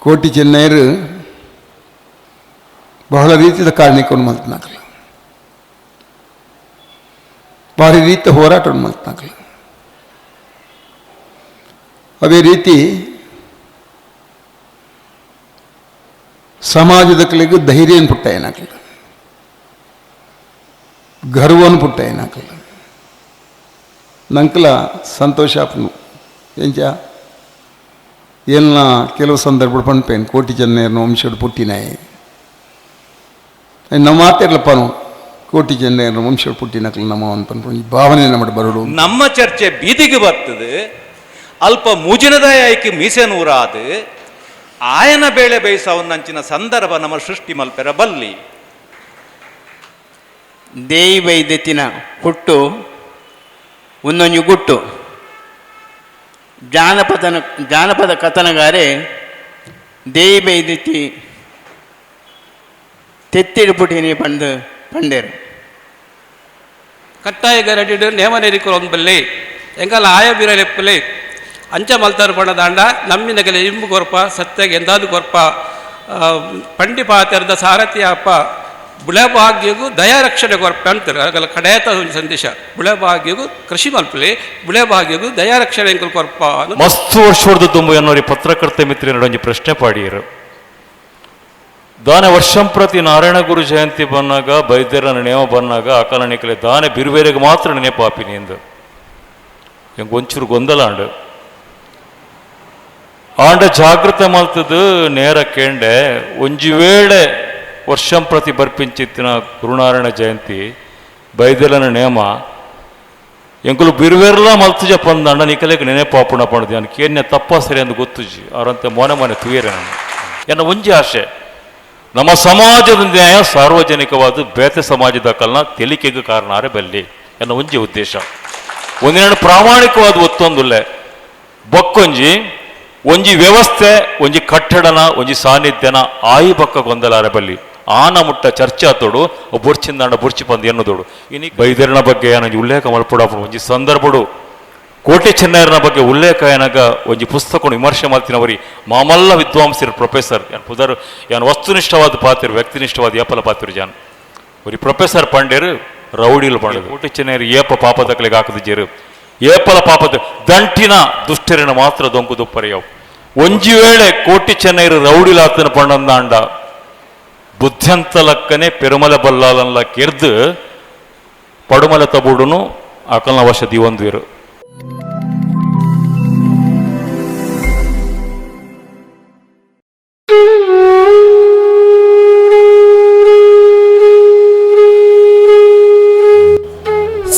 ಕೋಟಿ ಚೆನ್ನೈರು ಬಹಳ ರೀತಿಯ ಕಾರಣಕ್ಕೊಂದು ಮಲ್ತನಾಕಲ್ಲ, ಭಾರಿ ರೀತಿಯ ಹೋರಾಟವನ್ನು ಮಲ್ತನಾಕಲ್ಲ. ಅದೇ ರೀತಿ ಸಮಾಜದ ಕಲೆಗೂ ಧೈರ್ಯನ ಪುಟ್ಟ ಏನಾಗಲ್ಲ, ಗರ್ವನ ಪುಟ್ಟ ಏನಾಗಲ್ಲ. ನಂಕಲ ಸಂತೋಷ ಆಪನು ಎಂಚ ಏನ ಕೆಲವು ಸಂದರ್ಭ ಪಣ್ಪೇನು ಕೋಟಿ ಚೆನ್ನೈರ್ನ ವಂಶಡು ಪುಟ್ಟಿನಾಯಿ ನಮ್ಮ ಮಾತಿರ್ಲಪ್ಪನು ಕೋಟಿ ಚೆನ್ನೈರ್ನ ವಂಶಡು ಪುಟ್ಟಿನಕಲು ನಮ್ಮ ಅನ್ಪನ್ ಭಾವನೆ ನಮ್ಮ ಬರಡು. ನಮ್ಮ ಚರ್ಚೆ ಬೀದಿಗೆ ಬರ್ತದೆ, ಅಲ್ಪ ಮುಜಿನದಾಯ ಆಯ್ಕೆ ಮೀಸೆ ನೂರಾದು ಆಯನ ಬೇಳೆ ಬೇಯಿಸವನ್ನಂಚಿನ ಸಂದರ್ಭ ನಮ್ಮ ಸೃಷ್ಟಿ ಮಲ್ಪೆರ ಬಲ್ಲಿ. ದೇಯಿ ಬೈದೆತ್ತಿನ ಹುಟ್ಟು ಒಂದೊಂದು ಗುಟ್ಟು ಜಾನಪದ ಕಥನಗಾರೆ ದೇಯಿ ಬೈದೆತ್ತಿ ತೆತ್ತಿಡು ಪುಟಿನಿ ಪಂಡು ಪಂಡೇರು. ಕಟ್ಟಾಯ ಗರಡಿಡು ನೇಮನೇರಿಕೊಲೊಂದು ಬಲ್ಲಿ ಎಂಗಲ ಆಯ ಬೀರಲೆಪ್ಪಲಿ ಅಂಚ ಮಲ್ತಾರು ಬಣ್ಣದಾಂಡ ನಮ್ಮಿನಗಲೆ ಇಂಬು ಕೊರ್ಪ ಸತ್ಯಗೆ ಎಂದಾದು ಕೊರ್ಪ ಪಂಡಿ ಪಾತೆರದ ಸಾರಥಿ ಅಪ್ಪ ಬುಳೆಭಾಗ್ಯಗೂ ದಯಾರಕ್ಷಣೆ ಕೊರ್ಪ ಅಂತಾರೆ. ಆಗಲ ಕಡೆಯತ ಒಂದು ಸಂದೇಶ, ಬುಳೆಭಾಗ್ಯಗೂ ಕೃಷಿ ಮಲ್ಪಲಿ ಬುಳೆಭಾಗ್ಯಗೂ ದಯಾರಕ್ಷಣೆ ಎಂಕಲ್ ಕೊರ್ಪ. ಮಸ್ತ್ ವರ್ಷದ ತುಂಬು ಎನ್ನೋರಿ ಪತ್ರಕರ್ತ ಮಿತ್ರನೊಂದು ಒಂಜಿ ಪ್ರಶ್ನೆ ಪಾಡಿಯರು. ದಾನೆ ವರ್ಷಂಪ್ರತಿ ನಾರಾಯಣ ಗುರು ಜಯಂತಿ ಬಂದಾಗ ಬೈದ್ಯರ ನೇಮ ಬಂದಾಗ ಅಕಾಲನಿಕಲೆ ದಾನೆ ಬಿರುಬೇರೆಗೆ ಮಾತ್ರ ನೆನಪಾಪಿನಿ ಎಂದು ಎಂಗ್ ಒಂಚೂರು ಗೊಂದಲ ಆಂಡು ಆಂಡ ಜಾಗೃತೆ ಮಲ್ತದ್ದು ನೇರ ಕೇಂಡೆ. ಒಂಜಿ ವೇಳೆ ವರ್ಷಂಪ್ರತಿ ಬರ್ಪಿಂಚಿತ್ತಿನ ಗುರುನಾರಾಯಣ ಜಯಂತಿ ಬೈದ್ಯರನ ನೇಮ ಎಂಕುಲು ಬಿರುವೇರ್ಲ ಮಲ್ತುಜ ಪಂದಂಡ ನಿಕಲೆಗೆ ನೆನಪಾಪುಣ ಪಂಡದು ನಾನು ಕೇನ್ಯ ತಪ್ಪ ಸರಿ ಅಂದು ಗೊತ್ತುಜಿ ಅವರಂತೆ ಮೊನೆ ಮೊನೆ ತುಯರೆ ನಾನು ಎನ್ನ ಒಂಜಿ ಆಶೆ ನಮ್ಮ ಸಮಾಜದ ನ್ಯಾಯ ಸಾರ್ವಜನಿಕವಾದ ಬೇತೆ ಸಮಾಜದ ಕಲ್ನ ತೆಲಿಕೆಗೆ ಕಾರಣ ಆರೆ ಬಲ್ಲಿ ಎನ್ನ ಒಂಜಿ ಉದ್ದೇಶ. ಒಂದಿನ ಪ್ರಾಮಾಣಿಕವಾದ ಒತ್ತೊಂದುಲ್ಲೆ ಬಕ್ಕೊಂಜಿ ಒಂಜಿ ವ್ಯವಸ್ಥೆ ಒಂಜಿ ಕಟ್ಟಡನ ಒಂಜಿ ಸಾನ್ನಿಧ್ಯನ ಆಯಿ ಬಕ್ಕ ಗೊಂದಲಾರೆ ಬಲ್ಲಿ ಆನ ಮುಟ್ಟ ಚರ್ಚೆ ಆತೋಡು ಬುರ್ಚಿಂದಾಂಡ ಬುರ್ಚಿ ಪಂದು ಎನ್ನುದೋಡು. ಇನಿ ಬೈದರ್ನ ಬಗ್ಗೆ ಏನೊಂಜಿ ಉಲ್ಲೇಖ ಮಲ್ಪುಡಾಪುಡು ಒಂಜಿ ಸಂದರ್ಭಡು ಕೋಟೆ ಚೆನ್ನೈರನ ಬಗ್ಗೆ ಉಲ್ಲೇಖ ಏನಾಗ ಒಂಜಿ ಪುಸ್ತಕ ವಿಮರ್ಶೆ ಮಾಡ್ತಿನವರಿ ಮಾಮಲ್ಲ ವಿದ್ವಾಂಸರು ಪ್ರೊಫೆಸರ್ ಯಾನ್ ಪುದರ್ ಯಾನ್ ವಸ್ತುನಿಷ್ಠವಾದ ಪಾತಿರು ವ್ಯಕ್ತಿನಿಷ್ಠವಾದ ಏಪಲ ಪಾತಿರು ಜಾನ್ ಒರಿ ಪ್ರೊಫೆಸರ್ ಪಂಡೇರು ರೌಡಿಲು ಪಂಡರು. ಕೋಟೆ ಚೆನ್ನೈರು ಏಪ ಪಾಪದಕಲಿಗೆ ಹಾಕದ ಜೇರು ಏಪಲ ಪಾಪದ ದಂಟಿನ ದುಷ್ಟರಿನ ಮಾತ್ರ ದೊಂಕು ದುಪ್ಪರಿಯವು. ಒಂಜಿ ವೇಳೆ ಕೋಟಿ ಚೆನ್ನೈರು ರೌಡಿಲಾತನ ಪಂಡಂದಾಂಡ ಬುದ್ಧಂತ ಲಕ್ಕನೆ ಪೆರುಮಲ ಬಲ್ಲಾಲನ್ಲ ಕೆರ್ದು ಪಡುಮಲ ತಬುಡುನು ಅಕಲ್ನ ವಶ ದಿವಂದ್ವಿರು.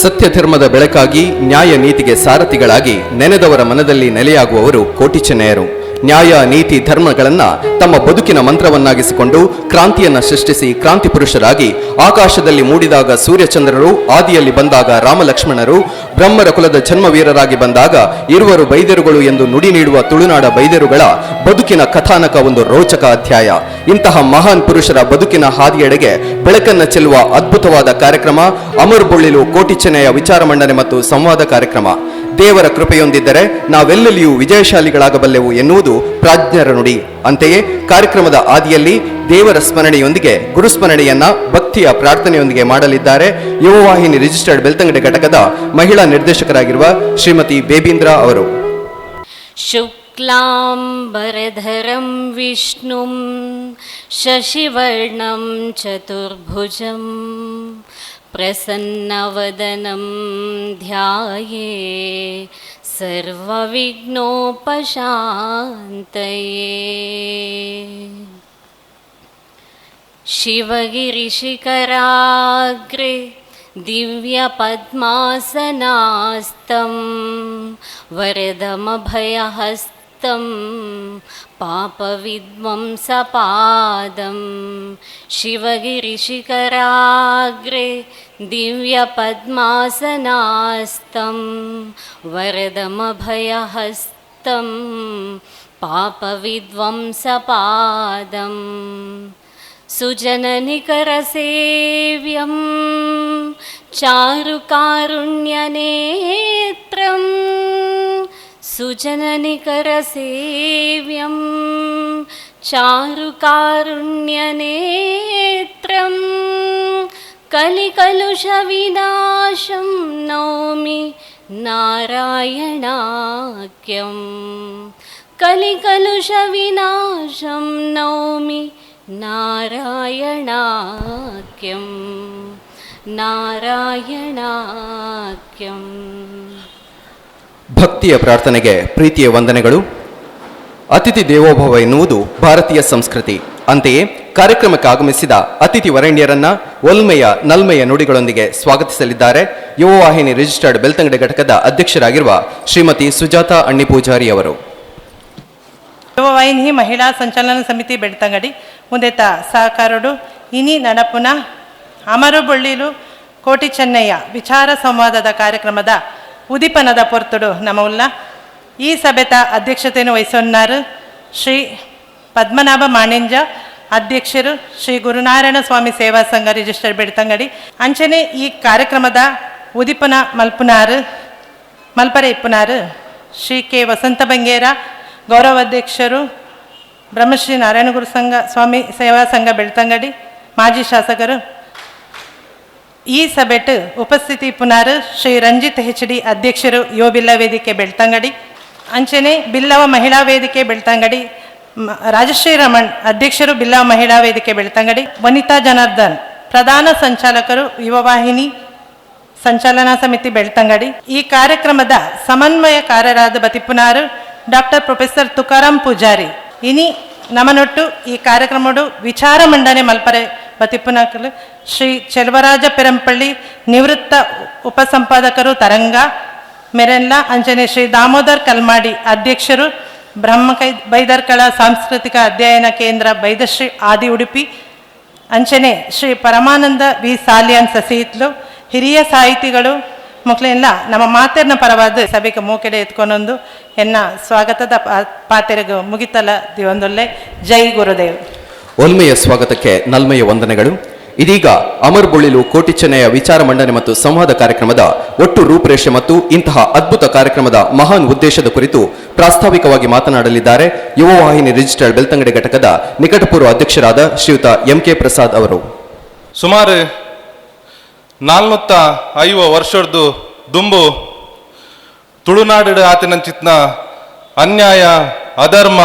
ಸತ್ಯಧರ್ಮದ ಬೆಳಕಾಗಿ ನ್ಯಾಯ ನೀತಿಗೆ ಸಾರಥಿಗಳಾಗಿ ನೆನೆದವರ ಮನದಲ್ಲಿ ನೆಲೆಯಾಗುವವರು ಕೋಟಿ ಚೆನ್ನಯರು. ನ್ಯಾಯ ನೀತಿ ಧರ್ಮಗಳನ್ನು ತಮ್ಮ ಬದುಕಿನ ಮಂತ್ರವನ್ನಾಗಿಸಿಕೊಂಡು ಕ್ರಾಂತಿಯನ್ನು ಸೃಷ್ಟಿಸಿ ಕ್ರಾಂತಿ ಪುರುಷರಾಗಿ ಆಕಾಶದಲ್ಲಿ ಮೂಡಿದಾಗ ಸೂರ್ಯಚಂದ್ರರು, ಆದಿಯಲ್ಲಿ ಬಂದಾಗ ರಾಮಲಕ್ಷ್ಮಣರು, ಬ್ರಹ್ಮರ ಕುಲದ ಜನ್ಮವೀರರಾಗಿ ಬಂದಾಗ ಇರುವರು ಬೈದರುಗಳು ಎಂದು ನುಡಿ ನೀಡುವ ತುಳುನಾಡ ಬೈದರುಗಳ ಬದುಕಿನ ಕಥಾನಕ ಒಂದು ರೋಚಕ ಅಧ್ಯಾಯ. ಇಂತಹ ಮಹಾನ್ ಪುರುಷರ ಬದುಕಿನ ಹಾದಿಯೆಡೆಗೆ ಬೆಳಕನ್ನು ಚೆಲ್ಲುವ ಅದ್ಭುತವಾದ ಕಾರ್ಯಕ್ರಮ ಅಮರ್ ಬೊಳ್ಳಿಲು ಕೋಟಿ ಚೆನ್ನಯ್ಯ ವಿಚಾರ ಮಂಡನೆ ಮತ್ತು ಸಂವಾದ ಕಾರ್ಯಕ್ರಮ. ದೇವರ ಕೃಪೆಯೊಂದಿದ್ದರೆ ನಾವೆಲ್ಲಲ್ಲಿಯೂ ವಿಜಯಶಾಲಿಗಳಾಗಬಲ್ಲೆವು ಎನ್ನುವುದು ಪ್ರಾಜ್ಞರ ನುಡಿ. ಅಂತೆಯೇ ಕಾರ್ಯಕ್ರಮದ ಆದಿಯಲ್ಲಿ ದೇವರ ಸ್ಮರಣೆಯೊಂದಿಗೆ ಗುರುಸ್ಮರಣೆಯನ್ನ ಭಕ್ತಿಯ ಪ್ರಾರ್ಥನೆಯೊಂದಿಗೆ ಮಾಡಲಿದ್ದಾರೆ ಯುವವಾಹಿನಿ ರಿಜಿಸ್ಟರ್ಡ್ ಬೆಳ್ತಂಗಡಿ ಘಟಕದ ಮಹಿಳಾ ನಿರ್ದೇಶಕರಾಗಿರುವ ಶ್ರೀಮತಿ ಬೇಬೀಂದ್ರ ಅವರು. ಶುಕ್ಲಾಂಬರಧರಂ ವಿಷ್ಣುಂ ಶಶಿವರ್ಣಂ ಚತುರ್ಭುಜಂ ಪ್ರಸನ್ನವದನಂ ಧ್ಯಾಯೇ ಸರ್ವವಿಘ್ನೋಪಶಾಂತಯೇ. ಶಿವಗಿರಿಶಿಖರಾಗ್ರೆ ದಿವ್ಯಪದ್ಮಾಸನಾಸ್తం ವರದಮಭಯಹಸ್తం ಪಾಪವಿಧ್ವಂಸಪಾದಂ. ಶಿವಗಿರಿಶಿಖರಾಗ್ರೆ ದಿವ್ಯಪದ್ಮಾಸನಾಸ್తం ವರದಮಭಯಹಸ್తం ಪಾಪವಿಧ್ವಂಸಪಾದಂ. ಸುಜನನಿಕರಸೇವ್ಯಂ ಚಾರುಕಾರುಣ್ಯನೇತ್ರಂ ಸುಜನನಿಕರಸೇವ್ಯಂ चारुकारुण्यनेत्रं कलिकलुषविनाशं नौमि नारायणाख्यं कलिकलुषविनाशं नौमि नारायणाख्यं ನಾರಾಯಣಾಖ್ಯಂ. ಭಕ್ತಿಯ ಪ್ರಾರ್ಥನೆಗೆ ಪ್ರೀತಿಯ ವಂದನೆಗಳು. ಅತಿಥಿ ದೇವೋಭವ ಎನ್ನುವುದು ಭಾರತೀಯ ಸಂಸ್ಕೃತಿ. ಅಂತೆಯೇ ಕಾರ್ಯಕ್ರಮಕ್ಕೆ ಆಗಮಿಸಿದ ಅತಿಥಿ ವರೇಣ್ಯರನ್ನ ಒಲ್ಮೆಯ ನಲ್ಮೆಯ ನುಡಿಗಳೊಂದಿಗೆ ಸ್ವಾಗತಿಸಲಿದ್ದಾರೆ ಯುವವಾಹಿನಿ ರಿಜಿಸ್ಟರ್ಡ್ ಬೆಳ್ತಂಗಡಿ ಘಟಕದ ಅಧ್ಯಕ್ಷರಾಗಿರುವ ಶ್ರೀಮತಿ ಸುಜಾತಾ ಅಣ್ಣಿ ಪೂಜಾರಿ ಅವರು. ಯುವವಾಹಿನಿ ಮಹಿಳಾ ಸಂಚಾಲನ ಸಮಿತಿ ಬೆಳ್ತಂಗಡಿ ಮುಂದೆತ ಸಹಕಾರಡು ಇನಿ ನಡಪುನ ಅಮರು ಬೊಳ್ಳಿಲು ಕೋಟಿ ಚೆನ್ನಯ್ಯ ವಿಚಾರ ಸಂವಾದದ ಕಾರ್ಯಕ್ರಮದ ಉದಿಪನದ ಪೊರ್ತುಡು ನಮವುಲ್ಲ. ಈ ಸಭೆತ ಅಧ್ಯಕ್ಷತೆಯನ್ನು ವಹಿಸೊನ್ನಾರು ಶ್ರೀ ಪದ್ಮನಾಭ ಮಾಣಿಂಜ ಅಧ್ಯಕ್ಷರು ಶ್ರೀ ಗುರುನಾರಾಯಣ ಸ್ವಾಮಿ ಸೇವಾ ಸಂಘ ರಿಜಿಸ್ಟರ್ ಬೆಳ್ತಂಗಡಿ. ಅಂಚನೆ ಈ ಕಾರ್ಯಕ್ರಮದ ಉದಿಪನ ಮಲ್ಪುನಾರು ಮಲ್ಪರೆ ಇಪ್ಪುನಾರು ಶ್ರೀ ಕೆ ವಸಂತ ಬಂಗೇರ ಗೌರವಾಧ್ಯಕ್ಷರು ಬ್ರಹ್ಮಶ್ರೀ ನಾರಾಯಣಗುರು ಸಂಘ ಸ್ವಾಮಿ ಸೇವಾ ಸಂಘ ಬೆಳ್ತಂಗಡಿ ಮಾಜಿ ಶಾಸಕರು. ಈ ಸಭೆಟ್ ಉಪಸ್ಥಿತಿ ಪುನಾರು ಶ್ರೀ ರಂಜಿತ್ ಎಚ್ ಡಿ ಅಧ್ಯಕ್ಷರು ಯುವ ಬಿಲ್ಲ ವೇದಿಕೆ ಬೆಳ್ತಂಗಡಿ. ಅಂಚನೆ ಬಿಲ್ಲವ ಮಹಿಳಾ ವೇದಿಕೆ ಬೆಳ್ತಂಗಡಿ ರಾಜಶ್ರೀ ರಮಣ್ ಅಧ್ಯಕ್ಷರು ಬಿಲ್ಲವ ಮಹಿಳಾ ವೇದಿಕೆ ಬೆಳ್ತಂಗಡಿ. ವನಿತಾ ಜನಾರ್ದನ್ ಪ್ರಧಾನ ಸಂಚಾಲಕರು ಯುವವಾಹಿನಿ ಸಂಚಾಲನಾ ಸಮಿತಿ ಬೆಳ್ತಂಗಡಿ. ಈ ಕಾರ್ಯಕ್ರಮದ ಸಮನ್ವಯಕಾರರಾದ ಬತಿಪುನಾರು ಡಾಕ್ಟರ್ ಪ್ರೊಫೆಸರ್ ತುಕಾರಾಂ ಪೂಜಾರಿ. ಇನಿ ನಮನೊಟ್ಟು ಈ ಕಾರ್ಯಕ್ರಮಡು ವಿಚಾರ ಮಂಡನೆ ಮಲ್ಪರೆ ಬತಿಪುನಕಲು ಶ್ರೀ ಚೆಲುವರಾಜ ಪೆರಂಪಳ್ಳಿ ನಿವೃತ್ತ ಉಪಸಂಪಾದಕರು ತರಂಗ ಮೆರೆಲ್ಲ. ಅಂಜನೆ ಶ್ರೀ ದಾಮೋದರ್ ಕಲ್ಮಾಡಿ ಅಧ್ಯಕ್ಷರು ಬ್ರಹ್ಮ ಬೈದರ್ಕಳ ಸಾಂಸ್ಕೃತಿಕ ಅಧ್ಯಯನ ಕೇಂದ್ರ ಬೈದಶ್ರೀ ಆದಿ ಉಡುಪಿ. ಅಂಚನೆ ಶ್ರೀ ಪರಮಾನಂದ ವಿ ಸಾಲಿಯಾನ್ ಸಸಿಹಿತ್ಲು ಹಿರಿಯ ಸಾಹಿತಿಗಳು ಮಕ್ಕಳೆಲ್ಲ ನಮ್ಮ ಮಾತೆರ್ನ ಪರವಾದ ಸಭೆಗೆ ಮೂಕೆಡೆ ಎತ್ಕೊಂಡೊಂದು ಎನ್ನ ಸ್ವಾಗತದ ಪಾತೆರೆಗು ಮುಗಿತಲ ದಿವೊಂದೊಲ್ಲೆ. ಜೈ ಗುರುದೇವ್. ಒಲ್ಮೆಯ ಸ್ವಾಗತಕ್ಕೆ ನಲ್ಮೆಯ ವಂದನೆಗಳು. ಇದೀಗ ಅಮರ್ ಬೊಳ್ಳಿಲು ಕೋಟಿ ಚೆನ್ನಯ್ಯ ವಿಚಾರ ಮಂಡನೆ ಮತ್ತು ಸಂವಾದ ಕಾರ್ಯಕ್ರಮದ ಒಟ್ಟು ರೂಪುರೇಷೆ ಮತ್ತು ಇಂತಹ ಅದ್ಭುತ ಕಾರ್ಯಕ್ರಮದ ಮಹಾನ್ ಉದ್ದೇಶದ ಕುರಿತು ಪ್ರಾಸ್ತಾವಿಕವಾಗಿ ಮಾತನಾಡಲಿದ್ದಾರೆ ಯುವವಾಹಿನಿ ರಿಜಿಸ್ಟರ್ಡ್ ಬೆಳ್ತಂಗಡಿ ಘಟಕದ ನಿಕಟಪೂರ್ವ ಅಧ್ಯಕ್ಷರಾದ ಶ್ರೀಯುತ ಎಂಕೆ ಪ್ರಸಾದ್ ಅವರು. ಸುಮಾರು 450 ವರ್ಷದ್ದು ದುಂಬು ತುಳುನಾಡು ಆತಿನಂಚಿತ್ನ ಅನ್ಯಾಯ ಅಧರ್ಮ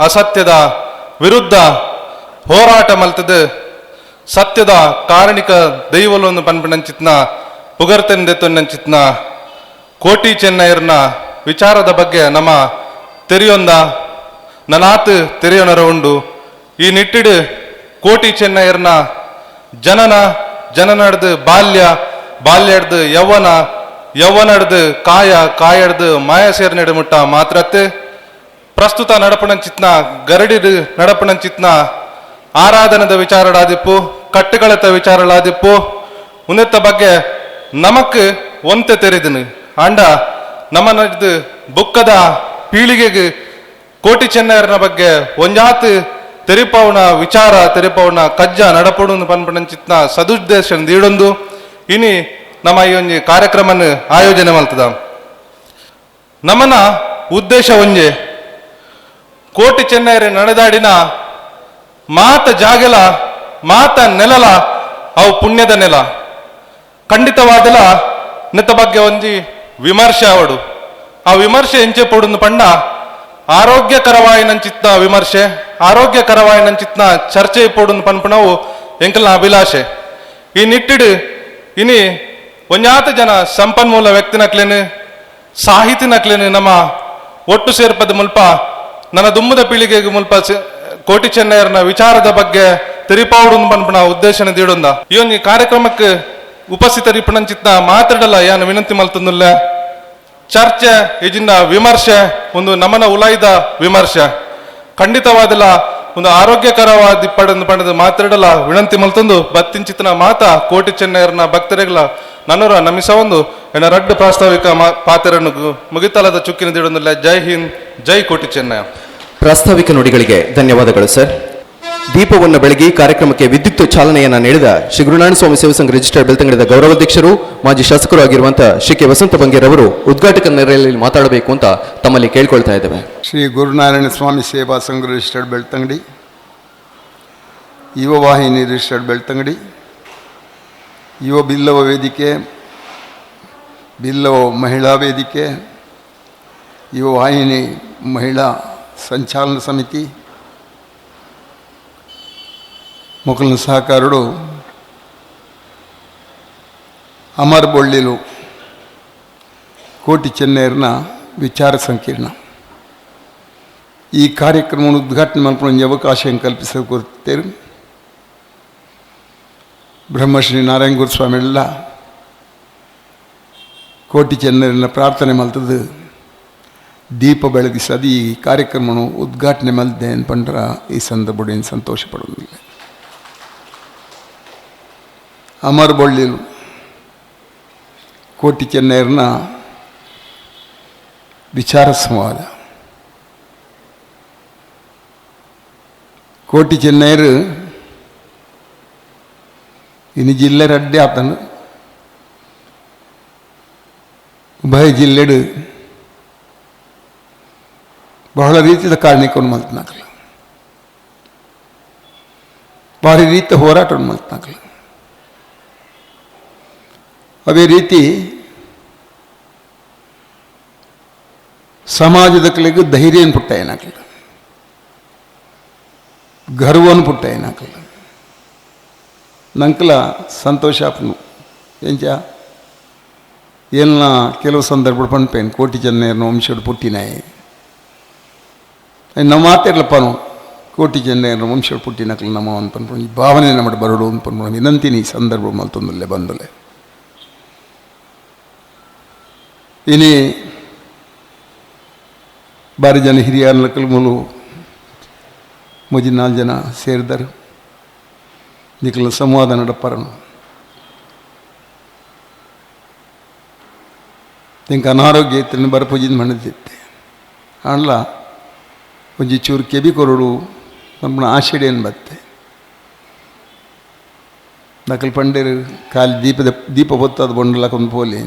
ಅಸತ್ಯದ ವಿರುದ್ಧ ಹೋರಾಟ ಮಲ್ತದ ಸತ್ಯದ ಕಾರಣಿಕ ದೈವಲೊಂದು ಪನ್ಪಿನಂಚಿತ್ನ ಪುಗರ್ತೆಂದೆತ್ತೊಂದಂಚಿತ್ನ ಕೋಟಿ ಚೆನ್ನೈರ್ನ ವಿಚಾರದ ಬಗ್ಗೆ ನಮ್ಮ ತೆರೆಯೊಂದ ನನಾತ್ ತೆರೆಯೊನರ ಉಂಡು. ಈ ನಿಟ್ಟಿಡು ಕೋಟಿ ಚೆನ್ನೈರ್ನ ಜನನ ಜನನಡ್ದು ಬಾಲ್ಯ ಬಾಲ್ಯಡ್ದು ಯೌವನ ಯೌವನಡ್ದು ಕಾಯ ಕಾಯಡ್ದು ಮಾಯ ಸೇರ್ನೆಡು ಮುಟ್ಟ ಮಾತ್ರತ್ತೆ ಪ್ರಸ್ತುತ ನಡಪಣಂಚಿತ್ನ ಗರಡಿಡು ನಡಪಣಂಚಿತ್ನ ಆರಾಧನದ ವಿಚಾರಡಾದಿಪ್ಪು ಕಟ್ಟುಗಳತ್ತ ವಿಚಾರಗಳಾದಿಪ್ಪು ಉನ್ನತ ಬಗ್ಗೆ ನಮಕ್ ಒಂತೆ ತೆರೆದನು. ಆಂಡ ನಮ್ಮನದು ಬುಕ್ಕದ ಪೀಳಿಗೆಗೆ ಕೋಟಿ ಚೆನ್ನೈರ್ನ ಬಗ್ಗೆ ಒಂಜಾತ್ ತೆರಿಪವನ ವಿಚಾರ ತೆರಿಪವನ ಕಜ್ಜ ನಡಪಡು ಪನ್ಪಣಂಚಿತ್ನ ಸದುದ್ದೇಶ ದೀಡೊಂದು ಇನಿ ನಮ್ಮ ಈ ಒಂಜಿ ಕಾರ್ಯಕ್ರಮನ ಆಯೋಜನೆ ಮಲ್ತದ. ನಮ್ಮನ ಉದ್ದೇಶ ಒಂಜೆ ಕೋಟಿ ಚೆನ್ನೈರ ನಡೆದಾಡಿನ ಮಾತ ಜಾಗಲ ಮಾತ ನೆಲಲ ಅವು ಪುಣ್ಯದ ನೆಲ ಖಂಡಿತವಾದಲ ನೆತ್ತ ಬಗ್ಗೆ ಒಂಜಿ ವಿಮರ್ಶೆ ಅವಡು. ಆ ವಿಮರ್ಶೆ ಎಂಚೆ ಪೊಡುಂದು ಪಂಡ ಆರೋಗ್ಯಕರವಾಯಿನಂಚಿತ್ನ ವಿಮರ್ಶೆ ಆರೋಗ್ಯಕರವಾಯಿನಂಚಿತ್ನ ಚರ್ಚೆ ಪೊಡುಂದು ಪನ್ಪಣವು ಎಂಕಲ್ನ ಅಭಿಲಾಷೆ. ಈ ನಿಟ್ಟಿಡು ಇನಿ ಒಂಜಾತ ಜನ ಸಂಪನ್ಮೂಲ ವ್ಯಕ್ತಿನಕ್ಲೇನು ಸಾಹಿತಿನಕ್ಲೇನು ನಮ್ಮ ಒಟ್ಟು ಸೇರ್ಪದ ಮುಲ್ಪ ನನ್ನ ದುಮ್ಮದ ಪೀಳಿಗೆಗೆ ಮುಲ್ಪ ಕೋಟಿ ಚೆನ್ನೈಯರ್ನ ವಿಚಾರದ ಬಗ್ಗೆ ತೆರಿಪಾವುಡು ಪನ್ಪಣ ಉದ್ದೇಶನ ದೀಡುಂದ ಈ ಒಂಜಿ ಕಾರ್ಯಕ್ರಮಕ್ಕೆ ಉಪಸ್ಥಿತರಿಪಣಂಚಿತ್ನ ಮಾತಾಡಲ್ಲ ಯಾನು ವಿನಂತಿ ಮಲ್ತಂದುಲ್ಲ. ಚರ್ಚೆ ಇಜಿನ ವಿಮರ್ಶೆ ಒಂದು ನಮನ ಉಲಾಯ್ದ ವಿಮರ್ಶೆ ಖಂಡಿತವಾದಲ್ಲ ಒಂದು ಆರೋಗ್ಯಕರವಾದ ಪಡೆದು ಪಡೆದು ಮಾತಾಡಲ್ಲ ವಿನಂತಿ ಮಲ್ತಂದು ಬತ್ತಿಂಚಿತನ ಮಾತಾ ಕೋಟಿ ಚೆನ್ನೈಯರ್ನ ಭಕ್ತರಿಗಳ ನನ್ನೂರ ನಮಿಸ ಒಂದು ಎನ್ನ ರಡ್ಡು ಪ್ರಾಸ್ತಾವಿಕ ಪಾತ್ರನ್ನು ಮುಗಿತಲದ ಚುಕ್ಕಿನ ದಿಡೊಂದಿಲ್ಲ. ಜೈ ಹಿಂದ್, ಜೈ ಕೋಟಿ ಚೆನ್ನಯ್ಯ. ಪ್ರಾಸ್ತಾವಿಕ ನುಡಿಗಳಿಗೆ ಧನ್ಯವಾದಗಳು ಸರ್. ದೀಪವನ್ನು ಬೆಳಗಿ ಕಾರ್ಯಕ್ರಮಕ್ಕೆ ವಿದ್ಯುಕ್ತ ಚಾಲನೆಯನ್ನು ನೀಡಿದ ಶ್ರೀ ಗುರುನಾರಾಯಣ ಸ್ವಾಮಿ ಸೇವಾ ಸಂಘ ರಿಜಿಸ್ಟರ್ಡ್ ಬೆಳ್ತಂಗಡಿದ ಗೌರವಾಧ್ಯಕ್ಷರು ಮಾಜಿ ಶಾಸಕರು ಆಗಿರುವಂತಹ ಶ್ರೀ ಕೆ ವಸಂತ ಬಂಗೇರವರು ಉದ್ಘಾಟಕ ನೆರೆಯಲ್ಲಿ ಮಾತಾಡಬೇಕು ಅಂತ ತಮ್ಮಲ್ಲಿ ಕೇಳಿಕೊಳ್ತಾ ಇದ್ದೇವೆ. ಶ್ರೀ ಗುರುನಾರಾಯಣ ಸ್ವಾಮಿ ಸೇವಾ ಸಂಘ ರಿಜಿಸ್ಟರ್ಡ್ ಬೆಳ್ತಂಗಡಿ ಯುವ ವಾಹಿನಿ ರಿಜಿಸ್ಟರ್ಡ್ ಬೆಳ್ತಂಗಡಿ, ಯುವ ಬಿಲ್ಲವ ವೇದಿಕೆ, ಬಿಲ್ಲವ ಮಹಿಳಾ ವೇದಿಕೆ, ಯುವ ವಾಹಿನಿ ಮಹಿಳಾ ಸಂಚಾಲನ ಸಮಿತಿ ಮೊಕಲಿನ ಸಹಕಾರರು ಅಮರ್ ಬೊಳ್ಳಿಲು ಕೋಟಿ ಚೆನ್ನೈರ್ನ ವಿಚಾರ ಸಂಕಿರಣ ಈ ಕಾರ್ಯಕ್ರಮವನ್ನು ಉದ್ಘಾಟನೆ ಮಾಡಿಕೊಂಡು ಅವಕಾಶ ಕಲ್ಪಿಸಿಕೊಡ್ತೇವೆ. ಬ್ರಹ್ಮಶ್ರೀ ನಾರಾಯಣ ಗುರುಸ್ವಾಮಿಲ್ಲ ಕೋಟಿ ಚೆನ್ನೈರನ್ನ ಪ್ರಾರ್ಥನೆ ಮಲ್ತದ್ದು ದೀಪ ಬೆಳಗಿಸದು ಈ ಕಾರ್ಯಕ್ರಮವನ್ನು ಉದ್ಘಾಟನೆ ಮಲ್ದೆ ಅನ್ಪಂಡ್ರ ಈ ಸಂದರ್ಭ ಸಂತೋಷ ಪಡೋದಿಲ್ಲ. ಅಮರ್ ಬೊಳ್ಳಿಲು ಕೋಟಿ ಚೆನ್ನೈರ್ನ ವಿಚಾರ ಸಂವಾದ. ಕೋಟಿ ಚೆನ್ನೈರು ಇನ್ನು ಜಿಲ್ಲೆ ರಡ್ಡೆ ಆತನು ಉಭಯ ಜಿಲ್ಲೆಡು ಬಹಳ ರೀತಿಯ ಕಾರಣಕ್ಕೊಂದು ಮಲ್ತನಾಗಲ್ಲ, ಭಾರಿ ರೀತಿಯ ಹೋರಾಟವನ್ನು ಮಲ್ತನಾಗಲ್ಲ. ಅದೇ ರೀತಿ ಸಮಾಜದ ಕಲೆಗೂ ಧೈರ್ಯ ಪುಟ್ಟ ಏನಾಗಲ್ಲ, ಗರ್ವನು ಪುಟ್ಟ ಏನಾಗಲ್ಲ. ನಂಕಲ ಸಂತೋಷ ಆಪನು ಎಂಚ ಏನ ಕೆಲವು ಸಂದರ್ಭ ಪಣ್ಪೇನು ಕೋಟಿ ಚೆನ್ನೈರ್ನ ವಂಶಡು ಪುಟ್ಟಿನಾಯಿ ನಮ್ಮ ಮಾತಿರ್ಲಪ್ಪನು ಕೋಟಿ ಚೆನ್ನೈರ್ನ ವಂಶಡು ಪುಟ್ಟಿನಕಲು ನಮ್ಮ ಅನ್ಪನ್ಪು ಈ ಭಾವನೆ ನಮ್ಮ ಬರಡು ಅನ್ಪನ್ಪು ವಿನಂತಿನಿ ಈ ಸಂದರ್ಭ ಮಲ್ತೊಂದಲ್ಲೇ ಬಂದಲೆ. ಇನಿ ಬಾರಿ ಜನ ಹಿರಿಯ ಮೂಲು ಮುಜಿ ನಾಲ್ಕು ಜನ ಸೇರಿದರು ನಿಖಲ ಸಂವಾದ ನಡಪರನು. ಇಂಕ ಅನಾರೋಗ್ಯ ಇತ್ತು ಬರಪೂಜಿನ ಮಣದಿತ್ತೆ ಆಂಡ್ಲ ಒಂಜಿ ಚೂರು ಕೆಬಿ ಕೊರಡು ನಮ್ಮ ಆಶೆಡೇನು ಬತ್ತೆ ನಕಲ್ ಪಂಡೇರು ಖಾಲಿ ದೀಪದ ದೀಪ ಹೊತ್ತದ ಬೊಂಡಲ ಕೊಂದು ಪೋಲಿ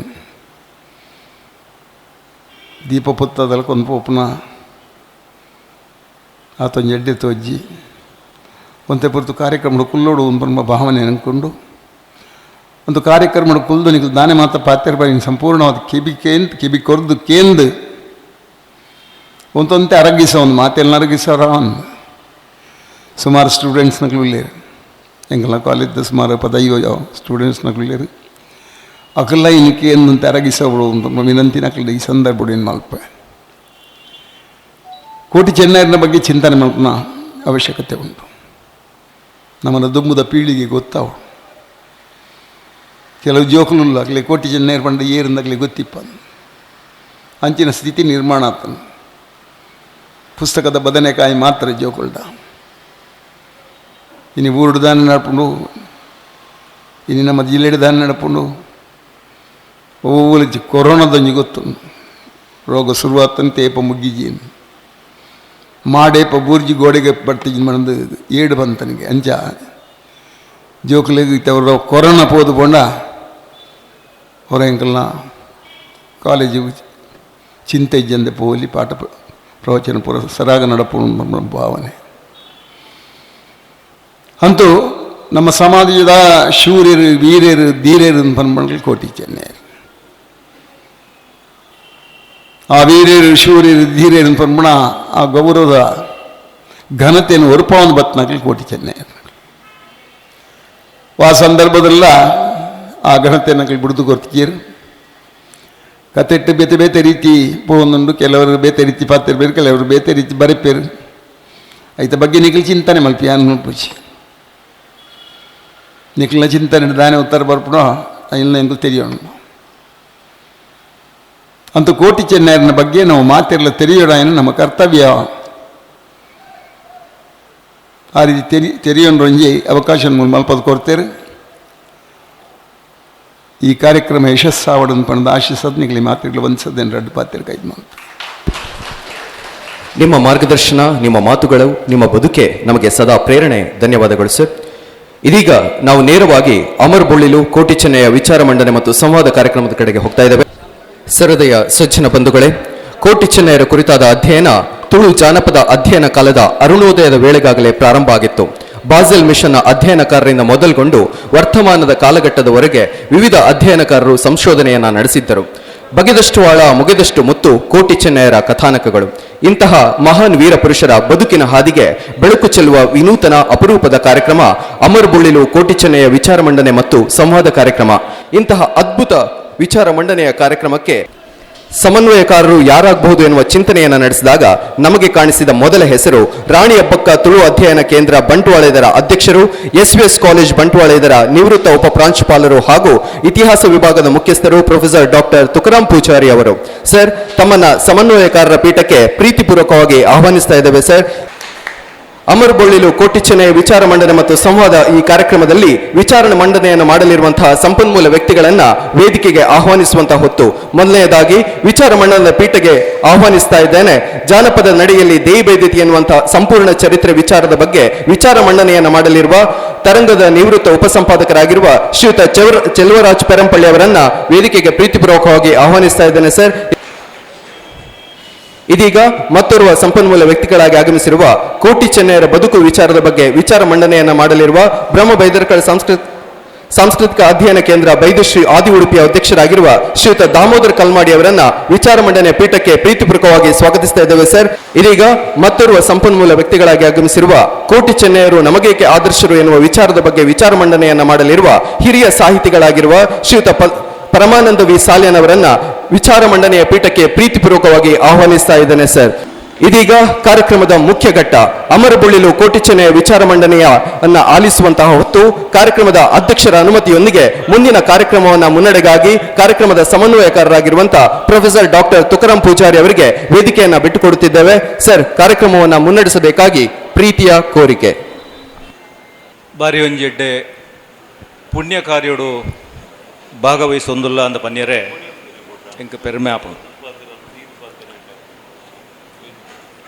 ದೀಪ ಪೊತ್ತದಲ್ಲ ಕೊಂದು ಪೋಪುನ ಆತೊಂಜಿ ಎಡ್ಡೆ ತೋಜ್ಜಿ ಒಂತೆ ಪೊರ್ತು ಕಾರ್ಯಕ್ರಮ ಕುಲ್ಲೋಡು ಒಂದು ಭಾವನೆ ಅನ್ಕೊಂಡು ಒಂದು ಕಾರ್ಯಕ್ರಮ ಕುಲ್ದು ನಿಖಲ್ ದಾನೆ ಮಾತ್ರ ಪಾತ್ರೆ ಬರೀ ಸಂಪೂರ್ಣವಾದ ಕಿಬಿ ಕೇಂದ್ ಕಿಬಿ ಕೊರ್ದು ಕೇಂದ್ ಒಂತೊಂತೆ ಅರಗಿಸ ಒಂದು ಮಾತೆಲ್ಲ ಅರಗಿಸೋರ ಒಂದು ಸುಮಾರು ಸ್ಟೂಡೆಂಟ್ಸ್ನಕ್ಲು ಇಲ್ಲೇರು ಎಂಗೆಲ್ಲ ಕಾಲೇಜ್ದ ಸುಮಾರು 15 ಸ್ಟೂಡೆಂಟ್ಸ್ನಕ್ಲು ಇಲ್ಲೇರು ಅಕಲ್ಲ ಇನ್ಕೆ ಎಂದಂತೆ ಅರಗಿಸೋಳು ಅಂತ ವಿನಂತಿನ ಅಕಲ್ಲ ಈ ಸಂದರ್ಭ ಏನು ಮಲ್ಪ ಕೋಟಿ ಚೆನ್ನೈರ್ನ ಬಗ್ಗೆ ಚಿಂತನೆ ಮಾಡ್ಕೊಳ ಅವಶ್ಯಕತೆ ಉಂಟು. ನಮ್ಮನ್ನು ದುಂಬುದ ಪೀಳಿಗೆ ಗೊತ್ತಾವು ಕೆಲವು ಜೋಕುಲು ಆಗಲಿ ಕೋಟಿ ಚೆನ್ನೈರ್ ಪಂಡ ಏರಿಂದಾಗಲಿ ಗೊತ್ತಿಪ್ಪ ಅಂಚಿನ ಸ್ಥಿತಿ ನಿರ್ಮಾಣ ಆತನು. ಪುಸ್ತಕದ ಬದನೆಕಾಯಿ ಮಾತ್ರ ಜೋಕುಲ್ಡ ಇನ್ನು ಊರುಡು ದಾನ ನಡ್ಪುಂಡು ಇನ್ನು ನಮ್ಮ ಜಿಲ್ಲೆಡು ದಾನ ನಡ್ಪುಂಡು ಒವ್ವು ಕೊರೋನಾದೊಂಜಿ ಗೊತ್ತು ರೋಗ ಶುರುವಾತಂತೆ ಏಪ ಮುಗ್ಗಿಜೀನು ಮಾಡೇಪ ಬೂರ್ಜಿ ಗೋಡೆಗೆ ಬರ್ತಿಜಿ ಮಣದು ಏಡು ಬಂತನಿಗೆ ಅಂಚ ಜೋಕುಲಿಗೆ ಅವರು ಕೊರೋನಾ ಪೋದು ಪೋಂಡ ಹೊರ ಕಾಲೇಜು ಚಿಂತೆ ಇಜ್ಜಂದೆ ಪೋಲಿ ಪಾಠ ಪ್ರವಚನ ಪೂರ ಸರಾಗ ನಡಪು ಭಾವನೆ. ಅಂತೂ ನಮ್ಮ ಸಮಾಜದ ಶೂರ್ಯರು ವೀರ್ಯರು ಧೀರ್ಯರು ಪನ್ಪಂಡ್ಲು ಕೋಟಿ ಚೆನ್ನೈರು. ಆ ವೀರ್ಯರು ಶೂರ್ಯರು ಧೀರ್ಯರು ಪನ್ಪಣ ಆ ಗೌರವದ ಘನತೆಯನ್ನು ಒರುಪವನ್ನು ಬತ್ನಾಗಲಿ ಕೋಟಿ ಚೆನ್ನೈರು. ಆ ಸಂದರ್ಭದಲ್ಲ ಆ ಘನತೆಯನ್ನು ಬಿಡಿದು ಕೊರ್ತೀರು ಕತೆಟ್ಟು ಬೇತೆ ಬೇತೆ ರೀತಿ ಪೋವೊಂದುಂಡು. ಕೆಲವರು ಬೇತೆ ರೀತಿ ಪಾತಿರ್ಬೇರು, ಕೆಲವರು ಬೇತೆ ರೀತಿ ಬರೆಪೇರು. ಐತ ಬಗ್ಗೆ ನಿಖಲ್ ಚಿಂತನೆ ಮಲ್ಪಿ ಯಾನು ಪೂಜಿ ನಿಖಲ್ನ ಚಿಂತನೆ ದಾನೆ ಉತ್ತರ ಬರ್ಪುಣೋ ಇಲ್ಲ ಎಂದು ತಿಳಿಯೋಣ ಅಂತೂ ಕೋಟಿ ಚೆನ್ನೈರ್ನ ಬಗ್ಗೆ ನಾವು ಮಾತಿರಲು ತಿಳಿಯೋಣ ನಮ್ಮ ಕರ್ತವ್ಯ. ಆ ರೀತಿ ತೆರೆಯೋಂಜಿ ಅವಕಾಶ ಮಲ್ಪದ ಕೊಡ್ತೇವೆ. ಈ ಕಾರ್ಯಕ್ರಮ ಯಶಸ್ಸಾವಡನ್ ಪಣದ ಆಶಿಸದ್ ನಿಗಲಿ ಮಾತುಗಳು ವಂದಿಸದೇನು ರಡ್ಡು ಪಾತ್ರ ಕೈದು ಮಾತು. ನಿಮ್ಮ ಮಾರ್ಗದರ್ಶನ, ನಿಮ್ಮ ಮಾತುಗಳು, ನಿಮ್ಮ ಬದುಕೆ ನಮಗೆ ಸದಾ ಪ್ರೇರಣೆ. ಧನ್ಯವಾದಗಳು ಸರ್. ಇದೀಗ ನಾವು ನೇರವಾಗಿ ಅಮರ್ ಬೊಳ್ಳಿಲು ಕೋಟಿ ಚೆನ್ನಯ್ಯ ವಿಚಾರ ಮಂಡನೆ ಮತ್ತು ಸಂವಾದ ಕಾರ್ಯಕ್ರಮದ ಕಡೆಗೆ ಹೋಗ್ತಾ ಇದ್ದೇವೆ. ಸರದೆಯ ಸಜ್ಜನ ಬಂಧುಗಳೇ, ಕೋಟಿ ಚೆನ್ನಯ್ಯರ ಕುರಿತಾದ ಅಧ್ಯಯನ ತುಳು ಜಾನಪದ ಅಧ್ಯಯನ ಕಾಲದ ಅರುಣೋದಯದ ವೇಳೆಗಾಗಲೇ ಪ್ರಾರಂಭ ಆಗಿತ್ತು. Basel ಮಿಷನ್ನ ಅಧ್ಯಯನಕಾರರಿಂದ ಮೊದಲುಗೊಂಡು ವರ್ತಮಾನದ ಕಾಲಘಟ್ಟದವರೆಗೆ ವಿವಿಧ ಅಧ್ಯಯನಕಾರರು ಸಂಶೋಧನೆಯನ್ನು ನಡೆಸಿದ್ದರು. ಬಗೆದಷ್ಟು ಆಳ ಮುಗಿದಷ್ಟು ಮುತ್ತು ಕೋಟಿ ಚೆನ್ನಯ್ಯರ ಕಥಾನಕಗಳು. ಇಂತಹ ಮಹಾನ್ ವೀರ ಪುರುಷರ ಬದುಕಿನ ಹಾದಿಗೆ ಬೆಳಕು ಚೆಲ್ಲುವ ವಿನೂತನ ಅಪರೂಪದ ಕಾರ್ಯಕ್ರಮ ಅಮರ್ ಬುಳ್ಳಿಲು ಕೋಟಿ ಚೆನ್ನಯ್ಯ ವಿಚಾರ ಮಂಡನೆ ಮತ್ತು ಸಂವಾದ ಕಾರ್ಯಕ್ರಮ. ಇಂತಹ ಅದ್ಭುತ ವಿಚಾರ ಮಂಡನೆಯ ಕಾರ್ಯಕ್ರಮಕ್ಕೆ ಸಮನ್ವಯಕಾರರು ಯಾರಾಗಬಹುದು ಎನ್ನುವ ಚಿಂತನೆಯನ್ನು ನಡೆಸಿದಾಗ ನಮಗೆ ಕಾಣಿಸಿದ ಮೊದಲ ಹೆಸರು ರಾಣಿ ಅಬ್ಬಕ್ಕ ತುಳು ಅಧ್ಯಯನ ಕೇಂದ್ರ ಬಂಟ್ವಾಳದರ ಅಧ್ಯಕ್ಷರು, ಎಸ್ವಿಎಸ್ ಕಾಲೇಜ್ ಬಂಟ್ವಾಳದರ ನಿವೃತ್ತ ಉಪ ಪ್ರಾಂಶುಪಾಲರು ಹಾಗೂ ಇತಿಹಾಸ ವಿಭಾಗದ ಮುಖ್ಯಸ್ಥರು ಪ್ರೊಫೆಸರ್ ಡಾಕ್ಟರ್ ತುಕಾರಾಂ ಪೂಜಾರಿ ಅವರು. ಸರ್, ತಮ್ಮನ್ನ ಸಮನ್ವಯಕಾರರ ಪೀಠಕ್ಕೆ ಪ್ರೀತಿಪೂರ್ವಕವಾಗಿ ಆಹ್ವಾನಿಸ್ತಾ ಇದ್ದೇವೆ ಸರ್. ಅಮರ್ ಬೊಳ್ಳಿಲು ಕೋಟಿ ಚೆನ್ನಯ್ಯ ವಿಚಾರ ಮಂಡನೆ ಮತ್ತು ಸಂವಾದ ಈ ಕಾರ್ಯಕ್ರಮದಲ್ಲಿ ವಿಚಾರಣೆ ಮಂಡನೆಯನ್ನು ಮಾಡಲಿರುವಂತಹ ಸಂಪನ್ಮೂಲ ವ್ಯಕ್ತಿಗಳನ್ನ ವೇದಿಕೆಗೆ ಆಹ್ವಾನಿಸುವಂತಹ ಹೊತ್ತು. ಮೊದಲನೆಯದಾಗಿ ವಿಚಾರ ಮಂಡನದ ಪೀಠಗೆ ಆಹ್ವಾನಿಸ್ತಾ ಇದ್ದೇನೆ ಜಾನಪದ ನಡೆಯಲ್ಲಿ ದೇಯಿ ಬೈದೆತಿ ಎನ್ನುವಂತಹ ಸಂಪೂರ್ಣ ಚರಿತ್ರೆ ವಿಚಾರದ ಬಗ್ಗೆ ವಿಚಾರ ಮಂಡನೆಯನ್ನು ಮಾಡಲಿರುವ ತರಂಗದ ನಿವೃತ್ತ ಉಪಸಂಪಾದಕರಾಗಿರುವ ಶ್ರೀಯುತ ಚೆಲ್ವರಾಜ್ ಪೆರಂಪಳ್ಳಿ ಅವರನ್ನ ವೇದಿಕೆಗೆ ಪ್ರೀತಿಪೂರ್ವಕವಾಗಿ ಆಹ್ವಾನಿಸ್ತಾ ಇದ್ದೇನೆ ಸರ್. ಇದೀಗ ಮತ್ತೋರ್ವ ಸಂಪನ್ಮೂಲ ವ್ಯಕ್ತಿಗಳಾಗಿ ಆಗಮಿಸಿರುವ ಕೋಟಿ ಚೆನ್ನಯ್ಯರ ಬದುಕು ವಿಚಾರದ ಬಗ್ಗೆ ವಿಚಾರ ಮಂಡನೆಯನ್ನ ಮಾಡಲಿರುವ ಬ್ರಹ್ಮ ಬೈದರ್ಕಳ ಸಾಂಸ್ಕೃತಿಕ ಅಧ್ಯಯನ ಕೇಂದ್ರ ಬೈದಶ್ರೀ ಆದಿ ಉಡುಪಿಯ ಅಧ್ಯಕ್ಷರಾಗಿರುವ ಶ್ರೀಯುತ ದಾಮೋದರ್ ಕಲ್ಮಾಡಿ ಅವರನ್ನ ವಿಚಾರ ಮಂಡನೆಯ ಪೀಠಕ್ಕೆ ಪ್ರೀತಿಪೂರ್ವಕವಾಗಿ ಸ್ವಾಗತಿಸ್ತಾ ಇದ್ದೇವೆ ಸರ್. ಇದೀಗ ಮತ್ತೋರ್ವ ಸಂಪನ್ಮೂಲ ವ್ಯಕ್ತಿಗಳಾಗಿ ಆಗಮಿಸಿರುವ ಕೋಟಿ ಚೆನ್ನಯ್ಯರು ನಮಗೇಕೆ ಆದರ್ಶರು ಎನ್ನುವ ವಿಚಾರದ ಬಗ್ಗೆ ವಿಚಾರ ಮಂಡನೆಯನ್ನ ಮಾಡಲಿರುವ ಹಿರಿಯ ಸಾಹಿತಿಗಳಾಗಿರುವ ಶ್ರೀಯುತ ಪರಮಾನಂದ ವಿ ಸಾಲ್ಯನ್ ಅವರನ್ನ ವಿಚಾರ ಮಂಡನೆಯ ಪೀಠಕ್ಕೆ ಪ್ರೀತಿಪೂರ್ವಕವಾಗಿ ಆಹ್ವಾನಿಸ್ತಾ ಇದ್ದೇನೆ ಸರ್. ಇದೀಗ ಕಾರ್ಯಕ್ರಮದ ಮುಖ್ಯ ಘಟ್ಟ ಅಮರ ಬುಳ್ಳಿಲು ಕೋಟಿ ಚೆನ್ನಯ್ಯ ವಿಚಾರ ಮಂಡನೆಯ ಅನ್ನ ಆಲಿಸುವಂತಹ ಹೊತ್ತು. ಕಾರ್ಯಕ್ರಮದ ಅಧ್ಯಕ್ಷರ ಅನುಮತಿಯೊಂದಿಗೆ ಮುಂದಿನ ಕಾರ್ಯಕ್ರಮವನ್ನ ಮುನ್ನಡೆಗಾಗಿ ಕಾರ್ಯಕ್ರಮದ ಸಮನ್ವಯಕಾರರಾಗಿರುವಂತಹ ಪ್ರೊಫೆಸರ್ ಡಾಕ್ಟರ್ ತುಕಾರಾಂ ಪೂಜಾರಿ ಅವರಿಗೆ ವೇದಿಕೆಯನ್ನ ಬಿಟ್ಟುಕೊಡುತ್ತಿದ್ದೇವೆ ಸರ್. ಕಾರ್ಯಕ್ರಮವನ್ನ ಮುನ್ನಡೆಸಬೇಕಾಗಿ ಪ್ರೀತಿಯ ಕೋರಿಕೆ. ಬಾರಿ ಒಂಜೆಡ್ಡೆ ಪುಣ್ಯ ಕಾರ್ಯಡು ಭಾಗವಹಿಸೊಂದುಲ್ಲ ಅಂದ ಪನ್ಯರೆ ಎಂಕ್ ಪೆರ್ಮೆ ಆಪುಂಡು.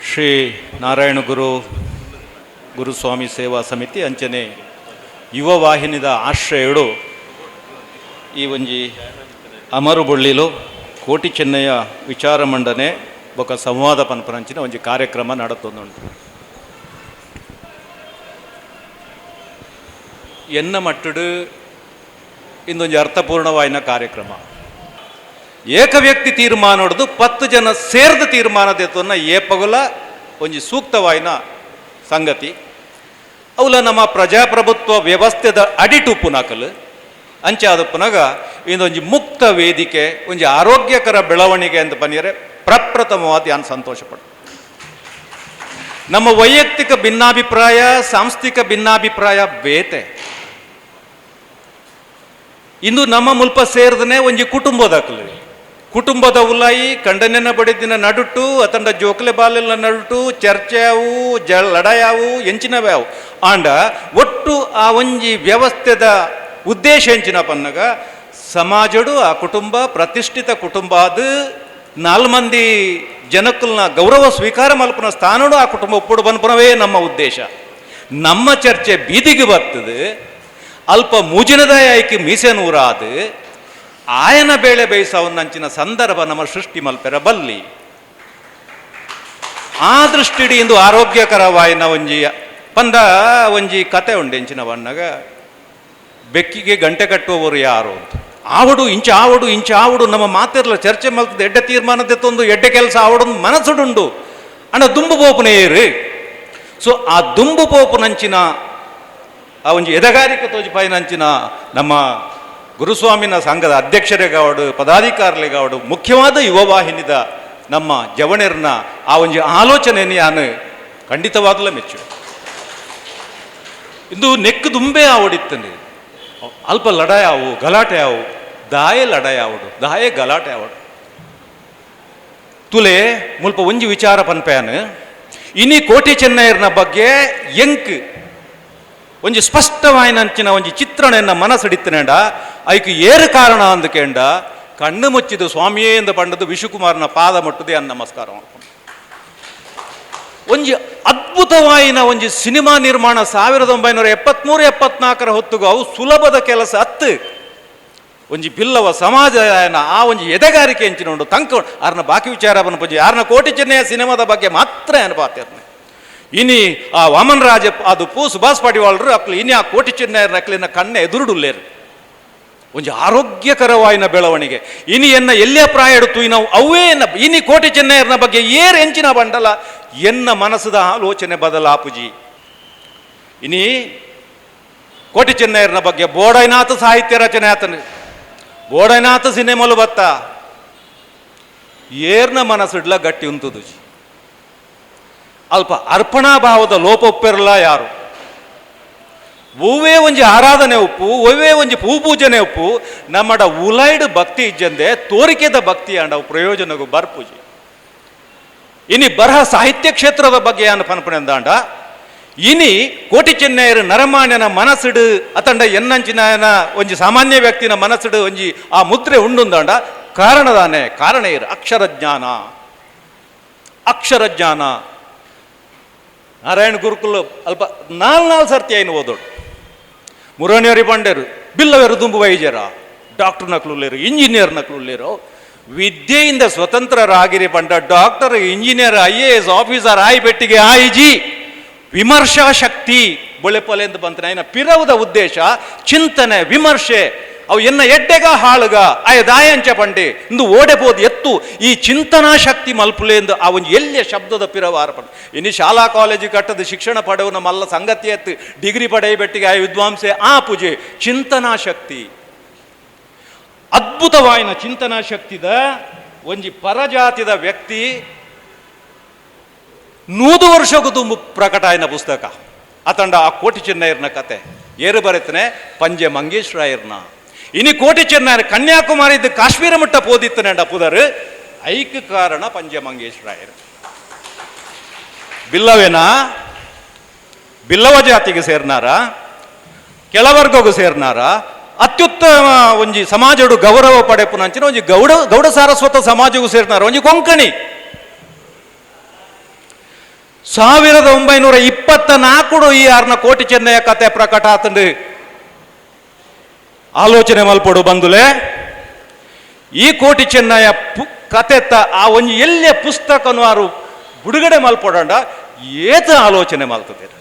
ಶ್ರೀ ನಾರಾಯಣ ಗುರು ಗುರುಸ್ವಾಮಿ ಸೇವಾ ಸಮಿತಿ ಅಂಚನೆ ಯುವ ವಾಹಿನಿದ ಆಶ್ರಯಡು ಈ ಒಂಜಿ ಅಮರು ಬೊಳ್ಳಿಲು ಕೋಟಿ ಚೆನ್ನಯ್ಯ ವಿಚಾರ ಮಂಡನೆ ಬೊಕ ಸಂವಾದ ಪನ್ಪನಂಚಿನ ಒಂಜಿ ಕಾರ್ಯಕ್ರಮ ನಡತೊಂದುಂಡು. ಎನ್ನ ಮಟ್ಟಡು ಇಂದೊಂಜಿ ಅರ್ಥಪೂರ್ಣವಾಯಿನ ಕಾರ್ಯಕ್ರಮ. ಏಕ ವ್ಯಕ್ತಿ ತೀರ್ಮಾನ ಹೊಡೆದು 10 ಜನ ಸೇರ್ದ ತೀರ್ಮಾನ ದೇತನ್ನ ಏಪಗುಲ ಒಂಜಿ ಸೂಕ್ತವಾಯಿನ ಸಂಗತಿ. ಅವಲ ನಮ್ಮ ಪ್ರಜಾಪ್ರಭುತ್ವ ವ್ಯವಸ್ಥೆದ ಅಡಿಟುಪ್ಪುನಾಕಲು ಅಂಚಾದ ಪುನಗ ಇಂದೊಂಜಿ ಮುಕ್ತ ವೇದಿಕೆ ಒಂಜಿ ಆರೋಗ್ಯಕರ ಬೆಳವಣಿಗೆ ಅಂತ ಬನ್ನಿಯರೆ ಪ್ರಪ್ರಥಮವಾದ ಯಾನ್ ಸಂತೋಷ ಪಡು. ನಮ್ಮ ವೈಯಕ್ತಿಕ ಭಿನ್ನಾಭಿಪ್ರಾಯ ಸಾಂಸ್ಥಿಕ ಭಿನ್ನಾಭಿಪ್ರಾಯ ಬೇತೆ. ಇಂದು ನಮ್ಮ ಮುಲ್ಪ ಸೇರಿದನೆ ಒಂಜಿ ಕುಟುಂಬದಾಕಲು ಕುಟುಂಬದ ಉಲಾಯಿ ಕಂಡನೆನ ಬಡಿದಿನ ನಡುಟು ಅತಂಡ ಜೋಕ್ಲೆ ಬಾಲೆಲ್ಲ ನಡುಟು ಚರ್ಚೆ ಅವು ಲಡಾಯಾವು ಎಂಚಿನವೇ ಅವು ಆಂಡ ಒಟ್ಟು ಆ ಒಂಜಿ ವ್ಯವಸ್ಥೆದ ಉದ್ದೇಶ ಎಂಚಿನ ಪನ್ನಗ ಸಮಾಜಡು ಆ ಕುಟುಂಬ ಪ್ರತಿಷ್ಠಿತ ಕುಟುಂಬ ಅದು 4 ಮಂದಿ ಜನಕ್ಕಲ್ನ ಗೌರವ ಸ್ವೀಕಾರ ಮಲ್ಪನ ಸ್ಥಾನಡು ಆ ಕುಟುಂಬ ಒಪ್ಪುಡು ಬನ್ಪನವೇ ನಮ್ಮ ಉದ್ದೇಶ. ನಮ್ಮ ಚರ್ಚೆ ಬೀದಿಗೆ ಬರ್ತದೆ ಅಲ್ಪ ಮೂಜಿನದಾಯ ಆಯ್ಕೆ ಮೀಸೆ ನೂರಾದು ಆಯನ ಬೇಳೆ ಬೇಯಿಸವನ್ನಂಚಿನ ಸಂದರ್ಭ ನಮ್ಮ ಸೃಷ್ಟಿ ಮಲ್ಪೆರ ಬಲ್ಲಿ. ಆ ದೃಷ್ಟಿಡಿ ಇಂದು ಆರೋಗ್ಯಕರವಾಯಿನ ಒಂಜಿ ಪಂದ ಒಂಜಿ ಕತೆ ಉಂಡು ಎಂಚಿನ ಬಣ್ಣಗ ಬೆಕ್ಕಿಗೆ ಗಂಟೆ ಕಟ್ಟುವವರು ಯಾರು ಅಂತ ಆವಡು ಇಂಚ ಆವಡು ಇಂಚ ಆವಡು ನಮ್ಮ ಮಾತಿರ್ಲ ಚರ್ಚೆ ಮಲ್ತದ ಎಡ್ಡೆ ತೀರ್ಮಾನದ ತಂದು ಎಡ್ಡೆ ಕೆಲಸ ಆವಡು ಮನಸ್ಸುಡುಂಡು ಅಣ್ಣ ದುಂಬು ಪೋಪುನ ಏರು. ಸೊ ಆ ದುಂಬು ಪೋಪುನಂಚಿನ ಆ ಒಂಜಿ ಎದಗಾರಿಕೆ ತೋಜಿಪಾಯಿನಂಚಿನ ನಮ್ಮ ಗುರುಸ್ವಾಮಿನ ಸಂಘದ ಅಧ್ಯಕ್ಷರಿಗಾವಡು ಪದಾಧಿಕಾರಿಗಳಿಗಾವಡು ಮುಖ್ಯವಾದ ಯುವವಾಹಿನಿದ ನಮ್ಮ ಜವಣೆರ್ನ ಆ ಒಂಜಿ ಆಲೋಚನೆಯನ್ನು ಯಾನು ಖಂಡಿತವಾಗಲೂ ಮೆಚ್ಚು. ಇಂದು ನೆಕ್ಕು ದುಂಬೆ ಆವಡಿತ್ತಂడి ಅಲ್ಪ ಲಡಾಯಾವು ಗಲಾಟೆ ಆವು ದಾಯೆ ಲಡಾಯಾವಡು ದಾಯೆ ಗಲಾಟೆ ಆವಡು ತುಲೆ ಮುಲ್ಪ ಒಂಜಿ ವಿಚಾರ ಪನ್ಪೇನು ಇನಿ ಕೋಟಿ ಚೆನ್ನಯ್ಯರ್ನ ಬಗ್ಗೆ ಎಂಕ್ ಒಂಜಿ ಸ್ಪಷ್ಟವಾಯಿನಂಚಿನ ಒಂಜಿ ಚಿತ್ರಣ ಮನಸ್ಸಿಡಿತ್ತನೇಂಡ ಐಕ್ ಏರು ಕಾರಣ ಅಂದಕೇಂಡ ಕಣ್ಣು ಮುಚ್ಚಿದು ಸ್ವಾಮಿಯೇ ಎಂದು ಪಂಡದು ವಿಶುಕುಮಾರನ ಪಾದ ಮುಟ್ಟದೆ ಅನ್ನ ನಮಸ್ಕಾರ. ಒಂಜಿ ಅದ್ಭುತವಾಯಿನ ಒಂಜಿ ಸಿನಿಮಾ ನಿರ್ಮಾಣ 1973-74 ಹೊತ್ತುಗು ಅವು ಸುಲಭದ ಕೆಲಸ ಅತ್ತು. ಒಂಜಿ ಬಿಲ್ಲವ ಸಮಾಜ ಆ ಒಂಜಿ ಎದೆಗಾರಿಕೆ ಎಂಚಿನ ಉಂಡು ತಂಕ ಆರ್ನ ಬಾಕಿ ವಿಚಾರ ಪೂಜೆ ಆರ್ನ ಕೋಟಿ ಚೆನ್ನಯ್ಯ ಸಿನಿಮಾದ ಬಗ್ಗೆ ಮಾತ್ರ ಅನುಪಾತಿರ್ನೆ. ಇನಿ ಆ ವಾಮನರಾಜ ಅದು ಸುಭಾಷ್ ಪಡಿವಾಳರು ಅಕ್ಲು ಇನಿ ಆ ಕೋಟಿ ಚೆನ್ನಯ್ಯರ ಅಕ್ಲಿನ ಕಣ್ಣ ಎದುರುಡುಲ್ಲೇರು. ಒಂಜಿ ಆರೋಗ್ಯಕರವಾಯಿನ ಬೆಳವಣಿಗೆ ಇನಿ ಎನ್ನ ಎಲ್ಲೇ ಪ್ರಾಯ ಎಡುತ್ತು ನಾವು ಅವೇ ಇನಿ ಕೋಟಿ ಚೆನ್ನಯ್ಯರ್ನ ಬಗ್ಗೆ ಏರ್ ಎಂಚಿನ ಬಂಡಲ ಎನ್ನ ಮನಸ್ಸದ ಆಲೋಚನೆ ಬದಲಾಪುಜಿ. ಇನಿ ಕೋಟಿ ಚೆನ್ನಯ್ಯರ್ನ ಬಗ್ಗೆ ಬೋಡೈನಾಥ ಸಾಹಿತ್ಯ ರಚನೆ ಆತನು, ಬೋಡೈನಾಥ ಸಿನಿಮಾಲು ಬತ್ತ ಏರ್ನ ಮನಸ್ಸಿಡ್ಲ ಗಟ್ಟಿ ಉಂಟುದು. ಅಲ್ಪ ಅರ್ಪಣಾ ಭಾವದ ಲೋಪ ಒಪ್ಪಿರಲ್ಲ ಯಾರು. ಒವ್ವೇ ಒಂಜಿ ಆರಾಧನೆ ಉಪ್ಪು, ಒವ್ವೇ ಒಂಜಿ ಪೂ ಪೂಜನೆ ಉಪ್ಪು, ನಮ್ಮಡ ಉಲೈಡ್ ಭಕ್ತಿ ಇಜ್ಜಂದೆ ತೋರಿಕೆದ ಭಕ್ತಿ ಅಂಡ ಪ್ರಯೋಜನಗೂ ಬರ್ಪೂಜಿ. ಇನಿ ಬರಹ ಸಾಹಿತ್ಯ ಕ್ಷೇತ್ರದ ಬಗ್ಗೆ ಏನು ಪನ್ಪನೆಂದಾಂಡ ಇನಿ ಕೋಟಿ ಚೆನ್ನಯ್ಯರು ನರಮಾನ್ಯನ ಮನಸ್ಸಿಡು ಅತಂಡ ಎನ್ನಂಚಿನ ಒಂಜಿ ಸಾಮಾನ್ಯ ವ್ಯಕ್ತಿನ ಮನಸ್ಸಿಡು ಒಂಜಿ ಆ ಮುದ್ರೆ ಉಂಡುಂದಾಂಡ ಕಾರಣದಾನೆ ಕಾರಣ ಇರು ಅಕ್ಷರ ಜ್ಞಾನ. ಅಕ್ಷರ ಜ್ಞಾನ ನಾರಾಯಣ ಗುರುಕುಲ ಅಲ್ಪ ನಾಲ್ ನಾಲ್ ಸರ್ತಿ ಐನು ಓದೋಡು. ಮುರಣಿಯರಿ ಬಂಡೇರು ಬಿಲ್ಲವೇರು ದುಂಬು ವೈಜರ ಡಾಕ್ಟರ್ ನಕ್ಲುಲ್ಲೇರು ಇಂಜಿನಿಯರ್ ನಕ್ಲುಲ್ಲೇರು ವಿದ್ಯೆಯಿಂದ ಸ್ವತಂತ್ರರಾಗಿರಿ ಪಂಡ doctor engineer IAS officer ಆಯಿ ಪೆಟ್ಟಿಗೆ ಆಯಿಜಿ ವಿಮರ್ಶಾ ಶಕ್ತಿ ಬೊಳೆಪೊಲೆ ಎಂದು ಬಂತನೆ. ಆಯ್ನ ಪಿರವುದ ಉದ್ದೇಶ ಚಿಂತನೆ ವಿಮರ್ಶೆ ಅವು ಎನ್ನ ಎಡ್ಡೆಗ ಹಾಳುಗ ಆಯ ದಾಯಂಚ ಪಂಡೆ ಇಂದು ಓಡೆಬೋದು ಎತ್ತು ಈ ಚಿಂತನಾ ಶಕ್ತಿ ಮಲ್ಪುಲೆ ಎಂದು ಆ ಒಂದು ಎಲ್ಲಿಯ ಶಬ್ದದ ಪಿರವಾರ ಪಂಡೆ. ಇನ್ನು ಶಾಲಾ ಕಾಲೇಜು ಕಟ್ಟದ ಶಿಕ್ಷಣ ಪಡೆವು ನಮ್ಮಲ್ಲ ಸಂಗತಿ ಎತ್ತು ಡಿಗ್ರಿ ಪಡೆಯ ಬೆಟ್ಟಿಗೆ ಆ ವಿದ್ವಾಂಸೆ ಆ ಪೂಜೆ ಚಿಂತನಾ ಶಕ್ತಿ ಅದ್ಭುತವಾಯಿನ ಚಿಂತನಾ ಶಕ್ತಿದ ಒಂಜಿ ಪರಜಾತಿದ ವ್ಯಕ್ತಿ 100 ವರ್ಷಕ್ಕೂ ತುಂಬ ಪ್ರಕಟ ಆಯ್ನ ಪುಸ್ತಕ ಅತಂಡ ಆ ಕೋಟಿ ಚೆನ್ನಯ್ಯರ್ನ ಕತೆ ಏರು ಬರೆತನೆ ಪಂಜೆ ಮಂಗೇಶ್ ರಾಯರ್ನ. ಇನಿ ಕೋಟಿ ಚೆನ್ನಯ್ಯರ್ ಕನ್ಯಾಕುಮಾರಿ ಇದ್ದು ಕಾಶ್ಮೀರ ಮಟ್ಟ ಪೋದಿತ್ತನೆ ಪುದರು ಐಕ್ ಕಾರಣ ಪಂಜೆ ಮಂಗೇಶ್ ರಾಯರ್. ಬಿಲ್ಲವೇನಾ ಬಿಲ್ಲವ ಜಾತಿಗೆ ಸೇರ್ನಾರ, ಕೆಳವರ್ಗಗೂ ಸೇರ್ನಾರ, ಅತ್ಯುತ್ತಮ ಒಂಜಿ ಸಮಾಜಡು ಗೌರವ ಪಡೆಪುನಂಚಿನ ಒಂಜಿ ಗೌಡ ಗೌಡ ಸಾರಸ್ವತ ಸಮಾಜಗೂ ಸೇರ್ನಾರ, ಒಂಜಿ ಕೊಂಕಣಿ. 1924 ಈ ಆರ್ನ ಕೋಟಿ ಚೆನ್ನಯ್ಯ ಕತೆ ಪ್ರಕಟ ಆತಂಡು. ಆಲೋಚನೆ ಮಲ್ಪಡು ಬಂದುಲೆ ಈ ಕೋಟಿ ಚೆನ್ನಯ್ಯ ಕತೆತ್ತ ಆ ಒಂಜಿ ಎಲ್ಲೇ ಪುಸ್ತಕನು ಆರು ಬಿಡುಗಡೆ ಮಲ್ಪಡಂಡ ಏತ ಆಲೋಚನೆ ಮಲ್ತದೇರು,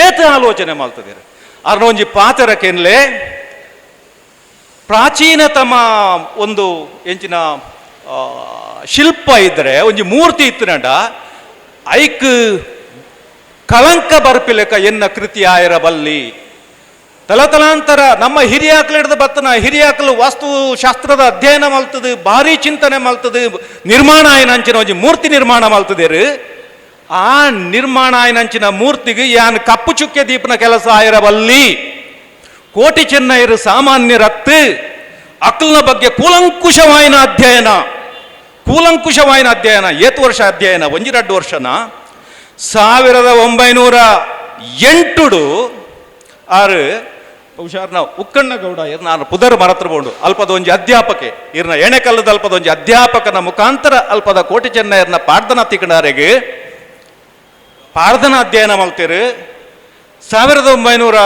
ಏತ ಆಲೋಚನೆ ಮಲ್ತದೇರು. ಆರ್ನ ಒಂಜಿ ಪಾತ್ರಕ್ಕೆನ್ಲೆ ಪ್ರಾಚೀನತಮ ಒಂದು ಎಂಚಿನ ಶಿಲ್ಪ ಇದ್ದರೆ ಒಂಜಿ ಮೂರ್ತಿ ಇತ್ತನಂಡ ಐಕ್ ಕಳಂಕ ಬರ್ಪಿಲೆಕ ಎನ್ನ ಕೃತಿ ಆಯಿರಬಲ್ಲಿ. ತಲತಲಾಂತರ ನಮ್ಮ ಹಿರಿಯಾಕಲು ಹಿಡಿದು ಬತ್ತನ ಹಿರಿಯಾಕಲು ವಾಸ್ತುಶಾಸ್ತ್ರದ ಅಧ್ಯಯನ ಮಲ್ತದು, ಭಾರಿ ಚಿಂತನೆ ಮಲ್ತದು, ನಿರ್ಮಾಣ ಆಯ್ನಂಚಿನ ಒಂಜಿ ಮೂರ್ತಿ ನಿರ್ಮಾಣ ಮಲ್ತದೇರು. ಆ ನಿರ್ಮಾಣ ಆಯ್ನಂಚಿನ ಮೂರ್ತಿಗೆ ಯಾನ್ ಕಪ್ಪು ಚುಕ್ಕೆ ದೀಪನ ಕೆಲಸ ಆಯಿರಬಲ್ಲಿ. ಕೋಟಿ ಚೆನ್ನೈರು ಸಾಮಾನ್ಯರತ್ತು ಅಕ್ಲನ ಬಗ್ಗೆ ಕೂಲಂಕುಷವಾಯಿನ ಅಧ್ಯಯನ, ಕೂಲಂಕುಷವಾಯಿನ ಅಧ್ಯಯನ ಏತು ವರ್ಷ ಅಧ್ಯಯನ ಒಂಜಿ ಎರಡು ವರ್ಷನ 1908 ಆರು ಹುಷಾರ್ನ ಉಕ್ಕಣ್ಣಗೌಡ ನಾನು ಪುದರ್ ಮರತ್ರಬೋಂಡು ಅಲ್ಪದ ಒಂಜಿ ಅಧ್ಯಾಪಕೆ ಇರ್ನ ಎಣೆಕಲ್ಲದ ಅಲ್ಪದ ಒಂಜಿ ಅಧ್ಯಾಪಕನ ಮುಖಾಂತರ ಅಲ್ಪದ ಕೋಟಿ ಚೆನ್ನಯ್ಯರ್ನ ಪಾಡ್ದನ ತಿಕ್ಕಣಾರೆಗೆ ಪಾಡ್ದನ ಅಧ್ಯಯನ ಮಲ್ತೇರು. 1909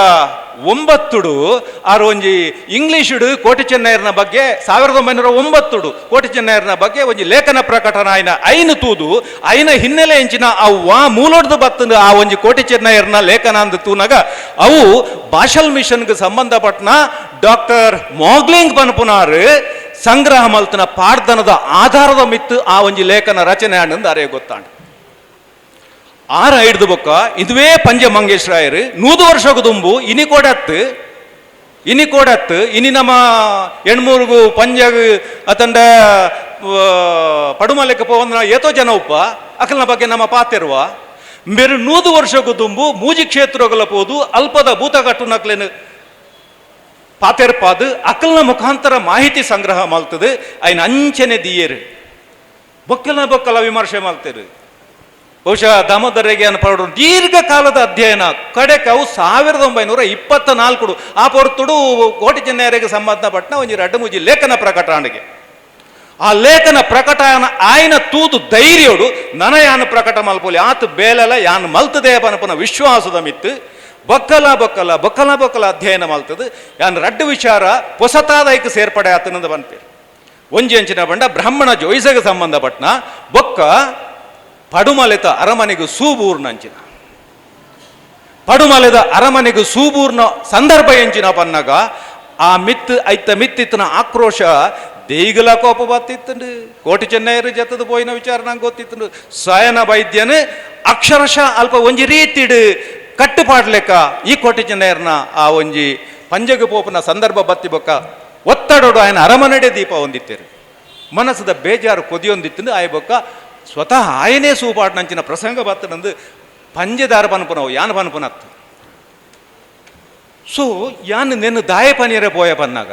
ಆರು ಒಂಜಿ ಇಂಗ್ಲೀಷುಡು ಕೋಟಿ ಚೆನ್ನಯ್ಯರ್ನ ಬಗ್ಗೆ 1909 ಕೋಟಿ ಚೆನ್ನಯ್ಯರ್ನ ಬಗ್ಗೆ ಒಂಜಿ ಲೇಖನ ಪ್ರಕಟಣ ಆಯ್ನ ಐನು ತೂದು ಐನ ಹಿನ್ನೆಲೆ ಎಂಚಿನ ಅವು ವಾ ಮೂಲೊಡ್ದು ಬತ್ತಂದು ಆ ಒಂಜಿ ಕೋಟಿ ಚೆನ್ನಯ್ಯರ್ನ ಲೇಖನ ಅಂದು ತೂನಾಗ ಅವು ಭಾಷಲ್ ಮಿಷನ್ಗೆ ಸಂಬಂಧಪಟ್ಟನ ಡಾಕ್ಟರ್ ಮೋಗ್ಲಿಂಗ್ ಪನ್ಪುನಾರು ಸಂಗ್ರಹ ಮಲ್ತನ ಪಾಡ್ದನದ ಆಧಾರದ ಮಿತ್ತು ಆ ಒಂಜಿ ಲೇಖನ ರಚನೆ ಆಂಡ್ ಅರೆ ಗೊತ್ತಾಂಡ್. ಆರ ಹಿಡ್ದು ಬೊಕ್ಕ ಇದುವೇ ಪಂಜೆ ಮಂಗೇಶ್ ರಾಯರು 100 ವರ್ಷಕ್ಕೂ ದುಂಬು ಇನಿ ಕೊಡತ್ತು ಇನಿ ಕೊಡತ್ತು ಇನಿ ನಮ್ಮ ಎಣ್ಮೂರ್ಗು ಪಂಜಾಗ ಅತಂಡ ಪಡುಮಲೆಕ್ಕ ಪೋವಂದ್ರ ಏತೋ ಜನ ಉಪ್ಪ ಅಕಲ್ನ ಬಗ್ಗೆ ನಮ್ಮ ಪಾತಿರುವ ಬೇರೆ 100 ವರ್ಷಕ್ಕೂ ದುಂಬು ಮೂಜಿ ಕ್ಷೇತ್ರಗಳ ಪೋದು ಅಲ್ಪದ ಭೂತಗಟ್ಟು ನಕ್ಲೇನು ಪಾತೆರ್ಪಾದು ಅಕಲ್ನ ಮುಖಾಂತರ ಮಾಹಿತಿ ಸಂಗ್ರಹ ಮಲ್ತದೆ ಐನ ಅಂಚನೆ ದಿಯೇರು ಬೊಕ್ಕಲ ಬೊಕ್ಕಲ ವಿಮರ್ಶೆ ಮಲ್ತೇರು. ಬಹುಶಃ ದಾಮೋದರಿಗೆ ಅನ್ಪಡು ದೀರ್ಘಕಾಲದ ಅಧ್ಯಯನ ಕಡೆಕವು 1924 ಆ ಪೊರ್ತುಡು ಕೋಟಿ ಚೆನ್ನಯ್ಯರಿಗೆ ಸಂಬಂಧಪಟ್ಟ ಒಂಜಿ ರಡ್ಡು ಲೇಖನ ಪ್ರಕಟಣೆಗೆ ಆ ಲೇಖನ ಪ್ರಕಟಣ ಆಯ್ನ ತೂದು ಧೈರ್ಯೋಡು ನನ ಯಾನು ಪ್ರಕಟ ಮಲ್ಪೋಲಿ ಆತ ಬೇಲೆಲ್ಲ ಯಾನು ಮಲ್ತದೆ ಪನಪನ ವಿಶ್ವಾಸದ ಮಿತ್ತು ಬೊಕ್ಕಲ ಬೊಕ್ಕಲ ಬೊಕ್ಕಲ ಬೊಕ್ಕಲ ಅಧ್ಯಯನ ಮಲ್ತದೆ ಯಾನ್ ರಡ್ಡು ವಿಚಾರ ಹೊಸತಾದ ಐಕ್ ಸೇರ್ಪಡೆ ಆತನದ ಬನ್ಪೇರು. ಒಂಜಿ ಅಂಚಿನ ಬಂಡ ಬ್ರಾಹ್ಮಣ ಜೋಯಿಸಗೆ ಸಂಬಂಧಪಟ್ಟನ ಬೊಕ್ಕ ಪಡುಮಲೆತ ಅರಮನೆಗೆ ಸೂಬೂರ್ನಂಚಿನ ಪಡುಮಲೆದ ಅರಮನೆಗೆ ಸೂಬೂರ್ನ ಸಂದರ್ಭ ಎಂಚಿನ ಪನ್ನಾಗ ಆ ಮಿತ್ ಐತ ಮಿತ್ತಿತ್ತನ ಆಕ್ರೋಶ ದೇಗಲ ಕೋಪ ಬತ್ತಿತ್ತಂಡು. ಕೋಟಿ ಚೆನ್ನೈಯರು ಜತ್ತದ ಪೋಯಿನ ವಿಚಾರ ನಂಗೆ ಗೊತ್ತಿತ್ತಂಡು. ಸಾಯನ ವೈದ್ಯನು ಅಕ್ಷರಶಃ ಅಲ್ಪ ಒಂಜಿ ರೀತಿಡು ಕಟ್ಟುಪಾಡ್ಲೆಕ್ಕ ಈ ಕೋಟಿ ಚೆನ್ನೈಯರ್ನ ಆ ಒಂಜಿ ಪಂಜಗ ಪೋಪನ ಸಂದರ್ಭ ಬತ್ತಿ ಬೊಕ್ಕ ಒತ್ತಡೋಡು ಆಯನ ಅರಮನೆಡೆ ದೀಪ ಹೊಂದಿತ್ತೇರು. ಮನಸ್ಸದ ಬೇಜಾರು ಕೊದಿಯೊಂದಿತ್ತಂದು ಆಯ ಬೊಕ್ಕ ಸ್ವತಃ ಆಯನೇ ಸೂಪಾಡ್ನಂಚಿನ ಪ್ರಸಂಗ ಬತ್ತನಂದು ಪಂಜೆದಾರ ಪನ್ಪುನವು ಯಾನ್ ಪನ್ಪುನತ್ತು. ಸೊ ಯಾನ್ ನೆನ್ನು ದಾಯ ಪನಿಯರೆ ಪೋಯ ಪನ್ನಾಗ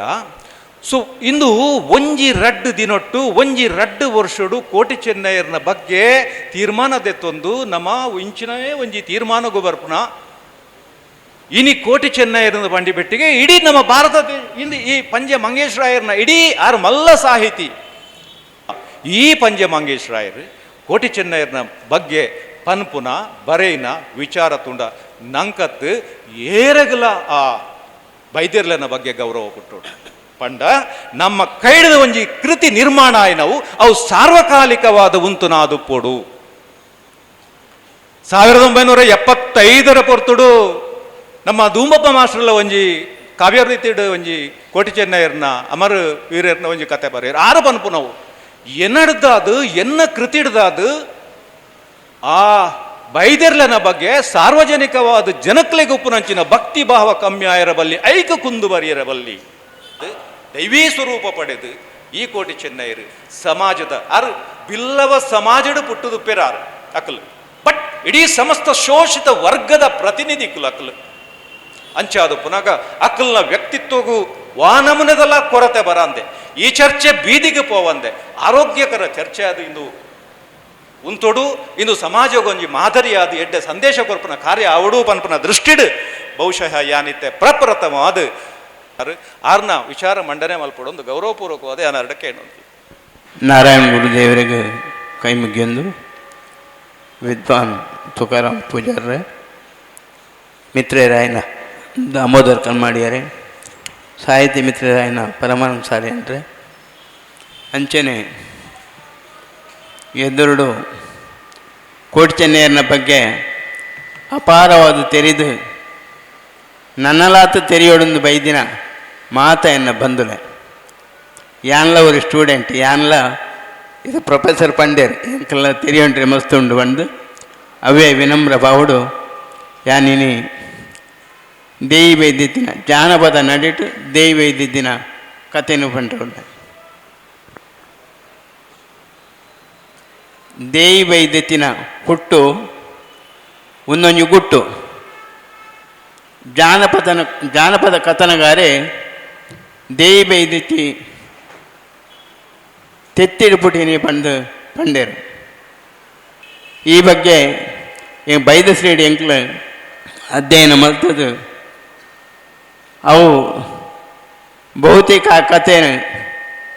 ಸೊ ಇಂದು ಒಂಜಿ ರಡ್ಡು ದಿನೊಟ್ಟು ಒಂಜಿ ರಡ್ಡು ವರ್ಷಡು ಕೋಟಿ ಚೆನ್ನಯ್ಯರ್ನ ಬಗ್ಗೆ ತೀರ್ಮಾನ ದೆತ್ತೊಂದು ನಮ್ಮ ಇಂಚಿನವೇ ಒಂಜಿ ತೀರ್ಮಾನಗೂ ಬರ್ಪುನ ಇನಿ ಕೋಟಿ ಚೆನ್ನಯ್ಯರನ್ನ ಬಂಡಿ ಬೆಟ್ಟಿಗೆ ಇಡೀ ನಮ್ಮ ಭಾರತ ಇಂದು ಈ ಪಂಜೆ ಮಂಗೇಶ್ವರಾಯರ್ನ ಇಡೀ ಆರು ಮಲ್ಲ ಸಾಹಿತಿ ಈ ಪಂಜೆ ಮಂಗೇಶ್ವರಾಯರು ಕೋಟಿ ಚೆನ್ನಯ್ಯರ್ನ ಬಗ್ಗೆ ಪನ್ಪುನ ಬರೆಯಿನ ವಿಚಾರ ತುಂಡ ನಂಕತ್ತು ಏರಗಲ ಆ ಬೈದಿರ್ಲನ ಬಗ್ಗೆ ಗೌರವ ಕೊಟ್ಟೋಡು. ಪಂಡ ನಮ್ಮ ಕೈಡದ ಒಂಜಿ ಕೃತಿ ನಿರ್ಮಾಣ ಆಯ್ನವು ಅವು ಸಾರ್ವಕಾಲಿಕವಾದ ಉಂತುನಾದು ಪೊಡು. 1975 ಪೊರ್ತುಡು ನಮ್ಮ ಧೂಮಪ್ಪ ಮಾಸ್ಟರ್ಲ ಒಂಜಿ ಕಾವ್ಯ ರೀತಿಡು ಒಂಜಿ ಕೋಟಿ ಚೆನ್ನಯ್ಯರ್ನ ಅಮರ ವೀರರ್ನ ಒಂಜಿ ಕತೆ ಬರೆಯರು ಆರು ಪನ್ಪುನವು ಎನ್ನಡ್ದಾದು ಎನ್ನ ಕೃತಿಡ್ದಾದು ಆ ಬೈದೆರ್ಲನ ಬಗ್ಗೆ ಸಾರ್ವಜನಿಕವಾದ ಜನಕ್ಲೆಗೆ ಉಪ್ಪುನಂಚಿನ ಭಕ್ತಿ ಭಾವ ಕಮ್ಮಿ ಆಯಿರಬಲ್ಲಿ ಐಕ ಕುಂದು ಬರೆಯರಬಲ್ಲಿ ದೈವೀ ಸ್ವರೂಪ ಪಡೆದು ಈ ಕೋಟಿ ಚೆನ್ನೈರು ಸಮಾಜದ ಆರು ಬಿಲ್ಲವ ಸಮಾಜಡು ಪುಟ್ಟುದು ಪೆರಾರು ಅಕಲು ಬಟ್ ಇಡೀ ಸಮಸ್ತ ಶೋಷಿತ ವರ್ಗದ ಪ್ರತಿನಿಧಿಕುಲು ಅಕಲು ಅಂಚಾದ ಪುನಗ ಅಕಲ್ನ ವ್ಯಕ್ತಿತ್ವಗೂ ವಾನಮನದಲ್ಲ ಕೊರತೆ ಬರಂದೆ ಈ ಚರ್ಚೆ ಬೀದಿಗೆ ಪೋವಂದೆ ಆರೋಗ್ಯಕರ ಚರ್ಚೆ ಅದು ಇಂದು ಉಂತೊಡು ಇಂದು ಸಮಾಜಗೊಂಜಿ ಮಾದರಿಯಾದ ಎಡ್ಡೆ ಸಂದೇಶ ಕೊರ್ಪುನ ಕಾರ್ಯ ಅವಡು ಪನ್ಪುನ ದೃಷ್ಟಿಡು ಬಹುಶಃ ಯಾನಿತ್ತೆ ಪ್ರಪ್ರಥಮವಾದ ಆರ್ನ ವಿಚಾರ ಮಂಡನೆ ಮಲ್ಪಡೊಂದು ಗೌರವಪೂರ್ವಕವಾದ ಯಾನರಡಕ್ಕೆ ನಾರಾಯಣ ಗುರುದೇವರಿಗೆ ಕೈ ಮುಗಿಯೊಂದು ವಿದ್ವಾನ್ ತುಕಾರಾಮ್ ಪೂಜಾರ್ರೆ, ಮಿತ್ರರಾಯನ ದಾಮೋದರ್ ಕಲ್ಮಾಡಿಯಾರೆ, ಸಾಹಿತಿ ಮಿತ್ರರಾಯನ ಪರಮಾನಂದ ಸಾರಿಯನ್ರೆ, ಅಂಚನೆ ಎದುರುಡು ಕೋಟಿ ಚೆನ್ನಯ್ಯನ ಬಗ್ಗೆ ಅಪಾರವಾದ ತೆರೆದು ನನ್ನಲಾತ ತೆರೆಯೋಡೊಂದು ಬೈದಿನ ಮಾತ ಎನ್ನ ಬಂಧುಲೆ ಯಾನ್ಲ ஒரு ಸ್ಟೂಡೆಂಟ್ ಯಾನ್ಲ ಇದು ಪ್ರೊಫೆಸರ್ ಪಂಡೇರ್ ಎಂಕೆಲ್ಲ ತೆರೆಯೊಂಡ್ರೆ ಮಸ್ತ್ ಉಂಡು ಬಂದು ಅವೇ ವಿನಮ್ರ ಬಾವುಡು ಯಾನಿನಿ ದೇಯಿ ಬೈದಿದ್ದಿನ ಜಾನಪದ ನಡಿಟ್ಟು ದೇಯಿ ಬೈದಿದ್ದಿನ ಕಥೆನೂ ಪಂಡ್ರೆ ದೇಯಿ ಬೈದೆತ್ತಿನ ಹುಟ್ಟು ಒಂದೊಂದು ಗುಟ್ಟು ಜಾನಪದ ಕಥನಗಾರೆ ದೇಯಿ ಬೈದೆತ್ತಿ ತೆತ್ತಿಡುಪುಟಿನಿ ಪಂಡು ಪಂಡೇರು. ಈ ಬಗ್ಗೆ ಬೈದ ಶ್ರೀಡಿ ಎಂಕ್ಲ ಅಧ್ಯಯನ ಮಲ್ತದ್ದು ಅವು ಬಹುತೇಕ ಆ ಕಥೆ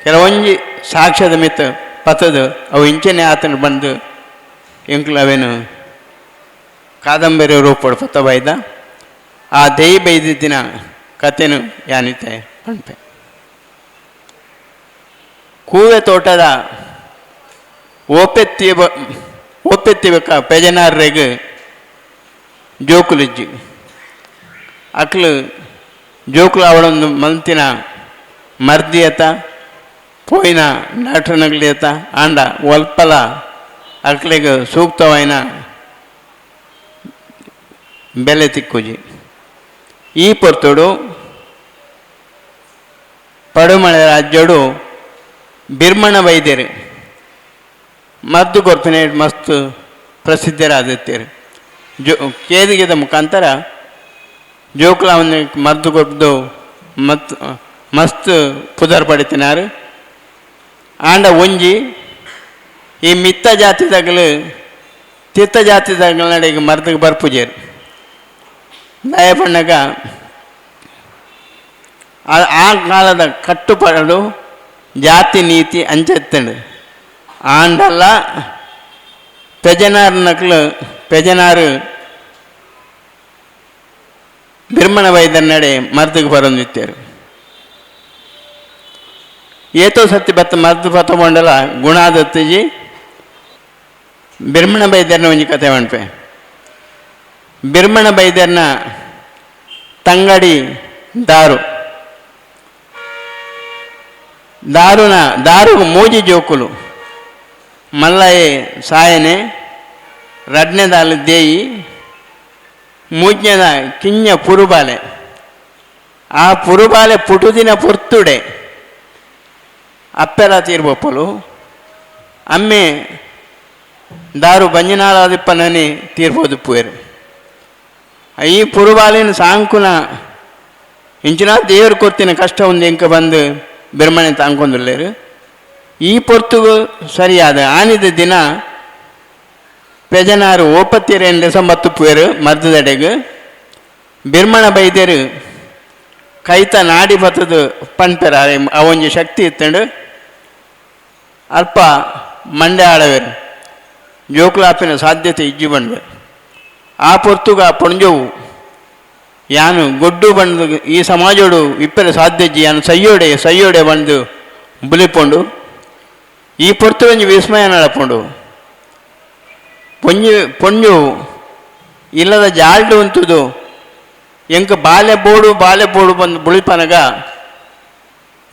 ಕೆಲವೊಂಜಿ ಸಾಕ್ಷ್ಯದ ಮಿತ್ತ ಪತ್ತದು ಅವು ಇಂಚನೆ ಆತನ ಬಂದು ಎಂಕ್ಲ ಅವೇನು ಕಾದಂಬರಿ ರೂಪಡು ಪತ್ತ ಬೈದ ಆ ದೇಯಿ ಬೈದಿದ್ದಿನ ಕಥೆನು ಯಾನಿತೆ ಪಂಪೆ. ಕೂವೆ ತೋಟದ ಓಪೆತ್ತಿಬೇಕ ಪೆಜನಾರ್ರೆಗ್ ಜೋಕುಲಿಜ್ಜಿ ಅಕ್ಲು ಜೋಕುಲು ಅವಳೊಂದು ಮಂತಿನ ಮರ್ದಿಯತ ಪೋಯಿನ ಡಾಕ್ಟರ್ನಗ್ಲಿಯತ ಆಂಡ ಒಲ್ಪಲ ಅಕ್ಲಿಗೆ ಸೂಕ್ತವಾಯಿನ ಬೆಲೆ ತಿಕ್ಕುಜಿ. ಈ ಪೊರ್ತುಡು ಪಡುಮಳೆ ರಾಜ್ಯಡು ಬಿರ್ಮಣ ವೈದ್ಯರು ಮದ್ದು ಕೊರ್ಪಿನ ಮಸ್ತ್ ಪ್ರಸಿದ್ಧರಾದಿತ್ತೇರು. ಜೋ ಕೇದಿಗೆದ ಮುಖಾಂತರ ಜೋಕುಲ ಮದ್ದು ಕೊರ್ದು ಮತ್ ಮಸ್ತ್ ಪುದರ್ ಪಡಿತಿನಾರು. ಆಂಡ ಒಂಜಿ ಈ ಮಿತ್ತ ಜಾತಿದಾಗಲು ತಿತ್ತ ಜಾತಿದಾಗಲ ನಡೆಗೆ ಮರ್ದಿಗೆ ಬರ್ಪುಜೇರು ದಯಪಣ್ಣಗ ಆ ಕಾಲದ ಕಟ್ಟುಪಾಡು ಜಾತಿ ನೀತಿ ಅಂಚೆತ್ತಂಡು ಆಂಡಲ್ಲ ಪೆಜನಾರ್ ನಕ್ಲು ಪೆಜನಾರು ಬಿರ್ಮಣ ವೈದ್ಯರ ನಡೆ ಮರ್ದಿಗೆ ಬರೊಂದಿತ್ತೇರು. ಏತೋ ಸತ್ಯ ಬತ್ತ ಮದ್ದು ಪತ್ತಗೊಂಡಲ ಗುಣಾದತ್ತಿಜಿ Birmana ಬೈದರ್ನ ಒಂಜಿ ಕತೆ ಪನ್ಪೆ. ಬಿರ್ಮಣ ಬೈದರ್ನ ತಂಗಡಿ ದಾರು, ದಾರುನ ದಾರು ಮೂಜಿ ಜೋಕುಲು, ಮಲ್ಲಯೆ ಸಾಯನೆ, ರಡ್ನೆದಾಲು ದೇಯಿ, ಮೂಜ್ಞದ ಕಿಂಜ ಪುರುಬಾಲೆ. ಆ ಪುರುಬಾಲೆ ಪುಟುದಿನ ಪೊರ್ತುಡೆ ಅಪ್ಪೆಲ ತೀರ್ಬೊಪ್ಪಲು, ಅಮ್ಮೆ ದಾರು ಬಂಜಿನಾಳಾದಿಪ್ಪನನಿ ತೀರ್ಬೋದು ಪುಯರು. ಈ ಪುರುಬಾಲಿನ ಸಾಂಕುನ ಇಂಚಿನ ದೇವರು ಕೊರ್ತಿನ ಕಷ್ಟ ಒಂದು ಇಂಕ ಬಂದು ಬಿರ್ಮಣೆ ತಾಂಕೊಂದುಲ್ಲೇರು. ಈ ಪೊರ್ತುಗು ಸರಿಯಾದ ಆನಿದ ದಿನ ಪೆಜನಾರು ಓಪತ್ತೀರೇನು ಸಂಬತ್ತು ಪುಯರು ಮರ್ದದಡೆಗು. ಬಿರ್ಮಣ ಬೈದೇರು ಕೈತ ನಾಡಿ ಬತ್ತದು ಪನ್ಪೆರ ಅವೊಂಜಿ ಶಕ್ತಿ ಇತ್ತಂಡು ಅಲ್ಪ ಮಂಡೆ ಆಡವೇರು ಜೋಕುಲಾಪಿನ ಸಾಧ್ಯತೆ ಇಜ್ಜಿ ಬಂದು. ಆ ಪೊರ್ತುಗ ಪೊಂಜೋವು ಯಾನು ಗೊಡ್ಡು ಬಂದು ಈ ಸಮಾಜೋಡು ಇಪ್ಪರೆ ಸಾಧ್ಯಜ್ಜಿ ಯಾನು ಸಯ್ಯೋಡೆ ಸಯ್ಯೋಡೆ ಬಂದು ಬುಲಿಪೊಂಡು. ಈ ಪೊರ್ತು ಒಂಜಿ ವಿಸ್ಮಯ ನಡಪೊಂಡು. ಪೊಂಜಿ ಪೊಂಜು ಇಲ್ಲದ ಜಾಲ್ಡು ಉಂತುದು ಎಂಕ ಬಾಲೆ ಬೋಡು ಬಾಲೆ ಬೋಡು ಬಂದು ಬುಳಿಪನಗ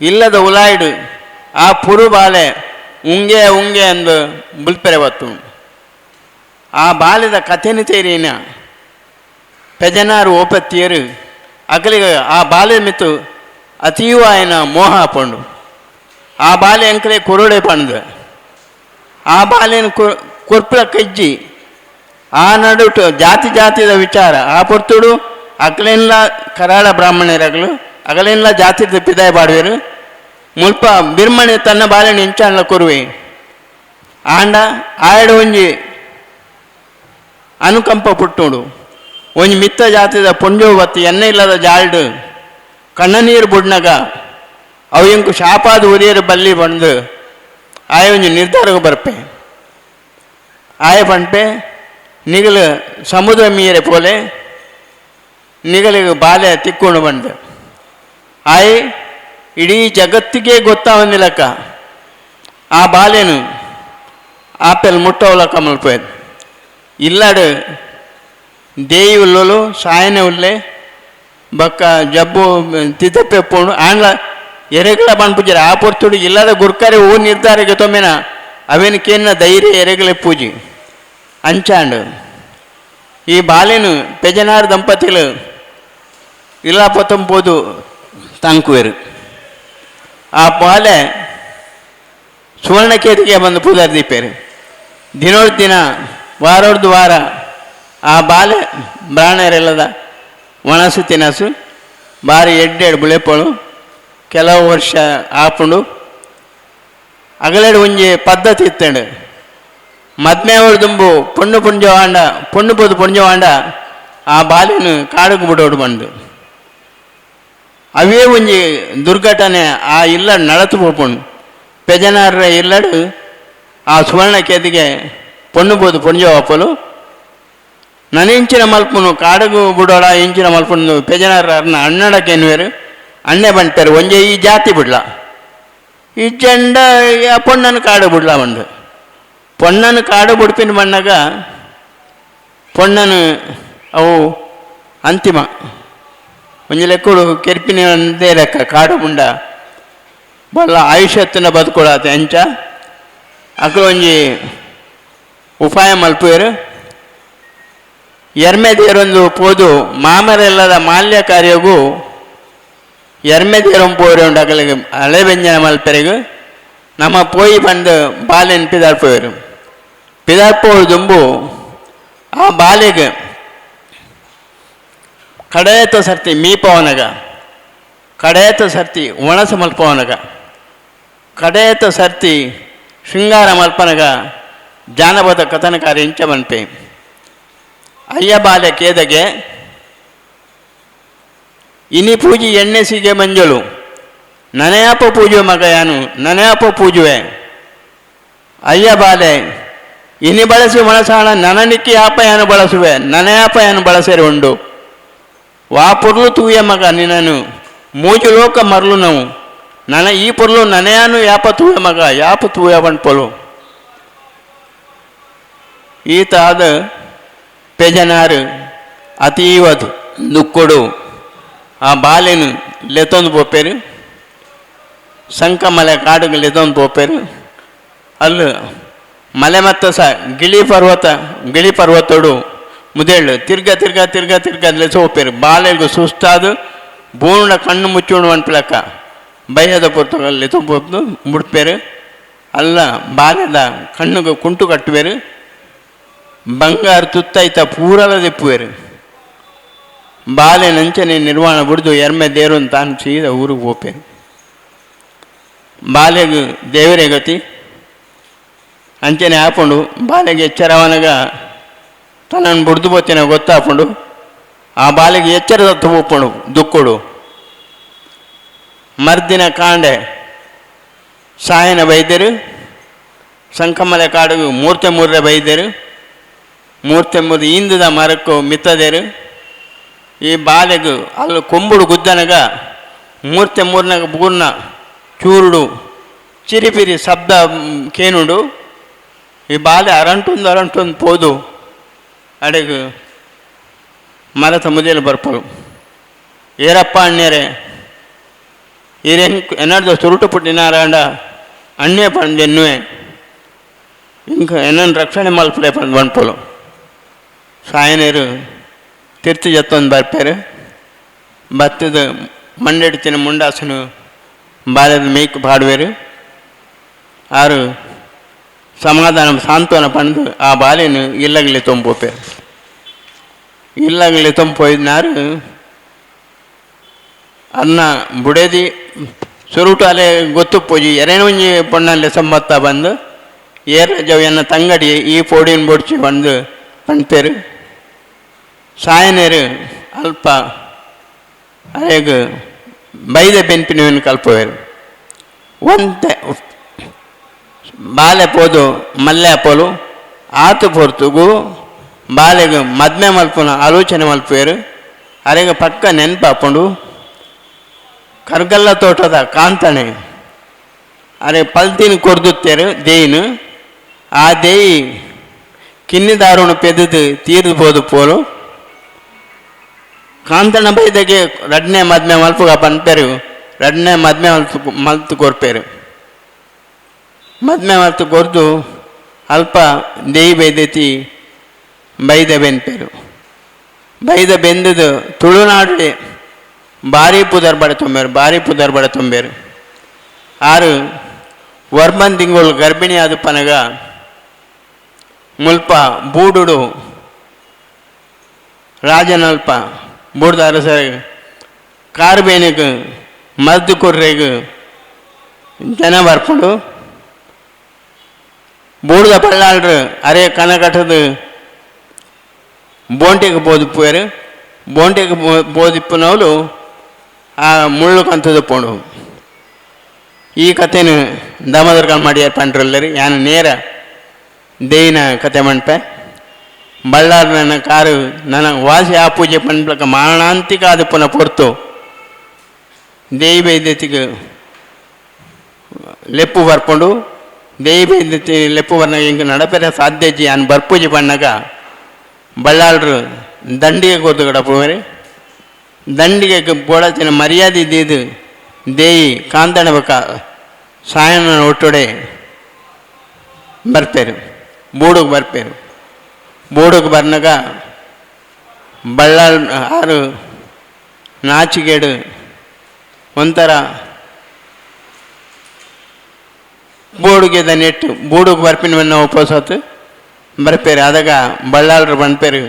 ಇಲ್ಲದ ಉಲಾಯ್ಡು ಆ ಪುರು ಬಾಲೆ ಉಂಗೆ ಉಂಗೆ ಅಂದು ಬುಲ್ಪೆರೆ ಬತ್ತು. ಆ ಬಾಲ್ಯದ ಕಥೆನ ತೇರಿನ ಪೆಜನಾರು ಓಪತ್ತಿಯರು ಅಗಲಿಗ ಆ ಬಾಲ್ಯ ಮಿತ್ತು ಅತೀವ ಆಯನ ಮೋಹ ಪಂಡು. ಆ ಬಾಲ್ಯ ಅಂಕಲೆ ಕೊರೋಡೆ ಪಂಡು. ಆ ಬಾಲ್ಯನ ಕೊರ್ಪುಲ ಕಜ್ಜಿ ಆ ನಡುಟು ಜಾತಿ ಜಾತಿದ ವಿಚಾರ ಆ ಪೊರ್ತುಡು ಅಗಲೆಲ್ಲ ಕರಾಳ ಬ್ರಾಹ್ಮಣರಗಲು ಅಗಲೆಲ್ಲ ಜಾತಿದ ಪಿದಾಯ ಬಾಡುವರು. ಮುಲ್ಪ ಬಿರ್ಮಣೆ ತನ್ನ ಬಾಲ್ಯನ ಇಂಚಾಣ್ಲ ಕೊರುವೆ ಆಂಡ ಆಯಡ ಒಂಜಿ ಅನುಕಂಪ ಪುಟ್ಟುಡು. ಒಂಜಿ ಮಿತ್ತ ಜಾತಿದ ಪೊಂಜೋ ಬತ್ತು ಎಣ್ಣೆ ಇಲ್ಲದ ಜಾಲ್ಡು ಕಣ್ಣನೀರು ಬುಡ್ನಗ ಅವು ಎಂಕು ಶಾಪಾದ ಉರಿಯರು ಬಲ್ಲಿ ಬಂದು ಆಯ ಒಂಜಿ ನಿರ್ಧಾರಕ್ಕೆ ಬರ್ಪೆ. ಆಯ ಪಂಪೆ ನಿಗಲು ಸಮುದ್ರ ಮೀರೆ ಪೋಲೆ ನಿಗಲಿಗೆ ಬಾಲೆ ತಿಕ್ಕೊಂಡು ಬಂದು ಆಯ್ ಇಡೀ ಜಗತ್ತಿಗೆ ಗೊತ್ತಾವಂದಿಲ್ಲಕ್ಕ ಆ ಬಾಲೆನು ಆಪೆಲ್ ಮುಟ್ಟವಲಕ್ಕ ಮಲ್ಪೋಯ್ದು. ಇಲ್ಲಾಡು ದೇಯಿ ಉಲ್ಲೋಲು ಸಾಯನೆ ಉಲ್ಲೆ ಬಕ್ಕ ಜಬ್ಬು ತಿದ್ದಪ್ಪೆ ಪೋಣು ಆಂಡ್ಲ ಎರೆಗಳ ಪೂಜೆ ಆ ಪೊರ್ತುಡು ಇಲ್ಲದ ಗುರ್ಕರೆ ಹೂ ನಿರ್ಧಾರಕ್ಕೆ ತೊಮ್ಮೆನ ಅವೇನು ಕೇನ್ನ ಧೈರ್ಯ ಎರೆಗಲೆ ಪೂಜೆ ಅಂಚಾಂಡು. ಈ ಬಾಲೆನು ಪೆಜನಾರ್ ದಂಪತಿಲು ಇಲ್ಲ ಪತ್ತೊಂಬೋದು ತಾಂಕುವೆರು. ಆ ಬಾಲೆ ಸುವರ್ಣಕೇತಿಗೆ ಬಂದು ಪೂಜಾರಿ ದೀಪೇರು. ದಿನೋಡ್ ದಿನ ವಾರೋಡ್ದು ವಾರ ಆ ಬಾಲೆ ಬ್ರಾಹ್ಮಣರೆಲ್ಲದ ಒಣಸು ತಿನಸು ಬಾರಿ ಎಡ್ಡೆಡ್ ಬುಳೆಪಳು ಕೆಲವು ವರ್ಷ ಆಪುಂಡು. ಅಗಲೆಡು ಒಂಜಿ ಪದ್ಧತಿ ಇತ್ತಂಡು. ಮದ್ಮೆಯವರು ದುಂಬು ಪೊಣ್ಣು ಪುಂಜವಾಂಡ ಪೊಣ್ಣು ಪೋದು ಪುಂಜವಾಂಡ ಆ ಬಾಲೆನು ಕಾಡುಗು ಬಿಡೋಡು ಬಂದು ಅವೇ ಒಂಜಿ ದುರ್ಘಟನೆ ಆ ಇಲ್ಲಡು ನಡತು ಪೋಪುಂಡು. ಪೆಜನಾರ ಇಲ್ಲಡು ಆ ಸುವರ್ಣಕೇತಿಗೆ ಪೊಣ್ಣು ಬೋದು ಪುಂಜವಾಪಲು ನನಿಂಚಿನ ಮಲ್ಪುನು ಕಾಡುಗು ಬಿಡೋಡ ಇಂಚಿನ ಮಲ್ಪುನು ಪೆಜನಾರ ಅಣ್ಣಡಕ್ಕೆ ಎನ್ನುವರು ಅಣ್ಣೆ ಬಂಟಾರು ಒಂಜೆ ಈ ಜಾತಿ ಬಿಡ್ಲ ಈ ಜಂಡ ಪೊಣ್ಣನ್ನು ಕಾಡು ಬಿಡ್ಲ ಬಂದು ಪೊಣ್ಣನ್ನು ಕಾಡು ಬುಡ್ಪಿನ ಬಣ್ಣಗ ಪೊಣ್ಣನು ಅವು ಅಂತಿಮ ಒಂಜಿ ಲೆಕ್ಕಡು ಕೆರ್ಪಿನ ಒಂದೇ ಲೆಕ್ಕ ಕಾಡು ಮುಂಡ ಬಲ್ಲ ಆಯುಷ್ಯತ್ತಿನ ಬದುಕೊಳಾತೆ ಅಂಚ ಅಕಲು ಒಂಜಿ ಉಪಾಯ ಮಲ್ಪುವೆರು. ಎರ್ಮೆ ದೇರೊಂದು ಪೋದು ಮಾಮರೆಲ್ಲದ ಮಾಲ್ಯ ಕಾರ್ಯಗೂ ಎರ್ಮೆ ದೇರೊಂದು ಪೋರೆ ಉಂಡು ಅಕಲಿಗೆ ಹಳೆ ವ್ಯಂಜನ ಮಲ್ಪೆರೆಗು ನಮ್ಮ ಪೋಯಿ ಬಂದು ಬಾಲೆನ್ ಪಿದಾರ್ಪೋಯರು. ಪಿದಾರ್ಪೋರು ದುಂಬು ಆ ಬಾಲೆಗೆ ಕಡೇತ ಸರ್ತಿ ಮೀಪವನಗ ಕಡೇತ ಸರ್ತಿ ಒಣಸ ಮಲ್ಪವನಗ ಕಡೇತ ಸರ್ತಿ ಶೃಂಗಾರ ಮಲ್ಪನಗ ಜಾನಪದ ಕಥನಕಾರ ಇಂಚ ಮನ್ಪೆ. ಅಯ್ಯ ಬಾಲೆ ಕೇದಗೆ ಇನಿ ಪೂಜಿ ಎಣ್ಣೆ ಸಿಗೆ ಮಂಜಳು ನನಯಾಪ ಪೂಜುವೆ ಮಗಯಾನು ನನಯಾಪ ಪೂಜುವೆ ಅಯ್ಯ ಬಾಲೆ ಇನಿ ಬಳಸಿ ಮನಸಾಣ ನನನಿಕ್ಕಿ ಯಾಪಯಾನು ಬಳಸುವೆ ನನಯಾಪಯಾನು ಬಳಸೇರಿ ಉಂಡು ವಾ ಪೊರ್ಲು ತೂಯ ಮಗ ನಿನನು ಮೂಜು ಲೋಕ ಮರಲು ನಾವು ನನ ಈ ಪೊರ್ಲು ನನಯಾನು ಯಾಪ ತೂಯ ಮಗ ಯಾಪ ತೂಯ ಪೊಲು. ಈತಾದ ಪೆಜನಾರು ಅತೀವ ದುಕ್ಕೊಡು ಆ ಬಾಲೆನು ಲೆತ್ತೊಂದು ಪೋಪೇರು ಸಂಕಮಲೆ ಕಾಡುಗೆ ಲೆತ್ತೊಂದು ಪೋಪೇರು ಅಲ್ಲು ಮಲೆ ಮತ್ತ ಸಹ ಗಿಳಿ ಪರ್ವತ ಗಿಳಿ ಪರ್ವತೋಡು ಮುದೇಳು ತಿರ್ಗ ತಿರ್ಗ ತಿರ್ಗ ತಿರ್ಗ ಲೆಸ ಹೋಪೇರು ಬಾಲೆಗೂ ಸುಸ್ತಾದು ಬೂಂಡ ಕಣ್ಣು ಮುಚ್ಚೋಣ ಅನ್ಪಲಕ್ಕ ಭಯದ ಪೊರ್ತುಗಲ್ಲಿ ಲೆತ್ತೊಂದು ಮುಡ್ಪೇರು ಅಲ್ಲ ಬಾಲೆದ ಕಣ್ಣುಗೆ ಕುಂಟು ಕಟ್ಟುವೇರು ಬಂಗಾರ ತುತ್ತೈತ ಪೂರಲ ದೆಪ್ಪುವೇರು ಬಾಲೆ ನಂಚನೆ ನಿರ್ವಾಣ ಬುಡ್ದು ಎರ್ಮೆ ದೇರು ತಾನು ಸೀದ ಊರಿಗೆ ಹೋಪೇರು ಬಾಲೆಗು ದೇವರೇ ಗತಿ ಅಂಚನೆ ಹಾಕೊಂಡು ಬಾಲೆಗೆ ಎಚ್ಚರವನಗ ತನ್ನನ್ನು ಬುಡ್ದು ಪೋತಿನ ಗೊತ್ತಾಪುಂಡು ಆ ಬಾಲೆಗೆ ಎಚ್ಚರದ ಹೋಪುಂಡು ದುಕ್ಕೊಡು ಮರ್ದಿನ ಕಾಂಡೆ ಸಾಯನ ಬೈದರು ಸಂಕಮಲೆ ಕಾಡುಗು ಮೂರ್ತೆ ಮೂರ್ರೆ ಬೈದರು ಮೂರ್ತೆ ಮೂರು ಇಂದದ ಮರಕ್ಕೂ ಮಿತ್ತದೇರು ಈ ಬಾಲೆಗು ಅಲ್ಲಿ ಕೊಂಬುಡು ಗುದ್ದನಗ ಮೂರ್ತೆ ಮೂರ್ನಾಗ ಬೂರ್ನ ಚೂರುಡು ಚಿರಿಪಿರಿ ಶಬ್ದ ಕೇನುಂಡು ಈ ಬಾಲೆ ಅರಂಟೊಂದು ಅರಂಟೊಂದು ಪೋದು ಅಡೆಗು ಮರತ ಮುದೇಲು ಬರ್ಪರು ಏರಪ್ಪ ಅಣ್ಣೇರೆ ಈರೆನ್ ಎನ್ನಡ್ದ ಸುರುಟು ಪುಟ್ಟಿನಾರಾಂಡ ಅಣ್ಣೆ ಪಂದು ಎನ್ನುವೆ ಇಂಕ ಎನ್ನನ್ನು ರಕ್ಷಣೆ ಮಲ್ಪಲೆ ಪಂದು ಬಂಡ್ಪೋಲು ಸಾಯನೇರು ತಿರ್ತು ಜತ್ತೊಂದು ಬರ್ಪೇರು ಬತ್ತದ ಮಂಡೆಡ್ತಿನ ಮುಂಡಾಸನು ಬಾಲ್ಯದ ಮೇಯ್ಕು ಪಾಡುವೇರು ಆರು ಸಮಾಧಾನ ಸಾಂತ್ವನ ಪಂದು ಆ ಬಾಲೆನು ಇಲ್ಲಗಲೆ ತೊಂಬೋಪೇರು ಇಲ್ಲಗಲೆ ತೊಂಪೋಯ್ನಾರು ಅನ್ನ ಬುಡೇದಿ ಸುರುಟು ಅಲೆ ಗೊತ್ತು ಪೂಜಿ ಎರೆನೊಂಜಿ ಪೊಣ್ಣಲ್ಲಿ ಸಂಬತ್ತ ಬಂದು ಏರ ಜವ್ ಎನ್ನ ತಂಗಡಿ ಈ ಪೋಡಿನ ಬೊಡ್ಚಿ ಬಂದು ಪಣ್ಪೇರು ಸಾಯನೇರು ಅಲ್ಪ ಅರೆಗ್ ಬೈದ ಬೆನ್ಪಿನವನು ಕಲ್ಪವೇರು ಒಂತೆ ಬಾಲೆ ಪೋದು ಮಲ್ಲೆ ಪೋಲು ಆತು ಪೊರ್ತುಗು ಬಾಲೆಗ್ ಮದ್ಮೆ ಮಲ್ಪುನ ಆಲೋಚನೆ ಮಲ್ಪುವೇರು ಅರೆಗ್ ಪಕ್ಕ ನೆನ್ಪಾಪುಂಡು ಕರ್ಗಲ್ಲ ತೋಟದ ಕಾಂತಣೆ ಅರೆ ಪಲ್ತಿನ ಕೊರ್ದುತ್ತೇರು ದೇಯಿನು ಆ ದೇಯಿ ಕಿನ್ನಿದಾರುಣ ಪೆದದು ತೀರ್ದು ಪೋದು ಪೋಲು ಕಾಂತಣ ಬೈದಗೆ ರಡ್ನೆ ಮದ್ಮೆ ಮಲ್ಪುಗ ಪನ್ಪೇರು ರಡ್ನೆ ಮದ್ಮೆ ಮಲ್ತು ಮಲ್ತು ಕೊರ್ಪೇರು ಮದ್ಮೆ ಮಲ್ತು ಕೊರ್ದು ಅಲ್ಪ ದೇಯಿ ಬೈದೆತಿ ಬೈದ ಬೆನ್ಪೇರು ಬೈದ ಬೆಂದದು ತುಳುನಾಡು ಭಾರಿ ಪುದರ್ ಬಡ ತುಂಬೇರು ಭಾರಿ ಪುದರ್ ಬಡ ತುಂಬೇರು ಆರು ವರ್ಮನ್ ತಿಂಗಳು ಗರ್ಭಿಣಿ ಆದ ಪನಗ ಮುಲ್ಪ ಬೂಡುಡು ರಾಜನಲ್ಪ ಬೂಡ್ದ ಅರಸರ ಕಾರ್ಬೇನಿಗೆ ಮದ್ದು ಕೊರ್ರೆಗ್ ಜನ ಬರ್ಪುಂಡು ಬೂಡ್ದ ಬಳ್ಳಾಳ್ರು ಅರೆ ಕನಕಟ್ಟದ ಬೋಂಟೆಗೆ ಬೋದಿಪ್ಪುವೇರು ಬೋಂಟೆಗೆ ಬೋದಿಪ್ಪುನವಳು ಆ ಮುಳ್ಳು ಕಂತದ ಪೋಂಡು. ಈ ಕಥೆನು ದಾಮೋದರ ಮಾಡಿಯಾರ್ ಪಂಡ್ರಲ್ಲರಿ ಯಾನು ನೇರ ದೇಯಿನ ಕತೆ ಮಣ್ಪೆ. ಬಳ್ಳಾರ ನನ್ನ ಕಾರು ನನ್ನ ವಾಸಿ ಆ ಪೂಜೆ ಪಂಡ್ಲಕ ಮಾರಣಾಂತಿಕ ಅದು ಪುನಃ ಪೊರ್ತು ದೇಯಿ ಬೈದ್ಯತಿಗೆ ಲೆಪ್ಪು ಬರ್ಪುಂಡು. ದೇಯಿ ಬೈದ್ಯತಿ ಲೆಪ್ಪು ಬರ್ನಾಗ ಹಿಂಗೆ ನಡಪೆರೆ ಸಾಧ್ಯ ಜಿ ಯಾನು ಬರ್ಪೂಜೆ ಪಣ್ಣಾಗ ಬಳ್ಳಾಳರು ದಂಡಿಗೆ ಗೊತ್ತುಗಡಪ್ಪುವರೆ ದಂಡಿಗೆ ಬೋಳತಿನ ಮರ್ಯಾದೆ ಇದ್ದಿದ್ದು ದೇಯಿ ಕಾಂತಣ ಬಕ ಸಾಯನ ಒಟ್ಟೊಡೆ ಬರ್ಪೇರು ಬೂಡುಗೆ ಬರ್ಪೇರು. ಬೂಡುಗೆ ಬರ್ನಾಗ ಬಳ್ಳಾಳ್ ಆರು ನಾಚಿಗೇಡು ಒಂಥರ ಬೋಡುಗೆ ನೆಟ್ಟು ಬೂಡುಗೆ ಬರ್ಪಿನ ಉಪವಾಸತ್ತು ಬರ್ಪೇರು. ಆದಾಗ ಬಳ್ಳಾಳರು ಬಂದ್ಪೇರು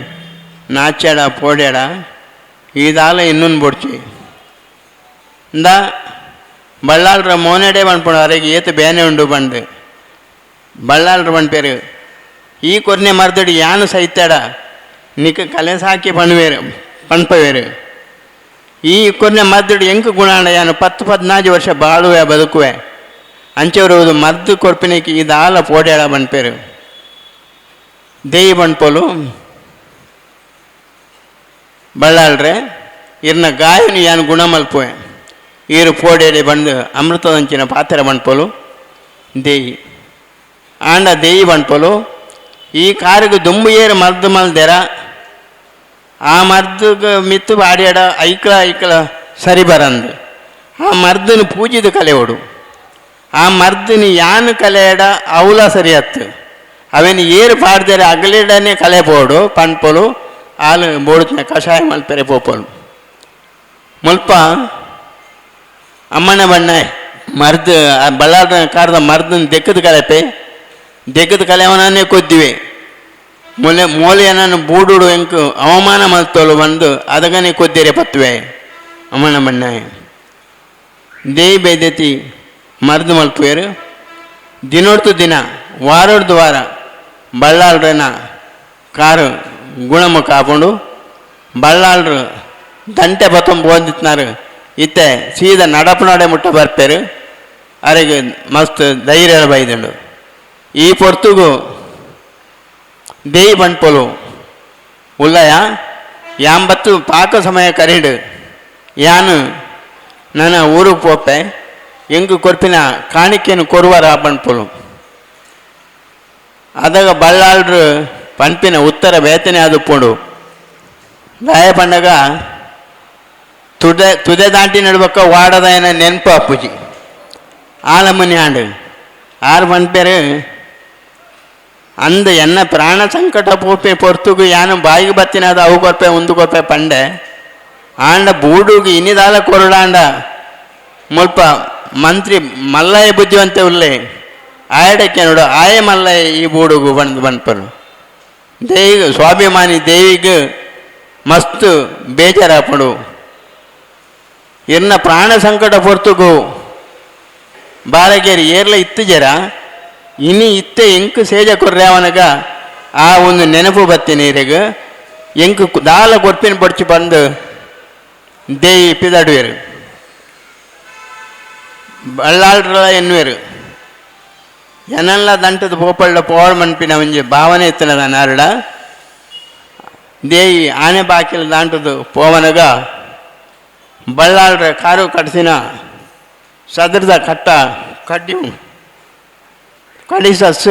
ನಾಚಾಡ ಪೋಡ್ಯಾಡ ಇದಾಲ ಇನ್ನೊಂದು ಬೊಡ್ಚಿ ಇಂದ ಬಳ್ಳಾಳರ ಮೋನೆಡೆ ಬಂದ್ಪುಣ ಅರೆಗೆ ಏತು ಬೇನೆ ಉಂಡು ಬಂದು ಬಳ್ಳಾಳರು ಬಂದ್ಪೇರು ಈ ಕೊರ್ನೆ ಮರದಡಿ ಯಾನು ಸೈತಾಡ ನಿಕ್ಕ ಕಲೆ ಸಾಕಿ ಪಣ್ವೇರು ಪಣ್ಪವೇರು ಈ ಕೊರ್ನೆ ಮರದಡಿ ಎಂಕ ಗುಣಾಂಡ ಯಾನು 10 14 ವರ್ಷ ಬಾಳುವೆ ಬದುಕುವೆ ಅಂಚೆವರು ಮದ್ದು ಕೊರ್ಪಿನಕ್ಕೆ ಇದಾಲ ಪೋಡ್ಯಾಡ ಬಂದ್ಪೇರು. ದೇಯಿ ಬಂಡ್ಪೋಲು ಬಳ್ಳಾಳ್ರೆ ಇರ್ನ ಗಾಯನು ಯಾನು ಗುಣ ಮಲ್ಪುವೆ ಈರು ಪೋಡೇಡಿ ಬಂದು ಅಮೃತದಂಚಿನ ಪಾತ್ರೆ ಬಂಡ್ಪೋಲು ದೇಯಿ ಆಂಡ ದೇಯಿ ಬಂಡ್ಪೋಲು ಈ ಕಾರಿಗೆ ದುಂಬು ಏರು ಮರ್ದು ಮಲ್ದೆರ ಆ ಮರ್ದುಗೆ ಮಿತ್ತು ಬಾಡ್ಯಾಡ ಐಕ್ಳ ಐಕ್ಳ ಸರಿ ಬರಂದು ಆ ಮರ್ದನ್ನು ಪೂಜಿದ ಕಲೆಯೋಡು ಆ ಮರ್ದನ ಯಾನು ಕಲೆಯಡ ಅವಲ ಸರಿ ಅತ್ತು ಅವೇನು ಏರು ಪಾಡ್ದರೆ ಅಗಲಿಡನೆ ಕಲೆ ಬೋಡು ಪನ್ಪೊಲು ಆಲು ಬೋಡುತ್ತಿನ ಕಷಾಯ ಮಲ್ಪೆರೆ ಪೋಪೊಲು ಮುಲ್ಪ ಅಮ್ಮನ ಬಣ್ಣ ಮರ್ದು ಬಳ್ಳಾರ ಕಾರದ ಮರ್ದನ್ನು ದೆಕ್ಕದ ಕಲೆಪೆ ದೆಕ್ಕದ ಕಲೆಯವನನ್ನೇ ಕೊದ್ದಿವೆ ಮೊಲೆ ಮೋಲೆಯನನ್ನು ಬೂಡುಡು ಎಂಕು ಅವಮಾನ ಮಲ್ತೋಲು ಬಂದು ಅದಗನೆ ಕೊದ್ದಿರೆ ಪತ್ತುವೆ ಅಮ್ಮನ ಬಣ್ಣ ದೇಯಿ ಬೇದತಿ ಮರ್ದು ಮಲ್ಪುವೇರು ದಿನೊಡ್ತು ದಿನ ವಾರೊಡ್ದು ವಾರ ಬಳ್ಳಾಳ್ರನ ಕಾರು ಗುಣಮುಖ ಆಪುಂಡು ಬಳ್ಳಾಳ್ರು ದಂಟೆ ಬತ್ತೊಂಬ ಓದಿತ್ನಾರು ಇತ್ತೆ ಸೀದಾ ನಡಪು ನಡೆ ಮುಟ್ಟ ಬರ್ಪೇರು ಅರೆಗೆ ಮಸ್ತ್ ಧೈರ್ಯ ಬೈದುಂಡು ಈ ಪೊರ್ತುಗು ದೇಯಿ ಬಂಡ್ಪೊಲು ಉಲ್ಲಯ ಯಾಂಬತ್ತು ಪಾಕ ಸಮಯ ಕರೀಡು ಯಾನು ನನ್ನ ಊರಿಗೆ ಪೋಪೆ ಎಂಗು ಕೊರ್ಪಿನ ಕಾಣಿಕೆಯನ್ನು ಕೊರುವರ ಬಂಡ್ಪೊಲು ಅದಾಗ ಬಳ್ಳಾಳ್ರು ಪನ್ಪಿನ ಉತ್ತರ ಬೇತನೆ ಅದು ಪೋಡು ದಾಯ ಪಂಡಗ ತುದೆ ತುದೆ ದಾಂಟಿ ನಡ್ಬೇಕ ವಾಡದಾಯನ ನೆನಪು ಅಪ್ಪುಜಿ ಆಲಮನಿ ಆಂಡು ಆರು ಪನ್ಪೇರು ಅಂದ ಎನ್ನ ಪ್ರಾಣ ಸಂಕಟ ಪೋಪೆ ಪೊರ್ತುಗು ಯಾನು ಬಾಯಿಗೆ ಬತ್ತಿನಾದ ಅವು ಕೊರ್ಪೆ ಒಂದು ಕೊರ್ಪೆ ಪಂಡೆ ಆಂಡ ಬೂಡುಗು ಇನಿದಾಲ ಕೊರಡಾಂಡ ಮುಲ್ಪ ಮಂತ್ರಿ ಮಲ್ಲಯ್ಯ ಬುದ್ಧಿವಂತೆ ಉಲ್ಲೆ ಆಯಡಕ್ಕೆ ನೋಡು ಆಯ ಮಲ್ಲಯ್ಯ ಈ ಬೂಡುಗು ಬಂದು ಬಂದ್ಪರು ದೇವಿಗೆ ಸ್ವಾಭಿಮಾನಿ ದೇವಿಗೆ ಮಸ್ತ್ ಬೇಜಾರಾಪಡು ಇರ್ನ ಪ್ರಾಣ ಸಂಕಟ ಪೊರ್ತುಗು ಬಾಲಗೇರಿ ಏರ್ಲ ಇತ್ತು ಜರ ಇನಿ ಇತ್ತೆ ಎಂಕು ಸೇಜ ಕೊರ್ಯಾವನಗ ಆ ಒಂದು ನೆನಪು ಬತ್ತಿ ನೀರಿಗೆ ಎಂಕು ದಾಲ ಕೊರ್ಪಿನ ಪೊಡ್ಚಿ ಬಂದು ದೇವಿ ಪಿದಾಡುವೇರು ಬಳ್ಳಾಳ್ರಲ ಎನ್ನುವೇರು ಎನಲ್ಲ ದಂಟದ ಪೋಪಳ್ಳ ಪೋಳ್ ಮನ್ಪಿನ ಒಂಜಿ ಭಾವನೆ ಇತ್ತನದ ನಾರಡ ದೇವಿ ಆನೆ ಬಾಕಿಲ ದಾಂಟದು ಪೋವನಗ ಬಳ್ಳಾಳ್ರ ಕಾರು ಕಟ್ಸಿನ ಸದರದ ಕಟ್ಟ ಕಡ್ಡಿ ಕಡಿಸಸ್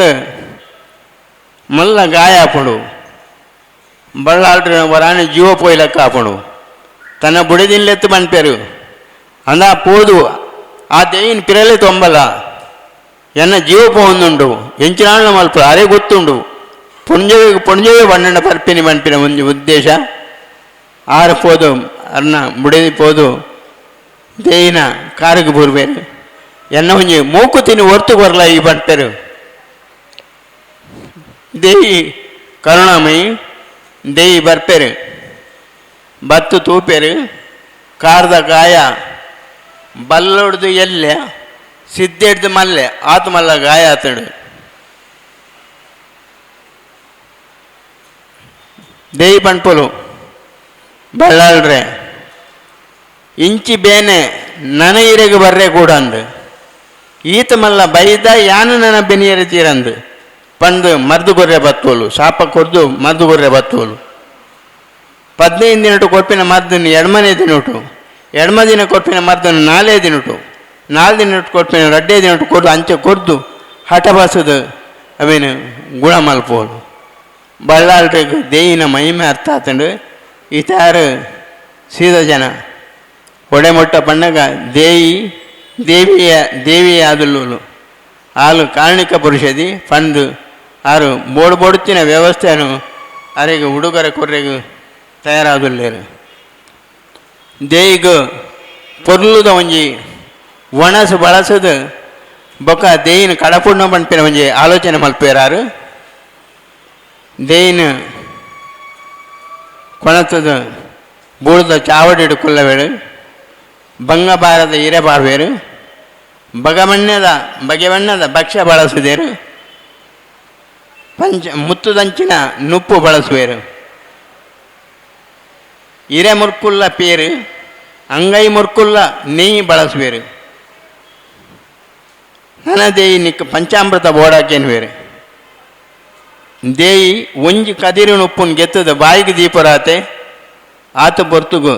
ಮಲ್ಲ ಗಾಯ ಆಪುಂಡು ಬಳ್ಳಾಳ್ರ ವರಾಣಿ ಜೀವ ಪೋಯ್ಲಕ್ಕ ಆಪುಂಡು ತನ್ನ ಬುಡಿದಿನ್ಲೆತ್ತು ಮನ್ಪೇರು ಅಂದ ಪೋದು ಆ ದೇಯಿನ ಪಿರಲೆ ತೊಂಬಲ್ಲ ಎನ್ನ ಜೀವ ಪೋಂದುಂಡು ಎಂಚಿನಾಳ್ನ ಮಲ್ಪ ಅರೆ ಗೊತ್ತುಂಡು ಪುಂಜವೆ ಪುಂಜವೇ ಬಣ್ಣನ ಪರ್ಪಿನಿ ಮನ್ಪಿನ ಒಂದು ಉದ್ದೇಶ ಆರು ಪೋದು ಅರ್ನ ಬುಡಿದಿ ಪೋದು ದೇಯಿನ ಕಾರಿಗೆ ಬೂರ್ಬೇರು ಎನ್ನ ಒಂಜಿ ಮೂಕು ತಿನ್ನಿ ಒರ್ತು ಕೊರ್ಲ ಈ ಬಂಟರು ದೇಯಿ ಕರುಣಾಮಯಿ ದೇಯಿ ಬರ್ಪೇರು ಬತ್ತು ತೂಪೇರು ಕಾರದ ಗಾಯ ಬಲ್ಲೊಡ್ದು ಎಲ್ಲೆ ಸಿದ್ಧೆಡ್ದು ಮಲ್ಲೆ ಆತ ಮಲ್ಲ ಗಾಯ ಆತಡು ದೇಯಿ ಪಣ್ಪೊಲು ಬಳ್ಳಾಳ್ರೆ ಇಂಚಿ ಬೇನೆ ನನ ಇರೆಗೆ ಬರ್ರೆ ಕೂಡ ಅಂದು ಈತ ಮಲ್ಲ ಬೈದ ಯಾನು ನನ್ನ ಬೆನಿಯರ ತೀರಂದು ಪಂದು ಮರ್ದು ಗೊರ್ರೆ ಬತ್ತೋಲು ಶಾಪ ಕೊರ್ದು ಮರ್ದು ಗೊರ್ರೆ ಬತ್ತೋಲು 15 ದಿನಟು ಕೊರ್ಪಿನ ಮದ್ದನ್ನು ಎಡ್ಮನೇ ದಿನಟು ಎಡ್ಮ ದಿನ ಕೊರ್ಪಿನ ಮದ್ದನ್ನು ನಾಲೇ ದಿನಟು 4 ದಿನಟು ಕೊರ್ಪಿನ ರಡ್ಡೇ ದಿನಟು ಕೊರ್ದು ಅಂಚೆ ಕೊರ್ದು ಹಠ ಬಸದು ಅವೇನು ಗುಣ ಮಲ್ಪೋಲು ಬಳ್ಳಾಳ್ರಿಗೆ ದೇಯಿನ ಮಹಿಮೆ ಅರ್ಥ ಆತಂಡು ಈತಾರು ಸೀದ ಜನ ಒಡೆಮೊಟ್ಟ ಪಣ್ಣಗ ದೇಯಿ ದೇವಿಯ ದೇವಿಯ ಆದುಲ್ಲೂಲು ಆಲು ಕಾರಣಿಕ ಪುರುಷದಿ ಪಂದು ಆರು ಬೋಡು ಬೋಡುತ್ತಿನ ವ್ಯವಸ್ಥೆಯನ್ನು ಅರೆಗೆ ಹುಡುಗರ ಕೊರ್ರೆಗು ತಯಾರಾದುಲ್ಲೇರು ದೇಯಿಗು ಪೊರ್ಲುದ ಒಂಜಿ ಒಣಸು ಬಳಸದು ಬೊಕ್ಕ ದೇಯಿನ ಕಡಪುಣ್ಣ ಪನ್ಪಿನ ಒಂಜಿ ಆಲೋಚನೆ ಮಲ್ಪೇರಾರು ದೇಯಿನ ಕೊಣತದ ಬೂಡ್ದ ಚಾವಡಿಡು ಕುಲ್ಲವೇಳು ಬಂಗಬಾರದ ಇರೆ ಬಾರ್ವೇರು ಬಗಮಣ್ಣದ ಬಗೆಬಣ್ಣದ ಭಕ್ಷ್ಯ ಬಳಸುದೇರು ಪಂಚ ಮುತ್ತುದಂಚಿನ ನುಪ್ಪು ಬಳಸುವೇರು ಇರೆ ಮುರ್ಕುಲ್ಲ ಪೇರು ಅಂಗೈ ಮುರ್ಕುಲ್ಲ ನೆಯ್ಯಿ ಬಳಸುವೇರು ನನ ದೇಯಿ ನಿಕ್ಕ ಪಂಚಾಮೃತ ಬೋಡಾಕೇನ್ವೇರು ದೇಯಿ ಒಂಜಿ ಕದಿರು ನುಪ್ಪುನ್ ಗೆತ್ತದ ಬಾಯಿಗೆ ದೀಪರಾತೆ ಆತ ಬೊರ್ತುಗು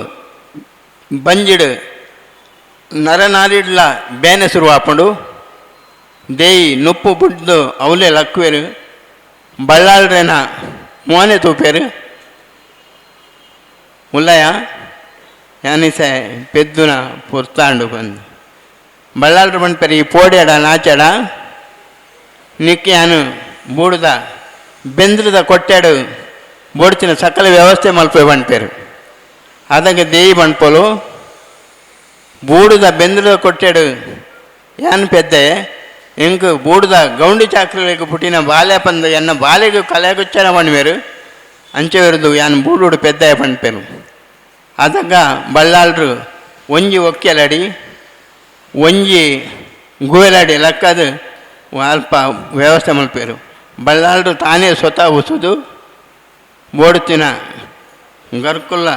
ಬಂಜಿಡು ನರನಾರಿಡ್ಲ ಬೇನೆ ಶುರುವಾಪುಂಡು ದೇಯಿ ನುಪ್ಪು ಬುಡ್ದು ಅವಲೆ ಲಕ್ವೇರು ಬಳ್ಳಾಳ್ರೇನ ಮೋನೆ ತೂಪೇರು ಉಲ್ಲಯ ಯಾನಿಸೆ ಪೆದ್ದುನ ಪೊರ್ತಾಂಡು ಬಂದು ಬಳ್ಳಾಳ್ರು ಬಂದ್ಪೇರು ಈ ಪೋಡ್ಯಾಡ ನಾಚಾಡ ನಿಕ್ಕೆ ಯಾನು ಬೂಡುದ ಬೆಂದ್ರದ ಕೊಟ್ಟಾಡು ಬೋಡ್ತಿನ ಸಕಲ ವ್ಯವಸ್ಥೆ ಮಲ್ಪೆ ಬಂದ್ಪೇರು ಅದಾಗ ದೇಯಿ ಬಂಡ್ಪೋಲು ಬೂಡುದ ಬೆಂದ್ರದ ಕೊಟ್ಟಾಡು ಯಾನು ಪೆದ್ದೆ ಇಂಕ್ ಬೂಡುದ ಗೌಂಡಿ ಚಾಕ್ರಲಿಗೆ ಪುಟ್ಟಿನ ಬಾಲ್ಯ ಪಂದು ಎನ್ನ ಬಾಲೆಗೆ ಕಲೆಗುಚ್ಚನ ಪಣ್ವೇರು ಅಂಚೆವೆರ್ದು ಯಾನ್ ಬೂಡುಡು ಪೆದ್ದಾಯ ಪಣ್ಪೇರು ಅದಗ ಬಳ್ಳಾಳ್ರು ಒಂಜಿ ಒಕ್ಕೆಲಡಿ ಒಂಜಿ ಗುವೆಲಡಿ ಲಕ್ಕದು ಅಲ್ಪ ವ್ಯವಸ್ಥೆ ಮಲ್ಪೇರು ಬಳ್ಳಾಳ್ರು ತಾನೇ ಸ್ವತಃ ಉಸುದು ಬೋಡುತ್ತಿನ ಗರ್ಕುಲ್ಲ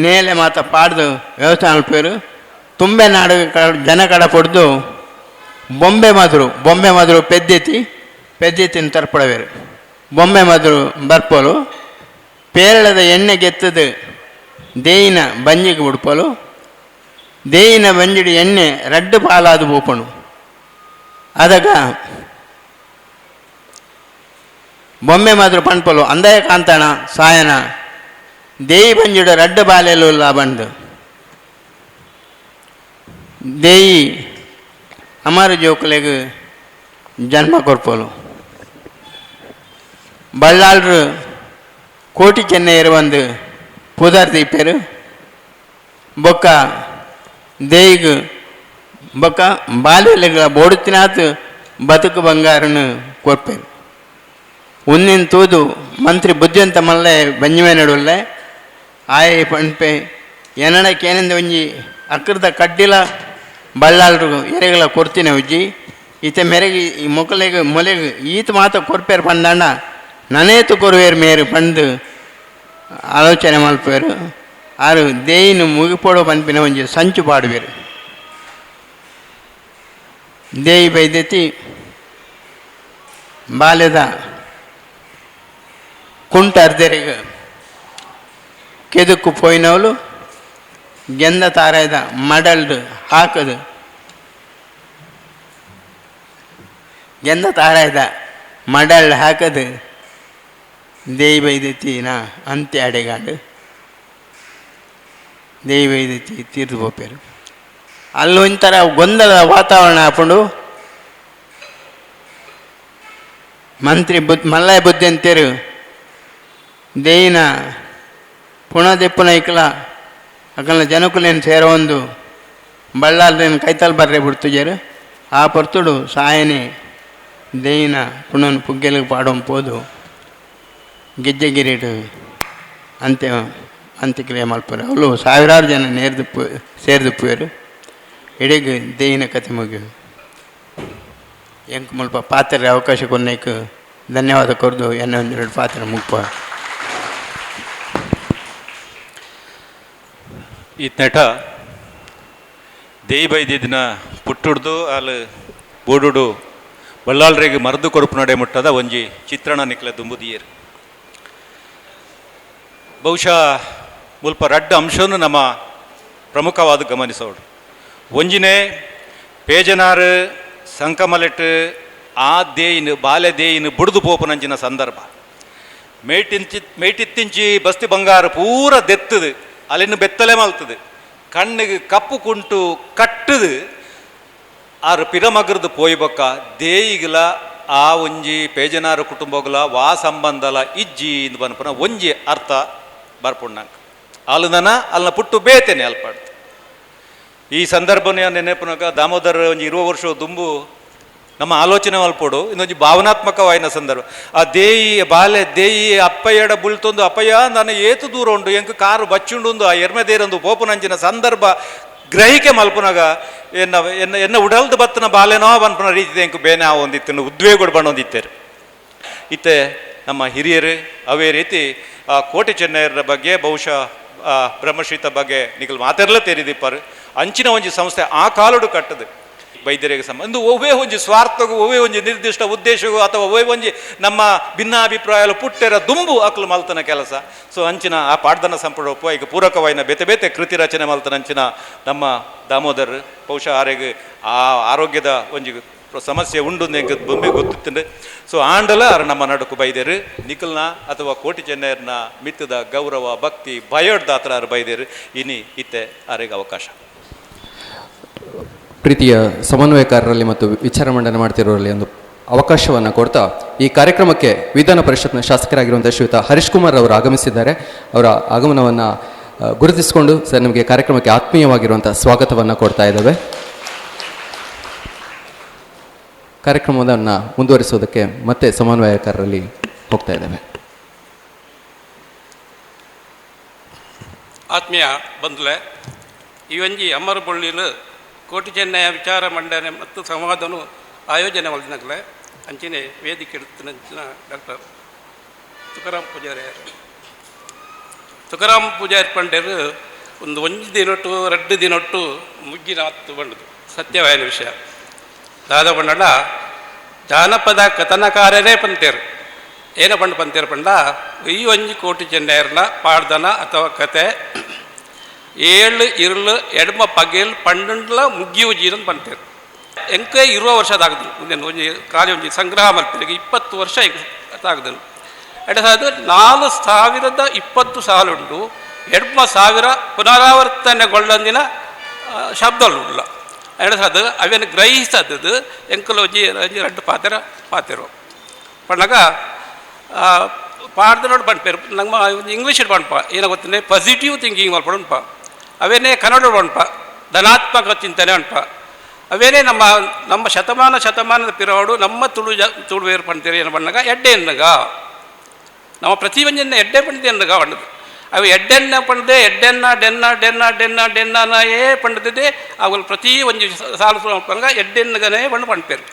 ನೇಲೆ ಮಾತ ಪಾಡ್ದು ವ್ಯವಸ್ಥೆ ಮಲ್ಪೇರು ತುಂಬೆ ನಾಡು ಜನ ಕಡ ಪಡ್ದು ಬೊಂಬೆ ಮಾದರು ಬೊಂಬೆ ಮಾದರು ಪೆದ್ದೆತ್ತಿ ಪೆದ್ದೆತ್ತಿನ ತರ್ಪಡವೇರು ಬೊಂಬೆ ಮಾದರು ಬರ್ಪೋಲು ಪೇರಳದ ಎಣ್ಣೆ ಗೆತ್ತದು ದೇಯಿನ ಬಂಜಿಗೆ ಬಿಡ್ಪೋಲು ದೇಯಿನ ಬಂಜಿಡು ಎಣ್ಣೆ ರಡ್ಡು ಪಾಲಾದು ಬೋಪಣು ಅದಗ ಬೊಂಬೆ ಮಾದರು ಪಣ್ಪೋಲು ಅಂದಯ ಕಾಂತಣ ಸಾಯನ ದೇಯಿ ಬಂಜಿಡು ರಡ್ಡು ಬಾಲೆಲು ಬಂದು ದೇಯಿ ಅಮರ ಜೋಕುಲೆಗ್ ಜನ್ಮ ಕೊರ್ಪೋಲು ಬಳ್ಳಾಳ್ರು ಕೋಟಿ ಚೆನ್ನೈಯರು ಒಂದು ಪುದರ್ ದೀಪೇರು ಬೊಕ್ಕ ದೇಯಿಗ್ ಬೊಕ್ಕ ಬಾಲ್ಯಲೆಗಳ ಬೋಡುತ್ತಿನಾತ್ ಬದುಕು ಬಂಗಾರನು ಕೊರ್ಪೇರು ಉನ್ನಿನ ತೂದು ಮಂತ್ರಿ ಬುದ್ಧಿವಂತ ಮಲ್ಲೆ ಬಂಜಿಮೆ ನಡುವಲ್ಲೆ ಆಯೆ ಪಣ್ಪೆ ಎನ್ನಡ ಕೇನೆಂದ ಒಂಜಿ ಅಕ್ರದ ಕಡ್ಡಿಲ ಬಳ್ಳಾಳ್ರು ಎರೆಗಳ ಕೊರ್ತಿನ ಉಜ್ಜಿ ಈತ ಮೆರೆಗಿ ಈ ಮೊಕಲೆಗ್ ಮೊಲೆಗ್ ಈತ ಮಾತ ಕೊರ್ಪೇರು ಪಂದಣ್ಣ ನನೇತು ಕೊರುವೇರು ಮೇರು ಪಂದು ಆಲೋಚನೆ ಮಲ್ಪೇರು ಆರು ದೇಯಿನ ಮುಗಿಪೋಡೋ ಪನ್ಪಿನ ಒಂಜಿ ಸಂಚು ಪಾಡುವೇರು ದೇಯಿ ಬೈದೆತಿ ಬಾಲ್ಯದ ಕುಂಟ ಅರ್ಧೆರೆಗ್ ಕೆದುಕು ಪೋಯಿನವಳು ಗೆಂದ ತಾರಾಯ್ದ ಮಡಲ್ಡು ಹಾಕದು ಗೆಂದ ತಾರಾಯ್ದ ಮಡಲ್ ಹಾಕದು ದೇಯಿ ಬೈದೆತಿ ನಾ ಅಂತ್ಯ ಅಡೆಗಾಡು ದೇಯಿ ಬೈದೆತಿ ತೀರ್ದು ಪೋಪೇರು ಅಲ್ಲೊಂಥರ ಗೊಂದಲದ ವಾತಾವರಣ ಹಾಕೊಂಡು ಮಂತ್ರಿ ಮಲ್ಲಯ್ಯ ಬುದ್ಧಿ ಅಂತೇರು ದೇಯಿನ ಪುಣದೆಪ್ಪುನ ಇಕ್ಲ ಅಕಲ್ನ ಜನಕುಲೇನು ಸೇರೊಂದು ಬಳ್ಳಾಲ್ರೇನು ಕೈತಲ್ ಬರ್ರೆ ಬಿಡ್ತುಜೇರು ಆ ಪೊರ್ತುಡು ಸಾಯನೆ ದೇಯಿನ ಪುಣನ ಪುಗ್ಗೆಲಿಗೆ ಪಾಡೋಂ ಪೋದು ಗೆಜ್ಜೆಗಿರಿಡು ಅಂತ್ಯ ಅಂತ್ಯಕ್ರಿಯೆ ಮಲ್ಪರು ಅವಳು ಸಾವಿರಾರು ಜನ ನೇರ್ದು ಸೇರ್ದು ಇಡೀ ದೇಯಿನ ಕತೆ ಮುಗಿಯು ಎಂಕ್ ಮುಲ್ಪ ಪಾತ್ರೆ ಅವಕಾಶ ಕೊನ್ನೇಕ್ ಧನ್ಯವಾದ ಕೊರ್ದು ಎನ್ನ ಒಂದೆರಡು ಪಾತ್ರೆ ಮುಗ್ಪ ಈತನೇಟ ದೇಯಿ ಬೈದಿನ ಪುಟ್ಟುಡ್ದು ಅಲ್ಲಿ ಬೋಡುಡು ಬಳ್ಳಾಳ್ರಿಗೆ ಮರದು ಕೊರುಪು ನಡೆ ಮುಟ್ಟದ ಒಂಜಿ ಚಿತ್ರಣ ನಿಕ್ಲೆ ದುಂಬುದಿಯರು ಬಹುಶಃ ಮುಲ್ಪ ರಡ್ಡ ಅಂಶವನ್ನು ನಮ್ಮ ಪ್ರಮುಖವಾದ ಗಮನಿಸೋಡು ಒಂಜಿನೇ ಪೇಜನಾರು ಸಂಕಮಲೆಟ್ಟು ಆ ದೇಯಿನ ಬಾಲೆ ದೇಯಿನ ಬುಡ್ದು ಪೋಪನಂಚಿನ ಸಂದರ್ಭ ಮೇಟಿತ್ತಿಂಚಿ ಬಸ್ತಿ ಬಂಗಾರ ಪೂರ ದೆತ್ತದು ಅಲ್ಲಿನ ಬೆತ್ತಲೆ ಮಲ್ತದೆ ಕಣ್ಣಿಗೆ ಕಪ್ಪು ಕುಂಟು ಕಟ್ಟದು ಆರು ಪಿರಮಗ್ರದು ಪೋಯ್ಬೊಕ್ಕ ದೇಯಿಗಲ ಆ ಒಂಜಿ ಪೇಜನಾರ ಕುಟುಂಬಗಳ ವಾ ಸಂಬಂಧಲ ಇಜ್ಜಿ ಇಂದು ಬನ್ಪನ ಒಂಜಿ ಅರ್ಥ ಬರ್ಪುಣ್ಣಂಕ ಅಲ್ಲದನ ಅಲ್ಲಿನ ಪುಟ್ಟು ಬೇತೇನೆ ಅಲ್ಪಾಡ್ತು ಈ ಸಂದರ್ಭನ ನೆನಪುನಗ ದಾಮೋದರ ಒಂಜಿ 20 ವರ್ಷ ದುಂಬು ನಮ್ಮ ಆಲೋಚನೆ ಮಲ್ಪೋಡು ಇನ್ನೊಂದು ಭಾವನಾತ್ಮಕವಾಯಿನ ಸಂದರ್ಭ ಆ ದೇಯಿ ಬಾಲೆ ದೇಯಿ ಅಪ್ಪಯ್ಯಡ ಬುಳ್ತೊಂದು ಅಪ್ಪಯ್ಯ ನಾನು ಏತು ದೂರ ಉಂಡು ಎಂಕ್ ಕಾರು ಬಚ್ಚುಂಡು ಆ ಎರ್ಮೆ ದೇರಂದು ಪೋಪುನಂಚಿನ ಸಂದರ್ಭ ಗ್ರಹಿಕೆ ಮಲ್ಪುನಗ ಎನ್ನ ಎನ್ನ ಎನ್ನ ಉಡಲ್ದು ಬತ್ತನ ಬಾಲೆನೋ ಬನ್ಪುನ ರೀತಿ ಎಂಕ್ ಬೇನೆ ಒಂದಿತ್ತು ಉದ್ವೇಗಡು ಬಣ್ಣೊಂದಿತ್ತೇರು ಇತ್ತೆ ನಮ್ಮ ಹಿರಿಯರು ಅವೇ ರೀತಿ ಆ ಕೋಟೆ ಚೆನ್ನಯ್ಯರ ಬಗ್ಗೆ ಬಹುಶಃ ಬ್ರಹ್ಮಶ್ರೀತ ಬಗ್ಗೆ ನಿಗಲ್ ಮಾತೆರ್ಲ ತೇರಿದಿಪ್ಪಾರು ಅಂಚಿನ ಒಂಜಿ ಸಂಸ್ಥೆ ಆ ಕಾಲಡು ಕಟ್ಟದು ವೈದ್ಯರಿಗೆ ಸಂಬಂಧ ಒವ್ವೇ ಒಂಜಿ ಸ್ವಾರ್ಥಗೂ ಒವ್ವೇ ಒಂಜಿ ನಿರ್ದಿಷ್ಟ ಉದ್ದೇಶಗೂ ಅಥವಾ ಒವ್ವೇ ಒಂಜಿ ನಮ್ಮ ಭಿನ್ನಾಭಿಪ್ರಾಯ ಪುಟ್ಟೆರ ದುಂಬು ಅಕ್ಲು ಮಲ್ತನ ಕೆಲಸ. ಸೊ ಅಂಚಿನ ಆ ಪಾಡ್ದನ ಸಂಪುಟ ಈಗ ಪೂರಕವಾಯಿನ ಬೇತೆ ಬೇತೆ ಕೃತಿ ರಚನೆ ಮಲ್ತನ ಅಂಚಿನ ನಮ್ಮ ದಾಮೋದರ್ ಬಹುಶಃ ಆರೆಗ್ ಆ ಆರೋಗ್ಯದ ಒಂಜಿ ಸಮಸ್ಯೆ ಉಂಡು ಎಂಕ್ ಬೊಂಬೆ ಗೊತ್ತಿತ್ತಂಡು. ಸೊ ಆಂಡಲ ಅರ್ ನಮ್ಮ ನಡುಕು ಬೈದೇರು ನಿಖಲ್ನ ಅಥವಾ ಕೋಟಿ ಚೆನ್ನೈರ್ನ ಮಿತ್ತದ ಗೌರವ ಭಕ್ತಿ ಭಯಡ್ದಾತ್ರ ಅರ್ ಬೈದೇರು. ಇನಿ ಇತ್ತೆ ಆರಿಗೆ ಅವಕಾಶ. ಪ್ರೀತಿಯ ಸಮನ್ವಯಕಾರರಲ್ಲಿ ಮತ್ತು ವಿಚಾರ ಮಂಡನೆ ಮಾಡ್ತಿರೋರಲ್ಲಿ ಒಂದು ಅವಕಾಶವನ್ನು ಕೊಡ್ತಾ ಈ ಕಾರ್ಯಕ್ರಮಕ್ಕೆ ವಿಧಾನ ಪರಿಷತ್ನ ಶಾಸಕರಾಗಿರುವಂಥ ಶ್ರೀಯುತ ಹರೀಶ್ ಕುಮಾರ್ ಅವರು ಆಗಮಿಸಿದ್ದಾರೆ. ಅವರ ಆಗಮನವನ್ನು ಗುರುತಿಸಿಕೊಂಡು ಸರ್ ನಿಮಗೆ ಕಾರ್ಯಕ್ರಮಕ್ಕೆ ಆತ್ಮೀಯವಾಗಿರುವಂಥ ಸ್ವಾಗತವನ್ನು ಕೊಡ್ತಾ ಇದ್ದೇವೆ. ಕಾರ್ಯಕ್ರಮವನ್ನು ಮುಂದುವರಿಸೋದಕ್ಕೆ ಮತ್ತೆ ಸಮನ್ವಯಕಾರರಲ್ಲಿ ಹೋಗ್ತಾ ಇದ್ದೇವೆ. ಆತ್ಮೀಯ ಬಂಧುಲೆ, ಈ ಒಂಜಿ ಅಮರ ಬೊಳ್ಳಿಲು ಕೋಟಿ ಚೆನ್ನಯ ವಿಚಾರ ಮಂಡನೆ ಮತ್ತು ಸಂವಾದನು ಆಯೋಜನೆ ಮಲ್ದಿನಗಲೆ ಅಂಚಿನೆ ವೇದಿಕೆ ಡಾಕ್ಟರ್ ತುಕಾರಾಮ್ ಪೂಜಾರಿ. ತುಕಾರಾಮ್ ಪೂಜಾರಿ ಪಂಡೇರು ಒಂದು ಒಂಜಿ ದಿನೊಟ್ಟು ರಡ್ಡು ದಿನೊಟ್ಟು ಮುಗ್ಗಿನ ಹತ್ತು ಬಂಡದು ಸತ್ಯವಾಯನ ವಿಷಯ. ದಾದ ಬಂಡಣ ಜಾನಪದ ಕಥನಕಾರರೇ ಪಂತೇರು ಏನ ಪಂಡು ಪಂತೇರು ಪಂಡ ಈ ಒಂಜಿ ಕೋಟಿ ಚೆನ್ನೈರ್ನ ಪಾಡ್ದನ ಅಥವಾ ಕತೆ ಏಳು ಇರುಳು ಎಡಮ ಪಗೆಲ್ ಪಂಡುಂಡ್ಲ ಮುಗ್ಗಿಯು ಜೀರನ್ ಪಂತೇರು. ಎಂಕೆ ಇರುವ ವರ್ಷದಾಗದು ಮುಂದೆ ಒಂಜಿ ಖಾಲಿ ಒಂಜಿ ಸಂಗ್ರಹ ಮಲ್ಪೆರಿಗೆ 20 ವರ್ಷ ಆಗದನು. 4020 ಸಾಲುಂಡು 2000 ಪುನರಾವರ್ತನೆಗೊಳ್ಳಂದಿನ ಶಬ್ದಲುಳ್ಳ ಎರಡು ಸಾವಿರದ ಅವೇನು ಗ್ರಹಿಸದದು ಎಂಕಲ್ ಒಂಜಿ ಒಂಜಿ ರಡ್ಡು ಪಾತೆರ ಪಾತೆರು ಪಣ್ಣಗ ಪಾಡ್ದನೋಡು ಪನ್ಪೇರು ನಮ್ಮ ಇಂಗ್ಲೀಷ್ ಪನ್ಪ ಏನ ಗೊತ್ತಂದ್ರೆ ಪಾಸಿಟಿವ್ ಥಿಂಕಿಂಗ್ ಮಲ್ಪಡು ಉಂಪ ಅವೇನೇ ಕನ್ನಡ ಉಂಪ ಧನಾತ್ಮಕ ಚಿಂತನೆ ಉಂಪ ಅವೇನೇ ನಮ್ಮ ನಮ್ಮ ಶತಮಾನ ಶತಮಾನದ ಪಿರೋಡು ನಮ್ಮ ತುಳು ತುಳುವೇರು ಪಂತೀರಿ ಏನು ಬಣ್ಣಗ ಎಡ್ಡೆ ಎನ್ನಗ ನಮ್ಮ ಪ್ರತಿವಂಜನ ಎಡ್ಡೆ ಪಂಡಿದೆ ಎನ್ನಗ ಬಣ್ಣದು ಅವು ಎಡ್ಡೆನ್ನ ಪಂಡದೆ ಎಡ್ಡೆನ್ನ ಡೆನ್ನ ಡೆನ್ನ ಡೆನ್ನ ಡೆನ್ನನೇ ಪಂಡದಿದೆ ಅವುಗಳು ಪ್ರತಿ ಒಂಜಿ ಸಾಲು ಪಂಗ ಎಡ್ಡೆನ್ನಗನೇ ಬಣ್ಣ ಪಣ್ಪೇರು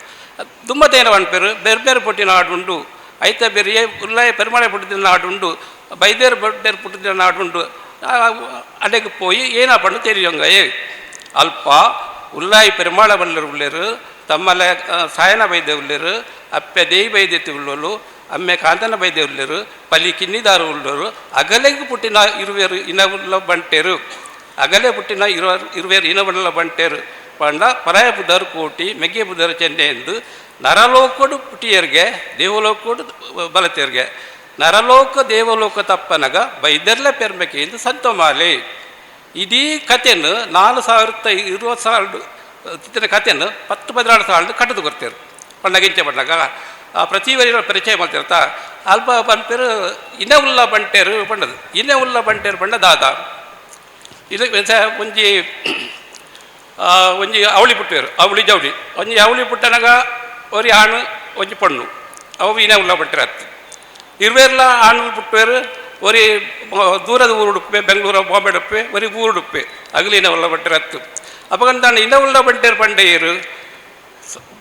ದುಮ್ಮತೇನ ಪಣ್ಪೇರು ಬೇರೆ ಬೇರೆ ಪುಟ್ಟಿನ ನಾಡುಂಡು ಐತ ಬೇರೆ ಉಲ್ಲಾಯ ಪೆರುಮಾಳೆ ಪುಟ್ಟಿನ ನಾಡುಂಡು ಬೈದೇರು ಬಡ್ಡೇರು ಪುಟ್ಟಿನ ನಾಡುಂಡು ಅಡೆಗೆ ಪೋಯಿ ಏನ ಪಣ್ಣು ತೆರಿಯೊಂಗ ಏ ಅಲ್ಪ ಉಲ್ಲಾಯಿ ಪೆರುಮಾಳ ಬಲ್ಲರು ಉಳ್ಳೇರು ತಮ್ಮಲೆ ಸಾಯನ ಬೈದೆ ಉಳ್ಳೇರು ಅಪ್ಪೆ ದೇಯಿ ಬೈದೆತ್ತಿ ಉಳ್ಳೋಲು ಅಮ್ಮೆ ಕಾಂತನ ಬೈದೆ ಉಳ್ಳೇರು ಪಲಿ ಕಿನ್ನಿದಾರು ಉಳ್ಳೋರು ಅಗಲೆಗೆ ಪುಟ್ಟಿನ ಇರುವೇರು ಇನವುಳ್ಳ ಬಂಟೇರು ಅಗಲೆ ಪುಟ್ಟಿನ ಇರುವೇರು ಇನವುಳ್ಳ ಬಂಟೇರು ಪಂಡ ಪರಾಯ ಬುಧರು ಕೋಟಿ ಮೆಗ್ಗೆ ಬುಧರು ಚೆನ್ನೆ ಎಂದು ನರಲೋಕಡು ಪುಟಿಯರ್ಗೆ ದೇವಲೋಕಡು ಬಲತೇರ್ಗೆ ನರಲೋಕ ದೇವಲೋಕ ತಪ್ಪನಗ ಬೈದರ್ಲೆ ಪೆರ್ಮೆಕೆ ಎಂದು ಸಂತಮಾಲೆ ಇದೀ ಕಥೆಯನ್ನು 4020 ಸಾಲು ಕಥೆಯನ್ನು 10 16 ಸಾಲು ಕಟ್ಟದು ಕೊಡ್ತೇರು ಪಣ್ಣಗಿಂಚೆ ಪಣ್ಣಗ ಪ್ರತಿ ವರಿ ಪರಿಚಯ ಮಾಡ್ತಿರ್ತಾ ಅಲ್ಪ ಪನ್ಪೇರು ಇನ್ನ ಉಲ್ಲ ಬಂಟೇರು ಪಣ್ಣದು ಇನ್ನ ಉಲ್ಲ ಬಂಟೇರು ಪಣ್ಣ ದಾದ ಇದು ಒಂಜಿ ಒಂಜಿ ಅವಳಿ ಪುಟ್ಟೇರು ಅವಳಿ ಜವಳಿ ಒಂಜಿ ಅವಳಿ ಪುಟ್ಟನಾಗ ಒರಿ ಆಣು ಒಂಜಿ ಪಣ್ಣು ಅವು ಇನ್ನ ಉಲ್ಲ ಬಂಟೇರು ಅತ್ತು ಇರುವೇರ್ಲ ಆಣು ಪುಟ್ಟೇರು ಒರಿ ದೂರದ ಊರುಡುಪ್ಪೆ ಬೆಂಗಳೂರು ಬಾಂಬೆ ಉಡುಪೆ ಒರಿ ಊರುಡುಪ್ಪೆ ಅಗಲಿ ಇನ್ನ ಉಲ್ಲ ಬಂಟೇರು ಅತ್ತು ಅಪಗಂದಾಣ ಇನ್ನ ಉಲ್ಲ ಬಂಟೇರು ಪಂಡೆಯರು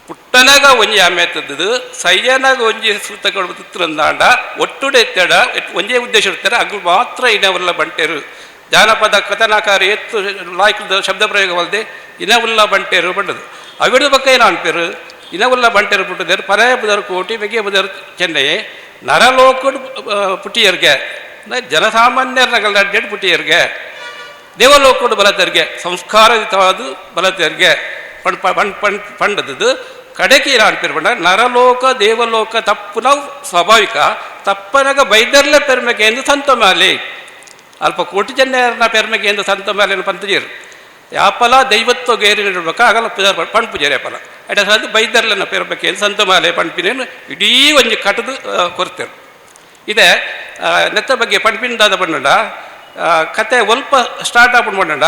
ಪುಟ್ಟನಾಗ ಒಂಜಿ ಆಮೇತದ್ದು ಸಯ್ಯನಾಗ ಒಂಜಿ ಸೂತಗಳು ತಿತ್ತರಂದಾಂಡ ಒಟ್ಟುಡೆ ಎತ್ತಡ ಒಂಜೇ ಉದ್ದೇಶ ಇರ್ತಾರೆ ಅಗಲು ಮಾತ್ರ ಇನವುಲ್ಲ ಬಂಟೇರು ಜಾನಪದ ಕಥನಾಕಾರ ಎತ್ತು ಲಾಯ್ಕದ ಶಬ್ದ ಪ್ರಯೋಗವಲ್ಲದೆ ಇನವುಲ್ಲ ಬಂಟೇರು ಬಂಡದು ಅವಿಡ ಪಕ್ಕ ಏನ ಅನ್ಪೇರು ಇನವುಲ್ಲ ಬಂಟೇರು ಪುಟ್ಟದೇರು ಪರಾಯ ಬುಧರು ಕೋಟಿ ಮೆಗೆ ಬುಧರು ಚೆನ್ನೈ ನರಲೋಕಡು ಪುಟ್ಟಿಯರ್ಗೆ ಜನಸಾಮಾನ್ಯರ ಅಡ್ಡೆಡ್ ಪುಟ್ಟಿಯರ್ಗೆ ದೇವಲೋಕಡು ಬಲತರಿಗೆ ಸಂಸ್ಕಾರಯುತವಾದ ಬಲತರಿಗೆ ಪಣ್ ಪಣ್ ಪಣ್ ಪಂಡದ್ದು ಕಡೆಗೆ ಅನ್ಪೇರು ಪಂಡ ನರಲೋಕ ದೇವಲೋಕ ತಪ್ಪು ನಾವು ಸ್ವಾಭಾವಿಕ ತಪ್ಪನಾಗ ಬೈದರ್ಲೆ ಪೆರ್ಮೆಕೆ ಎಂದು ಸಂತಮಾಲಿ ಅಲ್ಪ ಕೋಟಿ ಜನರನ್ನ ಪೆರ್ಮೆಕೆ ಎಂದು ಸಂತಮಾಲಿ ಪಂತಜೀರು ಯಾಪಲ ದೈವತ್ವ ಗೇರಿ ಇಡಬೇಕ ಆಗಲ್ಲ ಪೂಜಾರ ಪಣ್ ಪೂಜಾರಿ ಯಾಪಲ ಎಡ ಬೈದರ್ಲನ್ನ ಪೆರ್ಮೆಕೆ ಎಂದು ಸಂತಮಾಲೆ ಪಣ್ಪಿನೇನು ಇಡೀ ಒಂಜಿ ಕಟ್ಟದು ಕೊರ್ತೇರು ಇದೆ ನೆತ್ತ ಬಗ್ಗೆ ಪಣ್ಪಿನದಾದ ಬಣ್ಣಂಡ ಕತೆ ಒಲ್ಪ ಸ್ಟಾರ್ಟ್ ಆಪಣ್ ಬಣ್ಣಂಡ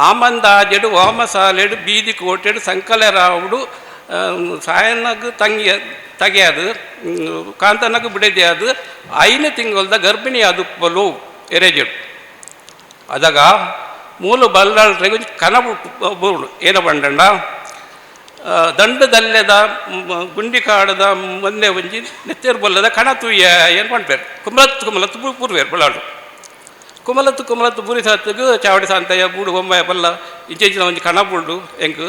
ಆಮಂದಾಜೆಡು ವಾಮಸಾಲೆಡು ಬೀದಿ ಕೋಟೆಡು ಸಂಕಲರಾವುಡು ಸಾಯನಗು ತಂಗಿ ತಗೆಯದು ಕಾಂತನಗು ಬಿಡದೆ 5 ತಿಂಗಳದ ಗರ್ಭಿಣಿ ಅದು ಎರೆಜೆಡು ಅದಾಗ ಮೂಲ ಬಲ್ಲಾಳ್ರಿಗೆ ಒಂಜಿ ಕನ ಬೂಡು ಏನ ಬಂಡಂಡ ದಂಡದಲ್ಲೆದ ಗುಂಡಿ ಕಾಡದ ಮೊನ್ನೆ ಒಂಜಿ ನೆತ್ತೇರು ಬಲ್ಲದ ಕಣ ತೂಯ ಏನು ಪಣ್ಪೇರು ಕುಮಲತ್ತು ಕುಮಲತ್ತು ಪೂರ್ವೇರು ಬಲ್ಲಾಳು ಕುಮಲತ್ತು ಕುಮಲತ್ತು ಬೂರಿ ಸಾತ್ತಿಗೆ ಚಾವಡಿ ಸಾಂತಯ್ಯ ಬೂಡು ಬೊಂಬಾಯ ಬಲ್ಲ ಇಂಚಿನ ಒಂಜಿ ಕಣ ಬೂಡು ಎಂಕ್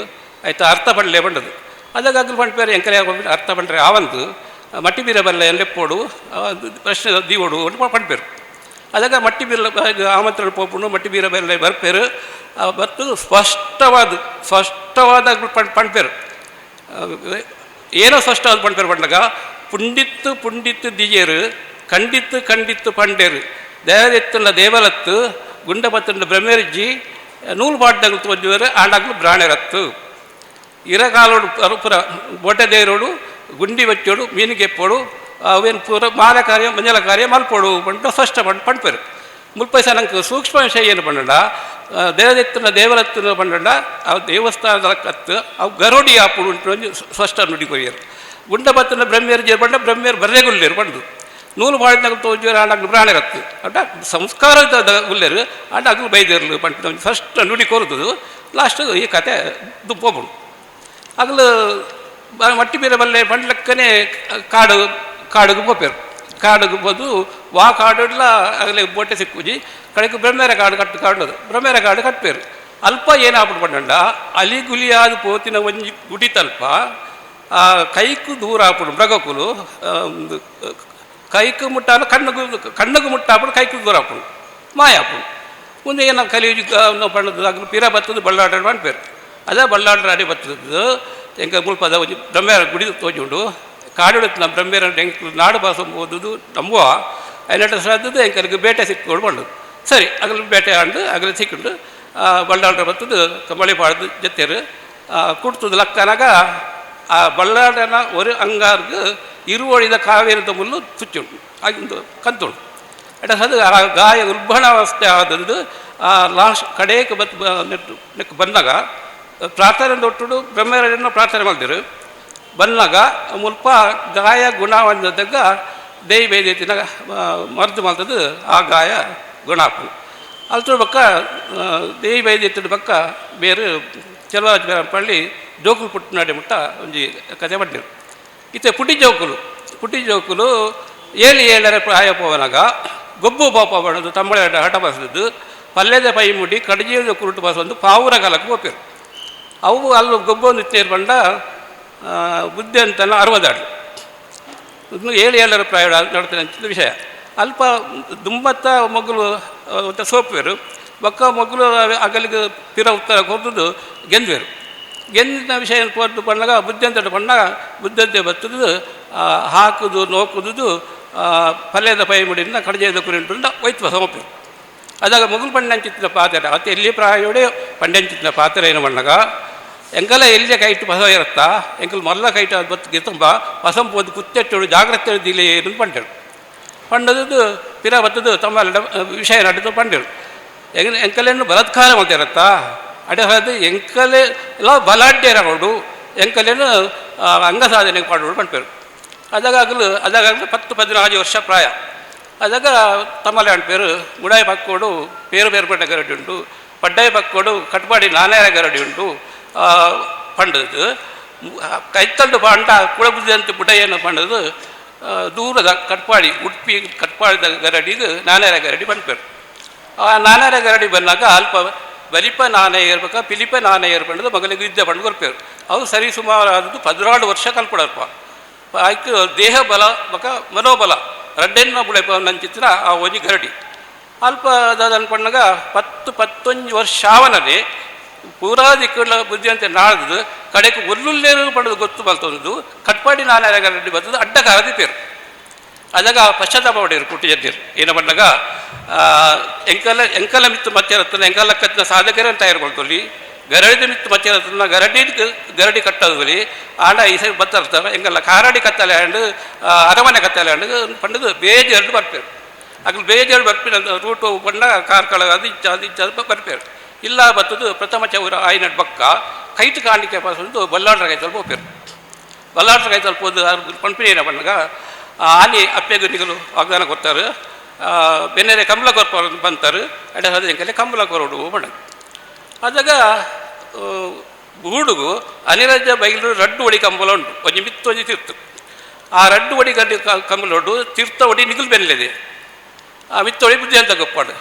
ಆಯ್ತು ಅರ್ಥ ಪಂಡ್ಲೆ ಬಂಡದು ಅದಾಗ ಅಗ್ಲು ಪಂಡ್ಪೇರು ಎಂಕಲೆ ಅರ್ಥ ಪಂಡ್ರೆ ಆವಂತು ಮಟ್ಟಿ ಬೀರ ಬಲ್ಲ ಎನ್ಲೆಪ್ಪೋಡು ಪ್ರಶ್ನೆ ದೀವೋಡು ಪಂಡ್ಪೇರು ಅದಾಗ ಮಟ್ಟಿ ಬೀರ ಆಮಂತ್ರಣ ಪೋಪುಂಡು ಮಟ್ಟಿ ಬೀರ ಬಲ್ಲ ಬರ್ಪೇರು ಬತ್ತು ಸ್ಪಷ್ಟವಾದ ಸ್ಪಷ್ಟವಾದ ಪಂಡ್ಪೇರು ಏನೋ ಸ್ಪಷ್ಟ ಅದು ಪಂಡ್ಪೇರು ಪಂಡಗ ಪುಂಡಿತ್ತು ಪುಂಡಿತ್ತು ದಿಜೇರು ಖಂಡಿತ್ತು ಖಂಡಿತ್ತು ಪಂಡೇರು ದೇವದೆತ್ತುಂಡ ದೇವಲತ್ತು ಗುಂಡಪತ್ತುಂಡ ಬ್ರಹ್ಮರ್ಜಿ ನೂಲು ಪಾಡ್ಡಗ್ಲು ತೋಜುವರು ಆಂಡಗ್ಲು ಬ್ರಾಣರತ್ತು ಇರಕಾಲೋಡು ಪುರ ಬೋಟೆ ದೇರೋಡು ಗುಂಡಿ ಬಚ್ಚೋಡು ಮೀನುಗೆಪ್ಪೋಡು ಅವೇನು ಪೂರ ಮಾಲ ಕಾರ್ಯ ಮಂಜಲ ಕಾರ್ಯ ಮಲ್ಪೋಡು ಪಂಡ ಸ್ಪಷ್ಟ ಪಂಡ್ ಪಂಡ್ಪೇರು ಮುಲ್ಪೈಸ ನಂಗೆ ಸೂಕ್ಷ್ಮ ವಿಷಯ ಏನು ಪಂಡಂಡ ದೇವದೆತ್ತನ ದೇವರತ್ತನ ಪಂಡಂಡ ಅವು ದೇವಸ್ಥಾನದ ಕತ್ತು ಅವು ಗರೋಡಿ ಆಪುಡು ಉಂಟು ಸ್ಪಷ್ಟ ನುಡಿ ಕೊರಿಯರು ಗುಂಡಪತ್ತನ ಬ್ರಹ್ಮೇರು ಜೇರು ಪಂಡ ಬ್ರಹ್ಮೇರು ಬರ್ರೆಗುಲ್ಲೇರು ಪಂಡು ನೂಲು ಪಾಡಿನಾಗ ತೋಜುವರು ಆಂಡಗ್ಲು ಬ್ರಾಣರತ್ತು ಅಂಡ ಸಂಸ್ಕಾರ ಉಲ್ಲೇರು ಅಂಡ ಅಗ್ಲು ಬೈದೇರ್ಲು ಪಂಡ ಫಸ್ಟ್ ನುಡಿ ಕೋರುತ್ತದೆ ಲಾಸ್ಟ್ ಈ ಕತೆ ದುಪ್ಪೋಪುಡು ಅಗಲು ಮಟ್ಟಿ ಬೇರೆ ಬಲ್ಲೆ ಪಂಡ್ಲಕ್ಕನೆ ಕಾಡು ಕಾಡುಗೆ ಪೋಪೇರು ಕಾಡುಗೆ ಹೋದು ವಾ ಕಾಡುಡ್ಲ ಆಗಲೇ ಬೋಟೆ ಸಿಕ್ಕುಜಿ ಕಡೆಗೆ ಬ್ರಹ್ಮೇರ ಕಾಡು ಕಟ್ಟು ಕಾಡೋದು ಬ್ರಹ್ಮೇರ ಕಾಡು ಕಟ್ಪೇರು ಅಲ್ಪ ಏನಾಗ್ಬಿಟ್ಟು ಪಂಡಂಡ ಅಲಿಗುಲಿಯಾದ ಪೋತಿನ ಒಂಜಿ ಗುಡಿ ತಲ್ಪ ಕೈಕು ದೂರ ಆಪುಡು ಮೃಗಕುಲು ಕೈಕು ಮುಟ್ಟಾನು ಕಣ್ಣುಗು ಕಣ್ಣುಗು ಮುಟ್ಟಾಪುಡು ಕೈಕು ದೂರ ಆಪುಡು ಮಾಯಾಪುಡು ಮುಂದೆ ಏನೋ ಕಲಿಯುಗ ಪಣ್ಣದು ಆಗಲು ಪಿರ ಬತ್ತದು ಬಳ್ಳಾಟ ಪೇರು ಅದೇ ಬಳ್ಳಾಟರ ಅಡಿ ಬತ್ತದ್ದು ಎಂಕ ಮುಲ್ಪದ ಒಂಜಿ ಬ್ರಹ್ಮೇರ ಗುಡಿ ತೋಜುಂಡು ಕಾಡುಡುತ್ತ ನಮ್ಮ ಬ್ರಹ್ಮೇರ ಎಂಕ್ ನಾಡು ಭಾಷೆ ಓದುದು ನಂಬುವ ಐನಟ ಶ್ರದ್ಧದ್ದು ಎಂಕಲಿಗೆ ಬೇಟೆ ಸಿಕ್ಕೊಂಡು ಬಂಡು ಸರಿ ಅಗಲು ಬೇಟೆ ಆಂಡು ಅಗಲು ಸಿಕ್ಕೊಂಡು ಬಳ್ಳಾಟರ ಬತ್ತದು ಕಂಬಳಿ ಪಾಡ್ದು ಜೊತೆರು ಕುಡ್ತದ ಲಕ್ಕನಾಗ ಆ ಬಳ್ಳಾಟನ ஒரு ಅಂಗಾರ್ಗು ಇರುವಳಿದ ಕಾವೇರಿದ ಮುಲ್ಲು ತುಚ್ಚುಂಡು ಆಗಿಂದು ಕಂತುಂಡು ಅದು ಆ ಗಾಯ ಉಲ್ಬಣಾವಸ್ಥೆ ಆದದ್ದು ಆ ಲಾಸ್ಟ್ ಕಡೆಗೆ ಬತ್ ನೆಟ್ಟು ನೆಕ್ ಬಂದಾಗ ಪ್ರಾರ್ಥನೆ ದೊಟ್ಟುಡು ಬ್ರಹ್ಮರನ್ನು ಪ್ರಾರ್ಥನೆ ಮಾಡಿದ್ರು ಬಂದಾಗ ಮುಲ್ಪ ಗಾಯ ಗುಣ ಬಂದದಾಗ ದೇಯಿ ಬೇದೈತಿನಾಗ ಮದ್ದು ಮಾಡ್ತದ್ದು ಆ ಗಾಯ ಗುಣ ಆಪುಂಡು ಅಲ್ತ್ರ ಬಕ್ಕ ದೇಯಿ ಬೈದೈತಿನ ಬಕ್ಕ ಬೇರೆ ಚೆಲುವರಾಜ ಪಳ್ಳಿ ಜೋಕುಲು ಪುಟ್ಟನಾಡಿ ಮುಟ್ಟ ಒಂಜಿ ಕತೆ ಪಟ್ಟಿರು ಇತ್ತೆ ಪುಟಿ ಜೋಕುಲು ಪುಟಿ ಜೋಕುಲು ಏಳು ಏಳರ ಪ್ರಾಯ ಪೋವನಾಗ ಗೊಬ್ಬು ಪಾಪ ಬಣ್ಣದು ತಮ್ಮಳೆ ಹಠ ಬಸದ್ದು ಪಲ್ಯದ ಪೈ ಮುಡಿ ಕಡಿಜೀದ ಕುರುಟು ಬಸೊಂದು ಪಾವುರ ಕಾಲಕ್ಕೆ ಹೋಗ್ತಿರು ಅವು ಅಲ್ಲಿ ಗೊಬ್ಬೊಂದು ತೇರು ಬಂಡ ಬುದ್ಧಿ ಅಂತನ ಅರವದಾಡು ಏಳು ಏಳರ ಪ್ರಾಯ ನಡ್ತಾನೆ ಅಂತ ವಿಷಯ ಅಲ್ಪ ದುಂಬತ್ತ ಮಗುಲು ಸೋಪುವೆರು ಬೊಕ್ಕ ಮಗುಲು ಅಗಲಿಗೆ ಪಿರ ಉತ್ತರ ಕೊರ್ದು ಗೆಂದ್ವೇರು ಗೆಂದಿನ ವಿಷಯ ಕೊರ್ದು ಬಂದಾಗ ಬುದ್ಧಂತ ಬಣ್ಣ ಬುದ್ಧಂತೆ ಬತ್ತದು ಹಾಕುದು ನೋಕುದು ಪಲ್ಯದ ಪೈ ಮುಡಿನ ಕಡಜೆದ ಕುರಿಂಟುಂಡ ಒಯ್ತು ಸೋಪು ಅದಾಗ ಮುಗುಲು ಪಂಡಂಚಿತ್ತಿನ ಪಾತ್ರೆ ಅತ್ತ ಎಲ್ಲಿ ಪ್ರಾಯೋಡೆ ಪಂಡಂಚಿತ್ತಿನ ಪಾತ್ರೆ ಏನು ಬಣ್ಣಗ ಎಂಕಲ ಎಲ್ಲಿಯ ಕೈಟು ಪಸ ಇರುತ್ತಾ ಎಂಕಲ್ ಮಲ್ಲ ಕೈಟು ಅದು ಬತ್ತು ಗೆತ್ತಂಬ ಪಸಂಪೋದು ಕುತ್ತೆಟ್ಟೋಡು ಜಾಗ್ರತೆ ದಿಲೆ ಏನು ಪಂಡರು ಪಂಡದ್ದು ಪಿರ ಬತ್ತದು ತಮ್ಮ ವಿಷಯ ನಡೆದು ಪಂಡರು ಎಂಕಲೇನು ಬಲಾತ್ಕಾರ ಮಾಡ್ತಿರತ್ತಾ ಅಡೆ ಅದು ಎಂಕಲೆ ಎಲ್ಲ ಬಲಾಢ್ಯರವಡು ಎಂಕಲೇನು ಅಂಗ ಸಾಧನೆಗೆ ಪಾಡೋಡು ಪಂಪೇರು ಅದಾಗಲೂ ಅದಾಗಲೂ 10 14 ವರ್ಷ ಪ್ರಾಯ ಅದಾಗ ತಮ್ಮಲೆ ಅಣ್ಪೇರು ಗುಡಾಯಿ ಪಕ್ಕೋಡು ಪೇರು ಬೇರ್ಪಟ್ಟ ಗರಡಿ ಉಂಟು ಪಡ್ಡಾಯಿ ಪಕ್ಕೋಡು ಕಟ್ಪಾಡಿ ನಾನಾಯ ಗರಡಿ ಉಂಟು ಪಂಡದು ಕೈತಲ್ಡು ಪಂಡ ಕುಳಬುದ್ದಿ ಅಂತ ಪುಟಯನ್ನು ಪಂಡದು ದೂರದ ಕಟ್ಪಾಡಿ ಉಡುಪಿ ಕಟ್ಪಾಡಿದ ಗರಡಿಗೆ ನಾನಾಯ ಗರಡಿ ಪಂಪೇರು. ಆ ನಾನಾಯ ಗರಡಿ ಬಂದಾಗ ಅಲ್ಪ ಬಲಿಪ ನಾನೇ ಇರ್ಬೇಕ ಪಿಲಿಪ ನಾನೇ ಇರ್ಬಂಡದು ಮಗನಿಗೆ ಯುದ್ಧ ಪಂಡು ಕೊರ್ಪೇರು. ಅವು ಸರಿ ಸುಮಾರಾದದ್ದು 16 ವರ್ಷ ಕಲ್ಪಡಪ್ಪ ಆಯ್ತು. ದೇಹ ಬಲ ಬಕ ಮನೋಬಲ ರಡ್ಡೆನ್ನ ಬುಳೆಪ ನಂಚಿತ್ರ ಆ ಒಂಜಿ ಗರಡಿ ಅಲ್ಪ ಅನ್ಕೊಂಡಾಗ 10 11 ವರ್ಷ ಅವನಲ್ಲಿ ಪೂರಾ ದಿಕ್ಕುಗಳ ಬುದ್ಧಿ ಅಂತ ನಾಳ್ದು ಕಡೆಗೆ ಒಲ್ಲುಲ್ಲೇರು ಪಡೆದು ಗೊತ್ತು ಬಲ್ತೊಂದು ಕಟ್ಪಾಡಿ ನಾನೇ ಗರಡಿ ಬರ್ತದೆ ಅಡ್ಡಗಾರದಿ ಪೇರು. ಅದಾಗ ಪಶ್ಚಾತ್ತಾಪ ಪಡೆಯರು ಕುಟ್ಟಿ ಜದ್ದಿರು ಏನ ಬಂದಾಗ ಎಂಕಲ ಎಂಕಲ ಮಿತ್ತು ಮತ್ತಿರತ್ತನ ಎಂಕಲಕ್ಕತ್ತಿನ ಸಾಧಕರೇ ಅಂತ ಇರ್ಕೊಳ್ತೊಲ್ಲಿ ಗರಡಿದ ಮಿತ್ತು ಮತ್ತಿರತ್ತನ ಗರಡಿ ಗರಡಿ ಕಟ್ಟೋದು ಆಂಡ ಈ ಸೈಡ್ ಬತ್ತಿರ್ತಾರೆ ಎಂಕಲ್ಲ ಕಾರಡಿ ಕತ್ತಲೆ ಅಂಡು ಅರಮನೆ ಕತ್ತಲೆ ಅಂಡು ಪಂಡದು ಬೇಜಾರು ಬರ್ಪೇರು. ಅಗ್ಲು ಬೇಜಾರು ಬರ್ಪೇರು ರೂಟು ಬಂಡ ಕಾರ್ಕಳ ಅದು ಇಚ್ಚ ಅದು ಇಚ್ಚ ಅದು ಬರ್ಪೇರು. ಇಲ್ಲ ಬತ್ತದು ಪ್ರಥಮ ಚೌರ ಆಯ್ನಡ್ ಬಕ್ಕ ಕೈಟು ಕಾಣಿಕೆ ಪಾಸೊಂದು ಬಲ್ಲಾಡ್ರ ಕೈ ಸ್ವಲ್ಪ ಹೋಗ್ಪೇರು. ಬಲ್ಲಾಡ್ರ ಕೈ ಸ್ವಲ್ಪ ಪಂಪಿನ ಏನ ಬಂದಾಗ ಆನೆ ಅಪ್ಪೆಗು ನಿಗಲು ವಾಗ್ದಾನ ಕೊಡ್ತಾರೆ ಬೆನ್ನೆರೆ ಕಂಬಳ ಕೊರ್ಪ ಬಂತಾರೆ ಅಡ ಎಂಕಲೆ ಕಂಬಳ ಕೊರೋಡು ಬಣ್ಣ. ಅದಾಗ ಗೂಡುಗು ಅನಿರಜ್ಜ ಬೈಲು ರಡ್ಡು ಒಡಿ ಕಂಬಳ ಉಂಟು ಒಂಜಿ ಮಿತ್ತು ಒಂಜಿ ತೀರ್ಥ. ಆ ರಡ್ಡು ಒಡಿ ಗಡ್ಡಿ ಕಂಬಳ ಉಂಟು ತೀರ್ಥ ಒಡಿ ನಿಗಲು ಬೆನ್ನಿದೆ ಆ ಮಿತ್ತೊಡಿ ಬುದ್ಧಿ ಅಂತ ಗೊಪ್ಪಾಡು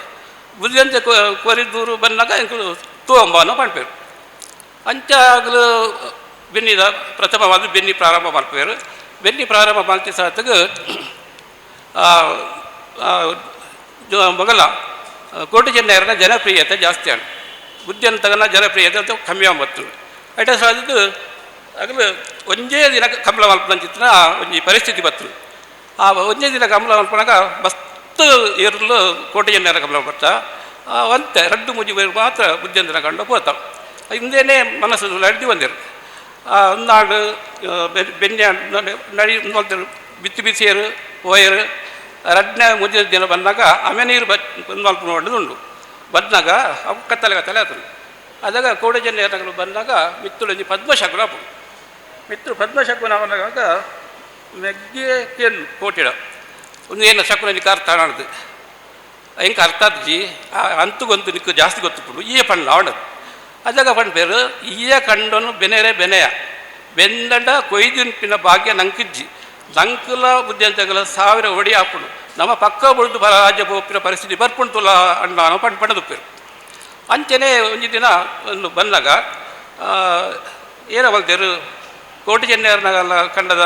ಬುದ್ಧಿ ಅಂತ ಕೋರಿ ದೂರು ಬಂದಾಗ ಎಂಕಲು ತೂಂಬಾನೋ ಪಂಪೇರು. ಅಂಚಾಗಲು ಬೆನ್ನಿದ ಪ್ರಥಮವಾದ ಬೆನ್ನಿ ಪ್ರಾರಂಭ ಮಾಡ್ಪೇರು. ಬೆನ್ನಿ ಪ್ರಾರಂಭ ಮಾಡ್ತಿ ಸಾತಗ ಮೊಗಲ ಕೋಟಿ ಚೆನ್ನೈರನ ಜನಪ್ರಿಯತೆ ಜಾಸ್ತಿ ಆಂಡ್ ಬುದ್ಧಿ ಅಂತಗನ ಜನಪ್ರಿಯತೆ ಅಂತ ಕಮ್ಮಿ ಆಂಬತ್ತು. ಐಟ ಸಾದದ್ದು ಅಗಲು ಒಂಜೇ ದಿನ ಕಂಬಳ ಮಲ್ಪನಂಚಿತ್ತಿನ ಒಂಜಿ ಪರಿಸ್ಥಿತಿ ಬತ್ತು. ಆ ಒಂಜೇ ದಿನ ಕಂಬಳ ಮಲ್ಪನಾಗ ಮಸ್ತ್ ಏರ್ಲು ಕೋಟೆ ಜನ ಕಂಬಳ ಬರ್ತ ಒಂತೆ ರಡ್ಡು ಮುಜಿ ಬೇರು ಮಾತ್ರ ಬುದ್ಧಿಯಂತನ ಕಂಡು ಪೋತ ಹಿಂದೇನೆ ಮನಸ್ಸು ನಡ್ದು ಬಂದಿರು. ಒಂದಾಡು ಬೆನ್ನೆ ನಡಿ ಬಿತ್ತಿ ಬಿಸಿಯರು ಓಯರು ರಡ್ನೇ ಮುಜ್ಜಿ ದಿನ ಬಂದಾಗ ಆಮೇಲೆ ನೀರು ಮಲ್ಪ ನೋಡೋದು ಬಂದಾಗ ಅವು ಕತ್ತಲೆ ಕತ್ತಲೆ ಆತನು. ಅದಾಗ ಕೋಡೆ ಜನ ಬಂದಾಗ ಮಿತ್ತುಳಂಜಿ ಪದ್ಮಶಕುನ ಆಪುಂಡು. ಮಿತ್ತುಳು ಪದ್ಮಶಕುನ ಅವನಾಗ ಮೆಗ್ಗೆ ಕೇನು ಕೋಟಿಡ ಒಂದು ಏನು ಶಕುನ ನಿಕ್ಕ ಅರ್ಥ ಆಣದು ಎಂಕ ಅರ್ಥ ಆದ್ಜಿ ಅಂತುಗೊಂತು ನಿಕ್ಕು ಜಾಸ್ತಿ ಗೊತ್ತುಪುಂಡು ಈಯ ಪಂಡ ಅವಣದು. ಅದಾಗ ಪಂಡ ಪೇರು ಈಯ ಕಂಡನು ಬೆನೆರೆ ಬೆನೆಯ ಬೆಂದಂಡ ಕೊಯ್ದುನ್ಪಿನ ಭಾಗ್ಯ ನಂಕಿಜ್ಜಿ ನಂಕುಲ ಬುದ್ಧಿ ಅಂತಗಳ 1000 ಒಡಿ ಆಪುಂಡು ನಮ್ಮ ಪಕ್ಕ ಬುಡ್ದು ರಾಜ್ಯ ಪೋಪಿನ ಪರಿಸ್ಥಿತಿ ಬರ್ಪುಂಟುಲ ಅಣ್ಣ ಪಂಡ್ ಪಂಡದುಪ್ಪೇರು. ಅಂಚನೆ ಒಂಜಿ ದಿನ ಒಂದು ಬಂದಾಗ ಏನ ಬಲ್ತೇರು ಕೋಟಿ ಚೆನ್ನೆಯರ್ನಾಗಲ್ಲ ಕಂಡದ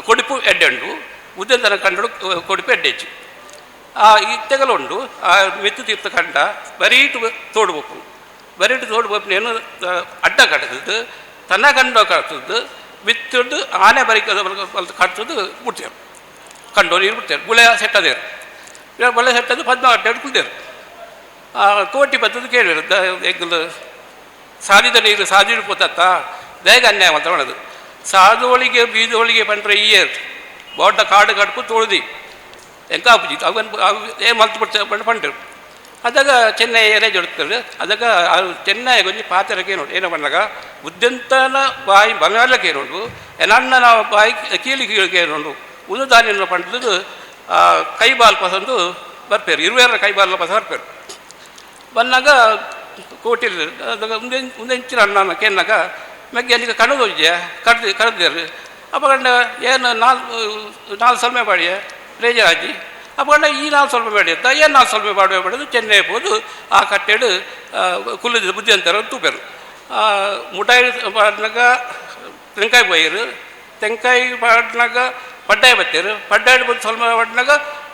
ಕೊಡಿಪು ಎಡ್ಡೆ ಉಂಡು ಉದ್ಯಂತನ ಕಂಡಡು ಕೊಡಿಪು ಎಡ್ಡೆಚ್ಚು ಆ ಇತ್ತೆಗಲ ಉಂಡು. ಆ ಮೆತ್ತು ತೀರ್ಥ ಕಂಡ ಬರೀಟು ತೋಡ್ಬೇಕು ಬರೀಟು ತೋಡ್ಬೇಕು ಏನು ಅಡ್ಡ ಕಟ್ಟದ್ದು ತನ್ನ ಕಂಡ ಕಟ್ಟದ್ದು ಬಿತ್ತುಡ್ದು ಆನೆ ಬರಿಕ ಕಟ್ಟದ್ದು ಬಿಡ್ತೇವೆ ಕಂಡು ನೀರು ಬಿಡ್ತೇವೆ ಗುಳೆ ಸೆಟ್ಟದೇರು ಗುಳೆ ಸೆಟ್ಟದ್ದು ಪದ್ಮ ಕಟ್ಟೆ ಕುಲ್ತೇರು. ಆ ಕೋಟಿ ಬತ್ತದ್ದು ಕೇಳಿರು ಎಂಗಲು ಸಾದಿದ ನೀರು ಸಾದಿಡು ಪೋತತ್ತ ಬೇಗ ಅನ್ಯಾಯ ಅಂತ ಮಾಡೋದು ಸಾಧುವಳಿಗೆ ಬೀದೋಳಿಗೆ ಪಂಡ್ರೆ ಈಯರ್ ದೊಡ್ಡ ಕಾಡು ಕಟ್ಕು ತೋಳ್ದಿ ಎಂಕಾಪುಜಿ ಅವನ್ ಏ ಮಲ್ತು ಬಿಡ್ತೇವೆ ಪಂಡು ಪಂಡರು. ಅದಾಗ ಚೆನ್ನೈ ಏರೇ ಜೊಡ್ತಾರೆ. ಅದಾಗ ಚೆನ್ನೈ ಗೊಂಜಿ ಪಾತ್ರಕ್ಕೆ ನೋಡಿ ಏನೋ ಬಂದಾಗ ಬುದ್ಧಂತನ ಬಾಯಿ ಬಂಗಾಲಕ್ಕೆ ನೋಡು ಎನ್ನಣ್ಣನ ಬಾಯಿ ಕೀಲಿ ಕೀಳಿಕೆ ನೋಡು ಒಂದು ದಾನಿಯನ್ನು ಪಂಡದು ಕೈಬಾಲ್ ಪಸಂದು ಬರ್ಪೇರು ಇರುವೇರ ಕೈಬಾಲ್ ಪಸ ಬರ್ಪೇರು. ಬಂದಾಗ ಕೋಟಿಲ್ ಮುಂದೆಂಚಿನ ಅಣ್ಣನ ಕೇನಾಗ ಮೆಗ್ಗೆ ಅಲ್ಲಿಗೆ ಕಣದು ಹೋಗಿದ್ಯಾ ಕಡ್ದು ಕಡ್ದೇರು ಅಪ್ಪ ಕಂಡ ಏನು ನಾಲ್ಕು ಸೊಲ್ಮೆ ಬಾಡಿಯ ರೇಜರಾಜಿ ಅಪ್ಪ ಕಂಡ ಈ ನಾಲ್ಕು ಸ್ವಲ್ಪ ಬೇಡ ಅಂತ ಏನು ನಾಲ್ಕು ಸ್ವಲ್ಪ ಬಾಡುವೆ ಬಡೋದು ಚೆನ್ನೈ ಹೋದು ಆ ಕಟ್ಟೆಡು ಕುಲ್ಲದ ಬುದ್ಧಿ ಅಂತಾರೆ ತೂಪೇರು. ಮುಟಾಯಿ ಪಾಡ್ನಾಗ ತೆಂಕಾಯಿ ಪೋಯಿರು ತೆಂಕಾಯಿ ಪಾಡ್ನಾಗ ಪಡ್ಡಾಯಿ ಬತ್ತೇರು ಪಡ್ಡಾಯಿ ಬಂದು ಸ್ವಲ್ಪ ಪಾಡ್ನಾಗ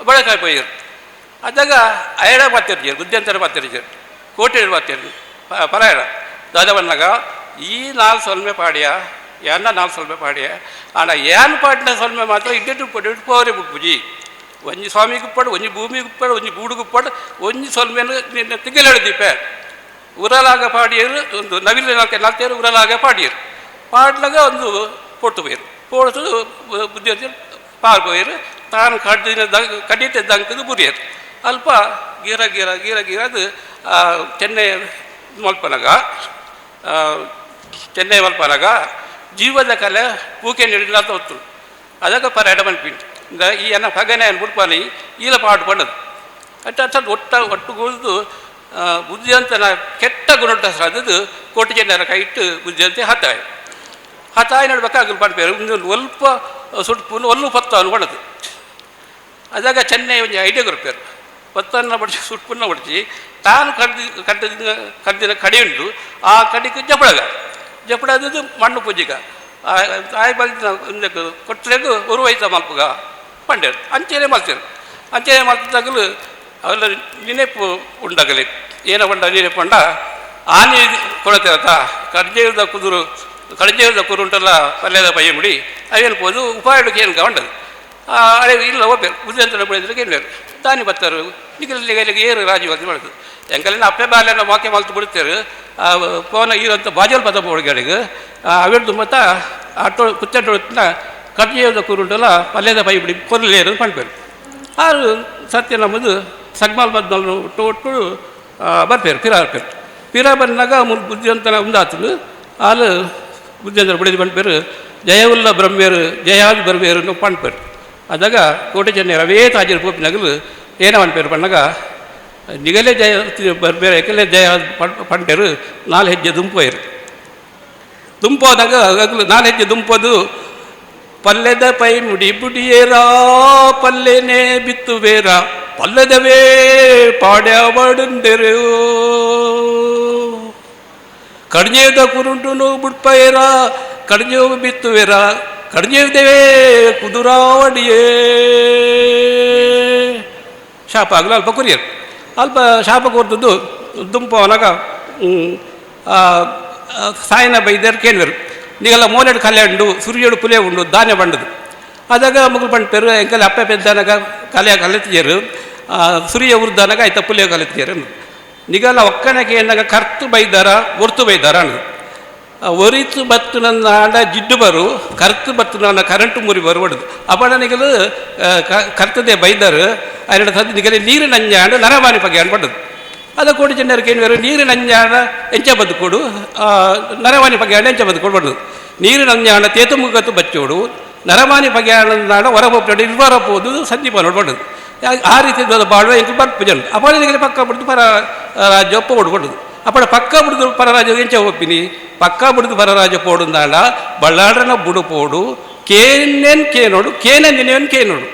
ಬಳೆಕಾಯಿ ಪೋಯಿರು. ಅದಾಗ ಅಯಡ ಬಾತಿರ್ಜೀರು ಬುದ್ಧಿ ಅಂತಾರೆ ಬಾತಿರ್ಜೀರು ಕೋಟೆ ಬಾತಿರ್ಜಿ ಪರಾಯಣ ದಾದ ಬಂದಾಗ ಈ ನಾಲ್ಕು ಸೊಲ್ಮೆ ಪಾಡ್ಯ ಏನ ನಾಲ್ಕು ಸೊಲ್ಮೆ ಪಾಡ್ಯ ಆಂಡ ಏನ್ ಪಾಡಿನ ಸೊಲ್ಮೆ ಮಾತ್ರ ಇಡ್ಡೆಟ್ಟು ಪಟ್ಟು ಪೋರೆ ಬುಡ್ಪುಜಿ ಒಂಜಿ ಸ್ವಾಮಿಗೆ ಪಡು ಒಂಜಿ ಭೂಮಿಗೆ ಪಡು ಒಂಜಿ ಗೂಡುಗೆ ಪಡು ಒಂಜಿ ಸೊಲ್ಮೆನು ನಿನ್ನ ತಿಂಗಳೆದಿಪ್ಪೆ ಉರಲಾಗ ಪಾಡಿಯರು ಒಂದು ನವಿಲು ನಾಲ್ಕು ನಾಲ್ತೇರು ಉರಲಾಗ ಪಾಡಿಯರು ಪಾಡ್ಲಾಗ ಒಂದು ಪೊಟ್ಟು ಪೋಯರು ಪೋಡ್ತು ಬುದ್ಧಿ ಪಾರ್ ಪೋಯರು ತಾನು ಕಡ್ದಿನ ಕಡಿತೆ ದಂಕದು ಬುರಿಯರು ಅಲ್ಪ ಗೀರ ಗೀರ ಗೀರ ಗೀರ ಅದು ಚೆನ್ನೈ ಮಲ್ಪನಾಗ ಚೆನ್ನೈ ಮಲ್ಪನಾಗ ಜೀವದ ಕಲೆ ಪೂಕೆ ನೀಡಿಲ್ಲ ಅಂತ ಹೊತ್ತು ಅದಕ್ಕೆ ಪರ ಎಡಮನ್ಪಿಂಟು ಈ ಅನ್ನ ಪಗನೆ ಅನ್ಬಿಡ್ಪಾನಿ ಈಲ ಪಾಡು ಪಣ್ಣದು ಅಟ್ಟ ಅಟ್ಟ ಒಟ್ಟ ಒಟ್ಟುಗೂಡ್ದು ಬುದ್ಧಿವಂತನ ಕೆಟ್ಟ ಗುಣಟ ಸಾಧದು ಕೋಟಿ ಜನರ ಕೈ ಇಟ್ಟು ಬುದ್ಧಿವಂತೆ ಹತಾಯ ಹತಾಯ ನಡ್ಬೇಕಾಗಲು ಪಡ್ಪೇರು ಒಂದು ಒಲ್ಪ ಸುಟ್ಪುನು ಒಲ್ಲು ಪತ್ತ ಅನ್ಕೊಳ್ಳೋದು. ಅದಾಗ ಚೆನ್ನೈ ಒಂದು ಐಡಿಯಾ ಕೊರ್ಪೇರು ಪತ್ತನ್ನು ಬಡಿಸಿ ಸುಟ್ಪುನ್ನ ಬಡಿಸಿ ತಾನು ಕಡ್ದಿ ಕಡ್ದಿನ ಕಡ್ದಿನ ಕಡಿ ಉಂಟು ಆ ಕಡಿಗೆ ಜಪಡಗ ಜಪಡದು ಮಣ್ಣು ಪೂಜಿಗ ಆಯ್ ಬಲ್ದಿನ ಒಂದಕ್ಕೆ ಕೊಟ್ಟರೆಗೂ ಉರುವೈತ ಮಲ್ಪುಗ ಪಂಡೇರು ಅಂಚೆನೆ ಮಲ್ತೇರು ಅಂಚೆನೆ ಮಲ್ತಾಗಲು ಅವೆಲ್ಲ ನೆನಪು ಉಂಡಾಗಲಿ ಏನೋ ಉಂಡ ನೆನಪು ಉಂಡ ಆನೆ ಕೊಡತಿರತ್ತ ಕಡ್ಜೇರದ ಕುದುರು ಕಡ್ಜೇರದ ಕುರು ಉಂಟಲ್ಲ ಪಲ್ಯದ ಪಯ್ಯ ಮುಡಿ ಅವೇನು ಪೋದು ಉಪಾಯಕ್ಕೆ ಏನು ಉಂಡದು ಅದೇ ಇಲ್ಲ ಒಬ್ಬರು ಬುದ್ಧಿವಂತರ ಬೆಳೆದ್ರೆ ಏನು ತಾನಿ ಬರ್ತಾರೆ ನಿಗಲಿಗೆ ಏರು ರಾಜೀವ್ ಮಾಡೋದು ಎಂಕಲಿನ ಅಪ್ಪೆ ಬಾಲ್ಯನ ವಾಕ್ಯ ಮಲ್ತು ಬಿಡ್ತಾರೆ ಪೋನ ಇರೋಂಥ ಬಾಜಲ್ ಪದ ಹುಡುಗರಿಗೆ ಅವೆಡ್ದು ಮತ್ತು ಆಟೋ ಕುಚ್ಚಟ್ಟೊಳತ್ತಿನ ಕಡ್ಜೇರದ ಕುರುಂಟಲ್ಲ ಪಲ್ಯದ ಪೈ ಬಿಡಿ ಕೊರಲೇರು ಪಂಡ್ಪೇರು ಆರು ಸತ್ಯ ನಮ್ಮದು ಸಗ್ಮಾಲ್ ಬದ್ಮಲ್ ಒಟ್ಟು ಒಟ್ಟು ಬರ್ಪೇರು ಪಿರಾ ಬರ್ಪೇರು ಪಿರಾ ಬಂದಾಗ ಬುದ್ಧಿವಂತನ ಉಂದಾತನು ಆಲು ಬುದ್ಧಿವಂತರ ಬಿಡಿದು ಬಂಡ್ಪೇರು ಜಯವುಲ್ಲ ಬ್ರಹ್ಮೇರು ಜಯಾದಿ ಬರ್ಬೇರು ಪಂಡ್ಪೇರು. ಅದಾಗ ಕೋಟೆ ಚೆನ್ನೈ ಅವೇ ತಾಜಿರ ಪೋಪಿನಗಲು ಏನೋ ಪೇರು ಪಣ್ಣಾಗ ನಿಗಲೇ ಜಯ ಬರ್ಬೇರೆ ಏಕಲೇ ಜಯ ಪಂಟೇರು ನಾಲ್ ಹೆಜ್ಜೆ ದುಂಪೋಯರು ದುಂಪೋದಾಗ ನಾಲ್ ಹೆಜ್ಜೆ ದುಂಪೋದು ಪಲ್ಲೆದ ಪೈ ಮುಡಿ ಬುಡಿಯೇರಾ ಪಲ್ಲೆನೇ ಬಿತ್ತುವೇರ ಪಲ್ಲೆದವೇ ಪಾಡ್ಯಾವಡುಂದೆರು ಕಡ್ಜೇದ ಕುರುಂಟುನು ಬುಡ್ಪಯೇರ ಕಡ್ಜೇವು ಬಿತ್ತುವೇರ ಕಡ್ಜೇವ್ದೇವೇ ಕುದುರಾವಡಿಯೇ ಶಾಪ ಆಗಲು ಅಲ್ಪ ಕುರಿಯರು ಅಲ್ಪ ಶಾಪ ಕೊರ್ತದ್ದು ದುಂಪವನಾಗ ಸಾಯನ ಬೈದರು ಕೇಳಿದರು. ನಿಗಲ್ಲ ಮೋಲೆಡ್ ಕಲೆ ಉಂಡು ಸುರಿಯೋಡು ಪುಲೆ ಉಂಡು ಧಾನ್ಯ ಬಂಡದು ಅದಾಗ ಮಗು ಪಂಡ್ಪೇರು ಎಂಕಲೆ ಅಪ್ಪೆ ಪೆದ್ದಾನಗ ಕಲೆ ಕಲೆತಿಯರು ಸುರಿಯ ಉರ್ದಾನಾಗ ಆಯ್ತ ಪುಲೆ ಕಲೆತಿಯರು ನಿಗಲ್ಲ ಒಕ್ಕಣಕ್ಕೆ ಏನಾಗ ಕರ್ತು ಬೈದಾರ ಒರ್ತು ಬೈದಾರ ಅನ್ನೋದು ಒರಿತು ಬತ್ತು ನನ್ನ ಆಂಡ ಜಿಡ್ಡು ಬರು ಕರ್ತು ಬತ್ತು ನನ್ನ ಕರೆಂಟು ಮುರಿ ಬರು ಹೊಡೆದು ಅಪ್ಪಣ ನಿಗಲು ಕರ್ತದೆ ಬೈದರು ಅದರ ಸದ್ದು ನಿಗಲಿ ನೀರು ನಂಜಾಂಡ ನರಮಾನಿ ಪಗೆ ಅನ್ಪಡ್ಡದು ಅದ ಕೋಡಿ ಜನರಿಗೆ ಏನು ನೀರು ನಂಜಾಂಡ ಎಂಚ ಬದುಕೋಡು ನರಮಾನಿ ಪಗೆ ಎಂಚ ಬದುಕೋಡು ಬಡದು ನೀರು ನಂಜಾಂಡ ತೇತುಮುಗತ್ತು ಬಚ್ಚೋಡು ನರಮಾನಿ ಪಗೆ ನಾಡ ಹೊರಬೋಡು ಇರ್ವಾರ ಹೋದು ಸಂದೀಪ ನೋಡ್ಬಾರ್ದು ಆ ರೀತಿ ಬಾಳುವ ಎಂಕು ಬರ್ಪು ಜನ ಅಪ್ಪಣ ನಿಗಲಿ ಪಕ್ಕ ಬಿಡ್ದು ಪರ ರಾಜ್ಯ ಒಪ್ಪ ಅಪ್ಪಣ ಪಕ್ಕ ಬಿಡ್ದು ಪರರಾಜ ಎಂಚ ಒಪ್ಪಿನಿ ಪಕ್ಕ ಬಿಡ್ದು ಪರರಾಜ ಪೋಡುಂದಾಂಡ ಬಳ್ಳಾಡ್ರನ ಬುಡು ಪೋಡು ಕೇನೇನು ಕೇನೋಡು ಕೇನ ನಿನೇನು ಕೇನೋಡು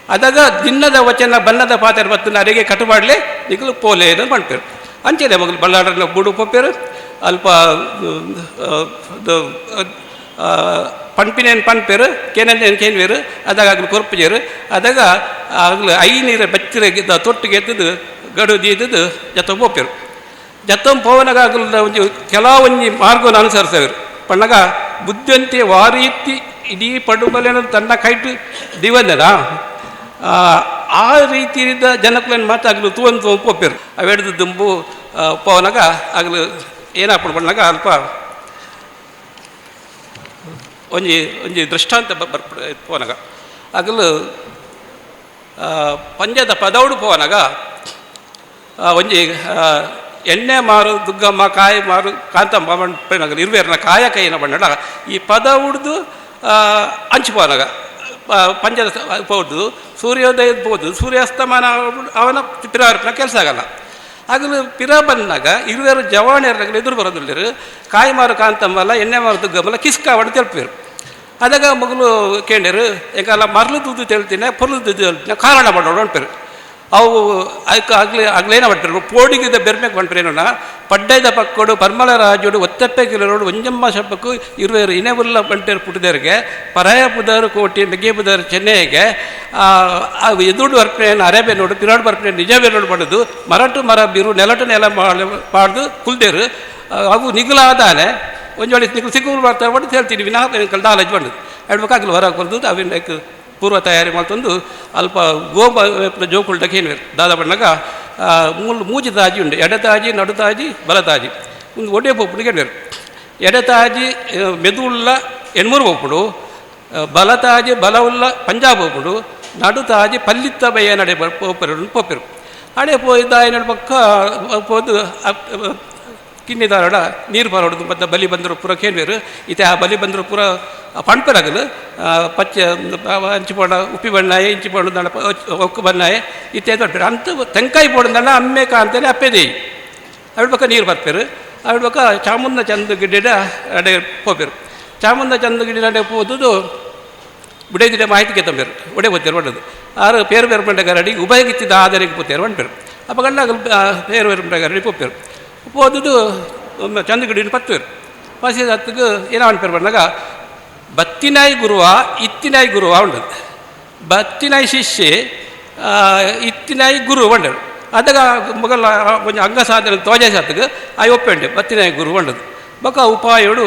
ಅದಾಗ ದಿನ್ನದ ವಚನ ಬನ್ನದ ಪಾತ್ರ ಬತ್ತನ ಅರಿಗೆ ಕಟ್ಟುಮಾಡಲೆ ನಿಗಲು ಪೋಲೆ ಅಂತ ಮಾಡ್ಪೇರು ಅಂಚೆನೆ ಮಗಲು ಬಳ್ಳಾಡ್ರನ ಬುಡು ಪೋಪೇರು ಅಲ್ಪ ಪಂಪಿನೇನು ಪನ್ಪೇರು ಕೇನೇನು ಕೇನ್ವೇರು ಅದಾಗ ಆಗಲು ಕೊರ್ಪುಜೇರು ಅದಾಗ ಆಗಲು ಐನೀರ ಬಚ್ಚಿರ ತೊಟ್ಟಿಗೆ ಎದ್ದದು ಗಡು ದೀದದು ಜತ ಪೋಪೇರು ಜತ್ತಂ ಪೋವನಾಗ ಆಗಲು ಒಂಜಿ ಕೆಲವೊಂಜಿ ಮಾರ್ಗವನ್ನು ಅನುಸರಿಸವರು ಪಣ್ಣಗ ಬುದ್ಧಿವಂತೆ ವಾರೀತಿ ಇಡೀ ಪಡುಬಲೆನ ತನ್ನ ಕೈಟು ದಿವಂದನ ಆ ರೀತಿಯಿಂದ ಜನಕ್ಕೇನು ಮಾತಾಗಲು ತೂವನ್ ತೂವನ್ ಪೋಪೇರು ಅವೆಡ್ದು ದುಂಬು ಪೋವನಾಗ ಆಗಲು ಏನಾಪಡು ಪಣ್ಣಾಗ ಅಲ್ಪ ಒಂಜಿ ಒಂಜಿ ದೃಷ್ಟಾಂತ ಬರ್ಪ ಪೋವನಾಗ ಆಗಲು ಪಂಜದ ಪದೌಡು ಪೋವನಾಗ ಒಂಜಿ ಎಣ್ಣೆ ಮಾರು ದುಗ್ಗಮ್ಮ ಕಾಯಿ ಮಾರು ಕಾಂತಮ್ಮ ಪಣ್ಣಗಲು ಇರುವೇರ್ನ ಕಾಯ ಕೈನ ಬಣ್ಣಡ ಈ ಪದ ಉಡ್ದು ಅಂಚು ಪೋವನಾಗ ಪಂಜದ ಪೋದು ಸೂರ್ಯೋದಯದ ಪೋದು ಸೂರ್ಯಾಸ್ತಮಾನ ಅವನ ಪಿರಾರ್ಪಣ ಕೆಲಸ ಆಗಲ್ಲ ಆಗಲು ಪಿರ ಬಂದಾಗ ಇರುವೇರು ಜವಾಣಿಯರ್ನಾಗಲು ಎದುರು ಬರೋದಿಲ್ಲರು ಕಾಯಿ ಮಾರು ಕಾಂತಮ್ಮಲ್ಲ ಎಣ್ಣೆ ಮಾರು ದುಗ್ಗಮ್ಮಲ್ಲ ಕಿಸ್ಕ ಅವಡು ತೆಲ್ಪಿರು ಅದಾಗ ಮಗಲು ಕೇಂಡರು ಯಾಕಲ್ಲ ಮರಳು ದುಡ್ಡು ತೆಳ್ತೀನಿ ಪೊರ್ಲು ದುಡ್ಡು ತೆಳ್ತೀನಿ ಕಾರಣ ಮಾಡೋಡು ಅಂತಾರೆ ಅವು ಅದಕ್ಕೆ ಆಗಲೇ ಆಗ್ಲೇನ ಮಾಡ್ತಾರೆ ಪೋಡಿಗಿದ್ದ ಬೆರ್ಮೆಗೆ ಬಂಟ್ರೇನೋಣ ಪಡ್ಡೈದ ಪಕ್ಕೋಡು ಪರ್ಮಲ ರಾಜೋಡು ಒತ್ತಪ್ಪೆ ಕಿಲರೋಡು ಒಂಜಮ್ಮ ಶಬ್ಬಕ್ಕು ಇರುವೇರು ಇನೆವುಲ್ಲ ಬಂಟೇರು ಪುಟ್ಟದವರಿಗೆ ಪರಾಯ ಪುದಾರು ಕೋಟಿ ಮೆಗ್ಗೆ ಪುದಾರು ಚೆನ್ನೈಗೆ ಎದುರು ಬರ್ಪೆ ಅರೇಬೆ ನೋಡು ಪಿರಾಡು ಬರ್ಪೆ ನಿಜವೇ ನೋಡು ಮಾಡೋದು ಮರಟು ಮರ ಬಿರು ನೆಲಟು ನೆಲ ಮಾಡ್ದು ಕುಲ್ದೇರು ಅವು ನಿಗುಲಾದಾನೆ ಒಂಜೋಳಿ ನಿಗುಲು ಸಿಗ್ಗುಲು ಮಾಡ್ತಾರೆ ಬಟ್ ಹೇಳ್ತೀನಿ ವಿನಾ ನಾಲೆಜ್ ಬಂದದ್ದು ಹೇಳ್ಬೇಕಾಗಲು ಹೊರಗೆ ಬಂದು ಅವಿನ ಪೂರ್ವ ತಯಾರಿ ಮಾಡ್ತಂದು ಅಲ್ಪ ಗೋಬ ಜೋಕುಲ್ಡಕ್ಕೆ ಏನು ದಾದ ಬಣ್ಣಗ ಮೂಲು ಮೂಜಿ ತಾಜಿ ಉಂಡು ಎಡತಾಜಿ ನಡುತಾಜಿ ಬಲತಾಜಿ ಒಂದು ಒಡೆ ಪೋಪುಡು ಕೇಳಿರು ಎಡತಾಜಿ ಮೆದುವುಳ್ಳ ಎಣ್ಮೂರು ಪೋಪುಡು ಬಲತಾಜಿ ಬಲವುಳ್ಳ ಪಂಜಾಬ್ ಪೋಪುಡು ನಡುತಾಜಿ ಪಲ್ಲಿತ್ತ ಬಯ್ಯ ನಡೆ ಪೋಪರು ಪೋಪರು ಅಡೆ ಪೋಯ್ದ ನಡು ಪಕ್ಕ ಪೋದು ಕಿನ್ನಿದಾರಡ ನೀರು ಬರೋಡು ಮತ್ತು ಬಲಿ ಬಂದರು ಪೂರ ಕೇಳ್ಬೇರು ಇತ್ತೆ ಆ ಬಲಿ ಬಂದರು ಪೂರ ಪಣ್ಪರಾಗಲು ಪಚ್ಚೆ ಅಂಚು ಬಣ್ಣ ಉಪ್ಪಿ ಬಣ್ಣಾಯ ಇಂಚು ಬಣ್ಣ ಒಕ್ಕು ಬಣ್ಣಾಯ ಇತ್ತೆ ದೊಡ್ಡ ಅಂತ ತೆಂಕಾಯಿ ಪೋಡಂದಣ್ಣ ಅಮ್ಮೆ ಕಾಂತೇನೆ ಅಪ್ಪೆದೇಯಿ ಅವಿಡ ಪಕ್ಕ ನೀರು ಬರ್ಪೇರು ಅವಿಡ ಪಕ್ಕ ಚಾಮುಂಡ ಚಂದ ಗಿಡ್ಡ ಅಡೆ ಪೋಪೇರು ಚಾಮುಂಡ ಚಂದ ಗಿಡ್ಡ ಅಡೆ ಪೋದುದು ಬಿಡೇದಿಡ ಮಾಹಿತಿ ತಂಬೇರು ಒಡೆ ಗೊತ್ತೇರು ಒಡ್ಡದು ಆರು ಪೇರು ಬೇರು ಬಂಡಗಾರಡಿ ಉಭಯಗಿತ್ತಿದ್ದ ಆದರಿಗೆ ಪೋತೇರು ಒಂಡ್ಪೇರು ಅಪ್ಪ ಗಂಡ ಪೇರು ಬೇರು ಬಂಡಗಾರಡಿ ಪೋಪೇರು ಹೋದದು ಚಂದಗಿಡಿನ ಪತ್ತುವೇರು ಪಸಿ ಹತ್ತಿಗೆ ಏನೋ ಅನ್ಪೇರು ಬಂದಾಗ ಬತ್ತಿನಾಯಿ ಗುರುವ ಇತ್ತಿನಾಯಿ ಗುರುವ ಉಂಡದು ಬತ್ತಿನಾಯಿ ಶಿಷ್ಯೆ ಇತ್ತಿನಾಯಿ ಗುರು ಬಂಡರು ಅದಾಗ ಮೊಗಲ ಕೊಂಚ ಅಂಗ ಸಾಧನೆ ತೋಜ ಸಾತಗೆ ಆ ಒಪ್ಪೆಂಡೆ ಬತ್ತಿನಾಯಿ ಗುರು ಬಂಡದು ಬೊಕ ಉಪಾಯೋಡು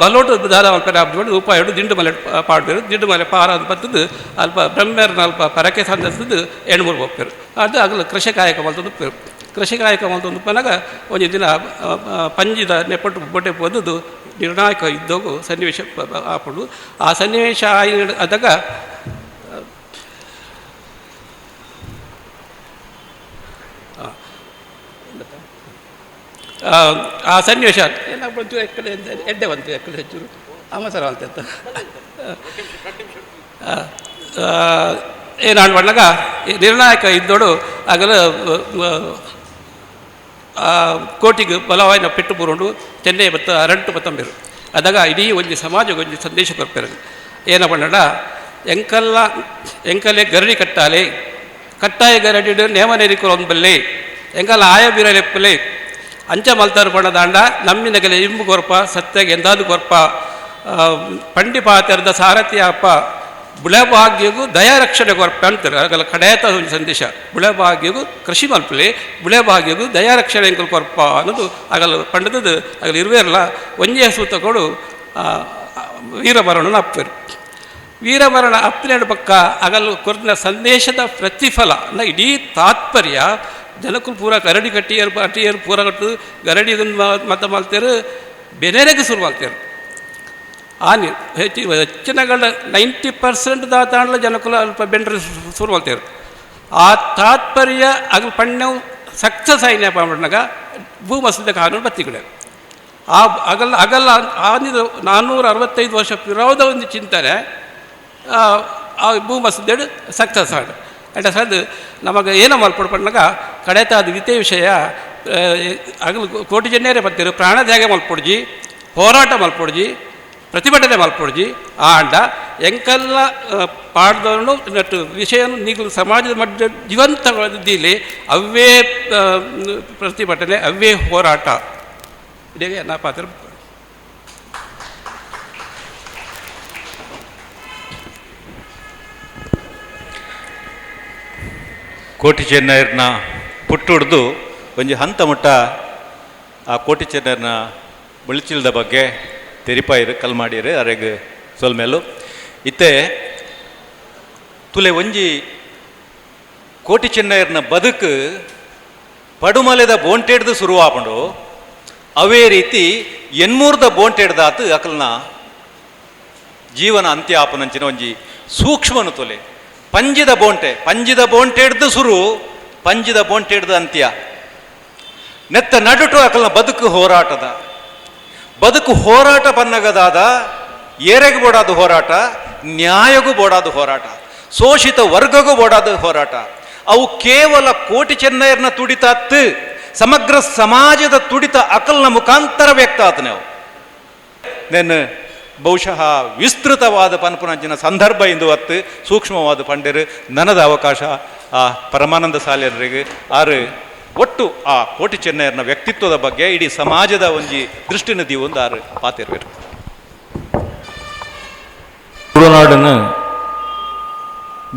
ಬಲೋಟು ದಾದ ಮಲ್ಪರೆ ಉಪಾಯೋಡು ದಿಂಡು ಮಲೆ ಪಾಡ್ಬೇರು ದಿಂಡು ಮಲೆ ಪಾರಾದ ಬತ್ತದು ಅಲ್ಪ ಬ್ರಹ್ಮೇರ್ನ ಅಲ್ಪ ಪರಕೆ ಸಂದದ್ದು ಎಣ್ಮೂರು ಒಪ್ಪೇರು ಅದು ಆಗಲು ಕೃಷಿ ಕಾಯಕ ಮಲ್ತದ್ದು ಉಪ್ಪೇರು ಕೃಷಿ ಕಾಯಕ ಮಲ್ತೊಂದು ಪನಗ ಒಂಜಿ ದಿನ ಪಂಜಿದ ನೆಪಟ್ಟು ಬೊಟ್ಟೆ ಪೋದದ್ದು ನಿರ್ಣಾಯಕ ಇದ್ದೋಗು ಸನ್ನಿವೇಶ ಆಪಡು ಆ ಸನ್ನಿವೇಶ ಆದಾಗ ಆ ಸನ್ನಿವೇಶ ಎಲ್ಲ ಬಂತು ಎಕ್ಕಡೆ ಎಡ್ಡೆ ಬಂತು ಎಕ್ಕಡೆ ಹೆಚ್ಚು ಅವಸರ ಅಂತ ಏನು ಮಾಡಲಾಗ ನಿರ್ಣಾಯಕ ಇದ್ದೋಡು ಆಗಲು ಕೋಟಿಗೆ ಬಲವಾಯಿನ ಪೆಟ್ಟು ಬರೋಡು ಚೆನ್ನೈ ಬತ್ತ ಅರಂಟು ಬತ್ತಂಬೇರು ಅದಾಗ ಇಡೀ ಒಂಜಿ ಸಮಾಜಕ್ಕೆ ಒಂಜಿ ಸಂದೇಶ ಕೊರ್ಪೇರು ಏನ ಪಂಡಡ ಎಂಕಲ್ಲ ಎಂಕಲೆ ಗರಡಿ ಕಟ್ಟಾಲೆ ಕಟ್ಟಾಯ ಗರಡಿ ನೇಮನೇರಿ ಬಲ್ಲೆ ಎಂಕಲ್ಲ ಆಯ ಬೀರಲೆಪ್ಪಲೆ ಅಂಚ ಮಲ್ತಾರು ಪಣದಾಂಡ ನಮ್ಮಿನಗಲೆ ಇಂಬು ಕೊರ್ಪ ಸತ್ಯಗೆ ಎಂದಾದು ಕೊರ್ಪ ಪಂಡಿ ಪಾತೆರದ ಸಾರಥಿಯಪ್ಪ ಬುಳೆಭಾಗ್ಯಗೂ ದಯಾರಕ್ಷಣೆ ಕೊರ್ಪ ಅಂತಾರೆ ಆಗಲ್ಲ ಕಡೆಯತ ಒಂದು ಸಂದೇಶ ಬುಳೆಭಾಗ್ಯಗೂ ಕೃಷಿ ಮಲ್ಪಲೆ ಬುಳೆಭಾಗ್ಯಗೂ ದಯಾರಕ್ಷಣೆ ಎಂಕಲ್ ಕೊರ್ಪ ಅನ್ನೋದು ಆಗಲ್ಲ ಪಂಡದದ್ದು ಆಗಲ್ಲ ಇರುವೇರಲ್ಲ ಒಂಜೇ ಸೂತ ಕೊಡು. ವೀರಮರಣನ ಅಪ್ಪರು. ವೀರಮರಣ ಅಪ್ಪನೇಡು ಪಕ್ಕ ಅಗಲು ಕೊರ್ನ ಸಂದೇಶದ ಪ್ರತಿಫಲ ಇಡೀ ತಾತ್ಪರ್ಯ ಜನಕ್ಕೂ ಪೂರ ಗರಡಿ ಕಟ್ಟಿಯರು ಅಟ್ಟಿಯರು ಪೂರ ಕಟ್ಟು ಗರಡಿ ಮತ ಮಾಡ್ತೇರು ಬೆನೆರೆಗೆ ಶುರು ಮಾಡ್ತೇರು. ಆನಿ ಹೆಚ್ಚು ಹೆಚ್ಚಿನಗಳ 90% ದಾತಾಂಡ್ಲ ಜನಕುಲ ಅಲ್ಪ ಬೆಂಡ್ರೆ ಶುರು ಮಾಡ್ತೇರು. ಆ ತಾತ್ಪರ್ಯ ಅಗಲು ಪಣ್ಣವು ಸಕ್ಸಸ್ ಆಯ್ನಪ್ಪ ಮಾಡಿನಾಗ ಭೂಮಸದ ಕಾನೂನು ಬತ್ತಿಗಳೇ ಆ ಅಗಲ ಅಗಲ ಆನಿದ 465 ವರ್ಷ ಪಿರೋದ ಒಂದು ಚಿಂತನೆ ಆ ಭೂಮಸದೇಡು ಸಕ್ಸಸ್ ಆಡು. ಅಂಡ ಸದ್ ನಮಗೆ ಏನೋ ಮಲ್ಪಡ್ಪಣ್ಣಾಗ ಕಡೆತ ಅದು ದ್ವಿತೀಯ ವಿಷಯ ಅಗಲು ಕೋಟಿ ಜನರೇ ಬರ್ತಿರು ಪ್ರಾಣತ್ಯಾಗ ಮಲ್ಪೊಡ್ಜಿ, ಹೋರಾಟ ಮಲ್ಪೊಡ್ಜಿ, ಪ್ರತಿಭಟನೆ ಮಲ್ಪೊಡ್ಜಿ. ಆಂಡ ಎಂಕೆಲ್ಲ ಪಾಡ್ದವನು ನಟ್ಟು ವಿಷಯನು ನೀವು ಸಮಾಜದ ಮಧ್ಯ ಜೀವಂತದಲ್ಲಿ ಅವೇ ಪ್ರತಿಭಟನೆ, ಅವೇ ಹೋರಾಟ. ಇದೇ ನಾ ಪಾತ್ರ. ಕೋಟಿ ಚೆನ್ನೈರ್ನ ಪುಟ್ಟುಡ್ದು ಒಂಜಿ ಹಂತ ಮುಟ್ಟ ಆ ಕೋಟಿ ಚೆನ್ನೈರ್ನ ಬಳಿಚಿಲ್ದ ಬಗ್ಗೆ ತೆರಿಪಾಯಿರು ಕಲ್ಮಾಡಿರು ಅರೆಗ್ ಸೊಲ್ಮೇಲು ಇತ್ತೆ ತುಲೆ ಒಂಜಿ ಕೋಟಿ ಚೆನ್ನೈರ್ನ ಬದುಕು ಪಡುಮಲೆದ ಬೋಂಟೆಡ್ದು ಶುರುವಾಪಂಡು ಅವೇ ರೀತಿ ಎನ್ಮೂರ್ದ ಬೋಂಟೆಡ್ದಾತು ಅಕಲ್ನ ಜೀವನ ಅಂತ್ಯ ಆಪನಂಚಿನ ಒಂಜಿ ಸೂಕ್ಷ್ಮನು ತೊಲೆ ಪಂಜಿದ ಬೋಂಟೆ, ಪಂಜಿದ ಬೋಂಟೆಡ್ದು ಸುರು, ಪಂಜಿದ ಬೋಂಟೆಡ್ದು ಅಂತ್ಯ. ನೆತ್ತ ನಡುಟು ಅಕಲ್ನ ಬದುಕು ಹೋರಾಟದ ಬದುಕು ಹೋರಾಟ ಪನ್ನಗದಾದ ಏರೆಗೆ ಬೋಡಾದ ಹೋರಾಟ, ನ್ಯಾಯಗೂ ಬೋಡಾದ ಹೋರಾಟ, ಶೋಷಿತ ವರ್ಗಗೂ ಬೋಡಾದ ಹೋರಾಟ. ಅವು ಕೇವಲ ಕೋಟಿ ಚೆನ್ನೈರ್ನ ತುಡಿತ ಅತ್ತು ಸಮಗ್ರ ಸಮಾಜದ ತುಡಿತ ಅಕಲ್ನ ಮುಖಾಂತರ ವ್ಯಕ್ತ ಆತ. ನಾವು ನೆನ್ ಬಹುಶಃ ವಿಸ್ತೃತವಾದ ಪನ್ಪುನಂಚಿನ ಸಂದರ್ಭ ಇಂದು ಅತ್ತು ಸೂಕ್ಷ್ಮವಾದ ಪಂಡರು ನನದ ಅವಕಾಶ ಆ ಪರಮಾನಂದ ಸಾಲ್ಯರಿಗೆ ಆರು ಒಟ್ಟು ಆ ಕೋಟಿ ಚೆನ್ನೈಯರ್ನ ವ್ಯಕ್ತಿತ್ವದ ಬಗ್ಗೆ ಇಡೀ ಸಮಾಜದ ಒಂಜಿ ದೃಷ್ಟಿನ ಒಂದು ಆರು ಪಾತಿರ್ಬೇಕು. ತುಳುನಾಡನ್ನು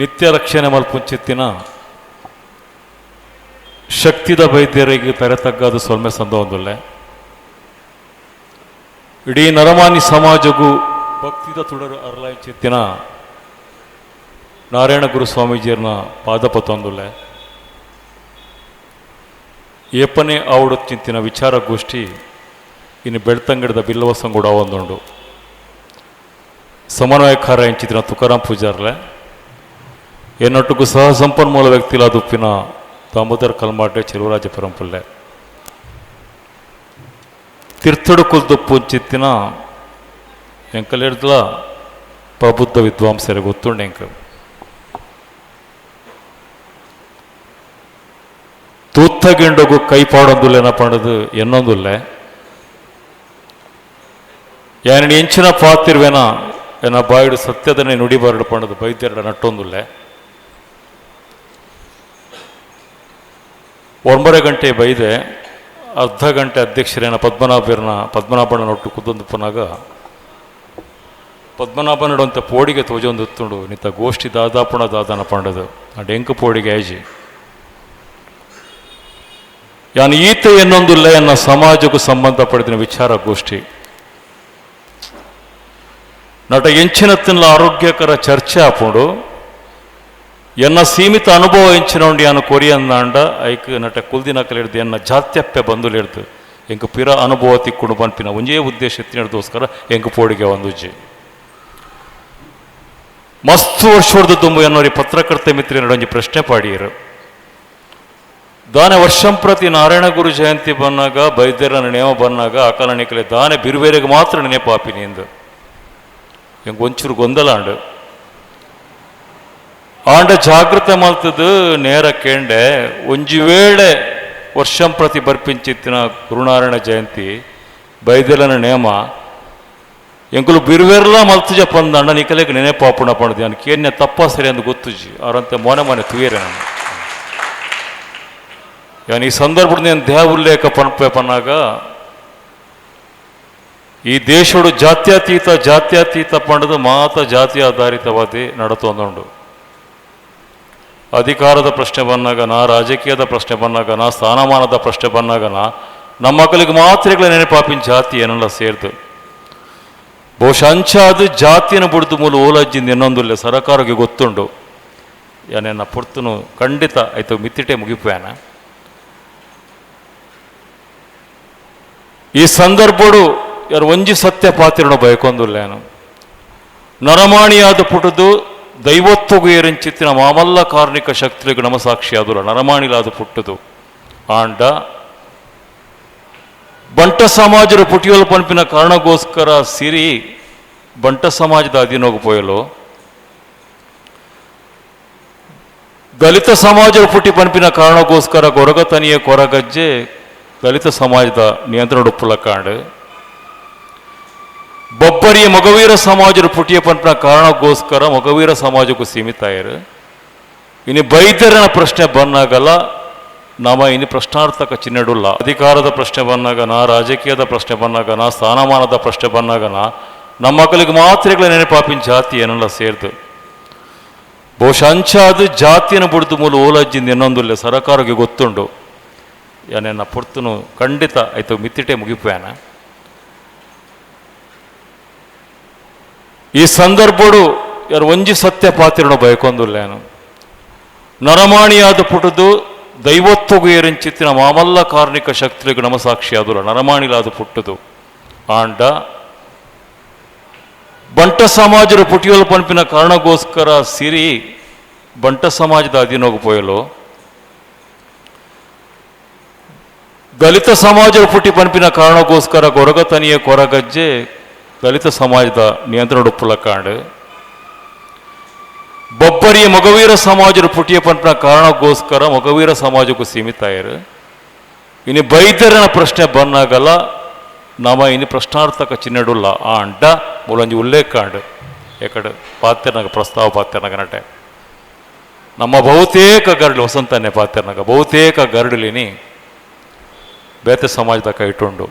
ನಿತ್ಯ ರಕ್ಷಣೆ ಮಲ್ಪುಂಚಿತ್ತಿನ ಶಕ್ತಿದ ವೈದ್ಯರಿಗೆ ತರತಗ್ಗಾದ ಸೊಲ್ಮೆ ಸಂದ ಒಂದುಲ್ಲೆ ಇಡೀ ನರಮಾನಿ ಸಮಾಜಗೂ ಭಕ್ತಿದ ತುಡರು ಅರಲಾಯಿಂಚಿತ್ತಿನ ನಾರಾಯಣ ಗುರು ಸ್ವಾಮೀಜಿಯರ್ನ ಪಾದಪತ್ತೊಂದುಲ್ಲೆ ಏಪನೇ ಆವಡು ಚಿಂತಿನ ವಿಚಾರಗೋಷ್ಠಿ ಇನ್ನು ಬೆಳ್ತಂಗಡದ ಬಿಲ್ಲವ ಸಂಗೂಡ ಒಂದುಂಡು. ಸಮನ್ವಯಕಾರ ಎಂಚಿತ್ತಿನ ತುಕಾರಾಂ ಪೂಜಾರ್ಲೆ ಎನ್ನೊಟ್ಟಿಗೂ ಸಹ ಸಂಪನ್ಮೂಲ ವ್ಯಕ್ತಿಲಾದುಪ್ಪಿನ ದಾಮೋದರ ಕಲ್ಮಾಟೆ ಚೆಲುವರಾಜ ಪರಂಪಲ್ಲೆ ತೀರ್ಥಡು ಕುಲ್ದುಪ್ಪು ಚಿತ್ತಿನ ಎಂಕಲೆಡ್ಲ ಪ್ರಬುದ್ಧ ವಿದ್ವಾಂಸರ ಗೊತ್ತುಂಡು ಎಂಕ ತೂತ್ತಗಿಂಡೋಗು ಕೈ ಪಾಡೊಂದುಲ್ಲೆ ಏನಪ್ಪಂಡದು ಎನ್ನೊಂದುಲ್ಲೆ ಯಾನ ಎಂಚಿನ ಪಾತಿರ್ವೇನ ಎನ್ನ ಬಾಯಿಡು ಸತ್ಯದನ್ನೇ ನುಡಿಬಾರಡು ಪಂಡದು ಬೈದ್ಯರಡ ನಟ್ಟೊಂದುಲ್ಲೆ. 9 ಗಂಟೆ ಬೈದೆ ಅರ್ಧ ಗಂಟೆ ಅಧ್ಯಕ್ಷರೇನ ಪದ್ಮನಾಭನ ಒಟ್ಟು ಕುದ್ದೊಂದು ಪನಾಗ ಪದ್ಮನಾಭನಡುವಂಥ ಪೋಡಿಗೆ ತೋಜೊಂದು ಎತ್ತುಂಡು ನಿತ್ತ ಗೋಷ್ಠಿ ದಾದಾಪುಣ ದಾದಾನ ಪಂಡದು ಆ ಎಂಕು ಪೋಡಿಗೆ ಆಯ್ಜಿ ಯಾನು ಈತ ಎನ್ನೊಂದುಲ್ಲ ಎನ್ನ ಸಮಾಜಕ್ಕೂ ಸಂಬಂಧಪಡಿದ ವಿಚಾರಗೋಷ್ಠಿ ನಟ ಎಂಚಿನ ತಿನ್ನಲ ಆರೋಗ್ಯಕರ ಚರ್ಚೆ ಆಪುಂಡು ಎನ್ನ ಸೀಮಿತ ಅನುಭವ ಎಂಚಿನೋಂಡಿ ಯಾನು ಕೊರಿಯಂದಾಂಡ ಐಕ್ ನಟ ಕುಲ್ದಿನ ಕಲಿಡ್ದು ಎನ್ನ ಜಾತ್ಯಪ್ಪೆ ಬಂದುಲಿಡ್ದು ಎಂಕು ಪಿರ ಅನುಭವ ತಿಕ್ಕೊಂಡು ಪನ್ಪಿನ ಒಂಜೇ ಉದ್ದೇಶ ಎತ್ತಿನದೋಸ್ಕರ ಎಂಕು ಪೋಡಿಗೆ ಒಂದುಜ್ಜಿ ಮಸ್ತು ವರ್ಷದ ತುಂಬು ಎನ್ನೋರಿ ಪತ್ರಕರ್ತೆ ಮಿತ್ರ ಒಂಜಿ ಪ್ರಶ್ನೆ ಪಾಡಿಯರು ದಾನೆ ವರ್ಷಂ ಪ್ರತಿ ನಾರಾಯಣ ಗುರು ಜಯಂತಿ ಬಂದಾಗ ಬೈದ್ಯರ ನೇಮ ಬಂದಾಗ ಅಕಾಲಣಿಕಲೆ ದಾನೆ ಬಿರುಬೇರೆಗೆ ಮಾತ್ರ ನೆನಪಾಪಿನಿ ಎಂದು ಎಂಕ್ ಒಂಚೂರು ಗೊಂದಲ ಆಂಡು ಆಂಡ ಜಾಗೃತೆ ಮಲ್ತದ್ದು ನೇರ ಕೇಂಡೆ ಒಂಜಿ ವೇಳೆ ವರ್ಷಂ ಪ್ರತಿ ಬರ್ಪಿಂಚಿತ್ತಿನ ಗುರುನಾರಾಯಣ ಜಯಂತಿ ಬೈದೆಲನ ನೇಮ ಎಂಕುಲು ಬಿರುವೆರ್ಲ ಮಲ್ತುಜ ಪಂದಂಡ ನಿಕಲೆಗೆ ನೆನಪಾಪುಣ ಪಂಡದು ನಾನು ಕೇನ್ಯ ತಪ್ಪ ಸರಿ ಅಂದು ಗೊತ್ತುಜಿ ಅವರಂತೆ ಮೊನೆ ಮೊನೆ ತುಯರೆ ನಾನು ಯಾನ್ ಈ ಸಂದರ್ಭದ నేను ದೇಹ ಉಲ್ಲೇಖ ಪನ್ಪೆ ಪನ್ನಾಗ ಈ ದೇಶಡು ಜಾತ್ಯತೀತ ಜಾತ್ಯತೀತ ಪಂಡದು ಮಾತ ಜಾತಿ ಆಧಾರಿತವಾದಿ ನಡತೊಂದುಂಡು. ಅಧಿಕಾರದ ಪ್ರಶ್ನೆ ಬಂದಾಗ ನಾ, ರಾಜಕೀಯದ ಪ್ರಶ್ನೆ ಬಂದಾಗ ನಾ, ಸ್ಥಾನಮಾನದ ಪ್ರಶ್ನೆ ಬಂದಾಗ ನಾ, ನಮ್ಮ ಮಕ್ಕಳಿಗೆ ಮಾತ್ರೆಗಳ ನೆನಪಾಪಿನ ಜಾತಿ ಏನೆಲ್ಲ ಸೇರ್ದು. ಬಹುಶಃ ಅಂಚಾದ ಜಾತಿನ ಬುಡ್ದು ಮೂಲ ಓಲಜ್ಜಿಂದ ಇನ್ನೊಂದುಲ್ಲೆ ಸರಕಾರಕ್ಕೆ ಗೊತ್ತುಂಡು. ಯಾನೆನ್ನ ಪೊರ್ತುನು ಖಂಡಿತ ಆಯ್ತು ಮಿತ್ತಿಟೆ ಮುಗಿಪುಯಾನ. ಈ ಸಂದರ್ಭಡು ಯಾರು ಒಂಜಿ ಸತ್ಯ ಪಾತಿರಣ ಬಯಕೊಂದುಲ್ಲೇನು. ನರಮಾಣಿಯಾದ ಪುಟದು ದೈವತ್ವಗು ಏರಂಚಿತ್ತಿನ ಮಾಮಲ್ಲ ಕಾರ್ಣಿಕ ಶಕ್ತಿಗೆ ನಮ ಸಾಕ್ಷಿಯಾದುಲ್ಲ ನರಮಾಣಿಲಾದ ಪುಟ್ಟದು. ಆಂಡ ಬಂಟ ಸಮಾಜದ ಪುಟಿಯೋಲು ಪಂಪಿನ ಕಾರಣಕ್ಕೋಸ್ಕರ ಸಿರಿ ಬಂಟ ಸಮಾಜದ ಅಧೀನೋಗು ಪೋಯಲು, ದಲಿತ ಸಮಾಜದ ಪುಟಿ ಪಂಪಿನ ಕಾರಣಕ್ಕೋಸ್ಕರ ಕೊರಗತನಿಯ ಕೊರಗಜ್ಜೆ ದಲಿತ ಸಮಾಜದ ನಿಯಂತ್ರಣ ಉಪ್ಪುಲಕಾಂಡು, ಬೊಬ್ಬರಿಯ ಮೊಗವೀರ ಸಮಾಜದ ಪುಟಿಯ ಪಂಪಿನ ಕಾರಣಕ್ಕೋಸ್ಕರ ಮೊಗವೀರ ಸಮಾಜಕ್ಕೂ ಸೀಮಿತಾಯರು. ಇನ್ನು ಬೈದರನ ಪ್ರಶ್ನೆ ಬಂದಾಗಲ್ಲ ನಾಮ ಇನ್ನು ಪ್ರಶ್ನಾರ್ಥಕ ಚಿಹ್ನೆಡುಲ್ಲ. ಅಧಿಕಾರದ ಪ್ರಶ್ನೆ ಬಂದಾಗ ನಾ, ರಾಜಕೀಯದ ಪ್ರಶ್ನೆ ಬಂದಾಗ ನಾ, ಸ್ಥಾನಮಾನದ ಪ್ರಶ್ನೆ ಬಂದಾಗ ನಾ, ನಮ್ಮ ಮಕ್ಕಳಿಗೆ ಮಾತ್ರೆಗಳ ನೆನಪಾಪಿನ ಜಾತಿ ಏನೆಲ್ಲ ಸೇರ್ದು. ಬಹುಶಃ ಅಂಚಾದ ಜಾತಿಯನ್ನು ಬುಡ್ದು ಮೂಲ ಓಲಜ್ಜಿಂದ ಇನ್ನೊಂದುಲ್ಲೆ ಸರಕಾರಕ್ಕೆ ಗೊತ್ತುಂಡು. ಯಾನೆನ್ನ ಪೊರ್ತುನು ಖಂಡಿತ ಆಯ್ತು ಮಿತ್ತಿಟೆ ಮುಗಿಪುಯಾನ. ಈ ಸಂದರ್ಭಡು ಯಾರು ಒಂಜಿ ಸತ್ಯ ಪಾತಿರಣ ಬಯಕೊಂದುಲ್ಲೇನು. ನರಮಾಣಿಯಾದ ಪುಟದು ದೈವತ್ವಗು ಏರಂಚಿತ್ತಿನ ಮಾಮಲ್ಲ ಕಾರ್ಣಿಕ ಶಕ್ತಿಗೆ ನಮ ಸಾಕ್ಷಿಯಾದುಲ್ಲ ನರಮಾಣಿಲಾದ ಪುಟ್ಟದು. ಆಂಡ ಬಂಟ ಸಮಾಜದ ಪುಟಿಯೋಲು ಪಂಪಿನ ಕಾರಣಕ್ಕೋಸ್ಕರ ಸಿರಿ ಬಂಟ ಸಮಾಜದ ಅಧೀನೋಗು ಪೋಯಲು, ದಲಿತ ಸಮಾಜದ ಪುಟಿ ಪಂಪಿನ ಕಾರಣಕ್ಕೋಸ್ಕರ ಕೊರಗತನಿಯ ಕೊರಗಜ್ಜೆ ದಲಿತ ಸಮಾಜದ ನಿಯಂತ್ರಣ ಉಪ್ಪುಲಕಾಂಡು, ಬೊಬ್ಬರಿಯ ಮೊಗವೀರ ಸಮಾಜದ ಪುಟಿಯ ಪಂಪಿನ ಕಾರಣಕ್ಕೋಸ್ಕರ ಮೊಗವೀರ ಸಮಾಜಕ್ಕೂ ಸೀಮಿತಾಯರು. ಇನ್ನು ಬೈದರನ ಪ್ರಶ್ನೆ ಬಂದಾಗಲ್ಲ ನಾಮ ಇನ್ನು ಪ್ರಶ್ನಾರ್ಥಕ ಚಿಹ್ನೆಡುಲ್ಲ. ಆ ಅಂಡ ಮೂಲಂಜಿ ಉಲ್ಲೇಖಾಂಡು ಎಕಡೆ ಪಾತ್ರನಾಗ ಪ್ರಸ್ತಾವ ಪಾತ್ರನಾಗ ನಟೆ ನಮ್ಮ ಬಹುತೇಕ ಗರಡು ವಸಂತನೇ ಪಾತ್ರನಾಗ ಬಹುತೇಕ ಗರಡುಲಿನಿ ಬೇತೆ ಸಮಾಜದ ಕೈಟುಂಡು.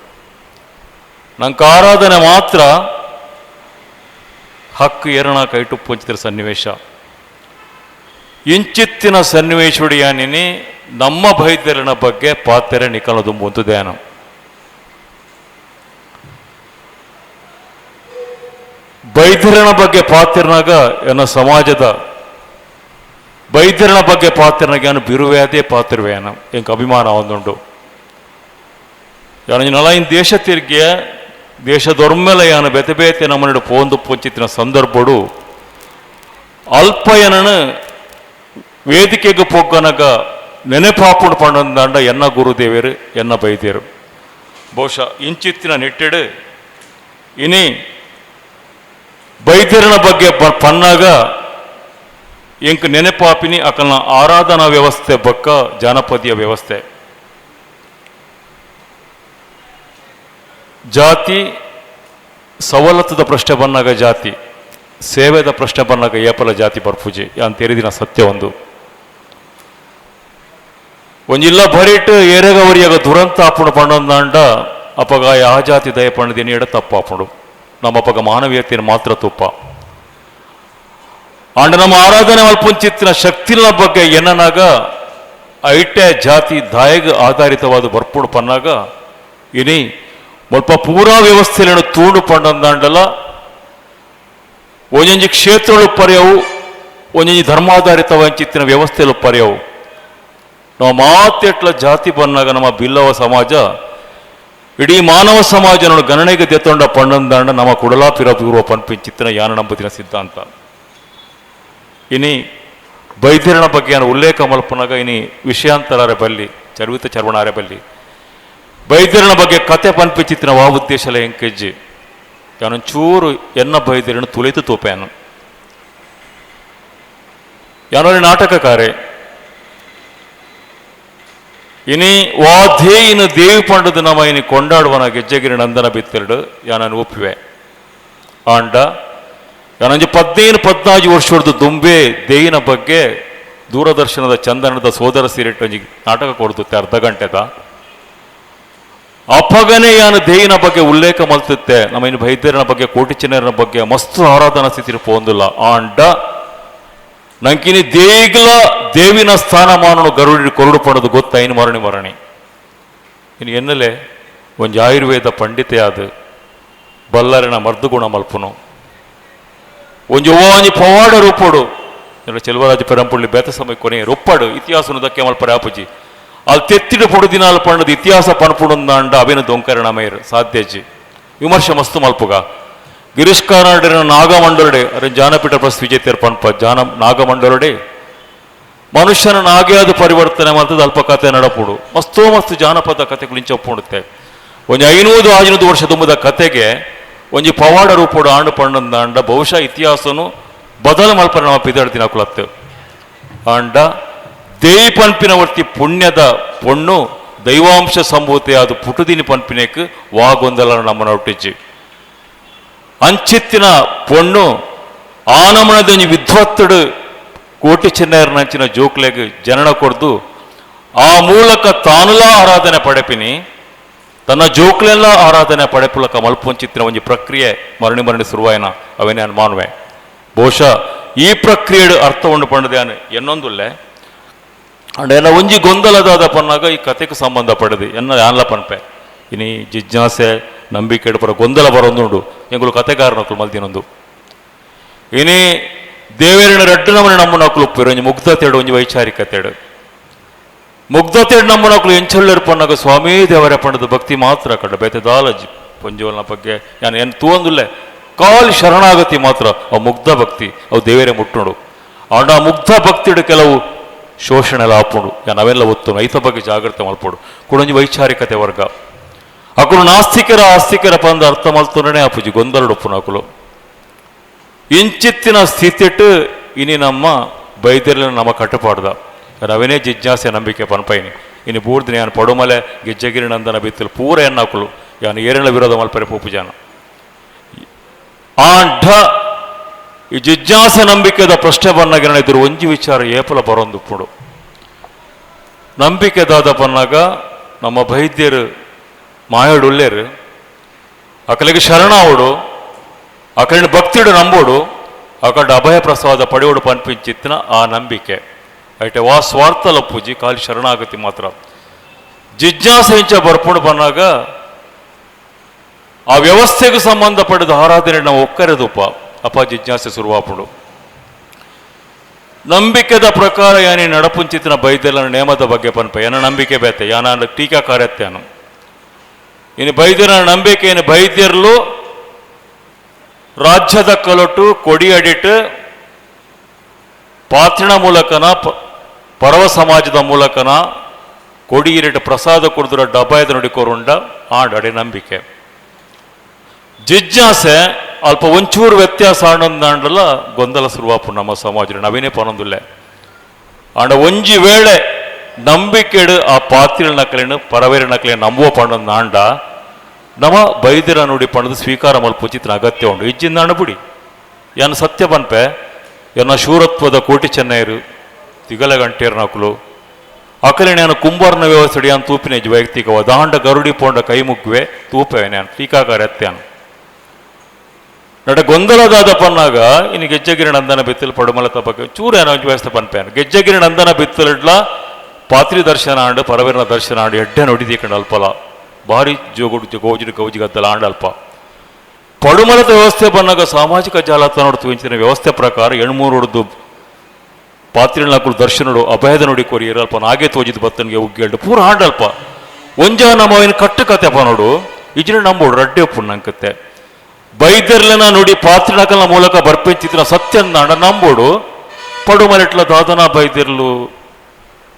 ನಂಗೆ ಆರಾಧನೆ ಮಾತ್ರ ಹಕ್ಕು ಎರಣ ಕೈಟುಪ್ಪುಂಚಿತರ ಸನ್ನಿವೇಶ. ಇಂಚಿತ್ತಿನ ಸನ್ನಿವೇಶುಡಿಯಾನಿನಿ ನಮ್ಮ ಬೈದ್ಯರನ ಬಗ್ಗೆ ಪಾತ್ರೆ ನಿಕಲದು ಮುಂದುದೇನು. ಬೈದ್ಯರನ ಬಗ್ಗೆ ಪಾತ್ರನಾಗ ಎನ್ನ ಸಮಾಜದ ಬೈದ್ಯರನ ಬಗ್ಗೆ ಪಾತ್ರನಾಗ ಏನು ಬಿರುವ್ಯಾದೇ ಪಾತ್ರವೇನು ಎಂಕ ಅಭಿಮಾನ ಒಂದುಂಡು. ಯಾನು ದೇಶ ತಿರ್ಗಿಯ ದೇಶದೊರ್ಮೆಲೆ ಯಾನು ಬೇತೆ ಬೇತೆ ನಮ್ಮನ್ನು ಪೋಂದು ಪೊಂಚಿತ್ತಿನ ಸಂದರ್ಭಡು ಅಲ್ಪಯನನು ವೇದಿಕೆಗೆ ಪೊಗ್ಗನಗ ನೆನಪಾಪುಡು ಪಂಡಂದಾಂಡ ಎನ್ನ ಗುರುದೇವರು ಎನ್ನ ಬೈದ್ಯರು. ಬಹುಶಃ ಇಂಚಿತ್ತಿನ ನಿಟ್ಟೆಡು ಇನಿ ಬೈದ್ಯರನ ಬಗ್ಗೆ ಪನ್ನಾಗ ಎಂಕ್ ನೆನಪಾಪಿನಿ ಅಕಲ್ನ ಆರಾಧನಾ ವ್ಯವಸ್ಥೆ ಬಕ್ಕ ಜಾನಪದೀಯ ವ್ಯವಸ್ಥೆ. ಜಾತಿ ಸವಲತ್ತದ ಪ್ರಶ್ನೆ ಬಂದಾಗ ಜಾತಿ, ಸೇವೆದ ಪ್ರಶ್ನೆ ಬಂದಾಗ ಏಪಲ ಜಾತಿ ಬರ್ಪೂಜೆ ಅಂತ ಸತ್ಯ ಒಂದು. ಒಂಜಿಲ್ಲ ಭರಿಟ್ ಏರೆಗವರಿಯಾಗ ದುರಂತ ಆಪುಂಡು ಪಂಡೊಂದಾಂಡ ಅಪಗ ಆ ಜಾತಿ ದಯ ಪಂಡದಿನ ಎಡ ತಪ್ಪಾಪುಂಡು. ನಮ್ಮ ಅಪಗ ಮಾನವೀಯತೆಯನ್ನು ಮಾತ್ರ ತುಪ್ಪ. ಆಂಡ ನಮ್ಮ ಆರಾಧನೆ ಮಲ್ಪುಂಚಿತ್ತಿನ ಶಕ್ತಿನ ಬಗ್ಗೆ ಎನ್ನನಾಗ ಐಟೆ ಜಾತಿ ದಾಯಗ ಆಧಾರಿತವಾದ ಬರ್ಪುಂಡು ಪನ್ನಾಗ ಇನಿ ಮುಲ್ಪ ಪೂರಾ ವ್ಯವಸ್ಥೆಯನ್ನು ತೂಂಡು ಪಂಡೊಂದಾಂಡಲ ಒಂಜೊಂಜಿ ಕ್ಷೇತ್ರಗಳು ಪರ್ಯವು, ಒಂಜೊಂಜಿ ಧರ್ಮಾಧಾರಿತವಂಚಿತ್ತಿನ ವ್ಯವಸ್ಥೆಗಳು ಪರ್ಯವು. ನಾವು ಮಾತೆಟ್ಲ ಜಾತಿ ಬಂದಾಗ ನಮ್ಮ ಬಿಲ್ಲವ ಸಮಾಜ ಇಡೀ ಮಾನವ ಸಮಾಜ ಗಣನೆಗೆ ದೆತ್ತೊಂಡ ಪಂಡೊಂದಾಂಡ ನಮ್ಮ ಕುಡಲಾ ಪಿರಪೂರ್ವ ಪನ್ಪಿಂಚಿತ್ತಿನ ಯಾನ ನಂಬುದಿನ ಸಿದ್ಧಾಂತ. ಇನಿ ಬೈದ್ಯರನ ಬಗ್ಗೆ ಉಲ್ಲೇಖ ಮಲ್ಪನಾಗ ಇನಿ ವಿಷಯಾಂತರಾರೆ ಬಲ್ಲಿ ಚರ್ವಿತ ಚರ್ವಣಾರೆ ಬಲ್ಲಿ ಬೈದ್ಯರನ ಬಗ್ಗೆ ಕತೆ ಪನ್ಪಿಚಿತ್ತಿನ ವಾ ಉದ್ದೇಶಲ ಎಂಕೆಜ್ಜಿ ಯಾನೊಂಚೂರು ಎನ್ನ ಬೈದ್ಯರನ್ನು ತುಳಿತು ತೋಪ್ಯಾನು. ಯಾನೊಂದು ನಾಟಕಕಾರೆ ಇನಿ ವಾಧೇಯಿನ ದೇವಿ ಪಂಡದ ನಮ ಇನಿ ಕೊಂಡಾಡುವನ ಗೆಜ್ಜೆಗಿರಿ ನಂದನ ಬಿತ್ತೆರಡು ಯಾನನ್ನು ಒಪ್ಪಿವೆ. ಆಂಡ ಯಾನೊಂಜಿ 15 14 ವರ್ಷದ ದುಂಬೆ ದೇಯಿನ ಬಗ್ಗೆ ದೂರದರ್ಶನದ ಚಂದನದ ಸೋದರ ಸೀರೆಟ್ಟು ಒಂಜಿ ನಾಟಕ ಕೊಡ್ತುತ್ತೆ ಅರ್ಧ ಗಂಟೆದ. ಅಪಗನೆ ಯಾನು ದೇಯಿನ ಬಗ್ಗೆ ಉಲ್ಲೇಖ ಮಲ್ತುತ್ತೆ ನಮ್ಮ ಇನ್ನು ಬೈದ್ಯರನ ಬಗ್ಗೆ ಕೋಟಿ ಚಿನ್ನರನ ಬಗ್ಗೆ ಮಸ್ತು ಆರಾಧನಾ ಸ್ಥಿತಿ ಪೋಂದಿಲ್ಲ. ಆಂಡ ನಂಕಿನಿ ದೇಗ್ಲ ದೇವಿನ ಸ್ಥಾನಮಾನನು ಗರುಡಿ ಕೊರಡು ಪಡೋದು ಗೊತ್ತಾಯಿನ ಮರಣಿ ಮರಣಿ ಇನ್ನು ಎನ್ನಲೆ ಒಂಜಿ ಆಯುರ್ವೇದ ಪಂಡಿತೆ ಆದ ಬಲ್ಲರಿನ ಮರ್ದುಗುಣ ಮಲ್ಪುನು ಒಂಜಿ ಒಂಜಿ ಪವಾಡ ರೂಪೋಡು ಚೆಲುವರಾಜ ಪೆರಂಪುಳ್ಳಿ ಬೇತ ಸಮಯ ಕೊನೆ ರೊಪ್ಪಾಡು ಇತಿಹಾಸನು ದಕ್ಕೆ ಮಲ್ಪರೆ ಆಪುಜಿ ಅಲ್ಲಿ ತೆತ್ತಿಡು ಪೊಡು ದಿನ ಪಂಡದ ಇತಿಹಾಸ ಪನ್ಪುಡುಂದಾಂಡ ಅವೇನು ದೊಂಕರಣ ಮೇರ್ ಸಾಧ್ಯಜಿ ವಿಮರ್ಶೆ ಮಸ್ತು ಮಲ್ಪುಗ ಗಿರೀಶ್ ಕಾರ್ನಾಡರಿನ ನಾಗಮಂಡಲಡೆ ಅರೆ ಜ್ಞಾನಪೀಠ ಪ್ರಸ್ ವಿಜೇತರು ಪನ್ಪ ಜಾನ ನಾಗಮಂಡಲಡೆ ಮನುಷ್ಯನ ನಾಗೆ ಅದು ಪರಿವರ್ತನೆ ಮಾಡ್ತದೆ ಅಲ್ಪ ಕತೆ ನಡಪುಡು ಮಸ್ತೋ ಮಸ್ತು ಜಾನಪದ ಕತೆಗಳು ಇಂಚೊಪ್ಪುಡುತ್ತೆ ಒಂಜಿ 500 ವರ್ಷ ತುಂಬದ ಕತೆಗೆ ಒಂಜಿ ಪವಾಡ ರೂಪೋಡು ಆಂಡು ಪಂಡಂದಾಂಡ ಬಹುಶಃ ಇತಿಹಾಸನು ಬದಲು ಮಲ್ಪರ ನಮ್ಮ ಪಿದಾಡ್ತಿನ ಕುಲತ್ತು ಆಂಡ ದೇಯಿ ಪನ್ಪಿನ ವರ್ತಿ ಪುಣ್ಯದ ಪೊಣ್ಣು ದೈವಾಂಶ ಸಂಭೂತೆ ಅದು ಪುಟುದಿನಿ ಪನ್ಪಿನೇಕ್ ವಾಗೊಂದಲ ನಮ್ಮನ ಒಟ್ಟಿಜ್ಜಿ ಅಂಚಿತ್ತಿನ ಪೊಣ್ಣು ಆನಮನದ ಒಂಜಿ ವಿದ್ವತ್ತುಡು ಕೋಟಿ ಚೆನ್ನೈರ್ನಂಚಿನ ಜೋಕ್ಲೆಗ್ ಜನನ ಕೊಡ್ದು ಆ ಮೂಲಕ ತಾನುಲಾ ಆರಾಧನೆ ಪಡೆಪಿನಿ ತನ್ನ ಜೋಕ್ಲೆಲ್ಲ ಆರಾಧನೆ ಪಡೆಪುಲಕ ಮಲ್ಪೊಂಚಿತ್ತಿನ ಒಂಜಿ ಪ್ರಕ್ರಿಯೆ ಮರಣಿ ಮರಣಿ ಸುರುವಾಯನ ಅವೇನೇ ಅನುಮಾನವೇ ಬಹುಶಃ ಈ ಪ್ರಕ್ರಿಯೆ ಅರ್ಥವನ್ನು ಪಂಡದೆ ಎನ್ನೊಂದುಲ್ಲೆ ಅಂಡ್ ಎನ್ನ ಒಂಜಿ ಗೊಂದಲದಾದ ಪನ್ನಾಗ ಈ ಕತೆಗೆ ಸಂಬಂಧ ಪಡೆದು ಎನ್ನ ಯಾನ್ಲ ಪನ್ಪೆ ಇನಿ ಜಿಜ್ಞಾಸೆ ನಂಬಿಕೆ ಪರ ಗೊಂದಲ ಬರೊಂದುಂಡು ಎಂಗುಲು ಕತೆಗಾರನಕ್ಲು ಮಲ್ದಿನೊಂದು ಇನಿ ದೇವೇರಿನ ರಡ್ಡು ನಮನೆ ನಮ್ಮನಕ್ಲು ಉಪ್ಪಿರು ಒಂಜಿ ಮುಗ್ಧ ತೇಡು ಒಂಜಿ ವೈಚಾರಿಕ ತೇಡು ಮುಗ್ಧ ತೇಡು ನಮ್ಮನಕ್ಲು ಎಂಚೊಳ್ಳೆರು ಪನ್ನಾಗ ಸ್ವಾಮಿ ದೇವರ ಪಂಡದ ಭಕ್ತಿ ಮಾತ್ರ ಕಂಡ ಬೇತೆ ದಾಲಜಿ ಪೊಂಜೋಲ್ನ ಬಗ್ಗೆ ಯಾನ್ ಏನು ತೂವೊಂದುಲ್ಲೆ ಕಾಲ್ ಶರಣಾಗತಿ ಮಾತ್ರ ಅವು ಮುಗ್ಧ ಭಕ್ತಿ ಅವು ದೇವರೇ ಮುಟ್ಟುಂಡು ಆಂಡ ಆ ಮುಗ್ಧ ಭಕ್ತಿಡು ಕೆಲವು ಶೋಷಣೆಲ್ಲ ಆಪುಂಡು ಯಾನ್ ಅವೆಲ್ಲ ಒತ್ತು ಐತ ಬಗ್ಗೆ ಜಾಗ್ರತೆ ಮಲ್ಪೋಡು ಕುಡೊಂಜಿ ವೈಚಾರಿಕತೆ ವರ್ಗ ಅಕುಲು ನಾಸ್ತಿಕರ ಆಸ್ತಿಕರ ಪಂದ ಅರ್ಥ ಮಲ್ತೊಂಡನೆ ಆಪುಜಿ ಗೊಂದಲಡೊಪ್ಪುನ ಅಕುಲು ಇಂಚಿತ್ತಿನ ಸ್ಥಿತಿಟ್ಟು ಇನಿ ನಮ್ಮ ಬೈದೆರ್ಲ ನಮ್ಮ ಕಟ್ಟುಪಾಡ್ದ ರವಿನೇ ಜಿಜ್ಞಾಸೆ ನಂಬಿಕೆ ಪನ್ಪೈನಿ ಇನಿ ಬೂರ್ದಿನ ಯಾನ್ ಪಡುಮಲೆ ಗೆಜ್ಜಗಿರಿ ನಂದನ ಬಿತ್ತಲು ಪೂರ ಎನ್ನಾಕುಲು ಯಾನ್ ಏರೆಣ ವಿರೋಧ ಮಲ್ಪರೆ ಪೋಪುಜಾನ ಆಂಡ ಈ ಜಿಜ್ಞಾಸೆ ನಂಬಿಕೆದ ಪ್ರಶ್ನೆ ಬನ್ನಾಗ ಇದ್ರು ಒಂಜಿ ವಿಚಾರ ಏಪಲ ಬರೊಂದುಪ್ಪುಡು ನಂಬಿಕೆದಾದ ಬನ್ನಾಗ ನಮ್ಮ ಬೈದ್ಯರು ಮಾಯೋಡುಲ್ಲೇರು ಅಕಲಿಗೆ ಶರಣಾವುಡು ಅಕಲಿನ ಭಕ್ತಿಡು ನಂಬೋಡು ಅಕಡ ಅಭಯ ಪ್ರಸಾದ ಪಡೆಯೋಡು ಪನ್ಪಿಂಚಿತ್ತಿನ ಆ ನಂಬಿಕೆ ಐಟೆ ವಾ ಸ್ವಾರ್ಥಲ ಪೂಜಿ ಖಾಲಿ ಶರಣಾಗತಿ ಮಾತ್ರ ಜಿಜ್ಞಾಸೆ ಇಂಚ ಬರ್ಪುಂಡು ಬನ್ನಾಗ ಆ ವ್ಯವಸ್ಥೆಗೆ ಸಂಬಂಧಪಡೆದ ಆರಾಧನೆ ನಾವು ಒಕ್ಕರೆದುಪ್ಪ ಅಪ್ಪ ಜಿಜ್ಞಾಸೆ ಶುರುವಾಪುಡು ನಂಬಿಕೆದ ಪ್ರಕಾರ ಯಾನಿ ನಡಪುಂಚಿತ್ತಿನ ಬೈದೆಲ್ಲ ನೇಮದ ಬಗ್ಗೆ ಪನ್ಪ ಏನ ನಂಬಿಕೆ ಬೇತೆ ಯಾನ ಟೀಕಾಕಾರತ್ಯಾನು ಇನ್ನು ಬೈದ್ಯರ ನಂಬಿಕೆ ಏನು ಬೈದ್ಯರ್ಲು ರಾಜ್ಯದ ಕಲೊಟ್ಟು ಕೊಡಿ ಅಡಿಟ್ಟು ಪಾತ್ರಿಣ ಮೂಲಕನ ಪರವ ಸಮಾಜದ ಮೂಲಕನ ಕೊಡಿ ಇರಿಟ್ಟು ಪ್ರಸಾದ ಕುಡಿದ್ರ ಡಬಾಯದ ನುಡಿಕೋರುಂಡ ಆಡಡೆ ನಂಬಿಕೆ ಜಿಜ್ಞಾಸೆ ಅಲ್ಪ ಒಂಚೂರು ವ್ಯತ್ಯಾಸ ಆನಂದಾಂಡಲ ಗೊಂದಲ ಶುರುವಾಪು ನಮ್ಮ ಸಮಾಜ ನವೀನೇ ಪನೊಂದುಲ್ಲೆ ಆಂಡ ಒಂಜಿ ವೇಳೆ ನಂಬಿಕೆಡು ಆ ಪಾತ್ರಿಳ ನಕಲೇನು ಪರವೇರ ನಕಲೆ ನಂಬುವ ಪಂಡೊಂದು ಆಂಡ ನಮ ಬೈದಿರ ನುಡಿ ಪಂಡದು ಸ್ವೀಕಾರ ಮಲ್ಪುಚಿತ್ರ ಅಗತ್ಯ ಉಂಡು ಇಜ್ಜಿಂದ ಬಿಡಿ ಯಾನ್ ಸತ್ಯ ಪನ್ಪೆ ಎನ್ನ ಶೂರತ್ವದ ಕೋಟಿ ಚೆನ್ನೈರು ತಿಗಲ ಗಂಟೇರ್ ನಕಲು ಅಕಲೆ ನಾನು ಕುಂಬಾರನ ವ್ಯವಸ್ಥೆ ಯಾನ್ ತೂಪಿನ ವೈಯಕ್ತಿಕವ ದಾಂಡ ಗರುಡಿ ಪೋಂಡ ಕೈ ಮುಗ್ಗುವೆ ತೂಪೆ ನಾನು ಟೀಕಾಕಾರ ಎತ್ತ್ಯಾನು ನಟ ಗೊಂದಲದಾದ ಪನ್ನಾಗ ಇನ್ನು ಗೆಜ್ಜಗಿರಿ ನಂದನ ಬಿತ್ತಲು ಪಡುಮಲ ತಪಕ್ಕೆ ಚೂರು ಏನೋ ವ್ಯವಸ್ಥೆ ಪನ್ಪೇನು ಗೆಜ್ಜಗಿರಿ ನಂದನ ಬಿತ್ತಲಿಡ್ಲ ಪಾತ್ರಿ ದರ್ಶನ ಆಂಡು ಪರವೀರನ ದರ್ಶನ ಆಂಡು ಎಡ್ಡೆ ನೋಡಿದೀಕಂಡು ಅಲ್ಪಲ ಭಾರಿ ಜೋಗುಡು ಗೋಜಿಡು ಗೌಜಿ ಗದ್ದಲ ಆಂಡ ಅಲ್ಪ ಪಡುಮಲದ ವ್ಯವಸ್ಥೆ ಬಂದಾಗ ಸಾಮಾಜಿಕ ಜಾಲತಾಣ ನೋಡ್ತು ವ್ಯವಸ್ಥೆ ಪ್ರಕಾರ ಎಣ್ಮೂರು ಹೊಡೆದು ಪಾತ್ರಿನಾಕುಲು ದರ್ಶನಡು ಅಭಯದ ನೋಡಿ ಕೋರಿ ಅಲ್ಪ ನಾಗೆ ತೋಜಿದ ಬತ್ತನಿಗೆ ಉಗ್ಗೇಳ್ಡು ಪೂರ ಆಂಡಲ್ಪ ಒಂಜ ನಮ್ಮ ಏನು ಕಟ್ಟು ಕತೆಪ್ಪ ನೋಡು ಇಜ್ಜಿನ ನಂಬೋಡು ರಡ್ಡೆ ಒಪ್ಪು ನಂಕತ್ತೆ ಬೈದರ್ಲನ ನೋಡಿ ಪಾತ್ರಿನಕಲ್ನ ಮೂಲಕ ಬರ್ಪಿಂಚಿತ್ತಿನ ಸತ್ಯಂದಾಂಡ ನಂಬೋಡು ಪಡುಮಲೆಟ್ಲ ದಾದನ ಬೈದಿರ್ಲು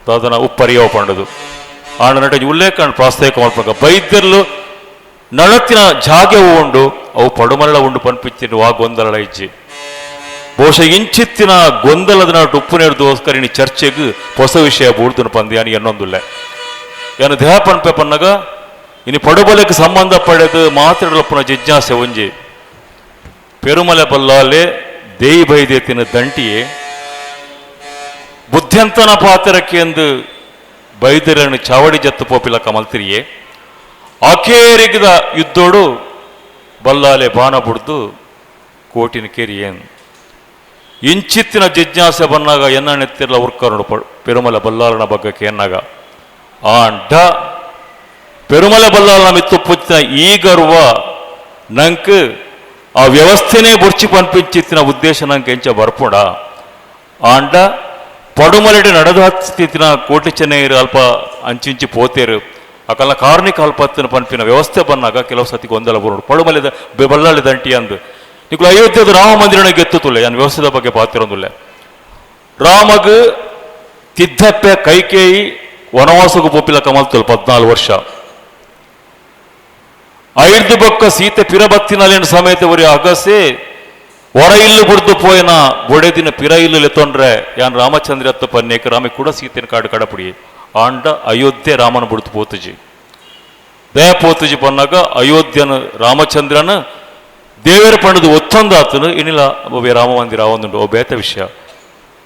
ದಾದನ ಉಪ್ಪರಿಯೋ ಪಂಡದು ಆಂಡ ನಟ ಉಲ್ಲೇಖ ಪ್ರಾಸ್ತಾವಿಕ ಮಲ್ಪಕ ಬೈದ್ಯರ್ಲು ನಳತ್ತಿನ ಜಾಗೆ ಉಂಡು ಅವು ಪಡುಮರಳ ಉಂಡು ಪನ್ಪಿಚ್ಚಿನ ವಾ ಗೊಂದಲ ಇಜ್ಜಿ ಬಹುಶಃ ಇಂಚಿತ್ತಿನ ಗೊಂದಲದ ನಡು ಉಪ್ಪು ನೇರ್ದೋಸ್ಕರ ಇನಿ ಚರ್ಚೆಗ್ ಹೊಸ ವಿಷಯ ಬೂಡ್ದುನು ಪಂದು ಯಾನು ಎನ್ನೊಂದುಲ್ಲೆ ಯಾನು ದೇಹ ಪನ್ಪೆ ಪನ್ನಗ ಇನಿ ಪಡುಬಲಕ್ಕೆ ಸಂಬಂಧ ಪಡೆದು ಮಾತಾಡಲಪ್ಪನ ಜಿಜ್ಞಾಸೆ ಒಂಜಿ ಪೆರುಮಲೆ ಬಲ್ಲಾಲೆ ದೇಯಿ ಬೈದೇತಿನ ದಂಟಿಯೇ ಬುದ್ಧ್ಯಂತನ ಪಾತ್ರಕ್ಕೆ ಎಂದು ಬೈದರನ್ನು ಚಾವಡಿ ಜತ್ತು ಪೋಪಿಲ ಕಮಲ್ತಿರಿಯೇ ಅಖೇರಿಗದ ಯುದ್ಧೋಡು ಬಲ್ಲಾಲೆ ಬಾಣ ಬುಡ್ದು ಕೋಟಿನ ಕೇರಿಯೇನು ಇಂಚಿತ್ತಿನ ಜಿಜ್ಞಾಸೆ ಬನ್ನಾಗ ಎನ್ನ ನೆತ್ತಿರ್ಲ ಉರ್ಕರುಡು ಪೆರುಮಲೆ ಬಲ್ಲಾಲನ ಬಗ್ಗಕ್ಕೆ ಎನ್ನಾಗ ಆಂಡ ಪೆರುಮಲೆ ಬಲ್ಲಾಲನ ಮಿತ್ತುಪ್ಪುತ್ತಿನ ಈ ಗರ್ವ ನಂಕ್ ಆ ವ್ಯವಸ್ಥೆನೇ ಬೊರ್ಚಿ ಪನ್ಪಿಂಚಿತ್ತಿನ ಉದ್ದೇಶ ನಂಗೆ ಎಂಚ ಬರ್ಪುಂಡ ಆಂಡ ಪಡುಮಲೆಡ್ ನಡೆದು ಹತ್ತಿನ ಕೋಟಿ ಚೆನ್ನೈರು ಅಲ್ಪ ಅಂಚಿಂಚಿ ಪೋತೇರು ಅಕಲ್ನ ಕಾರ್ಣಿಕ ಅಲ್ಪತ್ತಿನ ಪನ್ಪಿನ ವ್ಯವಸ್ಥೆ ಬನ್ನಾಗ ಕೆಲವು ಸತಿ ಗೊಂದಲ ಬರೋಡು ಪಡುಮಲೆದ ಬಳ್ಳಾಳಿ ದಂಟಿ ಅಂದು ನಿಕುಲು ಅಯೋಧ್ಯದ ರಾಮ ಮಂದಿರನ ಗೆತ್ತುತ್ತುಲ್ಲೆ ಯಾನ್ ವ್ಯವಸ್ಥೆದ ಬಗ್ಗೆ ಪಾತಿರೊಂದುಲ್ಲೆ. ರಾಮಗ್ ತಿದ್ದಪ್ಪೆ ಕೈಕೇಯಿ ವನವಾಸಗು ಪೋಪಿಲ ಕಮಲ್ತುಲ್ 14 ವರ್ಷ ಐದು ಬೊಕ್ಕ ಸೀತೆ ಪಿರಬತ್ತಿನಲ್ಲೇನು ಸಮೇತ ಒರಿ ಅಗಸೆ ಹೊರ ಇಲ್ಲು ಬುಡ್ದು ಪೋಯನ ಬೊಡೆದಿನ ಪಿರ ಇಲ್ಲು ಲೆತ್ತೊಂಡ್ರೆ ಯಾನ್ ರಾಮಚಂದ್ರ ಅತ್ತ ಪನ್ನೇಕ ರಾಮೆ ಕೂಡ ಸೀತೆನ ಕಾಡು ಕಡಪುಡಿ ಆಂಡ ಅಯೋಧ್ಯೆ ರಾಮನ ಬುಡ್ದು ಪೋತುಜಿ ದಯ ಪೋತುಜಿ ಪನ್ನಾಗ ಅಯೋಧ್ಯನ ರಾಮಚಂದ್ರನ ದೇವರ ಪಂಡದು ಒತ್ತೊಂದಾತನು ಇನ್ನಿಲ್ಲ ಒಬ್ಬ ರಾಮ ಮಂದಿರ ಒಂದುಂಡು ಒಬ್ಬ ಬೇತ ವಿಷಯ.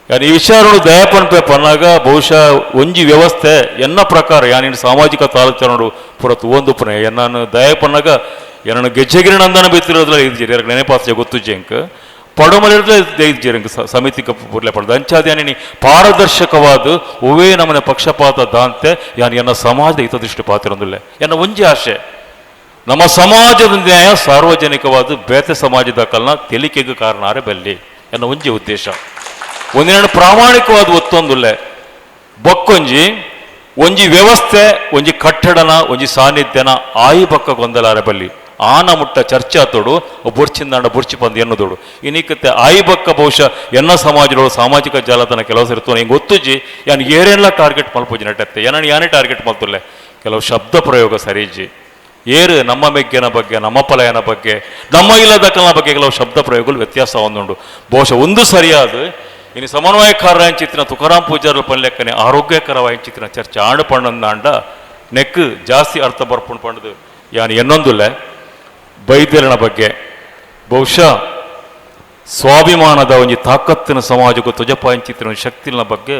ಯಾನ್ ಈ ವಿಚಾರನು ದಯ ಪನ್ಪೆ ಪನ್ನಾಗ ಬಹುಶಃ ಒಂಜಿ ವ್ಯವಸ್ಥೆ ಎನ್ನ ಪ್ರಕಾರ ಯಾನಿನ್ ಸಾಮಾಜಿಕ ತಾಲೂಕು ಪೂರ ಒಂದು ಪುನೆ ಎನ್ನಾನು ದಯ ಪನ್ನಾಗ ಎನ್ನನ್ನು ಗೆಜ್ಜೆಗಿರಿ ನಂದನ ಬಿತ್ತಿರೋದ್ರ ಇದ್ಜಿರಿ ಯಾರು ನೆನಪಾಸ್ಯ ಗೊತ್ತು ಜಂಕ್ ಪಡುಮಲಿರ್ಲೆ ಇದ್ಜಿರಿ ಸಮಿತಿ ಪುರ್ಲೆ ಪಡೆದ ಅಂಚಾದ ಪಾರದರ್ಶಕವಾದ ಒವೇ ನಮ್ಮನೆ ಪಕ್ಷಪಾತ ದಾಂತೆ ಯಾನ್ ಎನ್ನ ಸಮಾಜದ ಹಿತದೃಷ್ಟಿ ಪಾತಿರೊಂದಿಲ್ಲ. ಎನ್ನ ಒಂಜಿ ಆಶೆ ನಮ್ಮ ಸಮಾಜದ ನ್ಯಾಯ ಸಾರ್ವಜನಿಕವಾದ ಬೇತೆ ಸಮಾಜದ ಕಲ್ನ ತೆಲಿಕೆಗೆ ಕಾರಣಾರೆ ಬಲ್ಲಿ ಎನ್ನ ಒಂಜಿ ಉದ್ದೇಶ. ಒಂದಿನ ಪ್ರಾಮಾಣಿಕವಾದ ಒತ್ತೊಂದುಲ್ಲೆ ಬಕ್ಕೊಂಜಿ ಒಂಜಿ ವ್ಯವಸ್ಥೆ ಒಂಜಿ ಕಟ್ಟಡನ ಒಂಜಿ ಸಾನ್ನಿಧ್ಯನ ಆಯಿ ಬಕ್ಕ ಗೊಂದಲಾರೆ ಬಲ್ಲಿ ಆನ ಮುಟ್ಟ ಚರ್ಚೆ ಆತೋಡು ಬುರ್ಚಿಂದಾಂಡ ಬುರ್ಚಿ ಬಂದು ಎನ್ನದೋಡು ಇನ್ನಿಕತ್ತೆ ಆಯಿ ಬಕ್ಕ ಬಹುಶಃ ಎನ್ನ ಸಮಾಜದೊಳು ಸಾಮಾಜಿಕ ಜಾಲತನ ಕೆಲವು ಇರ್ತೋ ಹಿಂಗೆ ಗೊತ್ತುಜಿ ಯಾನ್ ಏರೆಲ್ಲ ಟಾರ್ಗೆಟ್ ಮಲ್ಪುಜಿ ನಟತ್ತೆ ಏನನ್ನು ಯಾನೇ ಟಾರ್ಗೆಟ್ ಮಲ್ತುಲ್ಲೆ ಕೆಲವು ಶಬ್ದ ಪ್ರಯೋಗ ಸರಿಜಿ ಏರು ನಮ್ಮ ಮೆಗ್ಗೆನ ಬಗ್ಗೆ ನಮ್ಮ ಪಲಯನ ಬಗ್ಗೆ ನಮ್ಮ ಇಲ್ಲದಕ್ಕನ ಬಗ್ಗೆ ಕೆಲವು ಶಬ್ದ ಪ್ರಯೋಗಗಳು ವ್ಯತ್ಯಾಸ ಒಂದುಂಡು ಬಹುಶಃ ಒಂದು ಸರಿಯಾದ ಇನ್ನು ಸಮನ್ವಯಕಾರ ಚಿತ್ತಿನ ತುಕಾರಾಮ್ ಪೂಜಾರ್ಲ ಪನ್ಲೆಕ್ಕನೆ ಆರೋಗ್ಯಕರವಾದ ಚಿತ್ತಿನ ಚರ್ಚೆ ಆಂಡು ಪಣ್ಣಂದಾಂಡ ನೆಕ್ ಜಾಸ್ತಿ ಅರ್ಥ ಬರ್ಪುಂಡು ಪಂಡದು ಯಾನ್ ಎನ್ನೊಂದುಲ್ಲೆ. ಬೈದ್ಯರನ ಬಗ್ಗೆ ಬಹುಶಃ ಸ್ವಾಭಿಮಾನದ ಒಂಜಿ ತಾಕತ್ತಿನ ಸಮಾಜಕ್ಕೂ ತುಜಪಾಯಿಂಚಿತ್ತಿನ ಶಕ್ತಿನ ಬಗ್ಗೆ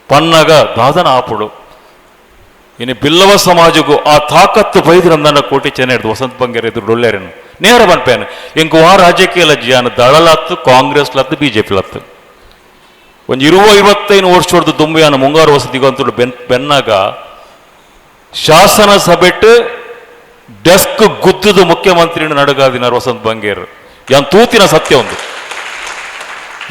ಪನ್ನಗ ದಾದನ ಆಪುಡು ಇನ್ನು ಬಿಲ್ಲವ ಸಮಾಜಕ್ಕೂ ಆ ತಾಕತ್ತು ಬೈದ್ರಂದನ ಕೋಟಿ ಚೆನ್ನ ಹಿಡ್ದು ವಸಂತ ಬಂಗೇರ ಎದುರು ಡೊಲ್ಲೇರೇನು ನೇರ ಬನ್ಪೇನು ಎಂಕು ಆ ರಾಜಕೀಯ ಲಜ್ಜಿಯಾನ ದಳಲತ್ತು ಕಾಂಗ್ರೆಸ್ ಲತ್ತು ಬಿಜೆಪಿ ಲತ್ತು ಒಂದು 25 ವರ್ಷದ ದುಂಬಿಯಾನ ಮುಂಗಾರು ವಸತಿಗಂತೂ ಬೆನ್ನಾಗ ಶಾಸನ ಸಭೆಟ್ಟು ಡೆಸ್ಕ್ ಗುದ್ದುದು ಮುಖ್ಯಮಂತ್ರಿ ನಡುಗಾದಿನ ವಸಂತ ಬಂಗೇರ್ ಯಾನ್ ತೂತಿನ ಸತ್ಯ ಒಂದು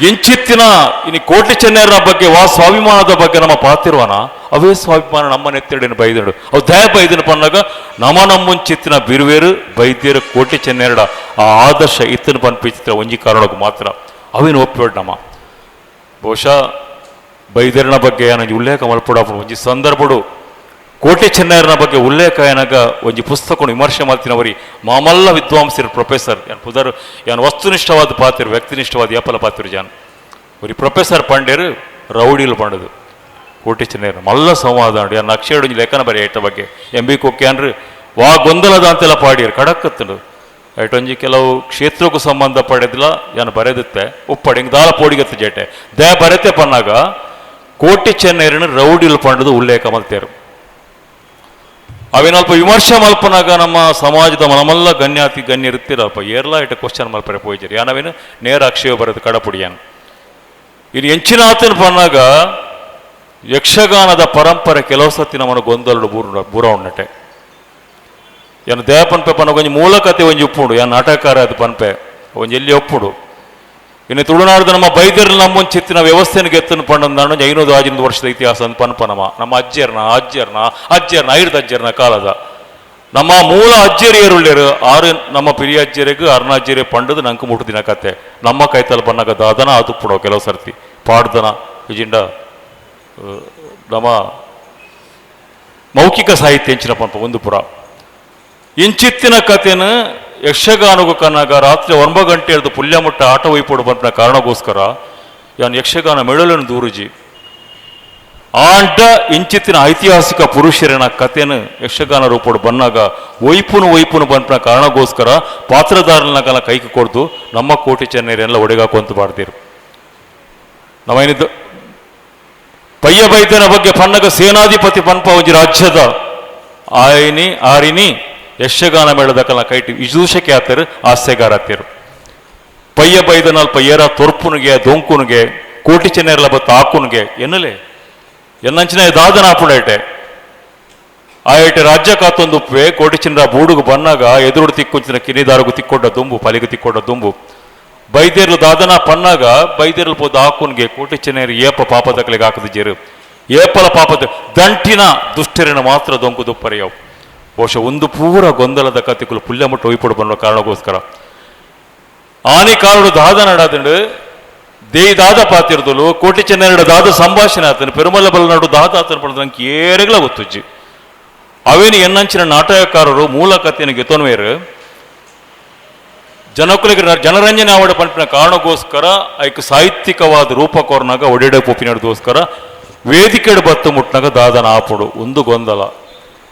ಎಂಚಿತ್ತಿನ ಇನ್ನು ಕೋಟಿ ಚೆನ್ನೈಯರ ಬಗ್ಗೆ ವಾ ಸ್ವಾಭಿಮಾನದ ಬಗ್ಗೆ ನಮ್ಮ ಪಾತಿರುವನ ಅವೇ ಸ್ವಾಭಿಮಾನ ನಮ್ಮ ನೆತ್ತೆಡಿನ ಬೈದಡು ಅವು ದಯ ಬೈದಿನ ಪನ್ನಾಗ ನಮ ನಮ್ಮುಂಚಿತ್ತಿನ ಬಿರುವೇರು ಬೈದ್ಯರು ಕೋಟಿ ಚೆನ್ನೆರಡ ಆ ಆದರ್ಶ ಇತ್ತನ ಪನ್ಪಿಚಿತ್ರ ಒಂಜಿ ಕಾರಣಕ್ಕೂ ಮಾತ್ರ ಅವೇನು ಒಪ್ಪಿಡ್ ನಮ್ಮ ಬಹುಶಃ ಬೈದ್ಯರನ ಬಗ್ಗೆ ಏನೊಂಜಿ ಉಲ್ಲೇಖ ಮಲ್ಪುಡ ಒಂಜಿ ಸಂದರ್ಭಡು ಕೋಟೆ ಚೆನ್ನೈಯರನ ಬಗ್ಗೆ ಉಲ್ಲೇಖ ಏನಾಗ ಒಂಜಿ ಪುಸ್ತಕ ವಿಮರ್ಶೆ ಮಾಡ್ತಿನವರಿ ಮಾಮಲ್ಲ ವಿದ್ವಾಂಸರು ಪ್ರೊಫೆಸರ್ ಯಾನ್ ಪುದರ್ ಯಾನ್ ವಸ್ತುನಿಷ್ಠವಾದ ಪಾತಿರು ವ್ಯಕ್ತಿನಿಷ್ಠವಾದ ಯಪಲ ಪಾತಿರು ಜಾನ್ ಒರಿ ಪ್ರೊಫೆಸರ್ ಪಂಡೇರು ರೌಡಿಲು ಪಂಡದು ಕೋಟೆ ಚೆನ್ನೈಯರ್ ಮಲ್ಲ ಸಂವಾದ ಯಾನ್ ಅಕ್ಷಯ ಒಂಜಿ ಲೇಖನ ಬರೀ ಐಟ ಬಗ್ಗೆ ಎಂ ಬಿ ಕೊಕ್ಕೆ ವಾ ಗೊಂದಲದ ಅಂತೆಲ್ಲ ಪಾಡಿಯರು ಕಡಕತ್ತನು ಐಟೊಂಜಿ ಕೆಲವು ಕ್ಷೇತ್ರಕ್ಕೂ ಸಂಬಂಧ ಪಡೆದಿಲ್ಲ ಯಾನ್ ಬರೆದುತ್ತೆ ಉಪ್ಪಡಿ ಹಿಂಗೆ ದಾಲ ಪೋಡಿಗತ್ತು ಜೇಟೆ they ಬರೆತೆ ಪನ್ನಾಗ ಕೋಟೆ ಚೆನ್ನೈಯರನ್ನು ರೌಡಿಲು ಪಂಡದು ಉಲ್ಲೇಖ ಮಲ್ತೇರು. ಅವೇನಲ್ಪ ವಿಮರ್ಶೆ ಮಲ್ಪನಾಗ ನಮ್ಮ ಸಮಾಜದ ಮನಮಲ್ಲ ಗಣ್ಯಾತಿ ಗಣ್ಯ ಇರ್ತಿರಲ್ಪ ಏರ್ಲಾ ಇಟ್ಟ ಕ್ವಶನ್ ಮಲ್ಪರೆ ಪೋಯ್ಜರಿ ಯಾನವೇನು ನೇರ ಅಕ್ಷಯ ಬರೋದು ಕಡಪುಡಿಯಾನ ಇದು ಎಂಚಿನಾತನ ಪನ್ನಾಗ ಯಕ್ಷಗಾನದ ಪರಂಪರೆ ಕೆಲವು ಸತಿ ನಮ್ಮನ್ನು ಗೊಂದಲಡು ಬೂರ ಉಣ್ಣಟೆ ಏನು ದೇವ ಪನ್ಪೆ ಪನ್ನ ಒಂಜಿ ಮೂಲಕತೆ ಒಂಜಿ ಉಪ್ಪುಂಡು ಯಾನ್ ನಾಟಕಕಾರ ಅದು ಪನ್ಪೆ ಒಂಜಿ ಎಲ್ಲಿ ಒಪ್ಪುಡು ಇನ್ನು ತುಳುನಾಡದ ನಮ್ಮ ಬೈದ್ಯರು ನಮ್ಮ ಚಿತ್ತಿನ ವ್ಯವಸ್ಥೆನ ಗೆತ್ತನ ಪಂಡಂದಾಂಡ 500 ವರ್ಷದ ಇತಿಹಾಸ ಅಂತ ಪನ್ಪ ನಮ್ಮ ನಮ್ಮ ಅಜ್ಜಿಯರ್ನ ಅಜ್ಜಿಯರ್ನ ಅಜ್ಜಿಯರ್ನ ಐರ್ದ ಅಜ್ಜಿಯರ್ನ ಕಾಲದ ನಮ್ಮ ಮೂಲ ಅಜ್ಜಿಯರಿಯರುಳ್ಳೇರು ಆರು ನಮ್ಮ ಪಿರಿಯ ಅಜ್ಜಿಯರಿಗೂ ಅರ್ಣಾಜ್ಜಿಯರೇ ಪಂಡದು ನಂಗೆ ಮುಟ್ಟು ದಿನ ಕತೆ ನಮ್ಮ ಕೈತಲ್ ಬನ್ನಾಗ ದಾದನ ಆದುಪ್ಪುಡೋ ಕೆಲವು ಸರ್ತಿ ಪಾಡ್ದನ ಇಜಿಂಡ ನಮ್ಮ ಮೌಖಿಕ ಸಾಹಿತ್ಯ ಎಂಚಿನ ಪಂಪ ಒಂದು ಪುರ ಇಂಚಿತ್ತಿನ ಕಥೆನ ಯಕ್ಷಗಾನಗೂ ಕನ್ನಾಗ ರಾತ್ರಿ 9 ಗಂಟೆ ಹಿಡಿದು ಪುಲ್ಯಮುಟ್ಟ ಆಟ ಒಯ್ಪೋಡು ಬಂದ ಕಾರಣಕ್ಕೋಸ್ಕರ ಯಾನ್ ಯಕ್ಷಗಾನ ಮೇಳలను ದೂರುಜಿ ಆಂಡ ಇಂಚಿತ್ತಿನ ಐತಿಹಾಸಿಕ ಪುರುಷರಿನ ಕಥೆನ ಯಕ್ಷಗಾನ ರೂಪೋಡು ಬನ್ನಾಗ ಒಯ್ಪುನು ಒಯ್ಪುನು ಬಂದ ಕಾರಣಕ್ಕೋಸ್ಕರ ಪಾತ್ರಧಾರನ ಕಾಲ ಕೈಗೆ ಕೊಡ್ದು ನಮ್ಮ ಕೋಟಿ ಚೆನ್ನೈರೆಲ್ಲ ಒಡೆಗಾಕುವಂತ ಬಾರ್ದಿರು. ನಾವೇನಿದ್ದು ಪಯ್ಯ ಬೈದ್ಯನ ಬಗ್ಗೆ ಪನ್ನಗ ಸೇನಾಧಿಪತಿ ಪನ್ಪ ಒಂಜಿ ರಾಜ್ಯದ ಆಯಿನಿ ಆರಿನಿ ಯಕ್ಷಗಾನ ಮೇಳದ ಕಲ ಕೈಟಿ ವಿದೂಷಕ್ಕೆ ಆತರು ಹಾಸ್ಯಗಾರ ಆತರು ಪಯ್ಯ ಬೈದನಲ್ಪ ಏರ ತೊರ್ಪುನಿಗೆ ದೊಂಕುನಿಗೆ ಕೋಟಿ ಚೆನ್ನೇರಲ ಬತ್ತ ಆಕುನಿಗೆ ಎನ್ನಲೆ ಎನ್ನಂಚಿನ ದಾದನ ಆಪುಡೈಟೆ ಆಯಟ ರಾಜ್ಯ ಕಾತೊಂದು ಉಪ್ಪೆ ಕೋಟಿ ಚೆನ್ನರ ಬೂಡುಗು ಬನ್ನಾಗ ಎದುರುಡು ತಿಕ್ಕೊಂಚಿನ ಕಿನಿದಾರುಗು ತಿಕ್ಕೊಡ್ಡ ದುಂಬು ಪಲಿಗು ತಿಕ್ಕೊಡ್ಡ ದುಂಬು ಬೈದೇರ್ಲು ದಾದನ ಪನ್ನಾಗ ಬೈದೇರ್ಲು ಪೋದ ಹಾಕುನ್ಗೆ ಕೋಟಿ ಚೆನ್ನೈರು ಏಪ ಪಾಪದಕಲಿಗೆ ಹಾಕದ ಜೇರು ಏಪಲ ಪಾಪದ ದಂಟಿನ ದುಷ್ಟರಿನ ಮಾತ್ರ ದೊಂಕು ದುಪ್ಪರೆಯವು. ಬಹುಶಃ ಒಂದು ಪೂರ ಗೊಂದಲದ ಕತೆಗಳು ಪುಲ್ಯಮುಟ್ಟು ಒಯ್ಪಡು ಬನ್ನೋ ಕಾರಣಕ್ಕೋಸ್ಕರ ಆನಿ ಕಾಲುಡು ದಾದ ನಡಾದಂಡು ದೇಯಿ ದಾದ ಪಾತಿರ್ದಲು ಕೋಟಿ ಚೆನ್ನೈರ ದಾದ ಸಂಭಾಷಣೆ ಆತನು ಪೆರುಮಲ ಬಲನಾಡು ದಾದ ಆತನ ಪಡೆದ ನಂಗೆ ಏರೆಗಳ ಗೊತ್ತುಜ್ಜಿ. ಅವೇನು ಎನ್ನಂಚಿನ ನಾಟಕಕಾರರು ಮೂಲ ಕಥೆಯನ್ನು ಗೆತೊನ್ವೇರು ಜನಕುಲಿಗೆ ಜನರಂಜನೆ ಆವಡ ಪಂಪಿನ ಕಾರಣಕ್ಕೋಸ್ಕರ ಐಕ್ ಸಾಹಿತ್ಯಿಕವಾದ ರೂಪ ಕೋರ್ನಾಗ ಒಡೆಡೆ ಪೊಪ್ಪಿನದೋಸ್ಕರ ವೇದಿಕೆಡು ಬತ್ತು ಮುಟ್ನಾಗ ದಾದನ ಆಪುಡು ಒಂದು ಗೊಂದಲ.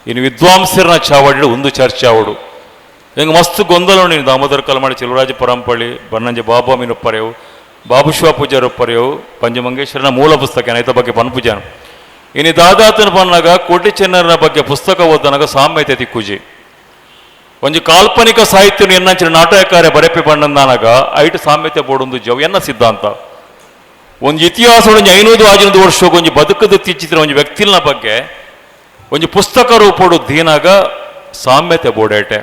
ಇನ್ನು ವಿದ್ವಾಂಸರನ ಚಾವಡಿ ಒಂದು ಚರ್ಚೆ ಆವಡು ಹೆಂಗೆ ಮಸ್ತ್ ಗೊಂದಲ ನೀನು ದಾಮೋದರ ಕಲ್ಮಾಡಿ ಚೆಲುವರಾಜ ಪರಂಪಳ್ಳಿ ಬನ್ನಂಜೆ ಬಾಬಾ ಮೀನೊಪ್ಪರೆವು ಬಾಬುಶ್ವ ಪೂಜಾರೊಪ್ಪರೆವು ಪಂಚಮಂಗೇಶ್ವರನ ಮೂಲ ಪುಸ್ತಕ ಐತ ಬಗ್ಗೆ ಪನ್ಪುಜಾನು. ಇನ್ನು ದಾದಾತನ ಪನ್ನಾಗ ಕೋಟಿ ಚೆನ್ನರ ಬಗ್ಗೆ ಪುಸ್ತಕ ಓದನಾಗ ಸಾಮ್ಯತೆ ತಿಕ್ಕುಜಿ. ಒಂಜಿ ಕಾಲ್ಪನಿಕ ಸಾಹಿತ್ಯ ಎನ್ನಂಚಿನ ನಾಟಕಕಾರ್ಯ ಬರೆಪೆ ಬಣ್ಣಂದಾನಾಗ ಐಟು ಸಾಮ್ಯತೆ ಬೋಡೊಂದು ಜವ್ ಎನ್ನ ಸಿದ್ಧಾಂತ. ಒಂದು ಇತಿಹಾಸ ಒಂಜಿ 500 ವರ್ಷಕ್ಕೆ ಒಂಜಿ ಬದುಕದ ತಿಚ್ಚಿದ್ರ ಒಂಜಿ ವ್ಯಕ್ತಿನ ಬಗ್ಗೆ ಒಂಜಿ ಪುಸ್ತಕ ರೂಪಡು ದೀನಾಗ ಸಾಮ್ಯತೆ ಬೋಡೇಟೆ.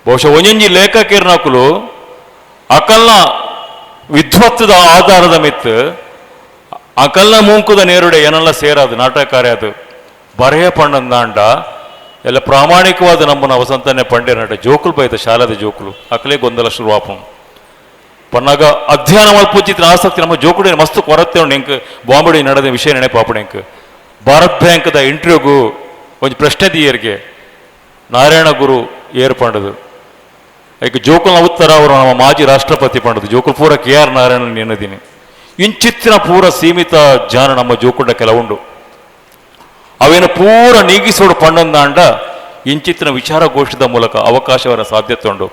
ಬಹುಶಃ ಒಂಜೊಂಜಿ ಲೇಖಕಿರ್ನಕುಲು ಅಕಲ್ನ ವಿದ್ವತ್ತದ ಆಧಾರದ ಮಿತ್ತು ಅಕಲ್ನ ಮೂಂಕುದ ನೇರುಡೆ ಏನೆಲ್ಲ ಸೇರಾದು ನಾಟಕಕಾರ್ಯ ಅದು ಬರೆಯ ಪಣ್ಣಂದಾಂಡ ಎಲ್ಲ ಪ್ರಾಮಾಣಿಕವಾದ ನಮ್ಮನ್ನ ವಸಂತನೇ ಪಂಡೆ ನಟ ಜೋಕುಲು ಬೈದ ಶಾಲಾದ ಜೋಕುಲು ಅಕಲೇ ಗೊಂದಲ ಶುರುವಾಪಂ ಪನ್ನಾಗ ಅಧ್ಯಯನ ಮಲ್ಪುಚಿತ್ತಿನ ಆಸಕ್ತಿ ನಮ್ಮ ಜೋಕುಡೆ ಮಸ್ತ್ ಕೊರತೆ ಉಂಡು. ಎಂಕ್ ಬಾಂಬೆ ನಡೆದ ವಿಷಯ ನೆನಪಾಪುಣ ಎಂಕ್ ಭಾರತ್ ಬ್ಯಾಂಕ್ದ ಇಂಟರ್ವ್ಯೂಗು ಒಂಜಿ ಪ್ರಶ್ನೆ ದಿಯರ್ಗೆ ನಾರಾಯಣ ಗುರು ಏರ್ ಪಂಡದು ಐಕ್ ಜೋಕುಲ್ನ ಉತ್ತರ ಅವರು ನಮ್ಮ ಮಾಜಿ ರಾಷ್ಟ್ರಪತಿ ಪಂಡದು ಜೋಕುಲ್ ಪೂರ ಕೆ ಆರ್ ನಾರಾಯಣ ನೆನದಿನಿ. ಇಂಚಿತ್ತಿನ ಪೂರ ಸೀಮಿತ ಜಾನ ನಮ್ಮ ಜೋಕುಂಡ ಕೆಲವುಂಡು ಅವೇನು ಪೂರ ನೀಗಿಸೋಡು ಪಂಡಂದಾಂಡ ಇಂಚಿತ್ತಿನ ವಿಚಾರಗೋಷ್ಠಿದ ಮೂಲಕ ಅವಕಾಶವರ ಸಾಧ್ಯತೆ ಉಂಡು.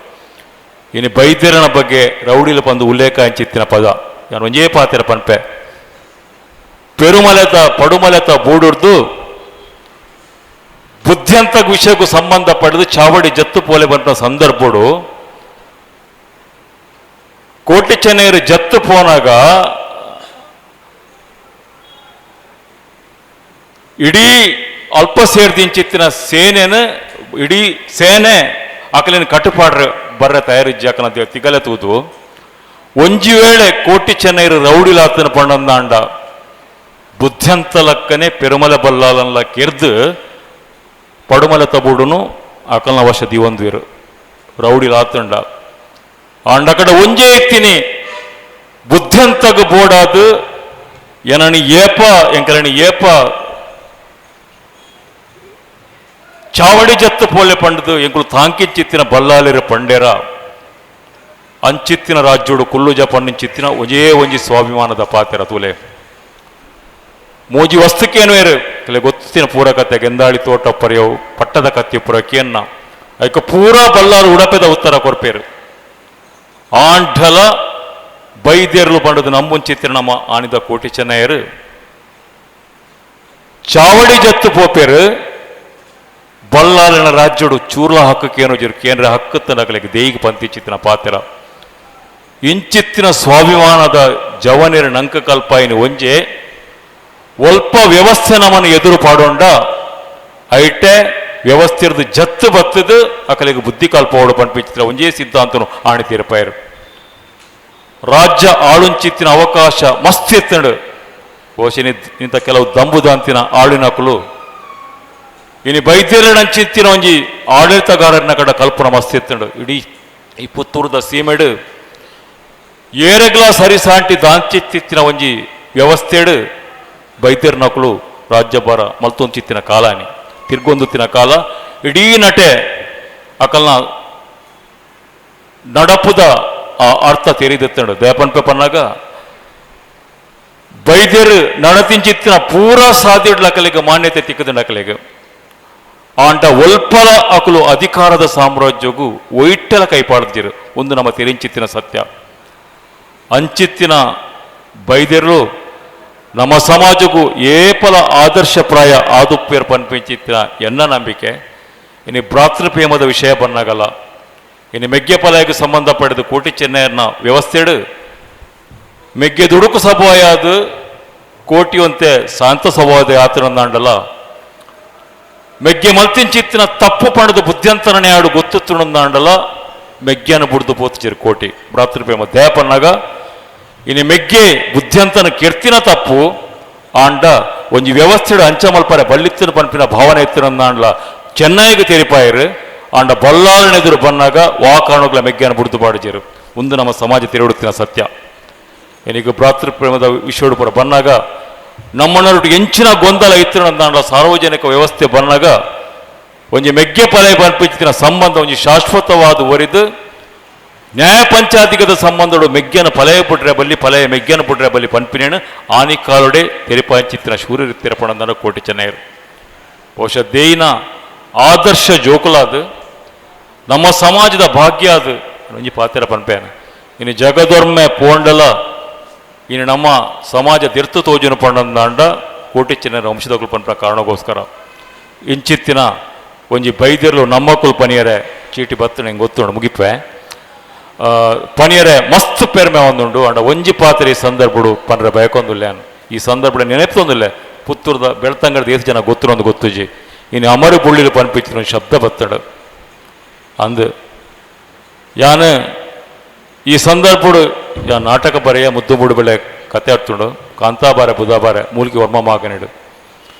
ಇನ್ನು ಬೈದ್ಯರನ ಬಗ್ಗೆ ರೌಡಿಲ ಪಂದು ಉಲ್ಲೇಖ ಇಂಚಿತ್ತಿನ ಪದ ನಾನು ಒಂಜೇ ಪಾತಿರ ಪನ್ಪೆ ಪೆರುಮಲೆತ ಪಡುಮಲೆತ ಬೂಡುರ್ದು ಬುದ್ಧಿಯಂತ ವಿಷಯಕ್ಕೂ ಸಂಬಂಧ ಪಡೆದು ಚಾವಡಿ ಜತ್ತು ಪೋಲೆ ಬಂತ ಸಂದರ್ಭಡು ಕೋಟಿ ಚೆನ್ನೈರು ಜತ್ತು ಪೋನಾಗ ಇಡೀ ಅಲ್ಪ ಸೇರ್ದಿಂಚಿತ್ತಿನ ಸೇನೆನ ಇಡೀ ಸೇನೆ ಆಕಲಿನ ಕಟ್ಟುಪಾಡ್ರ ಬರ್ರ ತಯಾರಿಜ್ಜಾಕನ ತಿಗಲೆ ತೂದು ಒಂಜಿ ವೇಳೆ ಕೋಟಿ ಚೆನ್ನೈರು ರೌಡಿಲಾತನ ಪಣ್ಣಂದಾಂಡ ಬುದ್ಧಂತ ಲಕ್ಕನೆ ಪೆರುಮಲ ಬಲ್ಲಾಲನ್ಲ ಕೆರ್ದು ಪಡುಮಲ ತಬುಡುನು ಆಕಲ್ನ ವಶ ದಿವಂದ್ವೀರು ರೌಡಿಲಾತಂಡ ಆಂಡ ಕಡೆ ಒಂಜೇ ಇತ್ತೀನಿ ಬುದ್ಧಂತಗ ಬೋಡಾದು ಏನನಿ ಏಪ ಎಂಕಲನಿ ಏಪ ಚಾವಡಿ ಜತ್ತು ಪೋಲೆ ಪಂಡದು ಎಂಕುಲು ತಾಂಕಿಂಚಿತ್ತಿನ ಬಲ್ಲಾಲಿರ ಪಂಡೇರ ಅಂಚಿತ್ತಿನ ರಾಜ್ಯೋಡು ಕುಲ್ಲುಜ ಪಣ್ಣಿಂಚಿತ್ತಿನ ಒಂಜೇ ಒಂಜಿ ಸ್ವಾಭಿಮಾನದ ಪಾತೆರ ತೂಲೆ ಮೋಜಿ ವಸ್ತುಕೇನು ಕೆಲ ಗೊತ್ತಿನ ಪೂರ ಕತೆ ಗೆಂದಾಳಿ ತೋಟ ಪರ್ಯವು ಪಟ್ಟದ ಕತ್ತಿ ಪುರ ಕೇನ್ನ ಐಕ ಪೂರಾ ಬಲ್ಲಾರು ಉಡಪೆದ ಉತ್ತರ ಕೊರ್ಪೇರು ಆಂಢಲ ಬೈದೇರ್ಲು ಪಂಡದು ನಂಬುಂಚಿತ್ತಿನ ನಮ್ಮ ಆನಿದ ಕೋಟಿ ಚೆನ್ನಯ್ಯರು ಚಾವಡಿ ಜತ್ತು ಪೋಪೇರು ಬಲ್ಲಾಲಿನ ರಾಜ್ಯೋಡು ಚೂರ್ಲ ಹಕ್ಕಕ್ಕೇನು ಜರು ಕೇಂದ್ರ ಹಕ್ಕತ್ತ ನಗಲಿಗೆ ದೇಯಿಗೆ ಪಂತಿಚಿತ್ತಿನ ಪಾತ್ರ ಇಂಚಿತ್ತಿನ ಸ್ವಾಭಿಮಾನದ ಜವನಿರ ನಂಕ ಕಲ್ಪಾಯಿನ ಒಂಜೆ ಒಲ್ಪ ವ್ಯವಸ್ಥೆ ನಮ್ಮನ್ನು ಎದುರು ಪಾಡೋಂಡ ಐಟೆ ವ್ಯವಸ್ಥೆರ್ದು ಜತ್ತು ಬತ್ತದು ಅಕಲಿಗೆ ಬುದ್ಧಿ ಕಲ್ಪೋಡು ಪಂಪಿಚಿತ್ರ ಒಂಜೇ ಸಿದ್ಧಾಂತನು ಆಣಿ ತೀರ್ಪಾಯರು. ರಾಜ್ಯ ಆಳುಂಚಿತ್ತಿನ ಅವಕಾಶ ಮಸ್ತ್ ಎತ್ತಂಡು ಬಹುಶಃ ನಿಂತ ಕೆಲವು ದಂಬುದಾಂತಿನ ಆಳಿನಕಲು ಇನಿ ಬೈದ್ಯರನಂಚಿತ್ತಿನ ಒಂಜಿ ಆಡಳಿತಗಾರನ ಕಡ ಕಲ್ಪನ ಮಸ್ತ್ ಎತ್ತಂಡು ಇಡೀ ಈ ಪುತ್ತೂರದ ಸೀಮೆಡು ಏರೆಗ್ಲ ಸರಿಸಾಂಟಿ ದಾಂಚಿತ್ತಿತ್ತಿನ ಒಂಜಿ ವ್ಯವಸ್ಥೆಡು ಬೈದ್ಯರ್ನಕಲು ರಾಜ್ಯಭಾರ ಮಲ್ತೊಂಚಿತ್ತಿನ ಕಾಲಾನಿ ತಿರ್ಗೊಂದುತ್ತಿನ ಕಾಲ ಇಡೀ ನಟೆ ಅಕಲ್ನ ನಡಪುದ ಆ ಅರ್ಥ ತೆರಿದೆತ್ತಂಡು ದೇಪನ್ಪೆ ಪನ್ನಾಗ ಬೈದ್ಯರು ನಡತಿಂಚಿತ್ತಿನ ಪೂರಾ ಸಾಧ್ಯಡ್ಲಕಲಿಗೆ ಮಾನ್ಯತೆ ತಿಕ್ಕದ ನಕಲಿಗೆ ಆಂಟ ಒಲ್ಪಲ ಅಕಲು ಅಧಿಕಾರದ ಸಾಮ್ರಾಜ್ಯಗೂ ಒಯ್ಟಲ ಕೈಪಾಡ್ದಿರು ಒಂದು ನಮ್ಮ ತೆರಿಂಚಿತ್ತಿನ ಸತ್ಯ. ಅಂಚಿತ್ತಿನ ಬೈದ್ಯರು ನಮ್ಮ ಸಮಾಜಕ್ಕೂ ಏಪಲ ಆದರ್ಶಪ್ರಾಯ ಆದುಪ್ಪೇರ್ ಪನ್ಪಿಂಚಿತ್ತಿನ ಎನ್ನ ನಂಬಿಕೆ. ಇನ್ನು ಭ್ರಾತೃಪ್ರೇಮದ ವಿಷಯ ಬನ್ನಾಗಲ್ಲ. ಇನ್ನು ಮೆಗ್ಗೆಪಲಾಯಕ್ಕೆ ಸಂಬಂಧಪಡೆದು ಕೋಟಿ ಚೆನ್ನೈಯರ್ನ ವ್ಯವಸ್ಥೆಡು ಮೆಗ್ಗೆ ದುಡುಕು ಸಭಾಯಾದ ಕೋಟಿಯಂತೆ ಶಾಂತ ಸ್ವಭಾವದ ಯಾತ್ರೆ ಅಂಡಲ್ಲ. ಮೆಗ್ಗೆ ಮಲ್ತಿಂಚಿತ್ತಿನ ತಪ್ಪು ಪಣದ ಬುದ್ಧಿಯಂತರನೇ ಆಡು ಗೊತ್ತುತ್ತುಂಡಲ್ಲ ಮೆಗ್ಗೆನ ಬುಡ್ದು ಪೋತಿಚೇರು ಕೋಟಿ ಭ್ರಾತೃಪ್ರೇಮ ದೇಪನ್ನಾಗ ಇನಿ ಮೆಗ್ಗೆ ಬುದ್ಧಿಯಂತನ ಕೀರ್ತಿನ ತಪ್ಪು ಆಂಡ ಒಂಜಿ ವ್ಯವಸ್ಥೆಡು ಅಂಚಮಲ್ಪರೆ ಬಳ್ಳಿತ್ತಿನ ಪನ್ಪಿನ ಭಾವನೆ ಎತ್ತಿನಂದಾಂಡ್ಲ ಚೆನ್ನೈಗೆ ತೆರಿಪಾಯರು ಆಂಡ ಬಲ್ಲಾಳನೆದುರು ಬನ್ನಾಗ ವಾಕಾಣುಗಳ ಮೆಗ್ಗೆನ ಬುಡ್ದು ಬಾಡಿಜೇರು ಒಂದು ನಮ್ಮ ಸಮಾಜ ತೆರೆಯುತ್ತಿನ ಸತ್ಯ. ಎನಿಗೆ ಭ್ರಾತೃಪ್ರೇಮದ ವಿಷಯಡು ಪುರ ಬನ್ನಾಗ ನಮ್ಮಣ್ಣರು ಎಂಚಿನ ಗೊಂದಲ ಇತ್ತಿನಂದಾಂಡ್ಲ ಸಾರ್ವಜನಿಕ ವ್ಯವಸ್ಥೆ ಬನ್ನಾಗ ಒಂಜಿ ಮೆಗ್ಗೆ ಪಲೆ ಪನ್ಪಿತ್ತಿನ ಸಂಬಂಧ ಒಂಜಿ ಶಾಶ್ವತವಾದ ಒರಿದು ನ್ಯಾಯ ಪಂಚಾಯತಿಗದ ಸಂಬಂಧಡು ಮೆಗ್ಗೆನ ಪಲಯ ಪುಟ್ರೆ ಬಲ್ಲಿ ಪಲಯ ಮೆಗ್ಗೆನ ಪುಟ್ರೆ ಬಲ್ಲಿ ಪನ್ಪಿನೇನು ಆನಿಕಾಲುಡೆ ತೆರಿಪಾಂಚಿತ್ತಿನ ಶೂರ್ಯರಿತ್ತಿರಪಣಂದನ ಕೋಟಿ ಚೆನ್ನೈರು. ಬಹುಶಃ ದೇಯಿನ ಆದರ್ಶ ಜೋಕುಲಾದ ನಮ್ಮ ಸಮಾಜದ ಭಾಗ್ಯ ಅದು ಒಂಜಿ ಪಾತ್ರ ಪನ್ಪೇನ. ಇನ್ನು ಜಗದೊರ್ಮೆ ಪೋಂಡಲ ಇನ್ನು ನಮ್ಮ ಸಮಾಜ ದಿರ್ತು ತೋಜುನ ಪಂಡಂದಾಂಡ ಕೋಟಿ ಚೆನ್ನೈರ ವಂಶದಕುಲು ಪನ್ಪನ ಕಾರಣಕ್ಕೋಸ್ಕರ ಇಂಚಿತ್ತಿನ ಒಂಜಿ ಬೈದಿರ್ಲು ನಮ್ಮಕ್ಕುಲು ಪನಿಯರೆ ಚೀಟಿ ಬತ್ತು ನಂಗೆ ಗೊತ್ತುಂಡು ಮುಗಿಪೆ ಪನಿಯರೆ ಮಸ್ತ್ ಪೆರ್ಮೆ ಒಂದುಂಡು ಅಂಡ ಒಂಜಿ ಪಾತ್ರೆ ಈ ಸಂದರ್ಭಡು ಪನ್ರೆ ಬಯಕೊಂದುಲ್ಲೆ ಈ ಸಂದರ್ಭ ನೆನಪೊಂದಿಲ್ಲ ಪುತ್ತೂರ್ದ ಬೆಳ್ತಂಗಡ ದೇಶ ಜನ ಗೊತ್ತಿರೋದು ಗೊತ್ತುಜಿ ಇನ್ನು ಅಮರು ಬುಳ್ಳಿಲು ಪನ್ಪಿಚ್ಚಿನ ಒಂದು ಶಬ್ದ ಬತ್ತಡು ಅಂದು ಯಾನು ಈ ಸಂದರ್ಭಡು ಯಾ ನಾಟಕ ಬರೆಯ ಮುದ್ದು ಮುಡುಬೆಳೆ ಕತೆ ಆಡ್ತುಂಡು ಕಾಂತಾಬಾರೆ ಬುಧಾಬಾರೆ ಮೂಲಿಕೆ ವರ್ಮ ಮಾಗನಿಡು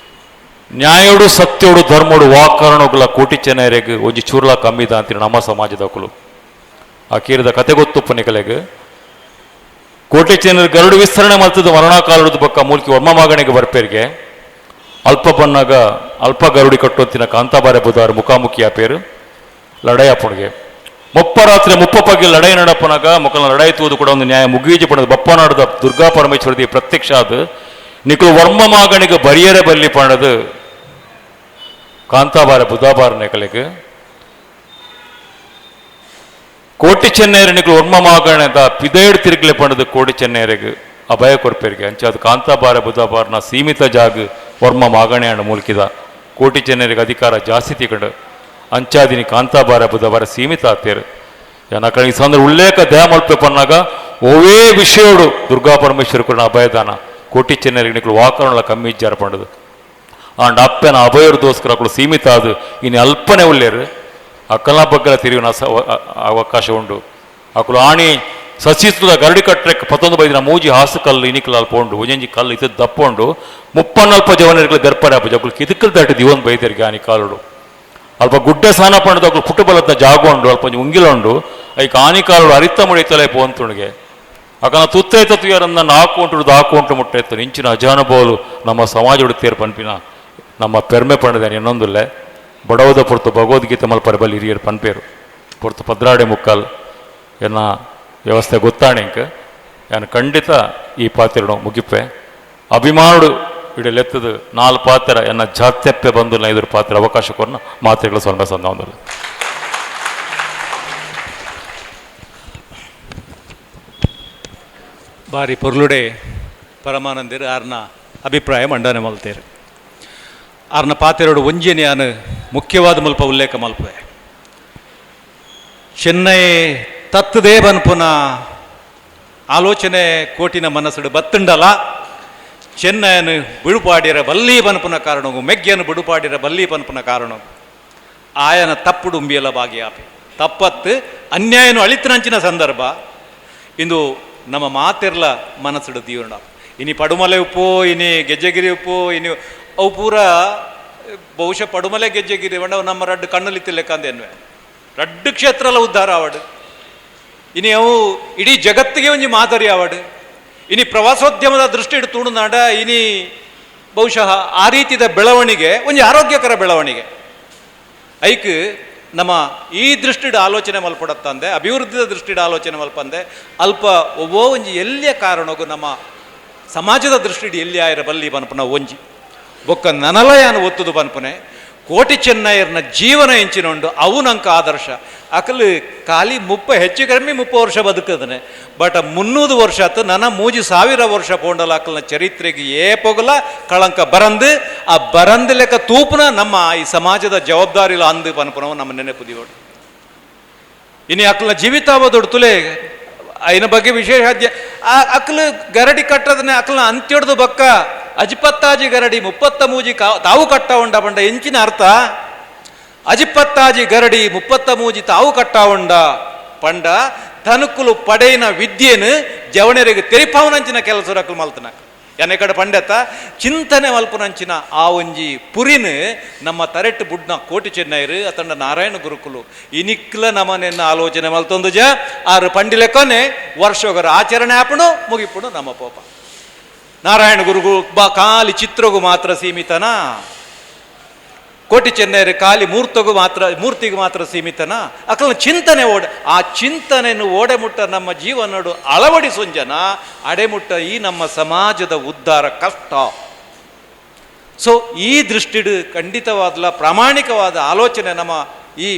ನ್ಯಾಯೋಡು ಸತ್ಯೋಡು ಧರ್ಮೋಡು ವಾಕರಣಗಳ ಕೋಟಿ ಚೆನ್ನೈರೆಗ್ ಒಂಜಿ ಚೂರ್ಲ ಕಮ್ಮಿದ ಅಂತೀನಿ ನಮ್ಮ ಸಮಾಜದಕುಲು ಆ ಕೀರಿದ ಕತೆ ಗೊತ್ತುಪ್ಪ ನಿಕಲೆಗ್ ಕೋಟೆ ಚೆನ್ನೈರ್ ಗರುಡು ವಿಸ್ತರಣೆ ಮಲ್ತದ ಮರಣಕಾಲದ ಬಕ್ಕ ಮೂಲಿಕೆ ವರ್ಮ ಮಾಗಣಿಗೆ ಬರ್ಪೇರಿಗೆ ಅಲ್ಪ ಬನ್ನಾಗ ಅಲ್ಪ ಗರುಡಿ ಕಟ್ಟೊತ್ತಿನ ಕಾಂತಾಬಾರೆ ಬುಧಾರ ಮುಖಾಮುಖಿ ಆ ಪೇರು ಲಡಾಯಿ ಅಪ್ಪಣಿಗೆ ಮುಪ್ಪ ರಾತ್ರಿ ಮುಪ್ಪ ಪಗ್ಗೆ ಲಡಾಯಿ ನಡಪನಾಗ ಮಕ್ಕಳ ಲಡಾಯಿ ತೂದು ಕೂಡ ಒಂದು ನ್ಯಾಯ ಮುಗೀಜಿ ಪಣದ ಬಪ್ಪನಾಡದ ದುರ್ಗಾ ಪರಮೇಶ್ವರದಿ ಪ್ರತ್ಯಕ್ಷ ಅದು ನಿಕಲು ವರ್ಮ ಮಾಗಣಿಗೆ ಬರಿಯರೆ ಬಲ್ಲಿ ಪಣದು ಕಾಂತಾಬಾರ ಬುಧಾಬಾರ ನೆಕಲಿಗೆ ಕೋಟಿ ಚೆನ್ನೈರ ನಿಕಲು ವರ್ಮ ಮಾಗಣದ ಪಿದೇಡು ತಿರುಗಲೆ ಪಣದು ಕೋಟಿ ಚೆನ್ನೈರಿಗೆ ಅಭಯ ಕೊರ್ಪೇರಿಗೆ ಅಂಚೆ ಅದು ಕಾಂತಾಬಾರ ಬುಧಾಬಾರನ ಸೀಮಿತ ಜಾಗ ವರ್ಮ ಮಾಗಣೆ ಅಣ್ಣ ಮೂಲ್ಕಿದ ಕೋಟಿ ಚೆನ್ನೈರಿಗೆ ಅಧಿಕಾರ ಜಾಸ್ತಿ ತಿಕೊಂಡು ಅಂಚಾದಿನಿ ಕಾಂತಾಬಾರ ಬುಧವಾರ ಸೀಮಿತ ಆತೇರು ಏನಕ್ಕ ಈ ಸಂದರ್ಭ ಉಲ್ಲೇಖ ದಯ ಮಲ್ಪೆ ಪನ್ನಾಗ ಓವೇ ವಿಷಯೋಡು ದುರ್ಗಾ ಪರಮೇಶ್ವರ ಕೂಡ ಅಭಯದಾನ ಕೋಟಿ ಚೆನ್ನೈರಿಗೆ ನಿಕಲು ವಾಕರಣಲ ಕಮ್ಮಿ ಇಜ್ಜಾರ ಪಂಡದು ಆಂಡ್ ಅಪ್ಪನ ಅಭಯರ್ದೋಸ್ಕರ ಅಕ್ಕಳು ಸೀಮಿತ ಅದು ಇನ್ನು ಅಲ್ಪನೆ ಉಲ್ಲೇರು ಅಕ್ಕಲ ಬಗ್ಗಲ ತಿರುವಿನ ಅವಕಾಶ ಉಂಡು ಅಕ್ಕಳು ಆಣಿ ಸಸಿಸ್ತದ ಗರಡಿ ಕಟ್ಟರೆ ಪತ್ತೊಂದು ಬೈದಿನ ಮೂಜಿ ಹಾಸು ಕಲ್ಲು ಇನಿಕಲ್ ಅಲ್ಪ ಉಂಡು ಒಂಜಿ ಕಲ್ಲು ಇತ್ತು ದಪ್ಪ ಉಂಡು ಮುಪ್ಪನ್ನಲ್ಪ ಜವನರಿಗಳ ದರ್ಪರೆ ಅಪ್ಪ ಜಕ್ಕಳು ಕಿದುಕಲ್ ದಾಟಿ ದಿವೊಂದು ಬೈದರಿಗೆ ಆನಿ ಕಾಲುಡು ಅಲ್ಪ ಗುಡ್ಡೆ ಸಾನ ಪಂಡದ ಪುಟ್ಟು ಬಲತ್ತ ಜಾಗ ಉಂಡು ಅಲ್ಪ ಒಂಜಿ ಉಂಗಿಲ ಉಂಡು ಐಕ್ ಆನಿಕಾಲುಡು ಅರಿತ ಮುಡಿತಲೆ ಪೋಂತುಣಿಗೆ ಅಕನ ತುತ್ತೈತ ತುಯರನ್ನ ನಾಲ್ಕು ಉಂಟು ದಾಕು ಉಂಟು ಮುಟ್ಟೈತು ಇಂಚಿನ ಅಜಾನುಭವಲು ನಮ್ಮ ಸಮಾಜ ತೇರು ಪನ್ಪಿನ ನಮ್ಮ ಪೆರ್ಮೆ ಪಂಡದ ಇನ್ನೊಂದುಲ್ಲೆ ಬಡವದ ಪೊರ್ತು ಭಗವದ್ಗೀತೆ ಮಲ್ಪರೆ ಬಲ್ಲಿ ಹಿರಿಯರು ಪನ್ಪೇರು ಪೊರ್ತು ಪದ್ರಾಡೆ ಮುಕ್ಕಾಲ್ ಎನ್ನ ವ್ಯವಸ್ಥೆ ಗೊತ್ತಾಣೆಂಕ್ ನಾನು ಖಂಡಿತ ಈ ಪಾತ್ರನು ಮುಗಿಪೆ ಅಭಿಮಾನುಡು ಇಡಲೆತ್ತದು ನಾಲ್ಕು ಪಾತ್ರ ಎನ್ನ ಜಾತ್ಯಪ್ಪೆ ಬಂದು ಇದ್ರ ಪಾತ್ರ ಅವಕಾಶ ಕೊರನ ಮಾತ್ರೆಗಳು ಸ್ವಲ್ಪ ಸಂದ ಬಾರಿ ಪೊರ್ಲುಡೆ ಪರಮಾನಂದಿರು ಆರ್ನ ಅಭಿಪ್ರಾಯ ಮಂಡನೆ ಮಲ್ತೇರು ಆರ್ನ ಪಾತ್ರೆಡು ಒಂಜೆನೆ ಯಾನು ಮುಖ್ಯವಾದ ಮಲ್ಪ ಉಲ್ಲೇಖ ಮಲ್ಪೆ ಚೆನ್ನೈ ತತ್ತದೇ ಬನ್ಪುನ ಆಲೋಚನೆ ಕೋಟಿನ ಮನಸ್ಸುಡು ಬತ್ತುಂಡಲ ಚೆನ್ನೈಯನ್ನು ಬಿಡುಪಾಡಿರ ಬಲ್ಲಿ ಬನ್ಪುನ ಕಾರಣವು ಮೆಗ್ಗೆಯನ್ನು ಬಿಡುಪಾಡಿರ ಬಲ್ಲಿ ಬನ್ಪುನ ಕಾರಣವು ಆಯನ ತಪ್ಪುಡು ಉಂಬಿಯಲ ಬಾಗಿಯಾಪೆ ತಪ್ಪತ್ತು ಅನ್ಯಾಯನು ಅಳಿತನಂಚಿನ ಸಂದರ್ಭ ಇಂದು ನಮ್ಮ ಮಾತಿರ್ಲ ಮನಸ್ಸುಡು ತೀವ್ರ ಇನಿ ಪಡುಮಲೆ ಉಪ್ಪು ಇನಿ ಗೆಜ್ಜೆಗಿರಿ ಉಪ್ಪು ಇನಿ ಅವು ಪೂರ ಬಹುಶಃ ಪಡುಮಲೆ ಗೆಜ್ಜೆಗಿರಿ ಬಣ್ಣ ನಮ್ಮ ರಡ್ಡು ಕಣ್ಣಲ್ಲಿ ಲೆಕ್ಕಂದೇನ್ವೆ ರಡ್ಡು ಕ್ಷೇತ್ರಲ ಉದ್ಧಾರ ಆವಡು ಇನಿ ಅವು ಇಡೀ ಜಗತ್ತಿಗೆ ಒಂಜಿ ಮಾದರಿ ಆವಡು ಇನಿ ಪ್ರವಾಸೋದ್ಯಮದ ದೃಷ್ಟಿ ಇಡು ತುಳುನಾಡ ಇನಿ ಬಹುಶಃ ಆ ರೀತಿಯ ಬೆಳವಣಿಗೆ ಒಂಜಿ ಆರೋಗ್ಯಕರ ಬೆಳವಣಿಗೆ ಐಕ್ ನಮ್ಮ ಈ ದೃಷ್ಟಿಡು ಆಲೋಚನೆ ಮಲ್ಪಡತ್ತಂದೆ ಅಭಿವೃದ್ಧಿಯ ದೃಷ್ಟಿಡು ಆಲೋಚನೆ ಮಲ್ಪಂದೆ ಅಲ್ಪ ಒಬ್ಬೋ ಒಂಜಿ ಎಲ್ಲಿಯ ಕಾರಣಗೂ ನಮ್ಮ ಸಮಾಜದ ದೃಷ್ಟಿಡು ಎಲ್ಲಿ ಆಯಿರ ಬಲ್ಲಿ ಬನ್ಪುನ ಒಂಜಿ ಬೊಕ್ಕ ನನಲಯಾನ ಒತ್ತುದು ಬನ್ಪುನೆ ಕೋಟಿ ಚೆನ್ನಯ್ಯರ್ನ ಜೀವನ ಎಂಚಿನೊಂಡು ಅವು ನಂಕ ಆದರ್ಶ ಅಕಲು ಖಾಲಿ ಮುಪ್ಪ ಹೆಚ್ಚು ಕಡಿಮೆ 30 ವರ್ಷ ಬದುಕದನೆ ಬಟ್ 300 ವರ್ಷ ಆತು ನನ್ನ 3000 ವರ್ಷ ಪೋಂಡಲ ಅಕಲ್ನ ಚರಿತ್ರೆಗೆ ಏ ಪೊಗಲ ಕಳಂಕ ಬರಂದು ಆ ಬರಂದು ಲೆಕ್ಕ ತೂಪುನ ನಮ್ಮ ಈ ಸಮಾಜದ ಜವಾಬ್ದಾರಿಲ ಅಂದು ಪನ್ಪುನವು ನಮ್ಮ ನೆನಪುದಿಯೋಡು ಇನ್ನು ಅಕಲ್ನ ಜೀವಿತಾವಧಿ ತುಲೆ ಐನ ಬಗ್ಗೆ ವಿಶೇಷ ಆ ಅಕಲು ಗರಡಿ ಕಟ್ಟದನೆ ಅಕಲ್ನ ಅಂತ್ಯೊಡ್ದು ಬಕ್ಕ ಅಜಿಪತ್ತಾಜಿ ಗರಡಿ 33 ತಾವು ಕಟ್ಟ ಉಂಡ ಪಂಡ ಎಂಚಿನ ಅರ್ಥ? ಅಜಿಪತ್ತಾಜಿ ಗರಡಿ 33 ತಾವು ಕಟ್ಟಾವುಂಡ ಪಂಡ ತನುಕುಲು ಪಡೆಯಿನ ವಿದ್ಯೆನು ಜವಣರಿಗೆ ತೆರಿಪಾವನಂಚಿನ ಕೆಲಸ ರಕಲು ಮಲ್ತನಕ ಎನ್ನ ಕಡೆ ಪಂಡೆತ ಚಿಂತನೆ ಮಲ್ಪುನಂಚಿನ ಆ ಒಂಜಿ ಪುರಿನು ನಮ್ಮ ತರೆಟ್ಟು ಬುಡ್ನ ಕೋಟಿ ಚೆನ್ನೈರು ಅತಂಡ ನಾರಾಯಣ ಗುರುಕುಲು ಇನಿಕ್ಲ ನಮನೆನ್ನ ಆಲೋಚನೆ ಮಲ್ತೊಂದು ಜ ಆರು ಪಂಡಿಲೆಕೊನೆ ವರ್ಷೊಗರ ಆಚರಣೆ ಆಪಣು ಮುಗಿಪುಣು ನಮ್ಮ ಪೋಪ. ನಾರಾಯಣ ಗುರುಗು ಬಾ ಖಾಲಿ ಚಿತ್ರಗೂ ಮಾತ್ರ ಸೀಮಿತನಾ? ಕೋಟಿ ಚೆನ್ನೈರು ಖಾಲಿ ಮೂರ್ತಿಗೂ ಮಾತ್ರ ಸೀಮಿತನ? ಅಕಲ ಚಿಂತನೆ ಓಡೆ, ಆ ಚಿಂತನೆಯನ್ನು ಓಡೆ ಮುಟ್ಟ ನಮ್ಮ ಜೀವನಡು ಅಳವಡಿಸೊಂಜನ ಅಡೆಮುಟ್ಟ ಈ ನಮ್ಮ ಸಮಾಜದ ಉದ್ಧಾರ ಕಷ್ಟ. ಸೊ ಈ ದೃಷ್ಟಿಡು ಖಂಡಿತವಾದಲ ಪ್ರಾಮಾಣಿಕವಾದ ಆಲೋಚನೆ ನಮ್ಮ ಈ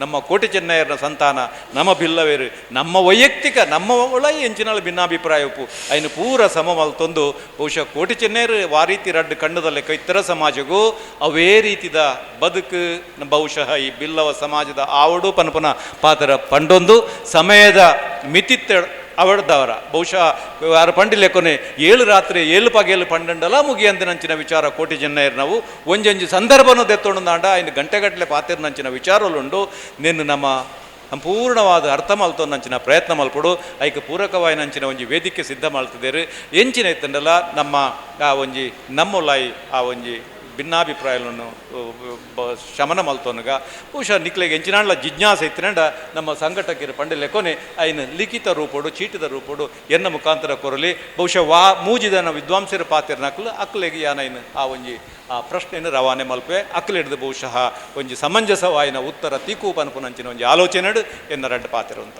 ನಮ್ಮ ಕೋಟಿ ಚೆನ್ನಯ್ಯರ ಸಂತಾನ ನಮ್ಮ ಬಿಲ್ಲವೇರು ನಮ್ಮ ವೈಯಕ್ತಿಕ ನಮ್ಮ ಒಳ ಎಂಚಿನಲ್ಲಿ ಭಿನ್ನಾಭಿಪ್ರಾಯಪ್ಪು ಐನು ಪೂರ ಸಮಮಲ್ತೊಂದು ಬಹುಶಃ ಕೋಟಿ ಚೆನ್ನೈರು ವಾ ರೀತಿ ರಡ್ಡು ಕಣ್ಣದಲ್ಲೇ ಇತರ ಸಮಾಜಗೂ ಅವೇ ರೀತಿದ ಬದುಕು ಬಹುಶಃ ಈ ಬಿಲ್ಲವ ಸಮಾಜದ ಆವಡು ಪನಪನ ಪಾತ್ರ ಪಂಡೊಂದು ಸಮಯದ ಮಿತಿತ್ತ ಅವಡ್ದವರ ಬಹುಶಃ ಯಾರು ಪಂಡಿಲೆಕೊನೆ 7 ರಾತ್ರಿ 7 ಪಗೇಲು ಪಂಡಂಡಲ ಮುಗಿಯಂದಿನಂಚಿನ ವಿಚಾರ ಕೋಟಿ ಚೆನ್ನೈರ್ ನಾವು ಒಂಜೊಂಜಿ ಸಂದರ್ಭನೂ ದೆತ್ತೊಂಡಾಂಡ ಐನು ಗಂಟೆಗಟ್ಟಲೆ ಪಾತಿರ್ನಂಚಿನ ವಿಚಾರಲುಂಡು ನಿನ್ನ ನಮ್ಮ ಸಂಪೂರ್ಣವಾದ ಅರ್ಥ ಮಲ್ತೊಂದಂಚಿನ ಪ್ರಯತ್ನ ಮಲ್ಪಡು ಐಕ್ ಪೂರಕವಾಯಿನಂಚಿನ ಒಂಜಿ ವೇದಿಕೆ ಸಿದ್ಧ ಮಲ್ತದೇರು ಎಂಚಿನ ಇತ್ತಂಡಲ ನಮ್ಮ ಆ ಒಂಜಿ ನಮ್ಮೊಲಾಯಿ ಆ ಒಂಜಿ ಭಿನ್ನಾಭಿಪ್ರಾಯಗಳನ್ನು ಶಮನ ಮಲ್ತೊನಗ ಬಹುಶಃ ನಿಕ್ಲೆಗೆ ಎಂಚಿನಾಂಡ್ಲ ಜಿಜ್ಞಾಸೆ ಇತ್ತಿನಂಡ ನಮ್ಮ ಸಂಘಟಕರು ಪಂಡಿಲೆಕೊನೆ ಐನು ಲಿಖಿತ ರೂಪೋಡು ಚೀಟಿದ ರೂಪೋಡು ಎನ್ನ ಮುಖಾಂತರ ಕೊರಲಿ ಬಹುಶಃ ವಾ ಮೂಜಿದನ ವಿದ್ವಾಂಸರ ಪಾತಿರ್ನಕ್ಲು ಅಕ್ಲೆಗೆ ಯಾನೈನು ಆ ಒಂಜಿ ಆ ಪ್ರಶ್ನೆಯನ್ನು ರವಾನೆ ಮಲ್ಪೆ ಅಕ್ಲೆಡ್ದು ಬಹುಶಃ ಒಂಜಿ ಸಮಂಜಸವಾಯಿನ ಉತ್ತರ ತೀಕು ಪನ್ಪುನಂಚಿನ ಒಂಜಿ ಆಲೋಚನೆಡು ಎನ್ನ ರಡ್ಡು ಪಾತಿರುವಂತ.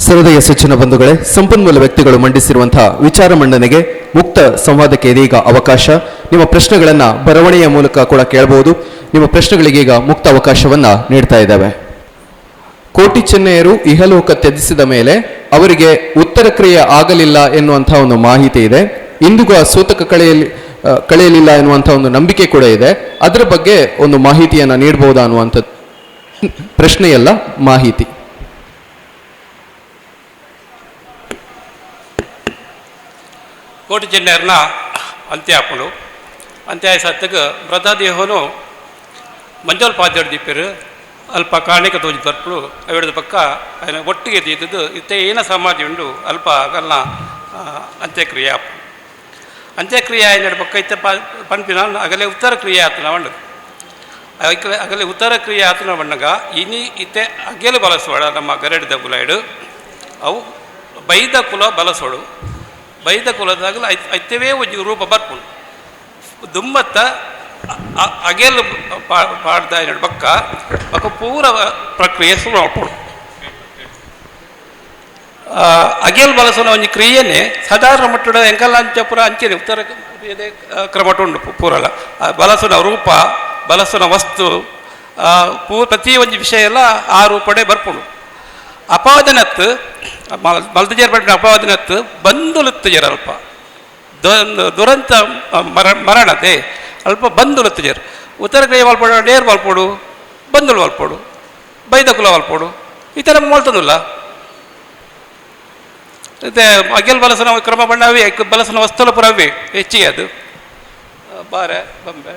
ಸಹೃದಯ ಸೂಚನಾ ಬಂಧುಗಳೇ, ಸಂಪನ್ಮೂಲ ವ್ಯಕ್ತಿಗಳು ಮಂಡಿಸಿರುವಂತಹ ವಿಚಾರ ಮಂಡನೆಗೆ ಮುಕ್ತ ಸಂವಾದಕ್ಕೆ ಇದೀಗ ಅವಕಾಶ. ನಿಮ್ಮ ಪ್ರಶ್ನೆಗಳನ್ನು ಬರವಣಿಗೆಯ ಮೂಲಕ ಕೂಡ ಕೇಳಬಹುದು. ನಿಮ್ಮ ಪ್ರಶ್ನೆಗಳಿಗೆ ಈಗ ಮುಕ್ತ ಅವಕಾಶವನ್ನು ನೀಡ್ತಾ ಇದ್ದೇವೆ. ಕೋಟಿ ಚೆನ್ನಯ್ಯರು ಇಹಲೋಕ ತ್ಯಜಿಸಿದ ಮೇಲೆ ಅವರಿಗೆ ಉತ್ತರ ಕ್ರಿಯೆ ಆಗಲಿಲ್ಲ ಎನ್ನುವಂತಹ ಒಂದು ಮಾಹಿತಿ ಇದೆ. ಇಂದಿಗೂ ಆ ಸೂತಕ ಕಳೆಯಲಿಲ್ಲ ಎನ್ನುವಂಥ ಒಂದು ನಂಬಿಕೆ ಕೂಡ ಇದೆ. ಅದರ ಬಗ್ಗೆ ಒಂದು ಮಾಹಿತಿಯನ್ನು ನೀಡಬಹುದಾ ಅನ್ನುವಂಥದ್ದು ಪ್ರಶ್ನೆಯಲ್ಲ, ಮಾಹಿತಿ. ಕೋಟಿ ಚೆನ್ನೈರ್ನ ಅಂತ್ಯಾಪನು ಅಂತ್ಯಾಯ ಸತ್ತಗ ಮೃತದೇಹನು ಮಂಜೋಲ್ ಪಾದ್ಯಡ್ ದೀಪರು ಅಲ್ಪ ಕಾಣಿಕ ತೋಜಿ ಬರ್ಪಳು ಅವಿಡದ ಪಕ್ಕ ఆయన ಒಟ್ಟಿಗೆ ದೀತದ್ದು ಇತ್ತೆ ಏನ ಸಮಾಧಿ ಉಂಡು ಅಲ್ಪ ಅಗಲ್ನ ಅಂತ್ಯಕ್ರಿಯೆ ಆಪು ಅಂತ್ಯಕ್ರಿಯೆ ಆಯ್ನ ಪಕ್ಕ ಇತ್ತೆ ಪನ್ಪಿನ ಅಗಲೆ ಉತ್ತರ ಕ್ರಿಯೆ ಆತನ ಉಂಡು ಅಗಲೆ ಉತ್ತರ ಕ್ರಿಯೆ ಆತನ ಬಣ್ಣಗ ಇನಿ ಇತ್ತೆ ಅಗೆಲು ಬಲಸೋಡ ನಮ್ಮ ಗರಡಿದ ಕುಲೈಡು ಅವು ಬೈದ ಕುಲ ಬಲಸೋಡು ಬೈದ ಕುಲದಾಗಲ ಐತವೇ ಒಂಜಿ ರೂಪ ಬರ್ಪುಂಡು ದುಮ್ಮತ್ತ ಅಗೆಲು ಪಾಡ್ದ ಬಕ್ಕ ಬಕ್ಕ ಪೂರ ಪ್ರಕ್ರಿಯೆ ಶುರು ಆಪುಂಡು. ಅಗೆಲ್ ಬಲಸುನ ಒಂಜಿ ಕ್ರಿಯೆನೆ ಸಾಧಾರಣ ಮಟ್ಟದ ಎಂಕಲ್ಲ ಅಂಚ ಪೂರ ಅಂಚೆನೆ ಉತ್ತರ ಕ್ರಮಟ ಉಂಡು ಪೂರಲ ಬಲಸುನ ರೂಪ ಬಲಸುನ ವಸ್ತು ಪ್ರತಿ ಒಂಜಿ ವಿಷಯ ಎಲ್ಲ ಆ ರೂಪಡೆ ಬರ್ಪುಂಡು. ಅಪವಾದನತ್ತು ಮಲ್ತಜೇರ್ ಪಟ್ಟ ಅಪವಾದನತ್ತು ಬಂದುಲತ್ತು ಜರ ಅಲ್ಪ ದುರಂತ ಮರಣತೆ ಅಲ್ಪ ಬಂದುಲತ್ತು ಜರ್ ಉತ್ತರ ಕ್ರಿಯೆ ಮಲ್ಪಡು ಡೇರ್ ಮಲ್ಪಡು ಬಂದುಲು ಮಲ್ಪಡು ಬೈದ ಕುಲ ಮಲ್ಪಡು ಈ ಥರ ಮಲ್ತದಿಲ್ಲ. ಮತ್ತು ಅಗೆಲ್ ಬಲಸನ ಕ್ರಮ ಬಣ್ಣ ಅವೇ ಬಲಸನ ವಸ್ತುಲ ಪುರ ಅವೇ ಹೆಚ್ಚಿಗೆ ಅದು ಬಾರೆ ಬೊಂಬೆ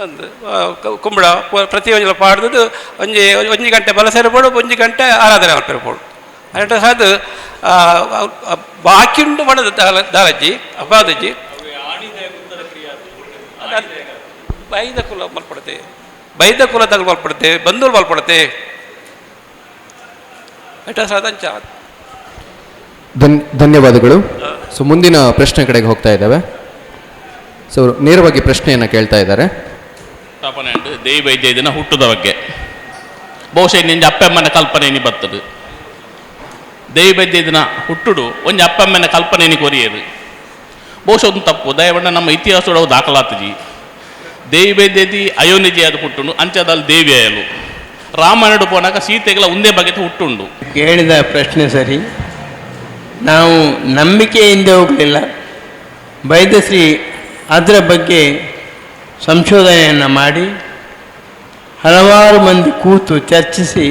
ಅಂದು ಕುಂಬಳ ಪ್ರತಿ ಒಂಜಿ ಪಾಡ್ದು ಒಂಜಿ ಒಂಜಿ ಗಂಟೆ ಬಲಸೆರಪೋಡು ಒಂಜಿ ಗಂಟೆ ಆರಾಧನೆ ಮಲ್ಪಿರಪೋಡು ಅಟ ಅದು ಬಾಕಿ ಉಂಡು ಮಾಡದು ದಾಲಜ್ಜಿ ಅಪಾದಜ್ಜಿ ಬೈದ ಕುಲ ಮಲ್ಪಡತೆ ಬೈದ ಕುಲ ತಗಲು ಮಲ್ಪಡತೆ ಬಂಧುಲು ಮಲ್ಪಡತೆ ಅಟ ಸಾದಂಚ. ಧನ್ಯವಾದಗಳು. ಸೊ ಮುಂದಿನ ಪ್ರಶ್ನೆ ಕಡೆಗೆ ಹೋಗ್ತಾ ಇದ್ದೇವೆ. ಸೊ ನೇರವಾಗಿ ಪ್ರಶ್ನೆಯನ್ನು ಕೇಳ್ತಾ ಇದ್ದಾರೆ. ಸ್ಥಾಪನೆ ದೇವಿ ವೈದ್ಯ ದಿನ ಹುಟ್ಟುದ ಬಗ್ಗೆ ಬಹುಶಃ ನಿಂಜ ಅಪ್ಪಮ್ಮನ ಕಲ್ಪನೆ ನೀ ಬರ್ತದೆ. ದೇವಿ ವೈದ್ಯ ದಿನ ಹುಟ್ಟುಡು ಒಂಜಿ ಅಪ್ಪಮ್ಮನ ಕಲ್ಪನೆ ನೀ ಕೊರಿಯದು ಬಹುಶಃ ಒಂದು ತಪ್ಪು. ದಯವಣ್ಣ ನಮ್ಮ ಇತಿಹಾಸದೊಳಗೆ ದಾಖಲಾತಜಿ ದೇವಿ ವೈದ್ಯದಿ ಅಯೋನಿಜಿ ಅದು ಹುಟ್ಟುಂಡು ಅಂಚದಲ್ಲಿ ದೇವಿ ಅಯಲು ರಾಮಾಯಣ ಪೋನಾಗ ಸೀತೆಗಳ ಒಂದೇ ಬಗೆತ ಹುಟ್ಟುಂಡು. ಕೇಳಿದ ಪ್ರಶ್ನೆ ಸರಿ. ನಾವು ನಂಬಿಕೆಯಿಂದ ಹೋಗಲಿಲ್ಲ, ಬೈದಶ್ರೀ ಅದರ ಬಗ್ಗೆ ಸಂಶೋಧನೆಯನ್ನು ಮಾಡಿ ಹಲವಾರು ಮಂದಿ ಕೂತು ಚರ್ಚಿಸಿ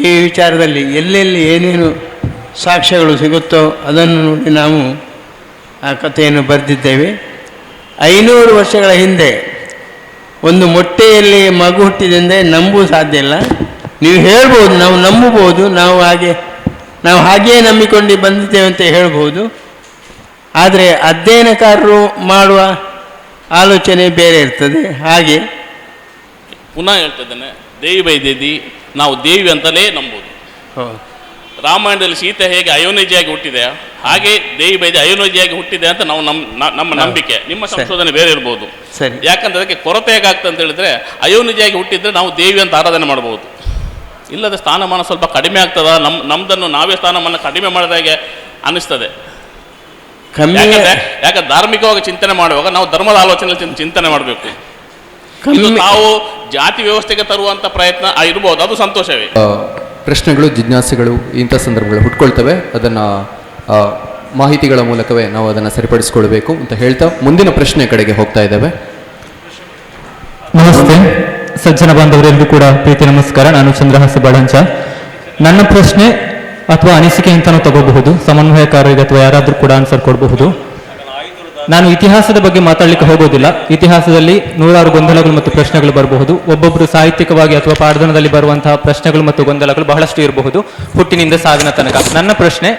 ಈ ವಿಚಾರದಲ್ಲಿ ಎಲ್ಲೆಲ್ಲಿ ಏನೇನು ಸಾಕ್ಷ್ಯಗಳು ಸಿಗುತ್ತೋ ಅದನ್ನು ನೋಡಿ ನಾವು ಆ ಕಥೆಯನ್ನು ಬರೆದಿದ್ದೇವೆ. 500 ವರ್ಷಗಳ ಹಿಂದೆ ಒಂದು ಮೊಟ್ಟೆಯಲ್ಲಿ ಮಗು ಹುಟ್ಟಿದೆಂದರೆ ನಂಬು ಸಾಧ್ಯ ಇಲ್ಲ. ನೀವು ಹೇಳ್ಬೋದು, ನಾವು ನಂಬಬಹುದು, ನಾವು ಹಾಗೆಯೇ ನಂಬಿಕೊಂಡು ಬಂದಿದ್ದೇವೆ ಅಂತ ಹೇಳ್ಬೋದು. ಆದರೆ ಅಧ್ಯಯನಕಾರರು ಮಾಡುವ ಆಲೋಚನೆ ಬೇರೆ ಇರ್ತದೆ. ಹಾಗೆ ಪುನಃ ಹೇಳ್ತಿದ್ದೇನೆ, ದೇವಿ ಬೈದೇದಿ ನಾವು ದೇವಿ ಅಂತಲೇ ನಂಬೋದು. ರಾಮಾಯಣದಲ್ಲಿ ಸೀತೆ ಹೇಗೆ ಅಯೋನಿಜಿಯಾಗಿ ಹುಟ್ಟಿದೆ ಹಾಗೆ ದೇವಿ ಬೈದೆ ಅಯೋನಿಜಿಯಾಗಿ ಹುಟ್ಟಿದೆ ಅಂತ ನಾವು ನಮ್ಮ ನಂಬಿಕೆ. ನಿಮ್ಮ ಸಂಶೋಧನೆ ಬೇರೆ ಇರ್ಬೋದು. ಸರಿ, ಯಾಕಂದ್ರೆ ಅದಕ್ಕೆ ಕೊರತೆ ಹೇಗಾಗ್ತದೆ ಅಂತ ಹೇಳಿದ್ರೆ, ಅಯೋನಿಜಿಯಾಗಿ ಹುಟ್ಟಿದ್ರೆ ನಾವು ದೇವಿ ಅಂತ ಆರಾಧನೆ ಮಾಡ್ಬೋದು, ಇಲ್ಲದ ಸ್ಥಾನಮಾನ ಸ್ವಲ್ಪ ಕಡಿಮೆ ಆಗ್ತದ. ನಮ್ದನ್ನು ನಾವೇ ಸ್ಥಾನಮಾನ ಕಡಿಮೆ ಮಾಡಿದಾಗೆ ಅನಿಸ್ತದೆ. ಯಾಕಂದ್ರೆ ಧಾರ್ಮಿಕವಾಗಿ ಚಿಂತನೆ ಮಾಡುವಾಗ ನಾವು ಧರ್ಮದ ಆಲೋಚನೆ ಚಿಂತನೆ ಮಾಡಬೇಕು. ನಾವು ಜಾತಿ ವ್ಯವಸ್ಥೆಗೆ ತರುವಂತ ಪ್ರಯತ್ನ ಇರಬಹುದು, ಅದು ಸಂತೋಷವೇ. ಪ್ರಶ್ನೆಗಳು, ಜಿಜ್ಞಾಸೆಗಳು ಇಂಥ ಸಂದರ್ಭಗಳು ಹುಟ್ಕೊಳ್ತವೆ. ಅದನ್ನು ಮಾಹಿತಿಗಳ ಮೂಲಕವೇ ನಾವು ಅದನ್ನು ಸರಿಪಡಿಸಿಕೊಳ್ಬೇಕು ಅಂತ ಹೇಳ್ತಾ ಮುಂದಿನ ಪ್ರಶ್ನೆ ಕಡೆಗೆ ಹೋಗ್ತಾ ಇದ್ದೇವೆ. ನಮಸ್ತೆ ಸಜ್ಜನ ಬಾಂಧವರೆಲ್ಲರೂ ಕೂಡ ಪ್ರೀತಿ ನಮಸ್ಕಾರ. ನಾನು ಚಂದ್ರಹಾಸ ಬಳಂಚ. ನನ್ನ ಪ್ರಶ್ನೆ ಅಥವಾ ಅನಿಸಿಕೆ ಅಂತಾನೂ ತಗೋಬಹುದು, ಸಮನ್ವಯಕಾರರಿಗೆ ಅಥವಾ ಯಾರಾದರೂ ಕೂಡ ಆನ್ಸರ್ ಕೊಡಬಹುದು. ನಾನು ಇತಿಹಾಸದ ಬಗ್ಗೆ ಮಾತಾಡಲಿಕ್ಕೆ ಹೋಗೋದಿಲ್ಲ. ಇತಿಹಾಸದಲ್ಲಿ ನೂರಾರು ಗೊಂದಲಗಳು ಮತ್ತು ಪ್ರಶ್ನೆಗಳು ಬರಬಹುದು. ಒಬ್ಬೊಬ್ಬರು ಸಾಹಿತ್ಯಿಕವಾಗಿ ಅಥವಾ ಪಾಠದಲ್ಲಿ ಬರುವಂತಹ ಪ್ರಶ್ನೆಗಳು ಮತ್ತು ಗೊಂದಲಗಳು ಬಹಳಷ್ಟು ಇರಬಹುದು, ಹುಟ್ಟಿನಿಂದ ಸಾವಿನ ತನಕ. ನನ್ನ ಪ್ರಶ್ನೆ,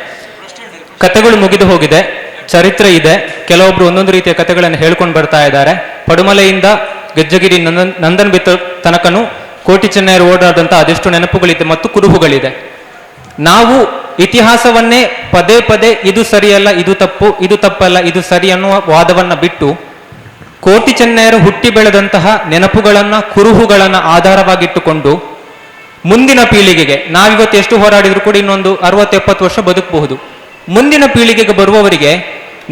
ಕತೆಗಳು ಮುಗಿದು ಹೋಗಿದೆ, ಚರಿತ್ರೆ ಇದೆ, ಕೆಲವೊಬ್ರು ಒಂದೊಂದು ರೀತಿಯ ಕತೆಗಳನ್ನು ಹೇಳ್ಕೊಂಡು ಬರ್ತಾ ಇದ್ದಾರೆ. ಪಡುಮಲೆಯಿಂದ ಗೆಜ್ಜಗಿರಿ ನಂದನ್ ಬಿತ್ತ ತನಕನೂ ಕೋಟಿ ಚೆನ್ನಯರು ಓಡಾಡಿದಂತಹ ಅದೆಷ್ಟು ನೆನಪುಗಳಿದೆ ಮತ್ತು ಕುರುಹುಗಳಿದೆ. ನಾವು ಇತಿಹಾಸವನ್ನೇ ಪದೇ ಪದೇ ಇದು ಸರಿಯಲ್ಲ, ಇದು ತಪ್ಪು, ಇದು ತಪ್ಪಲ್ಲ, ಇದು ಸರಿ ಅನ್ನುವ ವಾದವನ್ನ ಬಿಟ್ಟು ಕೋಟಿ ಚೆನ್ನಯರು ಹುಟ್ಟಿ ಬೆಳೆದಂತಹ ನೆನಪುಗಳನ್ನ, ಕುರುಹುಗಳನ್ನ ಆಧಾರವಾಗಿಟ್ಟುಕೊಂಡು ಮುಂದಿನ ಪೀಳಿಗೆಗೆ, ನಾವಿವತ್ತು ಎಷ್ಟು ಹೋರಾಡಿದ್ರು ಕೂಡ ಇನ್ನೊಂದು 60-70 ವರ್ಷ ಬದುಕಬಹುದು, ಮುಂದಿನ ಪೀಳಿಗೆಗೆ ಬರುವವರಿಗೆ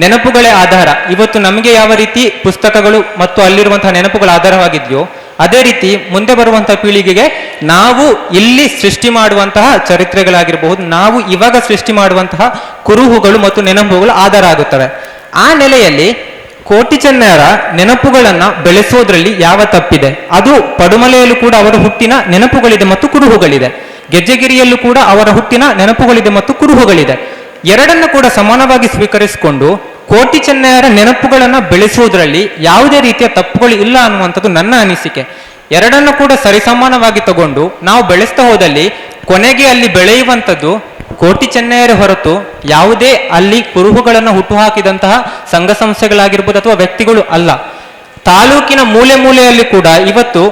ನೆನಪುಗಳೇ ಆಧಾರ. ಇವತ್ತು ನಮಗೆ ಯಾವ ರೀತಿ ಪುಸ್ತಕಗಳು ಮತ್ತು ಅಲ್ಲಿರುವಂತಹ ನೆನಪುಗಳ ಆಧಾರವಾಗಿದೆಯೋ ಅದೇ ರೀತಿ ಮುಂದೆ ಬರುವಂತಹ ಪೀಳಿಗೆಗೆ ನಾವು ಇಲ್ಲಿ ಸೃಷ್ಟಿ ಮಾಡುವಂತಹ ಚರಿತ್ರೆಗಳಾಗಿರಬಹುದು, ನಾವು ಇವಾಗ ಸೃಷ್ಟಿ ಮಾಡುವಂತಹ ಕುರುಹುಗಳು ಮತ್ತು ನೆನಪುಗಳು ಆಧಾರ ಆಗುತ್ತವೆ. ಆ ನೆಲೆಯಲ್ಲಿ ಕೋಟಿ ಚೆನ್ನಯರ ನೆನಪುಗಳನ್ನ ಬೆಳೆಸೋದ್ರಲ್ಲಿ ಯಾವ ತಪ್ಪಿದೆ? ಅದು ಪಡುಮಲೆಯಲ್ಲೂ ಕೂಡ ಅವರ ಹುಟ್ಟಿನ ನೆನಪುಗಳಿದೆ ಮತ್ತು ಕುರುಹುಗಳಿದೆ, ಗೆಜ್ಜೆಗಿರಿಯಲ್ಲೂ ಕೂಡ ಅವರ ಹುಟ್ಟಿನ ನೆನಪುಗಳಿದೆ ಮತ್ತು ಕುರುಹುಗಳಿದೆ. ಎರಡನ್ನು ಕೂಡ ಸಮಾನವಾಗಿ ಸ್ವೀಕರಿಸಿಕೊಂಡು ಕೋಟಿ ಚೆನ್ನಯರ ನೆನಪುಗಳನ್ನ ಬೆಳೆಸುವುದರಲ್ಲಿ ಯಾವುದೇ ರೀತಿಯ ತಪ್ಪುಗಳು ಇಲ್ಲ ಅನ್ನುವಂಥದ್ದು ನನ್ನ ಅನಿಸಿಕೆ. ಎರಡನ್ನು ಕೂಡ ಸರಿಸಮಾನವಾಗಿ ತಗೊಂಡು ನಾವು ಬೆಳೆಸ್ತಾ ಹೋದಲ್ಲಿ ಕೊನೆಗೆ ಅಲ್ಲಿ ಬೆಳೆಯುವಂಥದ್ದು ಕೋಟಿ ಚೆನ್ನಯರ ಹೊರತು ಯಾವುದೇ ಅಲ್ಲಿ ಕುರುಹುಗಳನ್ನು ಹುಟ್ಟುಹಾಕಿದಂತಹ ಸಂಘ ಸಂಸ್ಥೆಗಳಾಗಿರ್ಬೋದು ಅಥವಾ ವ್ಯಕ್ತಿಗಳು ಅಲ್ಲ. ತಾಲೂಕಿನ ಮೂಲೆ ಮೂಲೆಯಲ್ಲಿ ಕೂಡ ಇವತ್ತು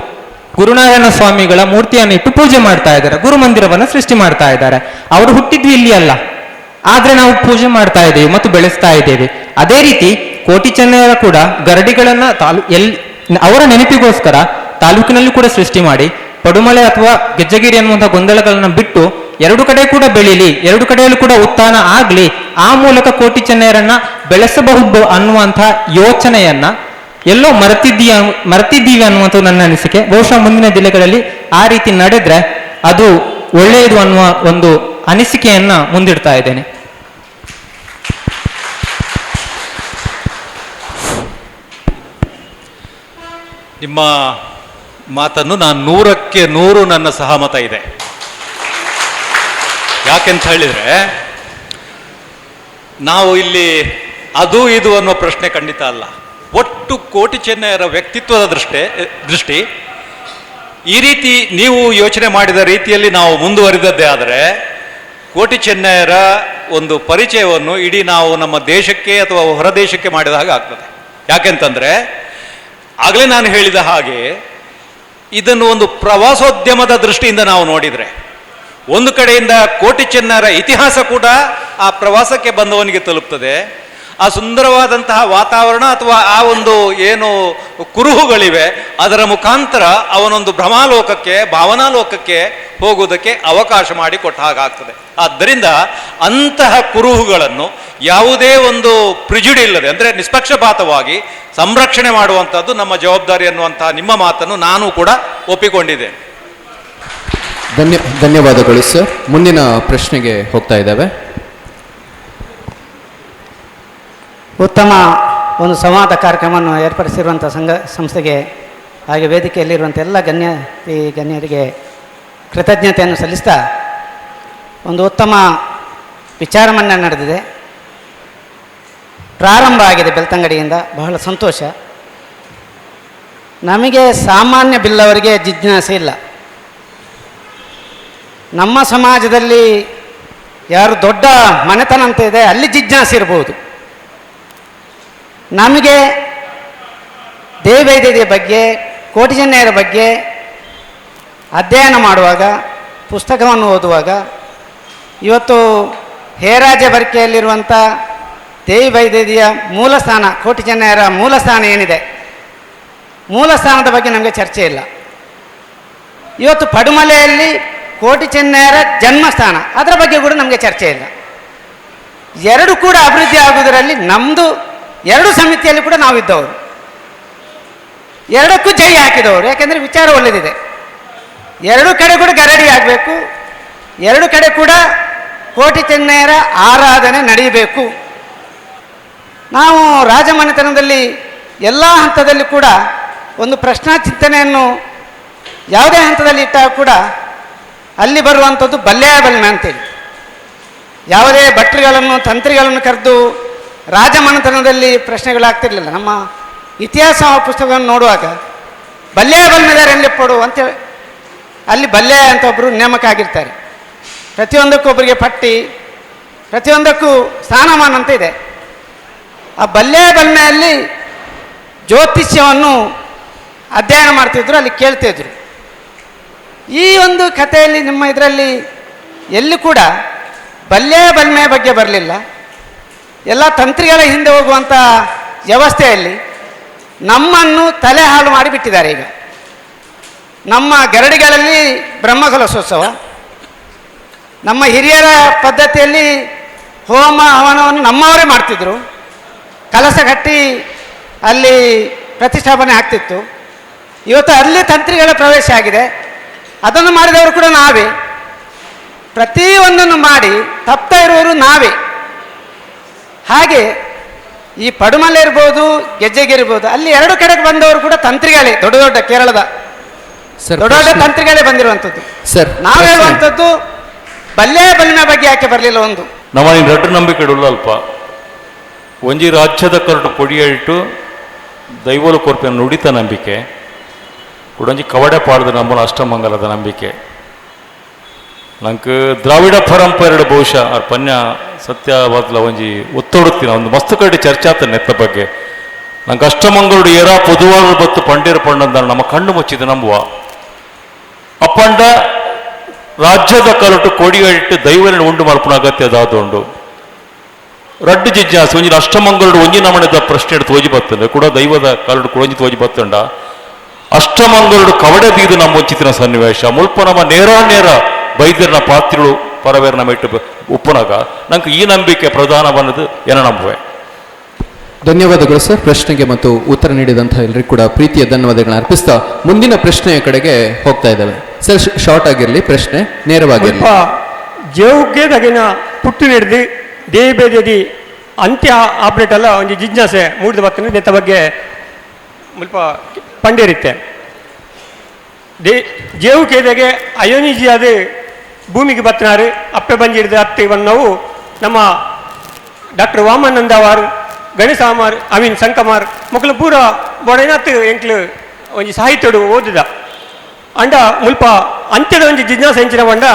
ಗುರುನಾರಾಯಣ ಸ್ವಾಮಿಗಳ ಮೂರ್ತಿಯನ್ನು ಇಟ್ಟು ಪೂಜೆ ಮಾಡ್ತಾ ಇದ್ದಾರೆ, ಗುರುಮಂದಿರವನ್ನು ಸೃಷ್ಟಿ ಮಾಡ್ತಾ ಇದ್ದಾರೆ. ಅವರು ಹುಟ್ಟಿದ್ವಿ ಇಲ್ಲಿ ಅಲ್ಲ, ಆದ್ರೆ ನಾವು ಪೂಜೆ ಮಾಡ್ತಾ ಇದ್ದೇವೆ ಮತ್ತು ಬೆಳೆಸ್ತಾ ಇದ್ದೇವೆ. ಅದೇ ರೀತಿ ಕೋಟಿ ಚೆನ್ನಯರ ಕೂಡ ಗರಡಿಗಳನ್ನ ಅವರ ನೆನಪಿಗೋಸ್ಕರ ತಾಲೂಕಿನಲ್ಲಿ ಕೂಡ ಸೃಷ್ಟಿ ಮಾಡಿ ಪಡುಮಲೆ ಅಥವಾ ಗೆಜ್ಜಗಿರಿ ಅನ್ನುವಂತಹ ಗೊಂದಲಗಳನ್ನ ಬಿಟ್ಟು ಎರಡು ಕಡೆ ಕೂಡ ಬೆಳೀಲಿ, ಎರಡು ಕಡೆಯಲ್ಲೂ ಕೂಡ ಉತ್ಥಾನ ಆಗ್ಲಿ, ಆ ಮೂಲಕ ಕೋಟಿ ಚೆನ್ನಯರನ್ನ ಬೆಳೆಸಬಹುದು ಅನ್ನುವಂತಹ ಯೋಚನೆಯನ್ನ ಎಲ್ಲೋ ಮರೆತಿದ್ದೀವಿ ಅನ್ನುವಂಥದ್ದು ನನ್ನ ಅನಿಸಿಕೆ. ಬಹುಶಃ ಮುಂದಿನ ದಿನಗಳಲ್ಲಿ ಆ ರೀತಿ ನಡೆದ್ರೆ ಅದು ಒಳ್ಳೆಯದು ಅನ್ನುವ ಒಂದು ಅನಿಸಿಕೆಯನ್ನ ಮುಂದಿಡ್ತಾ ಇದ್ದೇನೆ. ನಿಮ್ಮ ಮಾತನ್ನು ನಾನು 100ಕ್ಕೆ 100 ನನ್ನ ಸಹಮತ ಇದೆ. ಯಾಕೆಂತ ಹೇಳಿದರೆ, ನಾವು ಇಲ್ಲಿ ಅದು ಇದು ಅನ್ನೋ ಪ್ರಶ್ನೆ ಖಂಡಿತ ಅಲ್ಲ. ಒಟ್ಟು ಕೋಟಿ ಚೆನ್ನಯರ ವ್ಯಕ್ತಿತ್ವದ ದೃಷ್ಟಿ ಈ ರೀತಿ ನೀವು ಯೋಚನೆ ಮಾಡಿದ ರೀತಿಯಲ್ಲಿ ನಾವು ಮುಂದುವರಿದದ್ದೇ ಆದರೆ ಕೋಟಿ ಚೆನ್ನಯರ ಒಂದು ಪರಿಚಯವನ್ನು ಇಡೀ ನಾವು ನಮ್ಮ ದೇಶಕ್ಕೆ ಅಥವಾ ಹೊರದೇಶಕ್ಕೆ ಮಾಡಿದ ಹಾಗೆ ಆಗ್ತದೆ. ಯಾಕೆಂತಂದರೆ ಆಗಲೇ ನಾನು ಹೇಳಿದ ಹಾಗೆ ಇದನ್ನು ಒಂದು ಪ್ರವಾಸೋದ್ಯಮದ ದೃಷ್ಟಿಯಿಂದ ನಾವು ನೋಡಿದರೆ ಒಂದು ಕಡೆಯಿಂದ ಕೋಟಿ ಚೆನ್ನಯರ ಇತಿಹಾಸ ಕೂಡ ಆ ಪ್ರವಾಸಕ್ಕೆ ಬಂದವನಿಗೆ ತಲುಪ್ತದೆ. ಆ ಸುಂದರವಾದಂತಹ ವಾತಾವರಣ ಅಥವಾ ಆ ಒಂದು ಏನು ಕುರುಹುಗಳಿವೆ ಅದರ ಮುಖಾಂತರ ಅವನೊಂದು ಭ್ರಮಾಲೋಕಕ್ಕೆ, ಭಾವನಾಲೋಕಕ್ಕೆ ಹೋಗುವುದಕ್ಕೆ ಅವಕಾಶ ಮಾಡಿಕೊಟ್ಟ ಹಾಗಾಗ್ತದೆ. ಆದ್ದರಿಂದ ಅಂತಹ ಕುರುಹುಗಳನ್ನು ಯಾವುದೇ ಒಂದು ಪ್ರಿಜುಡಿ ಇಲ್ಲದೆ, ಅಂದರೆ ನಿಷ್ಪಕ್ಷಪಾತವಾಗಿ ಸಂರಕ್ಷಣೆ ಮಾಡುವಂಥದ್ದು ನಮ್ಮ ಜವಾಬ್ದಾರಿ ಅನ್ನುವಂತಹ ನಿಮ್ಮ ಮಾತನ್ನು ನಾನು ಕೂಡ ಒಪ್ಪಿಕೊಂಡಿದ್ದೇನೆ. ಧನ್ಯವಾದಗಳು ಸರ್. ಮುಂದಿನ ಪ್ರಶ್ನೆಗೆ ಹೋಗ್ತಾ ಇದ್ದೇವೆ. ಉತ್ತಮ ಒಂದು ಸಂವಾದ ಕಾರ್ಯಕ್ರಮವನ್ನು ಏರ್ಪಡಿಸಿರುವಂಥ ಸಂಘ ಸಂಸ್ಥೆಗೆ ಹಾಗೆ ವೇದಿಕೆಯಲ್ಲಿರುವಂಥ ಎಲ್ಲ ಗಣ್ಯರಿಗೆ ಕೃತಜ್ಞತೆಯನ್ನು ಸಲ್ಲಿಸ್ತಾ ಒಂದು ಉತ್ತಮ ವಿಚಾರ ಮಂಡನೆ ನಡೆದಿದೆ. ಪ್ರಾರಂಭ ಆಗಿದೆ ಬೆಳ್ತಂಗಡಿಯಿಂದ, ಬಹಳ ಸಂತೋಷ. ನಮಗೆ ಸಾಮಾನ್ಯ ಬಿಲ್ಲವರಿಗೆ ಜಿಜ್ಞಾಸೆ ಇಲ್ಲ. ನಮ್ಮ ಸಮಾಜದಲ್ಲಿ ಯಾರು ದೊಡ್ಡ ಮನೆತನ ಅಂತ ಇದೆ ಅಲ್ಲಿ ಜಿಜ್ಞಾಸೆ ಇರ್ಬೋದು. ನಮಗೆ ದೇವೈದ್ಯದ ಬಗ್ಗೆ, ಕೋಟಿ ಚೆನ್ನಯ್ಯರ ಬಗ್ಗೆ ಅಧ್ಯಯನ ಮಾಡುವಾಗ, ಪುಸ್ತಕವನ್ನು ಓದುವಾಗ, ಇವತ್ತು ಹೇರಾಜ ಬರ್ಕೆಯಲ್ಲಿರುವಂಥ ದೇವೈದ್ಯದ ಮೂಲಸ್ಥಾನ, ಕೋಟಿ ಚೆನ್ನಯ್ಯರ ಮೂಲಸ್ಥಾನ ಏನಿದೆ, ಮೂಲಸ್ಥಾನದ ಬಗ್ಗೆ ನಮಗೆ ಚರ್ಚೆ ಇಲ್ಲ. ಇವತ್ತು ಪಡುಮಲೆಯಲ್ಲಿ ಕೋಟಿ ಚೆನ್ನಯ್ಯರ ಜನ್ಮಸ್ಥಾನ, ಅದರ ಬಗ್ಗೆ ಕೂಡ ನಮಗೆ ಚರ್ಚೆ ಇಲ್ಲ. ಎರಡು ಕೂಡ ಅಭಿವೃದ್ಧಿ ಆಗುವುದರಲ್ಲಿ ನಮ್ಮದು ಎರಡು ಸಮಿತಿಯಲ್ಲಿ ಕೂಡ ನಾವಿದ್ದವರು, ಎರಡಕ್ಕೂ ಜೈ ಹಾಕಿದವರು. ಯಾಕೆಂದರೆ ವಿಚಾರ ಒಳ್ಳೆಯದಿದೆ. ಎರಡು ಕಡೆ ಕೂಡ ಗರಡಿ ಆಗಬೇಕು, ಎರಡು ಕಡೆ ಕೂಡ ಕೋಟಿ ಚೆನ್ನಯ್ಯರ ಆರಾಧನೆ ನಡೆಯಬೇಕು. ನಾವು ರಾಜಮನೆತನದಲ್ಲಿ ಎಲ್ಲ ಹಂತದಲ್ಲಿ ಕೂಡ ಒಂದು ಪ್ರಶ್ನಾ ಚಿಂತನೆಯನ್ನು ಯಾವುದೇ ಹಂತದಲ್ಲಿ ಇಟ್ಟಾಗ ಕೂಡ ಅಲ್ಲಿ ಬರುವಂಥದ್ದು ಬಲ್ಲೆಯ ಬಲ್ಮೆ ಅಂತೇಳಿ. ಯಾವುದೇ ಭಟ್ರುಗಳನ್ನು, ತಂತ್ರಿಗಳನ್ನು ಕರೆದು ರಾಜಮನೆತನದಲ್ಲಿ ಪ್ರಶ್ನೆಗಳಾಗ್ತಿರ್ಲಿಲ್ಲ. ನಮ್ಮ ಇತಿಹಾಸ ಪುಸ್ತಕವನ್ನು ನೋಡುವಾಗ ಬಲ್ಲೆಯ ಬಲ್ಮೆದಾರ ಎಲ್ಲಿಪ್ಪಡು ಅಂತೇಳಿ ಅಲ್ಲಿ ಬಲ್ಲೆ ಅಂತ ಒಬ್ಬರು ನೇಮಕ ಆಗಿರ್ತಾರೆ. ಪ್ರತಿಯೊಂದಕ್ಕೂ ಒಬ್ಬರಿಗೆ ಪಟ್ಟಿ, ಪ್ರತಿಯೊಂದಕ್ಕೂ ಸ್ಥಾನಮಾನ ಅಂತ ಇದೆ. ಆ ಬಲ್ಲೆಯ ಬಲ್ಮೆಯಲ್ಲಿ ಜ್ಯೋತಿಷ್ಯವನ್ನು ಅಧ್ಯಯನ ಮಾಡ್ತಿದ್ರು, ಅಲ್ಲಿ ಕೇಳ್ತಿದ್ರು. ಈ ಒಂದು ಕಥೆಯಲ್ಲಿ ನಿಮ್ಮ ಇದರಲ್ಲಿ ಎಲ್ಲಿ ಕೂಡ ಬಲ್ಲೆಯ ಬಲ್ಮೆಯ ಬಗ್ಗೆ ಬರಲಿಲ್ಲ. ಎಲ್ಲ ತಂತ್ರಿಗಳ ಹಿಂದೆ ಹೋಗುವಂಥ ವ್ಯವಸ್ಥೆಯಲ್ಲಿ ನಮ್ಮನ್ನು ತಲೆ ಹಾಳು ಮಾಡಿಬಿಟ್ಟಿದ್ದಾರೆ. ಈಗ ನಮ್ಮ ಗರಡಿಗಳಲ್ಲಿ ಬ್ರಹ್ಮಕಲಶೋತ್ಸವ, ನಮ್ಮ ಹಿರಿಯರ ಪದ್ಧತಿಯಲ್ಲಿ ಹೋಮ ಹವನವನ್ನು ನಮ್ಮವರೇ ಮಾಡ್ತಿದ್ರು. ಕಲಸ ಕಟ್ಟಿ ಅಲ್ಲಿ ಪ್ರತಿಷ್ಠಾಪನೆ ಆಗ್ತಿತ್ತು. ಇವತ್ತು ಅಲ್ಲಿ ತಂತ್ರಿಗಳ ಪ್ರವೇಶ ಆಗಿದೆ. ಅದನ್ನು ಮಾಡಿದವರು ಕೂಡ ನಾವೇ. ಪ್ರತಿಯೊಂದನ್ನು ಮಾಡಿ ತಪ್ತಾ ಇರುವವರು ನಾವೇ. ಹಾಗೆ ಈ ಪಡುಮಲೆ ಇರ್ಬೋದು, ಗೆಜ್ಜೆಗಿರ್ಬೋದು, ಅಲ್ಲಿ ಎರಡು ಕಡೆಗೆ ಬಂದವರು ಕೂಡ ತಂತ್ರಿಗಳೇ. ದೊಡ್ಡ ದೊಡ್ಡ ಕೇರಳದ ದೊಡ್ಡ ದೊಡ್ಡ ತಂತ್ರಿಗಳೇ ಬಂದಿರುವಂಥದ್ದು. ಸರ್, ನಾವು ಹೇಳುವಂಥದ್ದು ಬಲ್ಲೆ ಬಲ್ಮೆ ಬಗ್ಗೆ ಯಾಕೆ ಬರಲಿಲ್ಲ? ಒಂದು ನಮ್ಮ ರಡ್ಡು ನಂಬಿಕೆ ಅಲ್ಪ ಒಂಜಿ ರಾಜ್ಯದ ಕರಡು ಪೊಡಿಯಿಟ್ಟು ದೈವಲು ಕೊರ್ಪಿನ ನುಡಿತ ನಂಬಿಕೆ, ಕುಡೊಂಜಿ ಕವಡೆ ಪಾಡ್ದ ನಮ್ಮನ ಅಷ್ಟಮಂಗಲದ ನಂಬಿಕೆ. ನಂಗೆ ದ್ರಾವಿಡ ಪರಂಪರೆ ಬಹುಶಃ ಅವ್ರ ಪನ್ಯ ಸತ್ಯವಾದ್ಲ ಒಂಜಿ ಒತ್ತೊಡುತ್ತೀನಿ ಒಂದು ಮಸ್ತು ಕಡೆ ಚರ್ಚೆ ಆತ ನೆತ್ತ ಬಗ್ಗೆ. ನಂಗೆ ಅಷ್ಟಮಂಗಲುಡು ಏರಾ ಪೊದುವಾರು ಬತ್ತು ಪಂಡೇರು ಪಂಡಂದ ನಮ್ಮ ಕಣ್ಣು ಮುಚ್ಚಿದ ನಂಬುವ ಅಪ್ಪಂಡ ರಾಜ್ಯದ ಕಲಟು ಕೊಡಿಯಿಟ್ಟು ದೈವನ ಉಂಡು ಮಲ್ಪನ ಅಗತ್ಯ ದಾದುಂಡು. ರಡ್ಡು ಜಿಜ್ಞಾಸೆ ಒಂಜಿ ಅಷ್ಟಮಂಗಲುಡು ಒಂಜಿ ನಮಣದ ಪ್ರಶ್ನೆ ತೋಜಿ ಬತ್ತಂಡೆ ಕೂಡ ದೈವದ ಕಲಟು ಒಂಜಿ ತೋಜಿ ಬತ್ತಂಡ ಅಷ್ಟಮಂಗಲುಡು ಕವಡೆ ಬೀದು ನಮ್ಮ ಒಂಚಿತಿನ ಸನ್ನಿವೇಶ ಮುಲ್ಪ ನಮ್ಮ ನೇರ ನೇರ ಬೈದ್ಯರನ ಪಾತ್ರಿಗಳು ಪರವೇರನ ಮೆಟ್ಟು ಉಪ್ಪುನಾಗ ನಂಗೆ ಈ ನಂಬಿಕೆ ಪ್ರಧಾನವನ್ನದು ಏನ ನಂಬುವೆ. ಧನ್ಯವಾದಗಳು ಸರ್. ಪ್ರಶ್ನೆಗೆ ಮತ್ತು ಉತ್ತರ ನೀಡಿದಂತಹ ಎಲ್ಲರಿಗೂ ಕೂಡ ಪ್ರೀತಿಯ ಧನ್ಯವಾದಗಳನ್ನ ಅರ್ಪಿಸ್ತಾ ಮುಂದಿನ ಪ್ರಶ್ನೆಯ ಕಡೆಗೆ ಹೋಗ್ತಾ ಇದ್ದಾವೆ. ಸರ್, ಶಾರ್ಟ್ ಆಗಿರಲಿ ಪ್ರಶ್ನೆ, ನೇರವಾಗಿರಲಿ. ಜೇವುಗೆ ತಗಿನ ಪುಟ್ಟು ಹಿಡಿದು ದೇವಿ ಅಂತ್ಯ ಆಪ್ರೇಟ್ ಅಲ್ಲ ಒಂದು ಜಿಜ್ಞಾಸೆ ಮೂಡಿದ ಬರ್ತದೆ. ನೆತ್ತ ಬಗ್ಗೆ ಮುಲ್ಪ ಪಂಡಿರುತ್ತೆ. They ಜೇವು ಕೇದೆಗೆ ಅಯೋನಿಜಿಯಾದ ಭೂಮಿಗೆ ಬತ್ತನಾರು ಅಪ್ಪೆ ಬಂಜಿಡ್ದು ಅತ್ತಿ ನಾವು ನಮ್ಮ ಡಾಕ್ಟರ್ ವಾಮಾನಂದ ಅವರು, ಗಣೇಶ ಅಮಾರ್, ಅಮೀನ್ ಸಂಕಮಾರ್ ಮೊಕ್ಕಲು ಪೂರ ಬೊಡೆನಾತ್ ಎಂಕ್ಲು ಒಂಜಿ ಸಾಹಿತ್ಯಡು ಓದಿದ ಅಂಡ ಮುಲ್ಪ ಅಂತ್ಯದ ಒಂಜಿ ಜಿಜ್ಞಾಸೆ ಎಂಚಿನ ಬಂಡ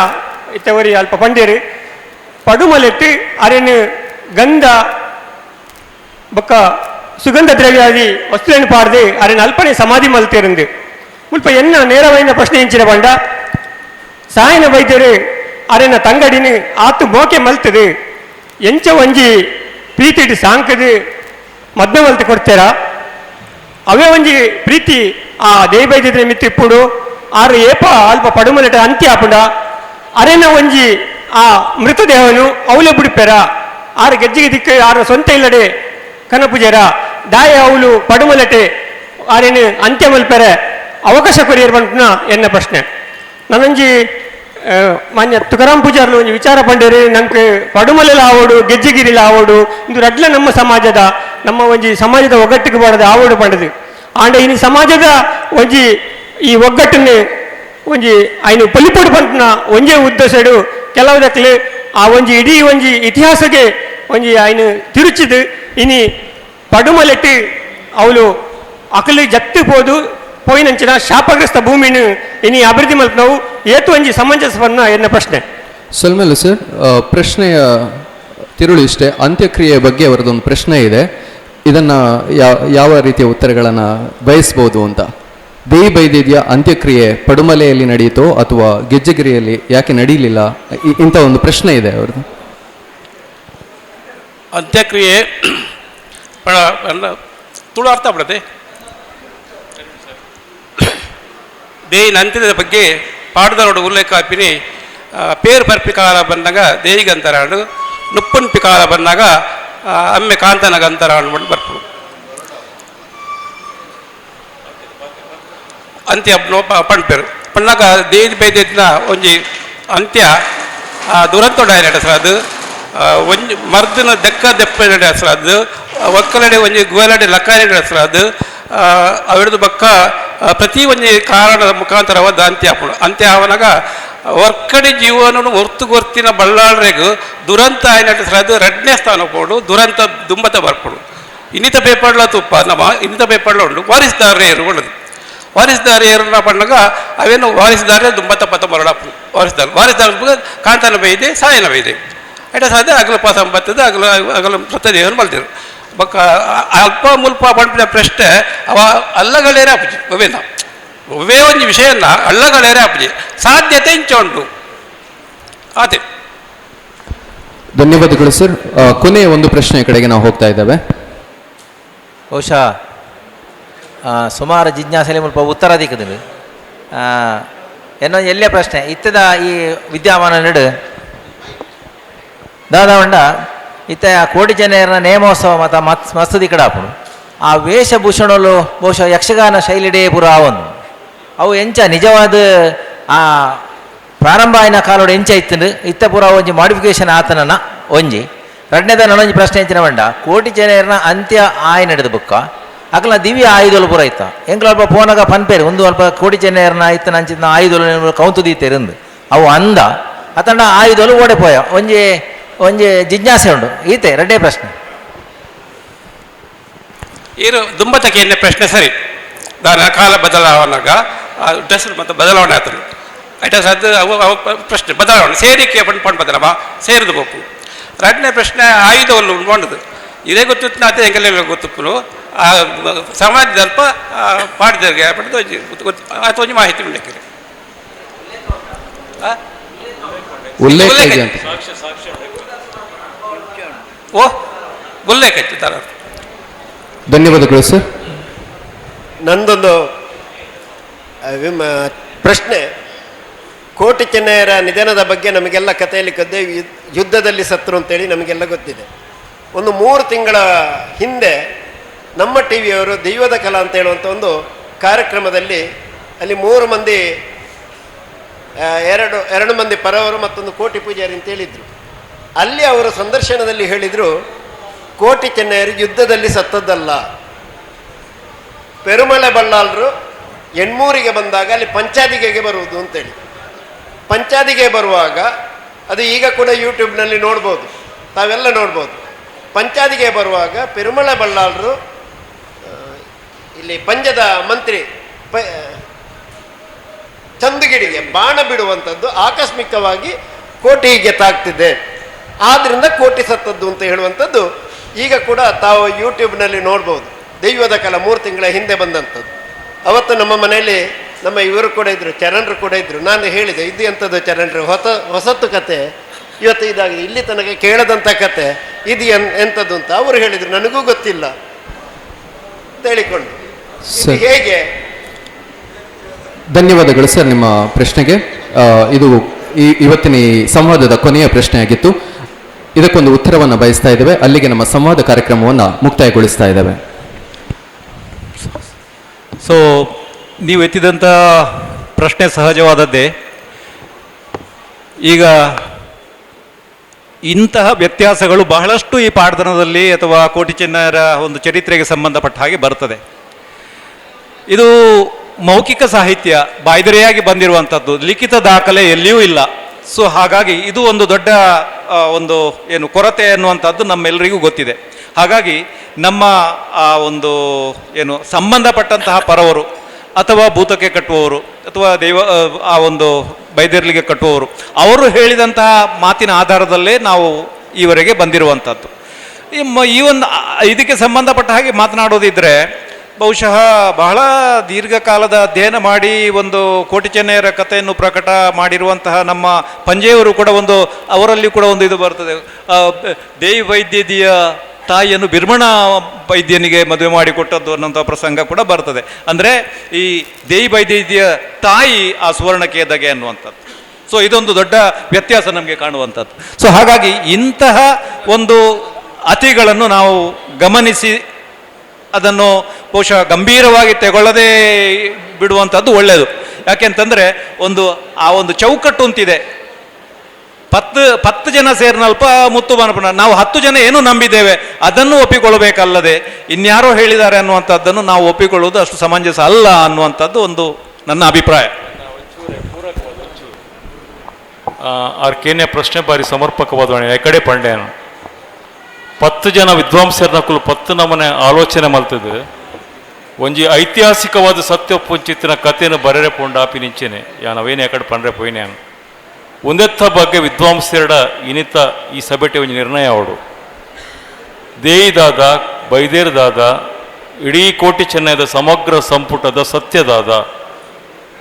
ಇತ್ತವರಿ ಅಲ್ಪ ಪಂಡೇರು ಪಡುಮಲೆಟ್ಟು ಅರೇನು ಗಂಧ ಬೊಕ್ಕ ಸುಗಂಧ ದ್ರವ್ಯಾದಿ ವಸ್ತುలను ಪಾಡ್ದು ಅರೇನು ಅಲ್ಪನೆ ಸಮಾಧಿ ಮಲ್ತಿರಂದು ಮುಲ್ಪ ಎನ್ನ ನೇರವೈನ ಪ್ರಶ್ನೆ ಎಂಚಿನ ಬಂಡ ಸಾಯನ ವೈದ್ಯರು ಅರೇನ ತಂಗಡಿನ ಆತು ಮೋಕೆ ಮಲ್ತದು ಎಂಚ ಒಂಜಿ ಪ್ರೀತಿಡು ಸಾಂಕದು ಮದ್ವೆ ಮಲ್ತು ಕೊಡ್ತೀರಾ ಅವೇ ಒಂಜಿ ಪ್ರೀತಿ ಆ ದೇವೈದ್ಯದ ಮಿತ್ತು ಇಪ್ಪುಡು ಆರು ಏಪ ಅಲ್ಪ ಪಡುಮಲೆಟ ಅಂತ್ಯ ಆಪುಂಡ ಅರೇನ ಒಂಜಿ ಆ ಮೃತದೇಹನು ಅವಲೆ ಬಿಡುಪೆರ ಆರು ಗೆಜ್ಜಿಗೆ ದಿಕ್ಕು ಆರು ಸ್ವಂತ ಇಲ್ಲಡೆ ಕನಪುಜರ ದಾಯ ಅವಲು ಪಡುಮಲಟೆ ಆರೇನು ಅಂತ್ಯ ಮಲ್ಪೆರೆ ಅವಕಾಶ ಕೊರಿಯರ್ ಬಂಟ್ನ ಎನ್ನ ಪ್ರಶ್ನೆ. ನಾನೊಂಜಿ ಮಾನ್ಯ ತುಕಾರಾಮ್ ಪೂಜಾರ್ಲು ಒಂಜಿ ವಿಚಾರ ಪಂಡೇರಿ ನಂಗೆ ಪಡುಮಲೆಲ ಆವೋಡು ಗೆಜ್ಜೆಗಿರಿಲ ಆವೋಡು ಇಂದು ರಡ್ಲ ನಮ್ಮ ಸಮಾಜದ ನಮ್ಮ ಒಂಜಿ ಸಮಾಜದ ಒಗ್ಗಟ್ಟಿಗೆ ಬಾಡದ ಆವೋಡು ಪಂಡದು ಆಂಡ ಇನಿ ಸಮಾಜದ ಒಂಜಿ ಈ ಒಗ್ಗಟ್ಟನ್ನು ಒಂಜಿ ಐನು ಪೊಲಿಪೊಡು ಪಂಟ್ನ ಒಂಜೇ ಉದ್ದೇಶಡು ಕೆಲವುದಕ್ಲೆ ಆ ಒಂಜಿ ಇಡೀ ಒಂಜಿ ಇತಿಹಾಸಕ್ಕೆ ಒಂಜಿ ಐನು ತಿರುಚಿದು ಇನಿ ಪಡುಮಲೆಟ್ಟು ಅವಳು ಅಕಲು ಜತ್ತು ಪೋದು ಪೋಯಿನಂಚಿನ ಶಾಪಗ್ರಸ್ತ ಭೂಮಿನ ಇನಿ ಅಭಿವೃದ್ಧಿ ಮಲ್ಪನವು ಏತು ಒಂಜಿ ಸಮಂಜಸವನ್ನ ಎನ್ನ ಪ್ರಶ್ನೆ. ಸೊಲ್ಮೆಲು ಸರ್, ಪ್ರಶ್ನೆಯ ತಿರುಳು ಇಷ್ಟೇ. ಅಂತ್ಯಕ್ರಿಯೆಯ ಬಗ್ಗೆ ಅವರದೊಂದು ಪ್ರಶ್ನೆ ಇದೆ, ಇದನ್ನು ಯಾವ ರೀತಿಯ ಉತ್ತರಗಳನ್ನು ಬಯಸ್ಬೋದು ಅಂತ. ದೇಯಿ ಬೈದಿದೆಯ ಅಂತ್ಯಕ್ರಿಯೆ ಪಡುಮಲೆಯಲ್ಲಿ ನಡೆಯಿತೋ ಅಥವಾ ಗೆಜ್ಜೆಗಿರಿಯಲ್ಲಿ ಯಾಕೆ ನಡೀಲಿಲ್ಲ, ಇಂಥ ಒಂದು ಪ್ರಶ್ನೆ ಇದೆ ಅವ್ರದ್ದು. ಅಂತ್ಯಕ್ರಿಯೆ ತುಳು ಅರ್ಥ ಬಿಡತ್ತೆ. ದೇಯಿನ ಅಂತ್ಯದ ಬಗ್ಗೆ ಪಾಡ್ದನೋಡು ಉಲ್ಲೇಖ ಹಾಪಿನಿ. ಪೇರು ಪರ್ಪಿಕಾಲ ಬಂದಾಗ ದೇಯಿಗಂತರಾಡು, ನುಪ್ಪನ್ ಪಿಕಾಲ ಬಂದಾಗ ಅಮ್ಮೆ ಕಾಂತನಗಂತರ ಅಂದ್ಬಿಟ್ಟು ಬರ್ಪು ಅಂತ್ಯ ಪಣ್ಪೇರು ಪಣ್ಣಾಗ ದೇಯಿ ಬೇದಿನ ಒಂಜಿ ಅಂತ್ಯ ದುರಂತೊಡಾಯನ ಸರ್. ಅದು ಒಂಜಿ ಮರ್ದಿನ ದೆಕ್ಕ ದೆಪ್ಪನಡೆ ಹೆಸರು, ಅದು ಒಕ್ಕಲಡೆ ಒಂಜಿ ಗುವಲಡೆ ಲಕ್ಕಾರಡೆ ಹೆಸರು, ಅದು ಅವಿಡ್ದು ಬಕ್ಕ ಪ್ರತಿ ಒಂಜಿ ಕಾರಣದ ಮುಖಾಂತರವಾದ ಅಂತ್ಯ ಆಪುಂಡು. ಅಂತ್ಯ ಆವನಾಗ ಒರ್ಕಡೆ ಜೀವನ ಒರ್ತು ಗೊರ್ತಿನ ಬಳ್ಳಾಳ್ರೆಗು ದುರಂತ ಆಯ್ನಟ್ಟು ಸರ್. ಅದು ರಡ್ನೇ ಸ್ಥಾನ ಪೋಡು ದುರಂತ ದುಂಬತ ಬರ್ಪುಡು. ಇನ್ನಿತ ಪೇಪರ್ಲ ತುಪ್ಪ ನಮ್ಮ ಇನ್ನಿತ ಪೇಪರ್ಲ ಉಂಡು ವಾರಿಸ್ದಾರೇ ಒಳ್ಳದು ವಾರಿಸ್ದಾರ ಏರನ್ನ ಪಣ್ಣಾಗ ಅವೇನು ವಾರಿಸ್ದಾರೆ ದುಂಬತ ಪತ್ತ ಮರಳಪ್ಪು ವಾರಿಸ್ದಾರ ವಾರಿಸ್ದಾರ ಕಾಂತನ ಬೈದೆ ಸಾಯನ ಬೈದೆ ಐಟ ಸಾಧ್ಯ ಅಗಲ ಪಾಸ ಬರ್ತದೆ ಅಗಲ ಅಗಲ ಸತ್ತದೇವರು ಮಲ್ತಿರು ಬಕ್ಕ ಅಲ್ಪ ಮುಲ್ಪ ಪಂಪಿನ ಪ್ರಶ್ನೆ ಅವ ಅಲ್ಲಗಳೇರೆ ಅಪ್ಪಜಿ ಒವೇನ ಒವೇ ಒಂದು ವಿಷಯನ ಅಳ್ಳಗಳೇರೆ ಅಪ್ಪಜಿ ಸಾಧ್ಯತೆ ಇಂಚ ಉಂಟು ಅದೇ. ಧನ್ಯವಾದಗಳು ಸರ್. ಕೊನೆಯ ಒಂದು ಪ್ರಶ್ನೆಯ ಕಡೆಗೆ ನಾವು ಹೋಗ್ತಾ ಇದ್ದೇವೆ. ಬಹುಶಃ ಸುಮಾರು ಜಿಜ್ಞಾಸೆಲೆ ಮುಲ್ಪ ಉತ್ತರ ದಿಕ್ಕದಿಲ್ಲ ಏನೋ ಎಲ್ಲೇ ಪ್ರಶ್ನೆ ಇತ್ತದ ಈ ವಿದ್ಯಮಾನ ನಡು ದಾದಾವಂಡ ಇತ್ತ ಕೋಟಿ ಜನರ ನೇಮೋತ್ಸವ ಮತ್ತು ಮತ್ ಮಸ್ತ್ ದಿಕ್ಕಡಾಪುಡು ಆ ವೇಷಭೂಷಣಲು ಬಹುಶಃ ಯಕ್ಷಗಾನ ಶೈಲಿಡೇ ಪೂರ ಆವೊಂದು ಅವು ಎಂಚ ನಿಜವಾದ ಆ ಪ್ರಾರಂಭ ಆಯ್ನ ಕಾಲೋಡು ಎಂಚ ಇತ್ತು ಇತ್ತ ಪೂರ ಒಂಜಿ ಮಾಡಿಫಿಕೇಶನ್ ಆತನನ ಒಂಜಿ ರಡ್ನೇದ ನನೊಂಜಿ ಪ್ರಶ್ನೆ ಎಂಚಿನ ಬಂಡ ಕೋಟಿ ಜನರನ್ನ ಅಂತ್ಯ ಆಯ್ ನಡೆದ ಬುಕ್ಕ ಅಕಲ ದಿವ್ಯ ಆಯುಧಲು ಪೂರ ಇತ್ತ ಎಂಕ್ಲ ಅಲ್ಪ ಪೋನಾಗ ಪನ್ಪೇರು ಒಂದು ಅಲ್ಪ ಕೋಟಿ ಚೆನ್ನೆಯರ್ನ ಇತ್ತ ನಂಚಿನ ಆಯುಧಲು ಕೌಂತು ದೀತೇರಿಂದು ಅವು ಅಂದ ಅತಂಡ ಆಯುಧಲು ಓಡೆ ಪೋಯ ಒಂಜಿ ಒಂಜಿ ಜಿಜ್ಞಾಸೆ ಉಂಡು ಈತೆ ರಡ್ಡೇ ಪ್ರಶ್ನೆ. ಏನು ದುಂಬತಕ್ಕೆ ಎನ್ನೆ ಪ್ರಶ್ನೆ ಸರಿ ದಾನ ಕಾಲ ಬದಲಾವಣಾಗ ಡ್ರೆಸ್ ಮತ್ತು ಬದಲಾವಣೆ ಆತನು ಐಟ ಸದ್ದು ಅವು ಅವು ಪ್ರಶ್ನೆ ಬದಲಾವಣೆ ಸೇರಿಕೆ ಪಂಡ್ ಪಂಡ್ ಬದಲವ ಸೇರಿದು ಬೋಪು. ರಡ್ನೇ ಪ್ರಶ್ನೆ ಆಯುಧವನ್ನು ಉಂಡು ಇದೇ ಗೊತ್ತಿತ್ತು ಅದೇ ಎಂಗೆಲ್ಲ ಗೊತ್ತಿಪ್ಪನು ಆ ಸಮಾಜದ ಅಲ್ಪ ಪಾಡ್ದರ್ಗೆ ಪಡೆದು ಗೊತ್ತು ಆತ ಒಂಜಿ ಮಾಹಿತಿ ಉಂಡಕ್ಕೆ ಉಲ್ಲೇಖ ಇದೆ ಅಂತ. ಓ ಉಲ್ಲೇಖ ಇತ್ತು ತರ. ಧನ್ಯವಾದಗಳು ಸರ್. ನಂದೊಂದು ಪ್ರಶ್ನೆ. ಕೋಟಿ ಚೆನ್ನಯ್ಯರ ನಿಧನದ ಬಗ್ಗೆ ನಮಗೆಲ್ಲ ಕಥೆಯಲ್ಲಿ ಕದ್ದೆ ಯುದ್ಧದಲ್ಲಿ ಸತ್ರು ಅಂತೇಳಿ ನಮಗೆಲ್ಲ ಗೊತ್ತಿದೆ. ಒಂದು 3 ತಿಂಗಳ ಹಿಂದೆ ನಮ್ಮ ಟಿ ವಿಯವರು ದೈವದ ಕಲಾ ಅಂತ ಹೇಳುವಂಥ ಒಂದು ಕಾರ್ಯಕ್ರಮದಲ್ಲಿ ಅಲ್ಲಿ 3 ಮಂದಿ, ಎರಡು ಮಂದಿ ಪರವರು ಮತ್ತೊಂದು ಕೋಟಿ ಪೂಜಾರಿ ಅಂತ ಹೇಳಿದರು. ಅಲ್ಲಿ ಅವರು ಸಂದರ್ಶನದಲ್ಲಿ ಹೇಳಿದರು, ಕೋಟಿ ಚೆನ್ನಯ್ಯರು ಯುದ್ಧದಲ್ಲಿ ಸತ್ತದ್ದಲ್ಲ, ಪೆರುಮಳೆ ಬಳ್ಳಾಲರು ಎಣ್ಮೂರಿಗೆ ಬಂದಾಗ ಅಲ್ಲಿ ಪಂಚಾದಿಗೆಗೆ ಬರುವುದು ಅಂತೇಳಿ. ಪಂಚಾದಿಗೆ ಬರುವಾಗ ಅದು ಈಗ ಕೂಡ ಯೂಟ್ಯೂಬ್ನಲ್ಲಿ ನೋಡ್ಬೋದು, ತಾವೆಲ್ಲ ನೋಡ್ಬೋದು. ಪಂಚಾದಿಗೆ ಬರುವಾಗ ಪೆರುಮಳೆ ಬಳ್ಳಾಲರು ಇಲ್ಲಿ ಪಂಜದ ಮಂತ್ರಿ ಚಂದುಗಿಡಿಗೆ ಬಾಣ ಬಿಡುವಂಥದ್ದು ಆಕಸ್ಮಿಕವಾಗಿ ಕೋಟಿಗೆ ತಾಕ್ತಿದೆ, ಆದ್ದರಿಂದ ಕೋಟಿ ಸತ್ತದ್ದು ಅಂತ ಹೇಳುವಂಥದ್ದು ಈಗ ಕೂಡ ತಾವು ಯೂಟ್ಯೂಬ್ನಲ್ಲಿ ನೋಡ್ಬೋದು. ದೈವದ ಕಲ 3 ತಿಂಗಳ ಹಿಂದೆ ಬಂದಂಥದ್ದು. ಅವತ್ತು ನಮ್ಮ ಮನೆಯಲ್ಲಿ ನಮ್ಮ ಇವರು ಕೂಡ ಇದ್ದರು, ಚರಣರು ಕೂಡ ಇದ್ದರು. ನಾನು ಹೇಳಿದೆ, ಇದು ಎಂಥದ್ದು ಚರಣರು, ಹೊಸತು ಕತೆ, ಇವತ್ತು ಇದಾಗಿದೆ, ಇಲ್ಲಿ ತನಕ ಕೇಳದಂಥ ಕತೆ ಇದು ಎಂಥದ್ದು ಅಂತ ಅವರು ಹೇಳಿದರು. ನನಗೂ ಗೊತ್ತಿಲ್ಲ ಅಂತ ಹೇಳಿಕೊಂಡು ಇದು ಹೇಗೆ. ಧನ್ಯವಾದಗಳು ಸರ್ ನಿಮ್ಮ ಪ್ರಶ್ನೆಗೆ. ಇದು ಇವತ್ತಿನ ಈ ಸಂವಾದದ ಕೊನೆಯ ಪ್ರಶ್ನೆಯಾಗಿತ್ತು. ಇದಕ್ಕೊಂದು ಉತ್ತರವನ್ನು ಬಯಸ್ತಾ ಇದ್ದೇವೆ. ಅಲ್ಲಿಗೆ ನಮ್ಮ ಸಂವಾದ ಕಾರ್ಯಕ್ರಮವನ್ನು ಮುಕ್ತಾಯಗೊಳಿಸ್ತಾ ಇದ್ದೇವೆ. ಸೊ ನೀವು ಎತ್ತಿದಂಥ ಪ್ರಶ್ನೆ ಸಹಜವಾದದ್ದೇ. ಈಗ ಇಂತಹ ವ್ಯತ್ಯಾಸಗಳು ಬಹಳಷ್ಟು ಈ ಪಾಡ್ದನದಲ್ಲಿ ಅಥವಾ ಕೋಟಿ ಚೆನ್ನಯ್ಯರ ಒಂದು ಚರಿತ್ರೆಗೆ ಸಂಬಂಧಪಟ್ಟ ಹಾಗೆ ಬರ್ತದೆ. ಇದು ಮೌಖಿಕ ಸಾಹಿತ್ಯ, ಬಾಯ್ದರೆಯಾಗಿ ಬಂದಿರುವಂಥದ್ದು, ಲಿಖಿತ ದಾಖಲೆ ಎಲ್ಲಿಯೂ ಇಲ್ಲ. ಸೊ ಹಾಗಾಗಿ ಇದು ಒಂದು ದೊಡ್ಡ ಒಂದು ಏನು ಕೊರತೆ ಅನ್ನುವಂಥದ್ದು ನಮ್ಮೆಲ್ಲರಿಗೂ ಗೊತ್ತಿದೆ. ಹಾಗಾಗಿ ನಮ್ಮ ಆ ಒಂದು ಏನು ಸಂಬಂಧಪಟ್ಟಂತಹ ಪರವರು ಅಥವಾ ಭೂತಕ್ಕೆ ಕಟ್ಟುವವರು ಅಥವಾ ದೈವ ಆ ಒಂದು ಬೈದರ್ಲಿಗೆ ಕಟ್ಟುವವರು ಅವರು ಹೇಳಿದಂತಹ ಮಾತಿನ ಆಧಾರದಲ್ಲೇ ನಾವು ಈವರೆಗೆ ಬಂದಿರುವಂಥದ್ದು. ಈ ಒಂದು ಇದಕ್ಕೆ ಸಂಬಂಧಪಟ್ಟ ಹಾಗೆ ಮಾತನಾಡೋದಿದ್ದರೆ ಬಹುಶಃ ಬಹಳ ದೀರ್ಘಕಾಲದ ಅಧ್ಯಯನ ಮಾಡಿ ಒಂದು ಕೋಟಿ ಚೆನ್ನಯ್ಯರ ಕಥೆಯನ್ನು ಪ್ರಕಟ ಮಾಡಿರುವಂತಹ ನಮ್ಮ ಪಂಜೆಯವರು ಕೂಡ ಒಂದು ಅವರಲ್ಲಿ ಕೂಡ ಒಂದು ಇದು ಬರ್ತದೆ. ದೇವಿ ವೈದ್ಯದಿಯ ತಾಯಿಯನ್ನು ಬಿರ್ಮಣ ವೈದ್ಯನಿಗೆ ಮದುವೆ ಮಾಡಿಕೊಟ್ಟದ್ದು ಅನ್ನೋಂಥ ಪ್ರಸಂಗ ಕೂಡ ಬರ್ತದೆ. ಅಂದರೆ ಈ ದೇವಿ ವೈದ್ಯದಿಯ ತಾಯಿ ಆ ಸುವರ್ಣಕೇದಗೆ ಅನ್ನುವಂಥದ್ದು. ಸೊ ಇದೊಂದು ದೊಡ್ಡ ವ್ಯತ್ಯಾಸ ನಮಗೆ ಕಾಣುವಂಥದ್ದು. ಸೊ ಹಾಗಾಗಿ ಇಂತಹ ಒಂದು ಅತಿಗಳನ್ನು ನಾವು ಗಮನಿಸಿ ಅದನ್ನು ಬಹುಶಃ ಗಂಭೀರವಾಗಿ ತಗೊಳ್ಳದೇ ಬಿಡುವಂಥದ್ದು ಒಳ್ಳೆಯದು. ಯಾಕೆಂತಂದರೆ ಒಂದು ಆ ಒಂದು ಚೌಕಟ್ಟು ಅಂತಿದೆ. 10 ಜನ ಸೇರಿನಲ್ಪ ಮುತ್ತು ಮನಪನ ನಾವು 10 ಜನ ಏನು ನಂಬಿದ್ದೇವೆ ಅದನ್ನು ಒಪ್ಪಿಕೊಳ್ಳಬೇಕಲ್ಲದೆ ಇನ್ಯಾರೋ ಹೇಳಿದ್ದಾರೆ ಅನ್ನುವಂಥದ್ದನ್ನು ನಾವು ಒಪ್ಪಿಕೊಳ್ಳುವುದು ಅಷ್ಟು ಸಮಂಜಸ ಅಲ್ಲ ಅನ್ನುವಂಥದ್ದು ಒಂದು ನನ್ನ ಅಭಿಪ್ರಾಯ. ಆರ್ ಕೇನ್ಯ ಪ್ರಶ್ನೆ ಬಾರಿ ಸಮರ್ಪಕವಾದ ಕಡೆ ಪಂಡ್ಯಾನು 10 ಜನ ವಿದ್ವಾಂಸರನ್ನ ಕುಲು 10 ನಮನೆ ಆಲೋಚನೆ ಮಲ್ತದೆ ಒಂಜಿ ಐತಿಹಾಸಿಕವಾದ ಸತ್ಯ ಪುಂಚಿತ್ತಿನ ಕಥೆಯನ್ನು ಬರೆರೆ ಪೋಂಡ ಆಪಿ ನಿಂಚೆನೆ ಯಾನವೇನು ಯಾಕಡೆ ಪಂಡ್ರೆ ಪೋಯಿನೆ ಒಂದೆತ್ತ ಬಗ್ಗೆ ವಿದ್ವಾಂಸರಡ ಇನಿತ ಈ ಸಭೆಟೆ ಒಂಜಿ ನಿರ್ಣಯ ಅವಡು ದೇಯಿದಾದ ಬೈದೇರ್ದಾದ ಇಡೀ ಕೋಟಿ ಚೆನ್ನೈದ ಸಮಗ್ರ ಸಂಪುಟದ ಸತ್ಯದಾದ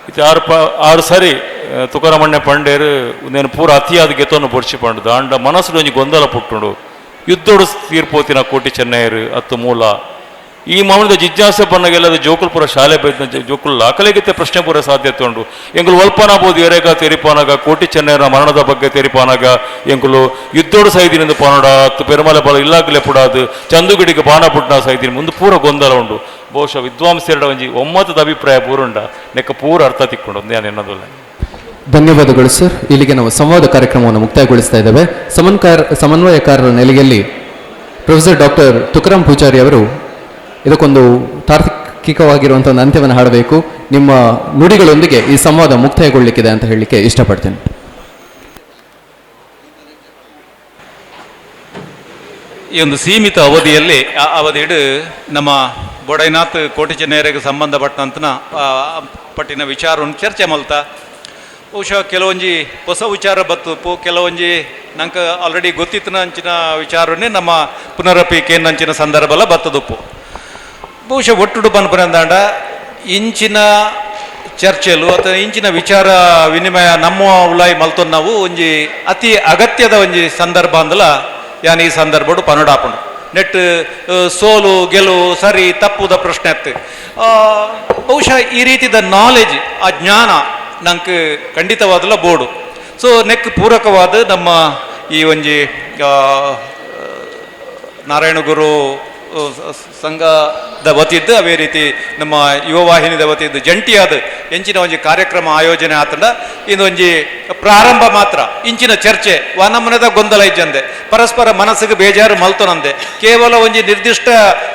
ಇದು 6 ಸಾರಿ ತುಕಾರಾಮಣ್ಣ ಪಂಡೇರು ಒಂದೇನು ಪೂರ ಅತಿಯಾದ ಗೆತವನ್ನು ಬೊಡ್ಚಿ ಪಂಡದು ಅಂಡ ಮನಸ್ಸು ಒಂಜಿ ಗೊಂದಲ ಪುಟ್ಟುಂಡು ಯುದ್ಧೋಡು ತೀರ್ಪೋತಿನ ಕೋಟಿ ಚೆನ್ನೈರು ಅತ್ತು ಮೂಲ ಈ ಮಾಮೂಲಿದ ಜಿಜ್ಞಾಸೆ ಬಣ್ಣಗೆಲ್ಲದ ಜೋಕುಲ್ಪುರ ಶಾಲೆ ಬೈದ ಜೋಕುಲ್ ಅಕಲೆಗಿತ್ತೆ ಪ್ರಶ್ನೆ ಪೂರ ಸಾಧ್ಯತೆ ಉಂಡು ಎಂಗುಲು ಒಲ್ಪನಾಬೋದು ಎರೆಗ ತೆರಿಪಾನಾಗ ಕೋಟಿ ಚೆನ್ನೈರ ಮರಣದ ಬಗ್ಗೆ ತೆರಿಪಾನಾಗ ಎಂಗುಲು ಯುದ್ಧೋಡು ಸೈದಿನಿಂದ ಪಾನೋಡ ಅತ್ತು ಪೆರುಮಲೆ ಬಲ ಇಲ್ಲಾಗಲೇ ಪುಡಾದು ಚಂದುಗಿಡಿಗೆ ಬಾಣ ಪುಟ್ನ ಸೈದಿನ ಮುಂದೆ ಪೂರ ಗೊಂದಲ ಉಂಡು. ಬಹುಶಃ ವಿದ್ವಾಂಸೆರಡ ಒಂಜಿ ಒಮ್ಮತದ ಅಭಿಪ್ರಾಯ ಪೂರುಂಡ ನೆಕ್ಕ ಪೂರ ಅರ್ಥ ತಿಕ್ಕೊಂಡು ನಾನು ಎನ್ನೋದಿಲ್ಲ. ಧನ್ಯವಾದಗಳು ಸರ್. ಇಲ್ಲಿಗೆ ನಾವು ಸಂವಾದ ಕಾರ್ಯಕ್ರಮವನ್ನು ಮುಕ್ತಾಯಗೊಳಿಸ್ತಾ ಇದ್ದೇವೆ. ಸಮನ್ವಯಕಾರರ ನೆಲೆಯಲ್ಲಿ ಪ್ರೊಫೆಸರ್ ಡಾಕ್ಟರ್ ತುಕಾರಾಮ್ ಪೂಜಾರಿ ಅವರು ಇದಕ್ಕೊಂದು ತಾರ್ಕಿಕವಾಗಿರುವಂಥ ಒಂದು ಅಂತ್ಯವನ್ನು ಹಾಡಬೇಕು. ನಿಮ್ಮ ನುಡಿಗಳೊಂದಿಗೆ ಈ ಸಂವಾದ ಮುಕ್ತಾಯಗೊಳ್ಳಲಿಕ್ಕಿದೆ ಅಂತ ಹೇಳಲಿಕ್ಕೆ ಇಷ್ಟಪಡ್ತೇನೆ. ಈ ಒಂದು ಸೀಮಿತ ಅವಧಿಯಲ್ಲಿ ಅವಧಿಡು ನಮ್ಮ ಬೊಡೈನಾಥ್ ಕೋಟಿ ಚೆನ್ನೈರಿಗೆ ಸಂಬಂಧಪಟ್ಟಂತನ ಪಟ್ಟಿನ ವಿಚಾರವನ್ನು ಚರ್ಚೆ ಮಲ್ತ ಬಹುಶಃ ಕೆಲವೊಂಜಿ ಹೊಸ ವಿಚಾರ ಬತ್ತುಪ್ಪು ಕೆಲವೊಂಜಿ ನಂಗೆ ಆಲ್ರೆಡಿ ಗೊತ್ತಿತ್ತಿನ ಅಂಚಿನ ವಿಚಾರವನ್ನೇ ನಮ್ಮ ಪುನರಪಿ ಕೇನಂಚಿನ ಸಂದರ್ಭಲ ಬತ್ತದುಪ್ಪು. ಬಹುಶಃ ಒಟ್ಟುಡು ಪನ್ಪುನಂದಾಂಡ ಇಂಚಿನ ಚರ್ಚೆಲು ಅಥವಾ ಇಂಚಿನ ವಿಚಾರ ವಿನಿಮಯ ನಮ್ಮ ಉಲಾಯಿ ಮಲ್ತೊಂದು ನಾವು ಒಂಜಿ ಅತಿ ಅಗತ್ಯದ ಒಂಜಿ ಸಂದರ್ಭ ಅಂದಲ ಯಾನ್ ಈ ಸಂದರ್ಭಡು ಪನುಡಾಪುಂಡು. ನೆಟ್ ಸೋಲು ಗೆಲುವು ಸರಿ ತಪ್ಪುದ ಪ್ರಶ್ನೆ ಅತ್ತು. ಬಹುಶಃ ಈ ರೀತಿದ ನಾಲೆಜ್ ಆ ಜ್ಞಾನ ನಂಗೆ ಖಂಡಿತವಾದಲ ಬೋರ್ಡು. ಸೊ ನೆಕ್ ಪೂರಕವಾದ ನಮ್ಮ ಈ ಒಂಜಿ ನಾರಾಯಣಗುರು ಸಂಘದ ವತಿದ್ದು ಅದೇ ರೀತಿ ನಮ್ಮ ಯುವ ವಾಹಿನಿದ ವತಿದ್ದು ಜಂಟಿಯಾದ ಎಂಚಿನ ಒಂಜಿ ಕಾರ್ಯಕ್ರಮ ಆಯೋಜನೆ ಆತಂಡ ಇದೊಂಜಿ ಪ್ರಾರಂಭ ಮಾತ್ರ. ಇಂಚಿನ ಚರ್ಚೆ ವನಮನದ ಗೊಂದಲ ಇಜ್ಜಂದೆ ಪರಸ್ಪರ ಮನಸ್ಸಿಗೆ ಬೇಜಾರು ಮಲ್ತೊನಂದೆ ಕೇವಲ ಒಂಜಿ ನಿರ್ದಿಷ್ಟ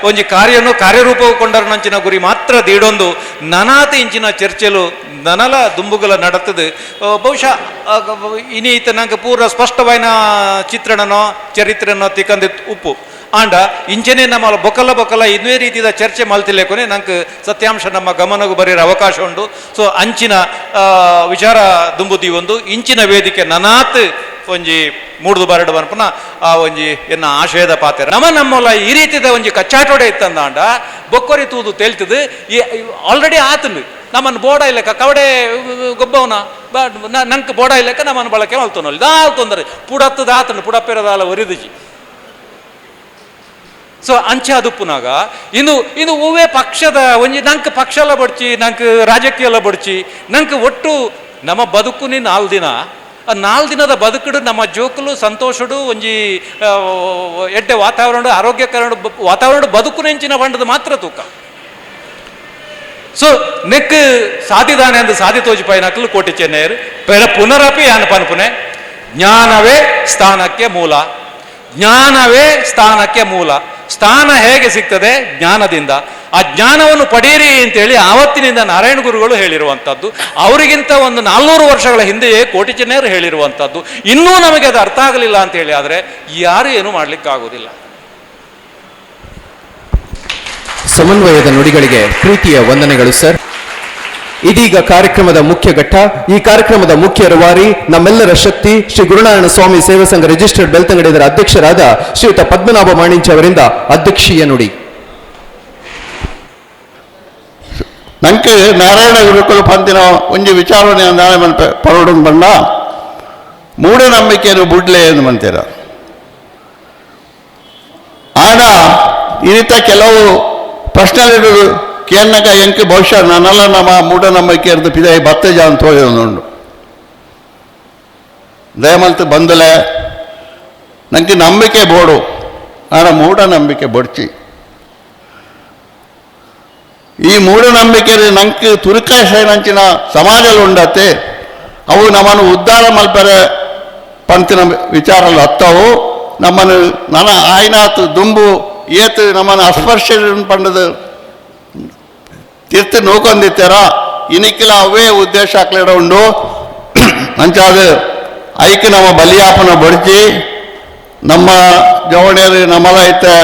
ಒಂಜಿ ಕಾರ್ಯನು ಕಾರ್ಯರೂಪಗೊಂಡರನಂಚಿನ ಗುರಿ ಮಾತ್ರ ದೀಡೊಂದು ನನಾತ ಇಂಚಿನ ಚರ್ಚೆಲು ನನಲ ದುಂಬುಗಲ ನಡತದು. ಬಹುಶಃ ಇನೀತ ನಂಗೆ ಪೂರ ಸ್ಪಷ್ಟವಾಯಿನ ಚಿತ್ರಣನೋ ಚರಿತ್ರೆನೋ ತಿಕ್ಕಂದಿತ್ತು ಉಪ್ಪು ಆಂಡ ಇಂಚನೆ ನಮ್ಮ ಬೊಕಲ ಬೊಕಲ ಇನ್ನೇ ರೀತಿಯ ಚರ್ಚೆ ಮಲ್ತಿಲ್ಲೇಕೊನೆ ನಂಗೆ ಸತ್ಯಾಂಶ ನಮ್ಮ ಗಮನಗೂ ಬರೆಯೋ ಅವಕಾಶ ಉಂಟು. ಸೊ ಅಂಚಿನ ವಿಚಾರ ದುಂಬುದಿ ಒಂದು ಇಂಚಿನ ವೇದಿಕೆ ನನಾತ್ ಒಂಜಿ ಮೂಡ್ದು ಬರಡು ಪನ್ಪುನ ಆ ಒಂಜಿ ಎನ್ನ ಆಶಯದ ಪಾತ್ರ ನಮ್ಮ ನಮ್ಮಲ್ಲ ಈ ರೀತಿದ ಒಂಜಿ ಕಚ್ಚಾಟೋಡೆ ಇತ್ತಂದಾಂಡ ಬೊಕ್ಕೊರಿ ತೂದು ತೇಲ್ತದು ಆಲ್ರೆಡಿ ಆತನು ನಮ್ಮನ್ನು ಬೋಡ ಇಲ್ಲಕ್ಕ ಕವಡೆ ಗೊಬ್ಬವನ ನಂಗೆ ಬೋಡ ಇಲ್ಲಕ್ಕ ನಮ್ಮನ್ನು ಬಳಕೆ ಮಲ್ತೋನಲ್ಲಿ ದಾಲ್ ತೊಂದರೆ ಪುಡತ್ತದ ಆತನು ಪುಡಪ್ಪೆರದಾಲ ಒರಿದುಜಿ. ಸೊ ಅಂಚೆ ಅದುಪ್ಪುನಾಗ ಇನ್ನು ಇನ್ನು ಹೂವೇ ಪಕ್ಷದ ಒಂಜಿ ನಂಗೆ ಪಕ್ಷ ಎಲ್ಲ ಬಡ್ಚಿ ನಂಗೆ ರಾಜಕೀಯ ಎಲ್ಲ ಬಡ್ಚಿ ನಂಗೆ ಒಟ್ಟು ನಮ್ಮ ಬದುಕು ನೀನು 4 ದಿನ ಆ 4 ದಿನದ ಬದುಕುಡು ನಮ್ಮ ಜೋಕುಲು ಸಂತೋಷಡು ಒಂಜಿ ಎಡ್ಡೆ ವಾತಾವರಣ ಆರೋಗ್ಯಕರಣ ವಾತಾವರಣ ಬದುಕು ನೆಂಚಿನ ಬಂಡದ ಮಾತ್ರ ತೂಕ. ಸೊ ನೆಕ್ ಸಾಧಿದಾನೆ ಅಂದು ಸಾಧಿ ತೋಜಿಪಾಯಿನಕಲು ಕೋಟಿ ಚೆನ್ನೈಯರು ಪೆರ ಪುನರಪಿ ಯಾನ್ ಪನ್ಪುನೆ ಜ್ಞಾನವೇ ಸ್ಥಾನಕ್ಕೆ ಮೂಲ, ಜ್ಞಾನವೇ ಸ್ಥಾನಕ್ಕೆ ಮೂಲ. ಸ್ಥಾನ ಹೇಗೆ ಸಿಗ್ತದೆ? ಜ್ಞಾನದಿಂದ. ಆ ಜ್ಞಾನವನ್ನು ಪಡೆಯಿರಿ ಅಂತೇಳಿ ಆವತ್ತಿನಿಂದ ನಾರಾಯಣ ಗುರುಗಳು ಹೇಳಿರುವಂಥದ್ದು. ಅವರಿಗಿಂತ ಒಂದು 400 ವರ್ಷಗಳ ಹಿಂದೆಯೇ ಕೋಟಿ ಚೆನ್ನಯರು ಹೇಳಿರುವಂಥದ್ದು. ಇನ್ನೂ ನಮಗೆ ಅದು ಅರ್ಥ ಆಗಲಿಲ್ಲ ಅಂತೇಳಿ ಆದರೆ ಯಾರು ಏನೂ ಮಾಡಲಿಕ್ಕಾಗೋದಿಲ್ಲ. ಸಮನ್ವಯದ ನುಡಿಗಳಿಗೆ ಪ್ರೀತಿಯ ವಂದನೆಗಳು ಸರ್. ಇದೀಗ ಕಾರ್ಯಕ್ರಮದ ಮುಖ್ಯ ಘಟ್ಟ. ಈ ಕಾರ್ಯಕ್ರಮದ ಮುಖ್ಯ ರೂವಾರಿ ನಮ್ಮೆಲ್ಲರ ಶಕ್ತಿ ಶ್ರೀ ಗುರುನಾರಾಯಣ ಸ್ವಾಮಿ ಸೇವಾ ಸಂಘ ರಿಜಿಸ್ಟರ್ಡ್ ಬೆಳ್ತಂಗಡಿ ಇದರ ಅಧ್ಯಕ್ಷರಾದ ಶ್ರೀಯುತ ಪದ್ಮನಾಭ ಮಾಣಿಂಚ ಅವರಿಂದ ಅಧ್ಯಕ್ಷೀಯ ನುಡಿ. ನಂಗೆ ನಾರಾಯಣ ಗುರುಕುಲ ಪಂತಿನ ಒಂಜಿ ವಿಚಾರಣೆ ಪರೋಡು ಬಣ್ಣ ಮೂಢನಂಬಿಕೆಯನ್ನು ಬುಡ್ಲೆ ಎಂದು ಮಂತೀರ. ಆಡ ಇನ್ನಿತ ಕೆಲವು ಪ್ರಶ್ನೆಗಳು ಕೇನ್ನಕ ಎಂಕ್ ಬಹುಶಃ ನನ್ನಲ್ಲ ನಮ್ಮ ಮೂಢನಂಬಿಕೆ ಇರ್ದು ಪಿದಾಯಿ ಬತ್ತೇಜ ಅಂತ ಉಂಡು ದಯಮಲ್ತು ಬಂದಲೆ ನಂಗೆ ನಂಬಿಕೆ ಬೋಡು ಆಡ ಮೂಢನಂಬಿಕೆ ಬೊಡ್ಚಿ. ಈ ಮೂಢನಂಬಿಕೆ ನಂಗೆ ತುರುಕಾಶಯನಂಚಿನ ಸಮಾಜದಲ್ಲಿ ಉಂಡತ್ತೆ ಅವು ನಮ್ಮನ್ನು ಉದ್ಧಾರ ಮಲ್ಪರೆ ಪಂತಿನ ವಿಚಾರలు ಹತ್ತವು ನಮ್ಮನ್ನು ನನ್ನ ಆಯ್ನಾತು ದುಂಬು ಏತು ನಮ್ಮನ್ನು ಅಸ್ಪರ್ಶ ಪಂಡದು ತೀರ್ಥ ನೋಕೊಂಡಿತ್ತಾರ ಇನಿಕ್ಕಿಲ ಅವೇ ಉದ್ದೇಶ ಹಾಕ್ಲಿಡ ಉಂಡು. ಅಂಚಾದ ಐಕ್ ನಮ್ಮ ಬಲಿಯಾಪನ ಬಡಿಸಿ ನಮ್ಮ ಜವಣಿಯರು ನಮ್ಮಲ ಐತೆ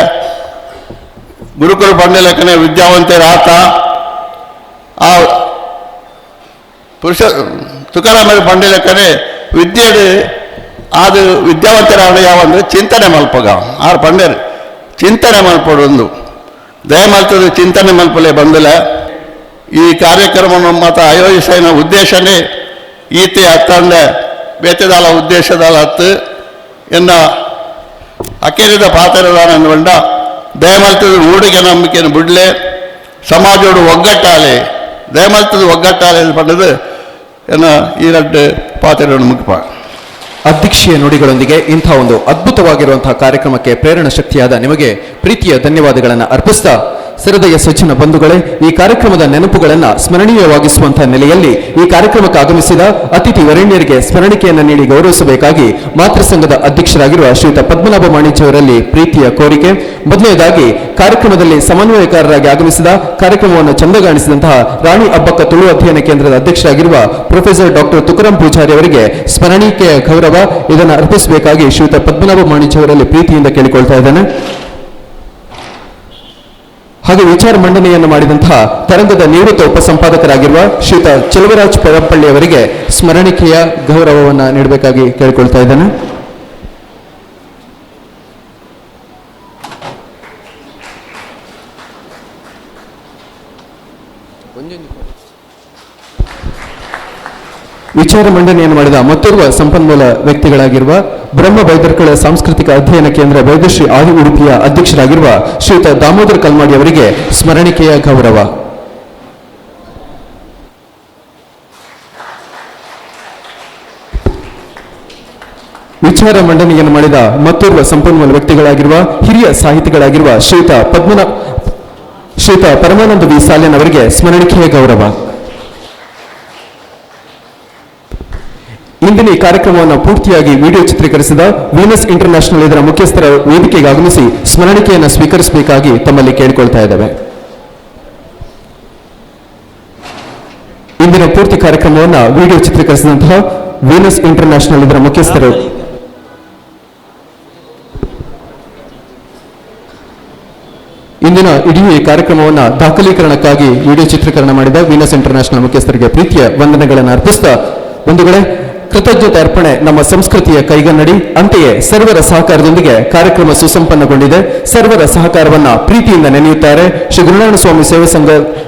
ಗುರುಕುಲ ಪಂಡಲೆಕ್ಕನೆ ವಿದ್ಯಾವಂತರ ಆತ ಆ ಪುರುಷ ತುಕಾರಾಮರ ಪಂಡಲೆಕ್ಕನೆ ವಿದ್ಯೆ ಅದು ವಿದ್ಯಾವಂತರ ಯಾವಂದ್ರೆ ಚಿಂತನೆ ಮಲ್ಪಗ ಆರು ಪಂಡೇರು ಚಿಂತನೆ ಮಲ್ಪಡೊಂದು ದಯಮಲ್ತದ ಚಿಂತನೆ ಮಲ್ಪಲೆ ಬಂದಲೆ. ಈ ಕಾರ್ಯಕ್ರಮ ಮತ್ತು ಆಯೋಜಿಸಿನ ಉದ್ದೇಶನೇ ಈತೆ ಅತ್ತಂಡೆ ಬೇತೆದಾಲ ಉದ್ದೇಶದಾಲ ಹತ್ತು ಎನ್ನ ಅಕೇರಿದ ಪಾತ್ರದಾನ ಬಂಡ ದಯಮಲ್ತದ ರೂಢಿಗೆ ನಂಬಿಕೆಯನ್ನು ಬಿಡಲೆ ಸಮಾಜೋಡು ಒಗ್ಗಟ್ಟಾಲೆ ದಯಮಲ್ತದ ಒಗ್ಗಟ್ಟಾಲೆ ಪಡೆದು ಎನ್ನ ಈ ರಡ್ಡು ಪಾತ್ರವನ್ನು ಮುಖ್ಯ. ಅಧ್ಯಕ್ಷೀಯ ನುಡಿಗಳೊಂದಿಗೆ ಇಂಥ ಒಂದು ಅದ್ಭುತವಾಗಿರುವಂತಹ ಕಾರ್ಯಕ್ರಮಕ್ಕೆ ಪ್ರೇರಣ ಶಕ್ತಿಯಾದ ನಿಮಗೆ ಪ್ರೀತಿಯ ಧನ್ಯವಾದಗಳನ್ನು ಅರ್ಪಿಸ್ತಾ, ಸಹೃದಯ ಸಜ್ಜನ ಬಂಧುಗಳೇ, ಈ ಕಾರ್ಯಕ್ರಮದ ನೆನಪುಗಳನ್ನು ಸ್ಮರಣೀಯವಾಗಿಸುವಂತಹ ನೆಲೆಯಲ್ಲಿ ಈ ಕಾರ್ಯಕ್ರಮಕ್ಕೆ ಆಗಮಿಸಿದ ಅತಿಥಿ ವರೇಣ್ಯರಿಗೆ ಸ್ಮರಣಿಕೆಯನ್ನು ನೀಡಿ ಗೌರವಿಸಬೇಕಾಗಿ ಮಾತೃಸಂಘದ ಅಧ್ಯಕ್ಷರಾಗಿರುವ ಶ್ರೀಯುತ ಪದ್ಮನಾಭ ಮಾಣಿಂಚ ಅವರಲ್ಲಿ ಪ್ರೀತಿಯ ಕೋರಿಕೆ. ಮೊದಲನೇದಾಗಿ ಕಾರ್ಯಕ್ರಮದಲ್ಲಿ ಸಮನ್ವಯಕಾರರಾಗಿ ಆಗಮಿಸಿದ ಕಾರ್ಯಕ್ರಮವನ್ನು ಚಂದಗಾಣಿಸಿದಂತಹ ರಾಣಿ ಅಬ್ಬಕ್ಕ ತುಳು ಅಧ್ಯಯನ ಕೇಂದ್ರದ ಅಧ್ಯಕ್ಷರಾಗಿರುವ ಪ್ರೊಫೆಸರ್ ಡಾಕ್ಟರ್ ತುಕಾರಾಂ ಪೂಜಾರಿ ಅವರಿಗೆ ಸ್ಮರಣಿಕೆಯ ಗೌರವ ಇದನ್ನು ಅರ್ಪಿಸಬೇಕಾಗಿ ಶ್ರೀಯುತ ಪದ್ಮನಾಭ ಮಾಣಿಂಚ ಅವರಲ್ಲಿ ಪ್ರೀತಿಯಿಂದ ಕೇಳಿಕೊಳ್ತಾ ಇದ್ದೇನೆ. ಹಾಗೆ ವಿಚಾರ ಮಂಡನೆಯನ್ನು ಮಾಡಿದಂತಹ ತರಂಗದ ನಿವೃತ್ತ ಉಪಸಂಪಾದಕರಾಗಿರುವ ಶ್ರೀಯುತ ಚೆಲುವರಾಜ್ ಪೆರಂಪಳ್ಳಿ ಅವರಿಗೆ ಸ್ಮರಣಿಕೆಯ ಗೌರವವನ್ನು ನೀಡಬೇಕಾಗಿ ಕೇಳಿಕೊಳ್ತಾ ಇದ್ದೇನೆ. ವಿಚಾರ ಮಂಡನೆಯನ್ನು ಮಾಡಿದ ಮತ್ತೋರ್ವ ಸಂಪನ್ಮೂಲ ವ್ಯಕ್ತಿಗಳಾಗಿರುವ ಬ್ರಹ್ಮ ಬೈದರ್ಕಳ ಸಾಂಸ್ಕೃತಿಕ ಅಧ್ಯಯನ ಕೇಂದ್ರ ವೈದ್ಯಶ್ರೀ ಆದಿ ಉಡುಪಿಯ ಅಧ್ಯಕ್ಷರಾಗಿರುವ ಶ್ರೀಯುತ ದಾಮೋದರ ಕಲ್ಮಾಡಿ ಅವರಿಗೆ ಸ್ಮರಣಿಕೆಯ ಗೌರವ. ವಿಚಾರ ಮಂಡನೆಯನ್ನು ಮಾಡಿದ ಮತ್ತೋರ್ವ ಸಂಪನ್ಮೂಲ ವ್ಯಕ್ತಿಗಳಾಗಿರುವ ಹಿರಿಯ ಸಾಹಿತಿಗಳಾಗಿರುವ ಶ್ರೀಯುತ ಪರಮಾನಂದ ವಿ ಸಾಲ್ಯನ್ ಅವರಿಗೆ ಸ್ಮರಣಿಕೆಯ ಗೌರವ. ಇಂದಿನ ಈ ಕಾರ್ಯಕ್ರಮವನ್ನು ಪೂರ್ತಿಯಾಗಿ ವಿಡಿಯೋ ಚಿತ್ರೀಕರಿಸಿದ ವೀನಸ್ ಇಂಟರ್ನ್ಯಾಷನಲ್ ಇದರ ಮುಖ್ಯಸ್ಥರ ವೇದಿಕೆಗೆ ಆಗಮಿಸಿ ಸ್ಮರಣಿಕೆಯನ್ನು ಸ್ವೀಕರಿಸಬೇಕಾಗಿ ತಮ್ಮಲ್ಲಿ ಕೇಳಿಕೊಳ್ತಾ ಇದ್ದೇವೆ. ಇಂದಿನ ಪೂರ್ತಿ ಕಾರ್ಯಕ್ರಮವನ್ನು ವಿಡಿಯೋ ಚಿತ್ರೀಕರಿಸಿದಂತಹ ವೀನಸ್ ಇಂಟರ್ನ್ಯಾಷನಲ್ ಇದರ ಮುಖ್ಯಸ್ಥರು ಇಂದಿನ ಇಡೀ ಈ ಕಾರ್ಯಕ್ರಮವನ್ನು ದಾಖಲೀಕರಣಕ್ಕಾಗಿ ವಿಡಿಯೋ ಚಿತ್ರೀಕರಣ ಮಾಡಿದ ವೀನಸ್ ಇಂಟರ್ನ್ಯಾಷನಲ್ ಮುಖ್ಯಸ್ಥರಿಗೆ ಪ್ರೀತಿಯ ವಂದನೆಗಳನ್ನು ಅರ್ಪಿಸ್ತಾ, ಬಂಧುಗಳೇ, ಕೃತಜ್ಞತೆ ಅರ್ಪಣೆ ನಮ್ಮ ಸಂಸ್ಕೃತಿಯ ಕೈಗನ್ನಡಿ. ಅಂತೆಯೇ ಸರ್ವರ ಸಹಕಾರದೊಂದಿಗೆ ಕಾರ್ಯಕ್ರಮ ಸುಸಂಪನ್ನಗೊಂಡಿದೆ. ಸರ್ವರ ಸಹಕಾರವನ್ನ ಪ್ರೀತಿಯಿಂದ ನೆನೆಯುತ್ತಾರೆ ಶ್ರೀ ಗುರುನಾರಾಯಣ ಸ್ವಾಮಿ ಸೇವಾ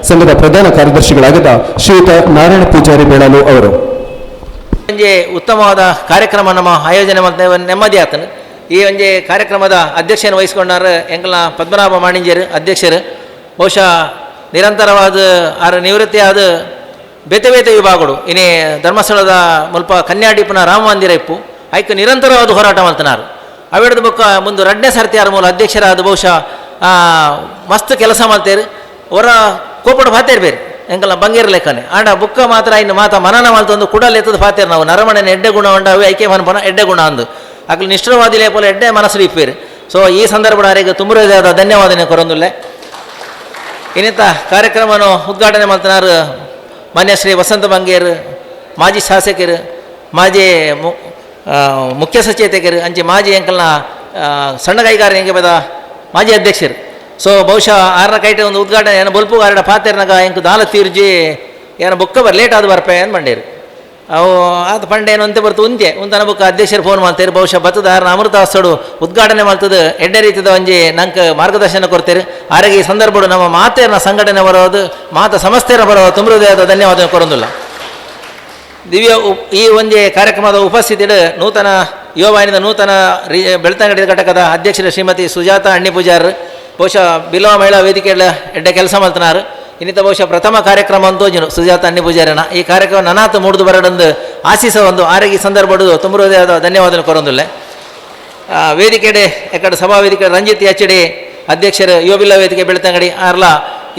ಸಂಘದ ಪ್ರಧಾನ ಕಾರ್ಯದರ್ಶಿಗಳಾಗಿದ್ದ ಶ್ರೀಯುತ ನಾರಾಯಣ ಪೂಜಾರಿ ಬೇಳಾಲು ಅವರು. ಒಂಜಿ ಉತ್ತಮವಾದ ಕಾರ್ಯಕ್ರಮ ನಮ್ಮ ಆಯೋಜನೆ ನೆಮ್ಮದಿ ಆತನು. ಈ ಒಂಜಿ ಕಾರ್ಯಕ್ರಮದ ಅಧ್ಯಕ್ಷೆಯನ್ನು ವಹಿಸಿಕೊಂಡಾರ ಎಂಕಲ್ನ ಪದ್ಮನಾಭ ಮಾಣಿಂಜರು ಅಧ್ಯಕ್ಷರು. ಬಹುಶಃ ನಿರಂತರವಾದ ಆರ ನಿವೃತ್ತಿಯಾದ ಬೇತೆ ಬೇತೆ ವಿಭಾಗಗಳು ಇನ್ನೇ ಧರ್ಮಸ್ಥಳದ ಮುಲ್ಪ ಕನ್ಯಾಡೀಪನ ರಾಮ ಮಂದಿರ ಇಪ್ಪು ಐಕ್ ನಿರಂತರವಾದ ಹೋರಾಟ ಮಾಡ್ತನಾರು. ಅವೆಡ್ದ ಬೊಕ್ಕ ಮುಂದೆ ರಡ್ನೇ ಸರ್ತಿ ಆರ ಮೂಲ ಅಧ್ಯಕ್ಷರಾದ ಬಹುಶಃ ಮಸ್ತ್ ಕೆಲಸ ಮಾಡ್ತೇರು. ಅವರ ಕೋಪಡ ಭಾತೇರು ಬೇರೆ ಎಂಕಲ್ನ ಬಂಗೇರ್ ಲೆಕ್ಕನೆ ಆಂಡ ಬುಕ್ಕ ಮಾತ್ರ ಇನ್ನು ಮಾತ ಮನನ ಮಾಡ್ತಂದು ಕುಡಲ್ ಎತ್ತದ ಫಾತೇರು. ನಾವು ನರಮಣೆ ಎಡ್ಡೆ ಗುಣ ಉಂಡ ಅವೆ ಐಕೆ ಮನಪನ ಎಡ್ಡೆ ಗುಣ ಅಂದು ಅಕ್ಲು ನಿಷ್ಠುರವಾದಿ ಲೇಪೋಲ ಎಡ್ಡೆ ಮನಸ್ಸು ಇಪ್ಪೇರು. So ಈ ಸಂದರ್ಭ ಆರೆಗ್ ತುಂಬುರದ ಧನ್ಯವಾದನೆ ಕೊರೊಂದುಲ್ಲೆ. ಇನ್ನಿತ ಕಾರ್ಯಕ್ರಮವನ್ನು ಉದ್ಘಾಟನೆ ಮಾಡ್ತಾನಾರು ಮಾನ್ಯ ಶ್ರೀ ವಸಂತ ಬಂಗೇರ್, ಮಾಜಿ ಶಾಸಕರು, ಮಾಜಿ ಮುಖ್ಯ ಸಚೇತಕರು, ಅಂಚೆ ಮಾಜಿ ಅಂಕಲ್ನ ಸಣ್ಣ ಕೈಗಾರಿಕೆ ಬದ ಮಾಜಿ ಅಧ್ಯಕ್ಷರು. ಸೊ ಬಹುಶಃ ಆರನ ಕೈಟೆ ಒಂದು ಉದ್ಘಾಟನೆ ಏನೋ ಬೊಲ್ಪು ಆರಡ ಪಾತೆರ್ನಾಗ ಎಂಕು ದಾಲ ತೀರ್ಜಿ ಏನೋ ಬೊಕ್ಕ ಬರ್ ಲೇಟ್ ಆದ ಬರ್ಪೆ ಏನು ಬಂಡೇರು ಅವು ಆತ ಪಂಡೆ ಏನು ಅಂತ ಬರ್ತು ಉಂತೆ ಉಂತನ ಬೊಕ್ಕ ಅಧ್ಯಕ್ಷರು ಫೋನ್ ಮಾಡ್ತಾರೆ. ಬಹುಶಃ ಬತ್ತದ ಆರನ ಅಮೃತಾಸ್ತಡು ಉದ್ಘಾಟನೆ ಮಾಡ್ತದೆ ಎಡ್ಡೆ ರೀತಿದ ಒಂಜಿ ನಂಗೆ ಮಾರ್ಗದರ್ಶನ ಕೊಡ್ತೇವೆ. ಆರೋಗ್ಯ ಈ ಸಂದರ್ಭಡು ನಮ್ಮ ಮಾತೆಯನ್ನ ಸಂಘಟನೆ ಬರೋದು ಮಾತ ಸಂಸ್ಥೆಯ ಬರೋದು ತುಂಬ ಹೃದಯದ ಧನ್ಯವಾದ ಕೊರೊಂದಿಲ್ಲ. ದಿವ್ಯ ಈ ಒಂಜಿ ಕಾರ್ಯಕ್ರಮದ ಉಪಸ್ಥಿತಿಡು ನೂತನ ಯುವವಾಹಿನಿದ ನೂತನ ಬೆಳ್ತಂಗಡಿ ಘಟಕದ ಅಧ್ಯಕ್ಷರು ಶ್ರೀಮತಿ ಸುಜಾತ ಅಣ್ಣಿ ಪೂಜಾರ್, ಬಹುಶಃ ಬಿಲವ ಮಹಿಳಾ ವೇದಿಕೆಗಳ ಎಡ್ಡೆ ಕೆಲಸ ಮಾಡ್ತಾನಾರು. ಇನ್ನಿತ ಬಹುಶಃ ಪ್ರಥಮ ಕಾರ್ಯಕ್ರಮ ಅಂತೋಜಿನು ಸುಜಾತ ಅಣ್ಣಿ ಪೂಜಾರನ ಈ ಕಾರ್ಯಕ್ರಮ ನನಾತ ಮೂಡ್ದು ಬರಡೊಂದು ಆಶೀಸ ಒಂದು ಆರೋಗ್ಯ ಸಂದರ್ಭಡು ತುಂಬ ಹೃದಯದ ಧನ್ಯವಾದ ಕೊರೊಂದುಲ್ಲೆ. ವೇದಿಕೆಡೆ ಎಕಡೆ ಸಭಾ ವೇದಿಕೆ ರಂಜಿತ್ ಎಚ್ ಡಿ ಅಧ್ಯಕ್ಷರು ಯುವಬಿಲ್ಲ ವೇದಿಕೆ ಬೆಳ್ತಂಗಡಿ ಆರ್ಲ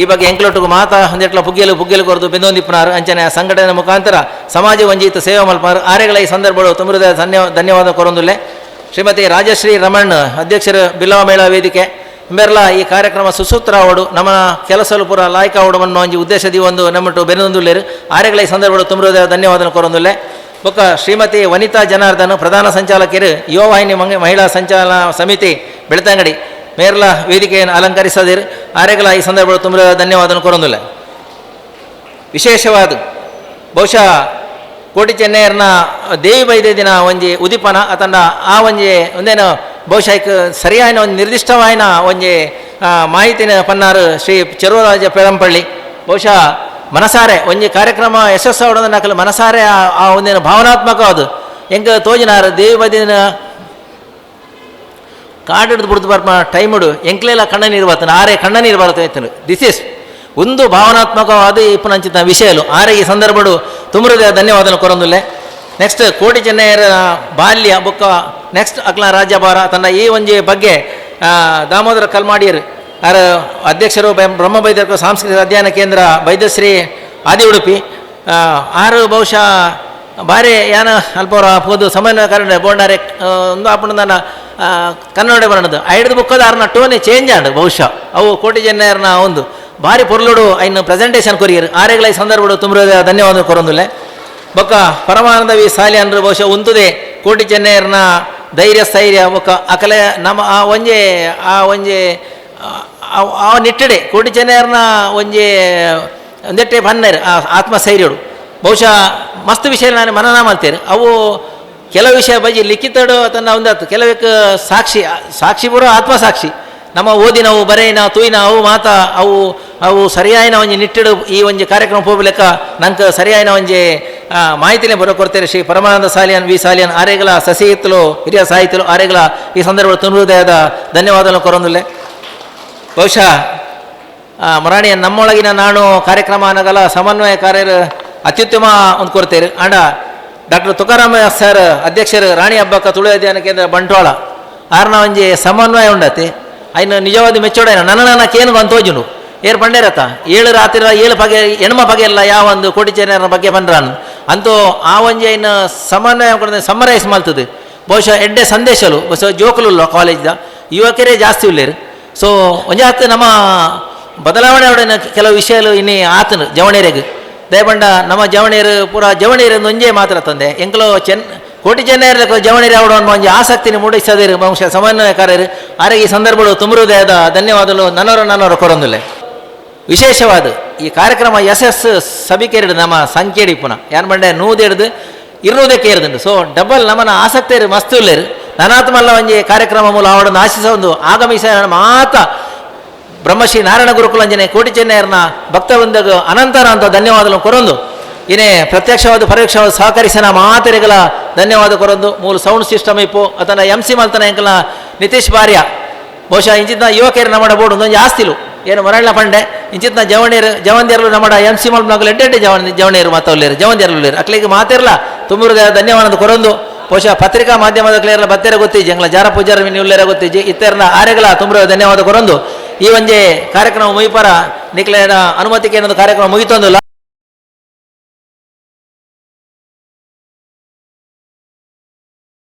ಈ ಬಗ್ಗೆ ಎಂಕ್ಲೊಟ್ಟುಗು ಮಾತಾ ಹೊಂದೆಟ್ಲ ಪುಗ್ಗೆಲು ಪುಗ್ಗೆಲು ಕೊರದು ಬೆಂದೊಂದಿಪ್ಪನಾರು ಅಂಚನೆ ಸಂಘಟನೆ ಮುಖಾಂತರ ಸಮಾಜ ವಂಜಿತ ಸೇವೆ ಮಲ್ಪಾರು ಆರೆಗಳ ಈ ಸಂದರ್ಭಗಳು ತುಂಬ ಹೃದಯ ಧನ್ಯವಾದ ಕೊರೊಂದುಲ್ಲೆ. ಶ್ರೀಮತಿ ರಾಜಶ್ರೀ ರಮಣ್ ಅಧ್ಯಕ್ಷರು ಬಿಲ್ಲವ ಮೇಳ ವೇದಿಕೆ ಇಂಬೆರ್ಲ ಈ ಕಾರ್ಯಕ್ರಮ ಸುಸೂತ್ರ ಅವಡು ನಮ್ಮ ಕೆಲಸಲು ಪೂರ ಲಾಯ್ಕ ಅವಡು ಒಂಜಿ ಉದ್ದೇಶದಿ ಒಂದು ನಮ್ಮಟು ಬೆನ್ನೊಂದುಲ್ಲೇರು ಆರೆಗಳ ಈ ಸಂದರ್ಭಗಳು ತುಂಬ ಹೃದಯ ಧನ್ಯವಾದ ಕೊರೊಂದುಲ್ಲೆ. ಬೊಕ್ಕ ಶ್ರೀಮತಿ ವನಿತಾ ಜನಾರ್ದನ್ ಪ್ರಧಾನ ಸಂಚಾಲಕಿಯರು ಯುವವಾಹಿನಿ ಮಹಿಳಾ ಸಂಚಾಲನ ಸಮಿತಿ ಬೆಳ್ತಂಗಡಿ ಮೇರ್ಲ ವೇದಿಕೆಯನ್ನು ಅಲಂಕರಿಸದಿರು ಆರೆಗಳ ಈ ಸಂದರ್ಭಗಳು ತುಂಬ ಧನ್ಯವಾದ ಕೊರೊಂದಿಲ್ಲ. ವಿಶೇಷವಾದ ಬಹುಶಃ ಕೋಟಿ ಚೆನ್ನೈಯರ್ನ ದೇವಿ ಬೈದೆ ದಿನ ಒಂಜಿ ಉದಿಪನ ಅತಂಡ ಆ ಒಂಜಿ ಒಂದೇನು ಬಹುಶಃ ಸರಿಯಾದ ಒಂದು ನಿರ್ದಿಷ್ಟವಾಯಿನ ಒಂಜಿ ಮಾಹಿತಿನ ಪನ್ನಾರು ಶ್ರೀ ಚೆರುವರಾಜ ಪೆರಂಪಳ್ಳಿ. ಬಹುಶಃ ಮನಸಾರೆ ಒಂಜಿ ಕಾರ್ಯಕ್ರಮ ಯಶಸ್ಸು ಅವಡೋದನ್ನ ಮನಸಾರೆ ಆ ಒಂದೇನು ಭಾವನಾತ್ಮಕ ಅದು ಹೆಂಗೆ ತೋಜಿನಾರು ದೇವಿ ಬೈದಿನ ಕಾಡಿಡ್ದು ಬಿಡ್ದು ಬರ್ಪ ಟೈಮುಡು ಎಂಕ್ಲೆಲ್ಲ ಕಣ್ಣ ನೀರು ಬರ್ತಾನೆ ಆರೆ ಕಣ್ಣ ನೀರು ಬರುತ್ತೆ. This is ಒಂದು ಭಾವನಾತ್ಮಕವಾದ ಇಪ್ಪನಂಚಿತ ವಿಷಯಲು ಆರೆ ಈ ಸಂದರ್ಭಡು ತುಂಬರದ ಧನ್ಯವಾದನ ಕೊರೊಂದುಲ್ಲೆ. ನೆಕ್ಸ್ಟ್ ಕೋಟಿ ಚೆನ್ನಯ್ಯರ ಬಾಲ್ಯ ಬೊಕ್ಕ ನೆಕ್ಸ್ಟ್ ಅಕ್ಲ ರಾಜ್ಯಭಾರ ತನ್ನ ಈ ಒಂಜಿ ಬಗ್ಗೆ ದಾಮೋದರ ಕಲ್ಮಾಡಿಯರ್ ಆರ ಅಧ್ಯಕ್ಷರು ಬ್ರಹ್ಮ ಬೈದರ್ಕ ಸಾಂಸ್ಕೃತಿಕ ಅಧ್ಯಯನ ಕೇಂದ್ರ ಬೈದ್ಯಶ್ರೀ ಆದಿ ಉಡುಪಿ ಆರು ಬಹುಶಃ ಬಾರಿ ಯಾನ ಅಲ್ಪವರ ಪೋದು ಸಮನ್ವಯ ಬೋಂಡಾರೆ ಒಂದು ಆಪಣ ನನ್ನ ಕನ್ನಡ ಬರಣದು ಐಡ್ದು ಬುಕ್ಕದ ಆರ್ನ ಟೋನೆ ಚೇಂಜ್ ಆಂಡ್ ಬಹುಶಃ ಅವು ಕೋಟಿ ಚೆನ್ನಯ್ಯರ್ನ ಒಂದು ಭಾರಿ ಪೊರ್ಲುಡು ಐನು ಪ್ರೆಸೆಂಟೇಷನ್ ಕೊರಿಯರ್ ಆರೆಗಳ ಈ ಸಂದರ್ಭಡು ತುಂಬ ಧನ್ಯವಾದ ಕೊರೊಂದುಲ್ಲೆ. ಬೊಕ್ಕ ಪರಮಾನಂದ ವಿ ಸಾಲಿಯನ್ರು ಬಹುಶಃ ಉಂತುದೆ ಕೋಟಿ ಚೆನ್ನಯ್ಯರ್ನ ಧೈರ್ಯ ಸ್ಥೈರ್ಯ ಬೊಕ್ಕ ಅಕಲೆ ನಮ್ಮ ಆ ಒಂಜೆ ಆ ಒಂಜೆ ಆ ನಿಟ್ಟಡೆ ಕೋಟಿ ಚೆನ್ನಯ್ಯರ್ನ ಒಂಜೆ ಒಂದೆಟ್ಟೆ ಬನ್ನೇರು ಆ ಆತ್ಮಸ್ಥೈರ್ಯಡು ಬಹುಶಃ ಮಸ್ತ್ ವಿಷಯ ನಾನು ಮನನ ಮಾಡ್ತೇನೆ. ಅವು ಕೆಲವು ವಿಷಯ ಬಜಿ ಲಿಖಿತಡು ತನ್ನ ಒಂದಾತು ಕೆಲವಕ್ಕೆ ಸಾಕ್ಷಿ ಸಾಕ್ಷಿ ಪೂರ ಆತ್ಮಸಾಕ್ಷಿ ನಮ್ಮ ಓದಿನವು ಬರೆಯಿನ ತೂಯಿನ ಅವು ಮಾತ ಅವು ಅವು ಸರಿಯಾಯಿನ ಒಂಜಿ ನಿಟ್ಟಿಡು ಈ ಒಂಜಿ ಕಾರ್ಯಕ್ರಮ ಹೋಗ್ಲಿಕ್ಕ ನಂಗೆ ಸರಿಯಾಯಿನ ಒಂಜಿ ಮಾಹಿತಿನೇ ಬರೋ ಕೊಡ್ತೇನೆ. ಶ್ರೀ ಪರಮಾನಂದ ಸಾಲಿಯನ್ ವಿ ಸಾಲಿಯನ್ ಆರೆಗಳ ಸಸಿಹಿತ್ತಲು ಹಿರಿಯ ಸಾಹಿತ್ಯಲು ಆರೆಗಳ ಈ ಸಂದರ್ಭ ತುಂಬ ಹೃದಯದ ಧನ್ಯವಾದಗಳು ಕೊರೊಂದುಲ್ಲೆ. ಬಹುಶಃ ಮರಾಣಿಯ ನಮ್ಮೊಳಗಿನ ನಾನು ಕಾರ್ಯಕ್ರಮ ಅನ್ನಗಲ ಸಮನ್ವಯಕಾರ್ಯರು ಅತ್ಯುತ್ತಮ ಒಂದು ಕೊಡ್ತೇವೆ. ಅಂಡ ಡಾಕ್ಟರ್ ತುಕಾರಾಮ ಸರ್ ಅಧ್ಯಕ್ಷರು ರಾಣಿ ಹಬ್ಬಕ್ಕ ತುಳು ಅಧ್ಯಯನ ಕೇಂದ್ರ ಬಂಟ್ವಾಳ ಆರ್ನ ಒಂಜಿ ಸಮನ್ವಯ ಉಂಡತಿ ಐನು ನಿಜವಾದ ಮೆಚ್ಚೋಡೇನ ನನ್ನ ನನ್ನ ಕೇನು ಅಂತೋಜುನು ಏರ್ ಪಂಡೇರತ್ತ 7 ರಾತ್ರಿ 7 ಪಗೆ ಎಣ್ಮ ಪಗೆ ಎಲ್ಲ ಯಾವ ಒಂದು ಕೋಟಿ ಚೆನ್ನಯ್ಯನ ಬಗ್ಗೆ ಬಂದ್ರಾನ್ ಅಂತೂ ಆ ಒಂಜಿ ಐನು ಸಮನ್ವಯ ಕೊಡದೆ ಸಮ್ಮರೈಸ್ ಮಾಡ್ತದೆ. ಬಹುಶಃ ಎಡ್ಡೆ ಸಂದೇಶಲು ಬಹುಶಃ ಜೋಕುಲುಲ್ಲ ಕಾಲೇಜ್ದ ಯುವಕರೇ ಜಾಸ್ತಿ ಉಳ್ಳೇರು. ಸೊ ಒಂಜಾತ್ ನಮ್ಮ ಬದಲಾವಣೆ ಅವಡೇನ ಕೆಲವು ವಿಷಯಲು ಇನ್ನಿ ಆತನು ಜವಣೇರಿಗೆ ದಯಬಂಡ ನಮ್ಮ ಜವಣೇರು ಪೂರ ಜವಣೇರು ಒಂಜೇ ಮಾತ್ರ ತಂದೆ ಎಂಕಲೋ ಕೋಟಿ ಚೆನ್ನಯ್ಯರ ಜವಣೇರು ಅವಡ ಒಂಜಿ ಆಸಕ್ತಿನ ಮೂಡಿಸದಿರು ಬಹುಶಃ ಸಮನ್ವಯಕಾರರು ಆರೆ ಈ ಸಂದರ್ಭಗಳು ತುಂಬ ಹೃದಯದ ಧನ್ಯವಾದಗಳು ನನ್ನವರು ಕೊರೊಂದುಲ್ಲೆ. ವಿಶೇಷವಾದ ಈ ಕಾರ್ಯಕ್ರಮ ಯಶಸ್ಸು ಸಭಿಕೆರಡು ನಮ್ಮ ಸಂಖ್ಯೆಡಿ ಪುನಃ ಯಾನ್ ಬಂಡೆ ನೂದೆಡ್ದು ಇರುವುದಕ್ಕೆ ಇರುದುಂಡು. ಸೊ ಡಬಲ್ ನಮ್ಮನ ಆಸಕ್ತಿ ಮಸ್ತ್ ಉಲ್ಲೇರು ನನಾತ್ಮಲ್ಲ ಒಂಜಿ ಕಾರ್ಯಕ್ರಮ ಮೂಲ ಅವಡನ್ನು ಆಶಿಸ ಒಂದು ಆಗಮಿಸ ಮಾತ ಬ್ರಹ್ಮಶ್ರೀ ನಾರಾಯಣ ಗುರುಕುಲಂಜನೆ ಕೋಟಿ ಚೆನ್ನಯ್ಯರ್ನ ಭಕ್ತವೃಂದಗ ಅನಂತರ ಅಂತ ಧನ್ಯವಾದಗಳು ಕೊರೊಂದು ಏನೇ ಪ್ರತ್ಯಕ್ಷವಾದ ಪರೋಕ್ಷವಾದ ಸಹಕರಿಸನ ಮಾತೆರೆಗಳ ಧನ್ಯವಾದ ಕೊರೊಂದು ಮೂಲ ಸೌಂಡ್ ಸಿಸ್ಟಮ್ ಇಪ್ಪು ಅಥವಾ ಎಂ ಸಿ ಮಲ್ತನ ಎಂಕಲ್ನ ನಿತೀಶ್ ಬಾರ್ಯ ಬಹುಶಃ ಇಂಚಿತ್ನ ಯುವಕರು ನಮ್ಮಡ ಬೋರ್ಡ್ ಒಂದೊಂದು ಜಾಸ್ತಿಲು ಏನು ಮರಳ ಪಂಡೆ ಇಂಚಿತ್ನ ಜವಣೇರು ಜವಂದಿಯರ್ಲು ನಮ್ಮಡ ಎಂ ಸಿ ಮಲ್ಪನಾಗಲು ಎಡ್ಡೆಡ್ಡೆ ಜವಣೇರು ಮಾತಾಡ್ಲೇರು ಜವಂದಿಯರ್ಲು ಅಕ್ಲಿಗೆ ಮಾತಿರಲ್ಲ ತುಂಬುರದ ಧನ್ಯವಾದ ಕೊರೊಂದು ಬಹುಶಃ ಪತ್ರಿಕಾ ಮಾಧ್ಯಮದ ಕ್ಲಿಯರ್ಲ ಬತ್ತೆರ ಗೊತ್ತಿಜ್ಜಿ ಎಂಗ್ಲ ಜಾರ ಪೂಜಾರ ಉಲ್ಲೇರ ಗೊತ್ತಿಜ್ಜಿ ಇತ್ತೆರ್ನ ಆರೆಗಳ ತುಂಬುರ ಧನ್ಯವಾದ ಕೊರೊಂದು ಈ ಒಂಜೆ ಕಾರ್ಯಕ್ರಮ ಮುಗಿಪರ ನಿಕ್ಲೇನ ಅನುಮತಿಗೆ ಏನೊಂದು ಕಾರ್ಯಕ್ರಮ ಮುಗಿತೊಂದಿಲ್ಲ.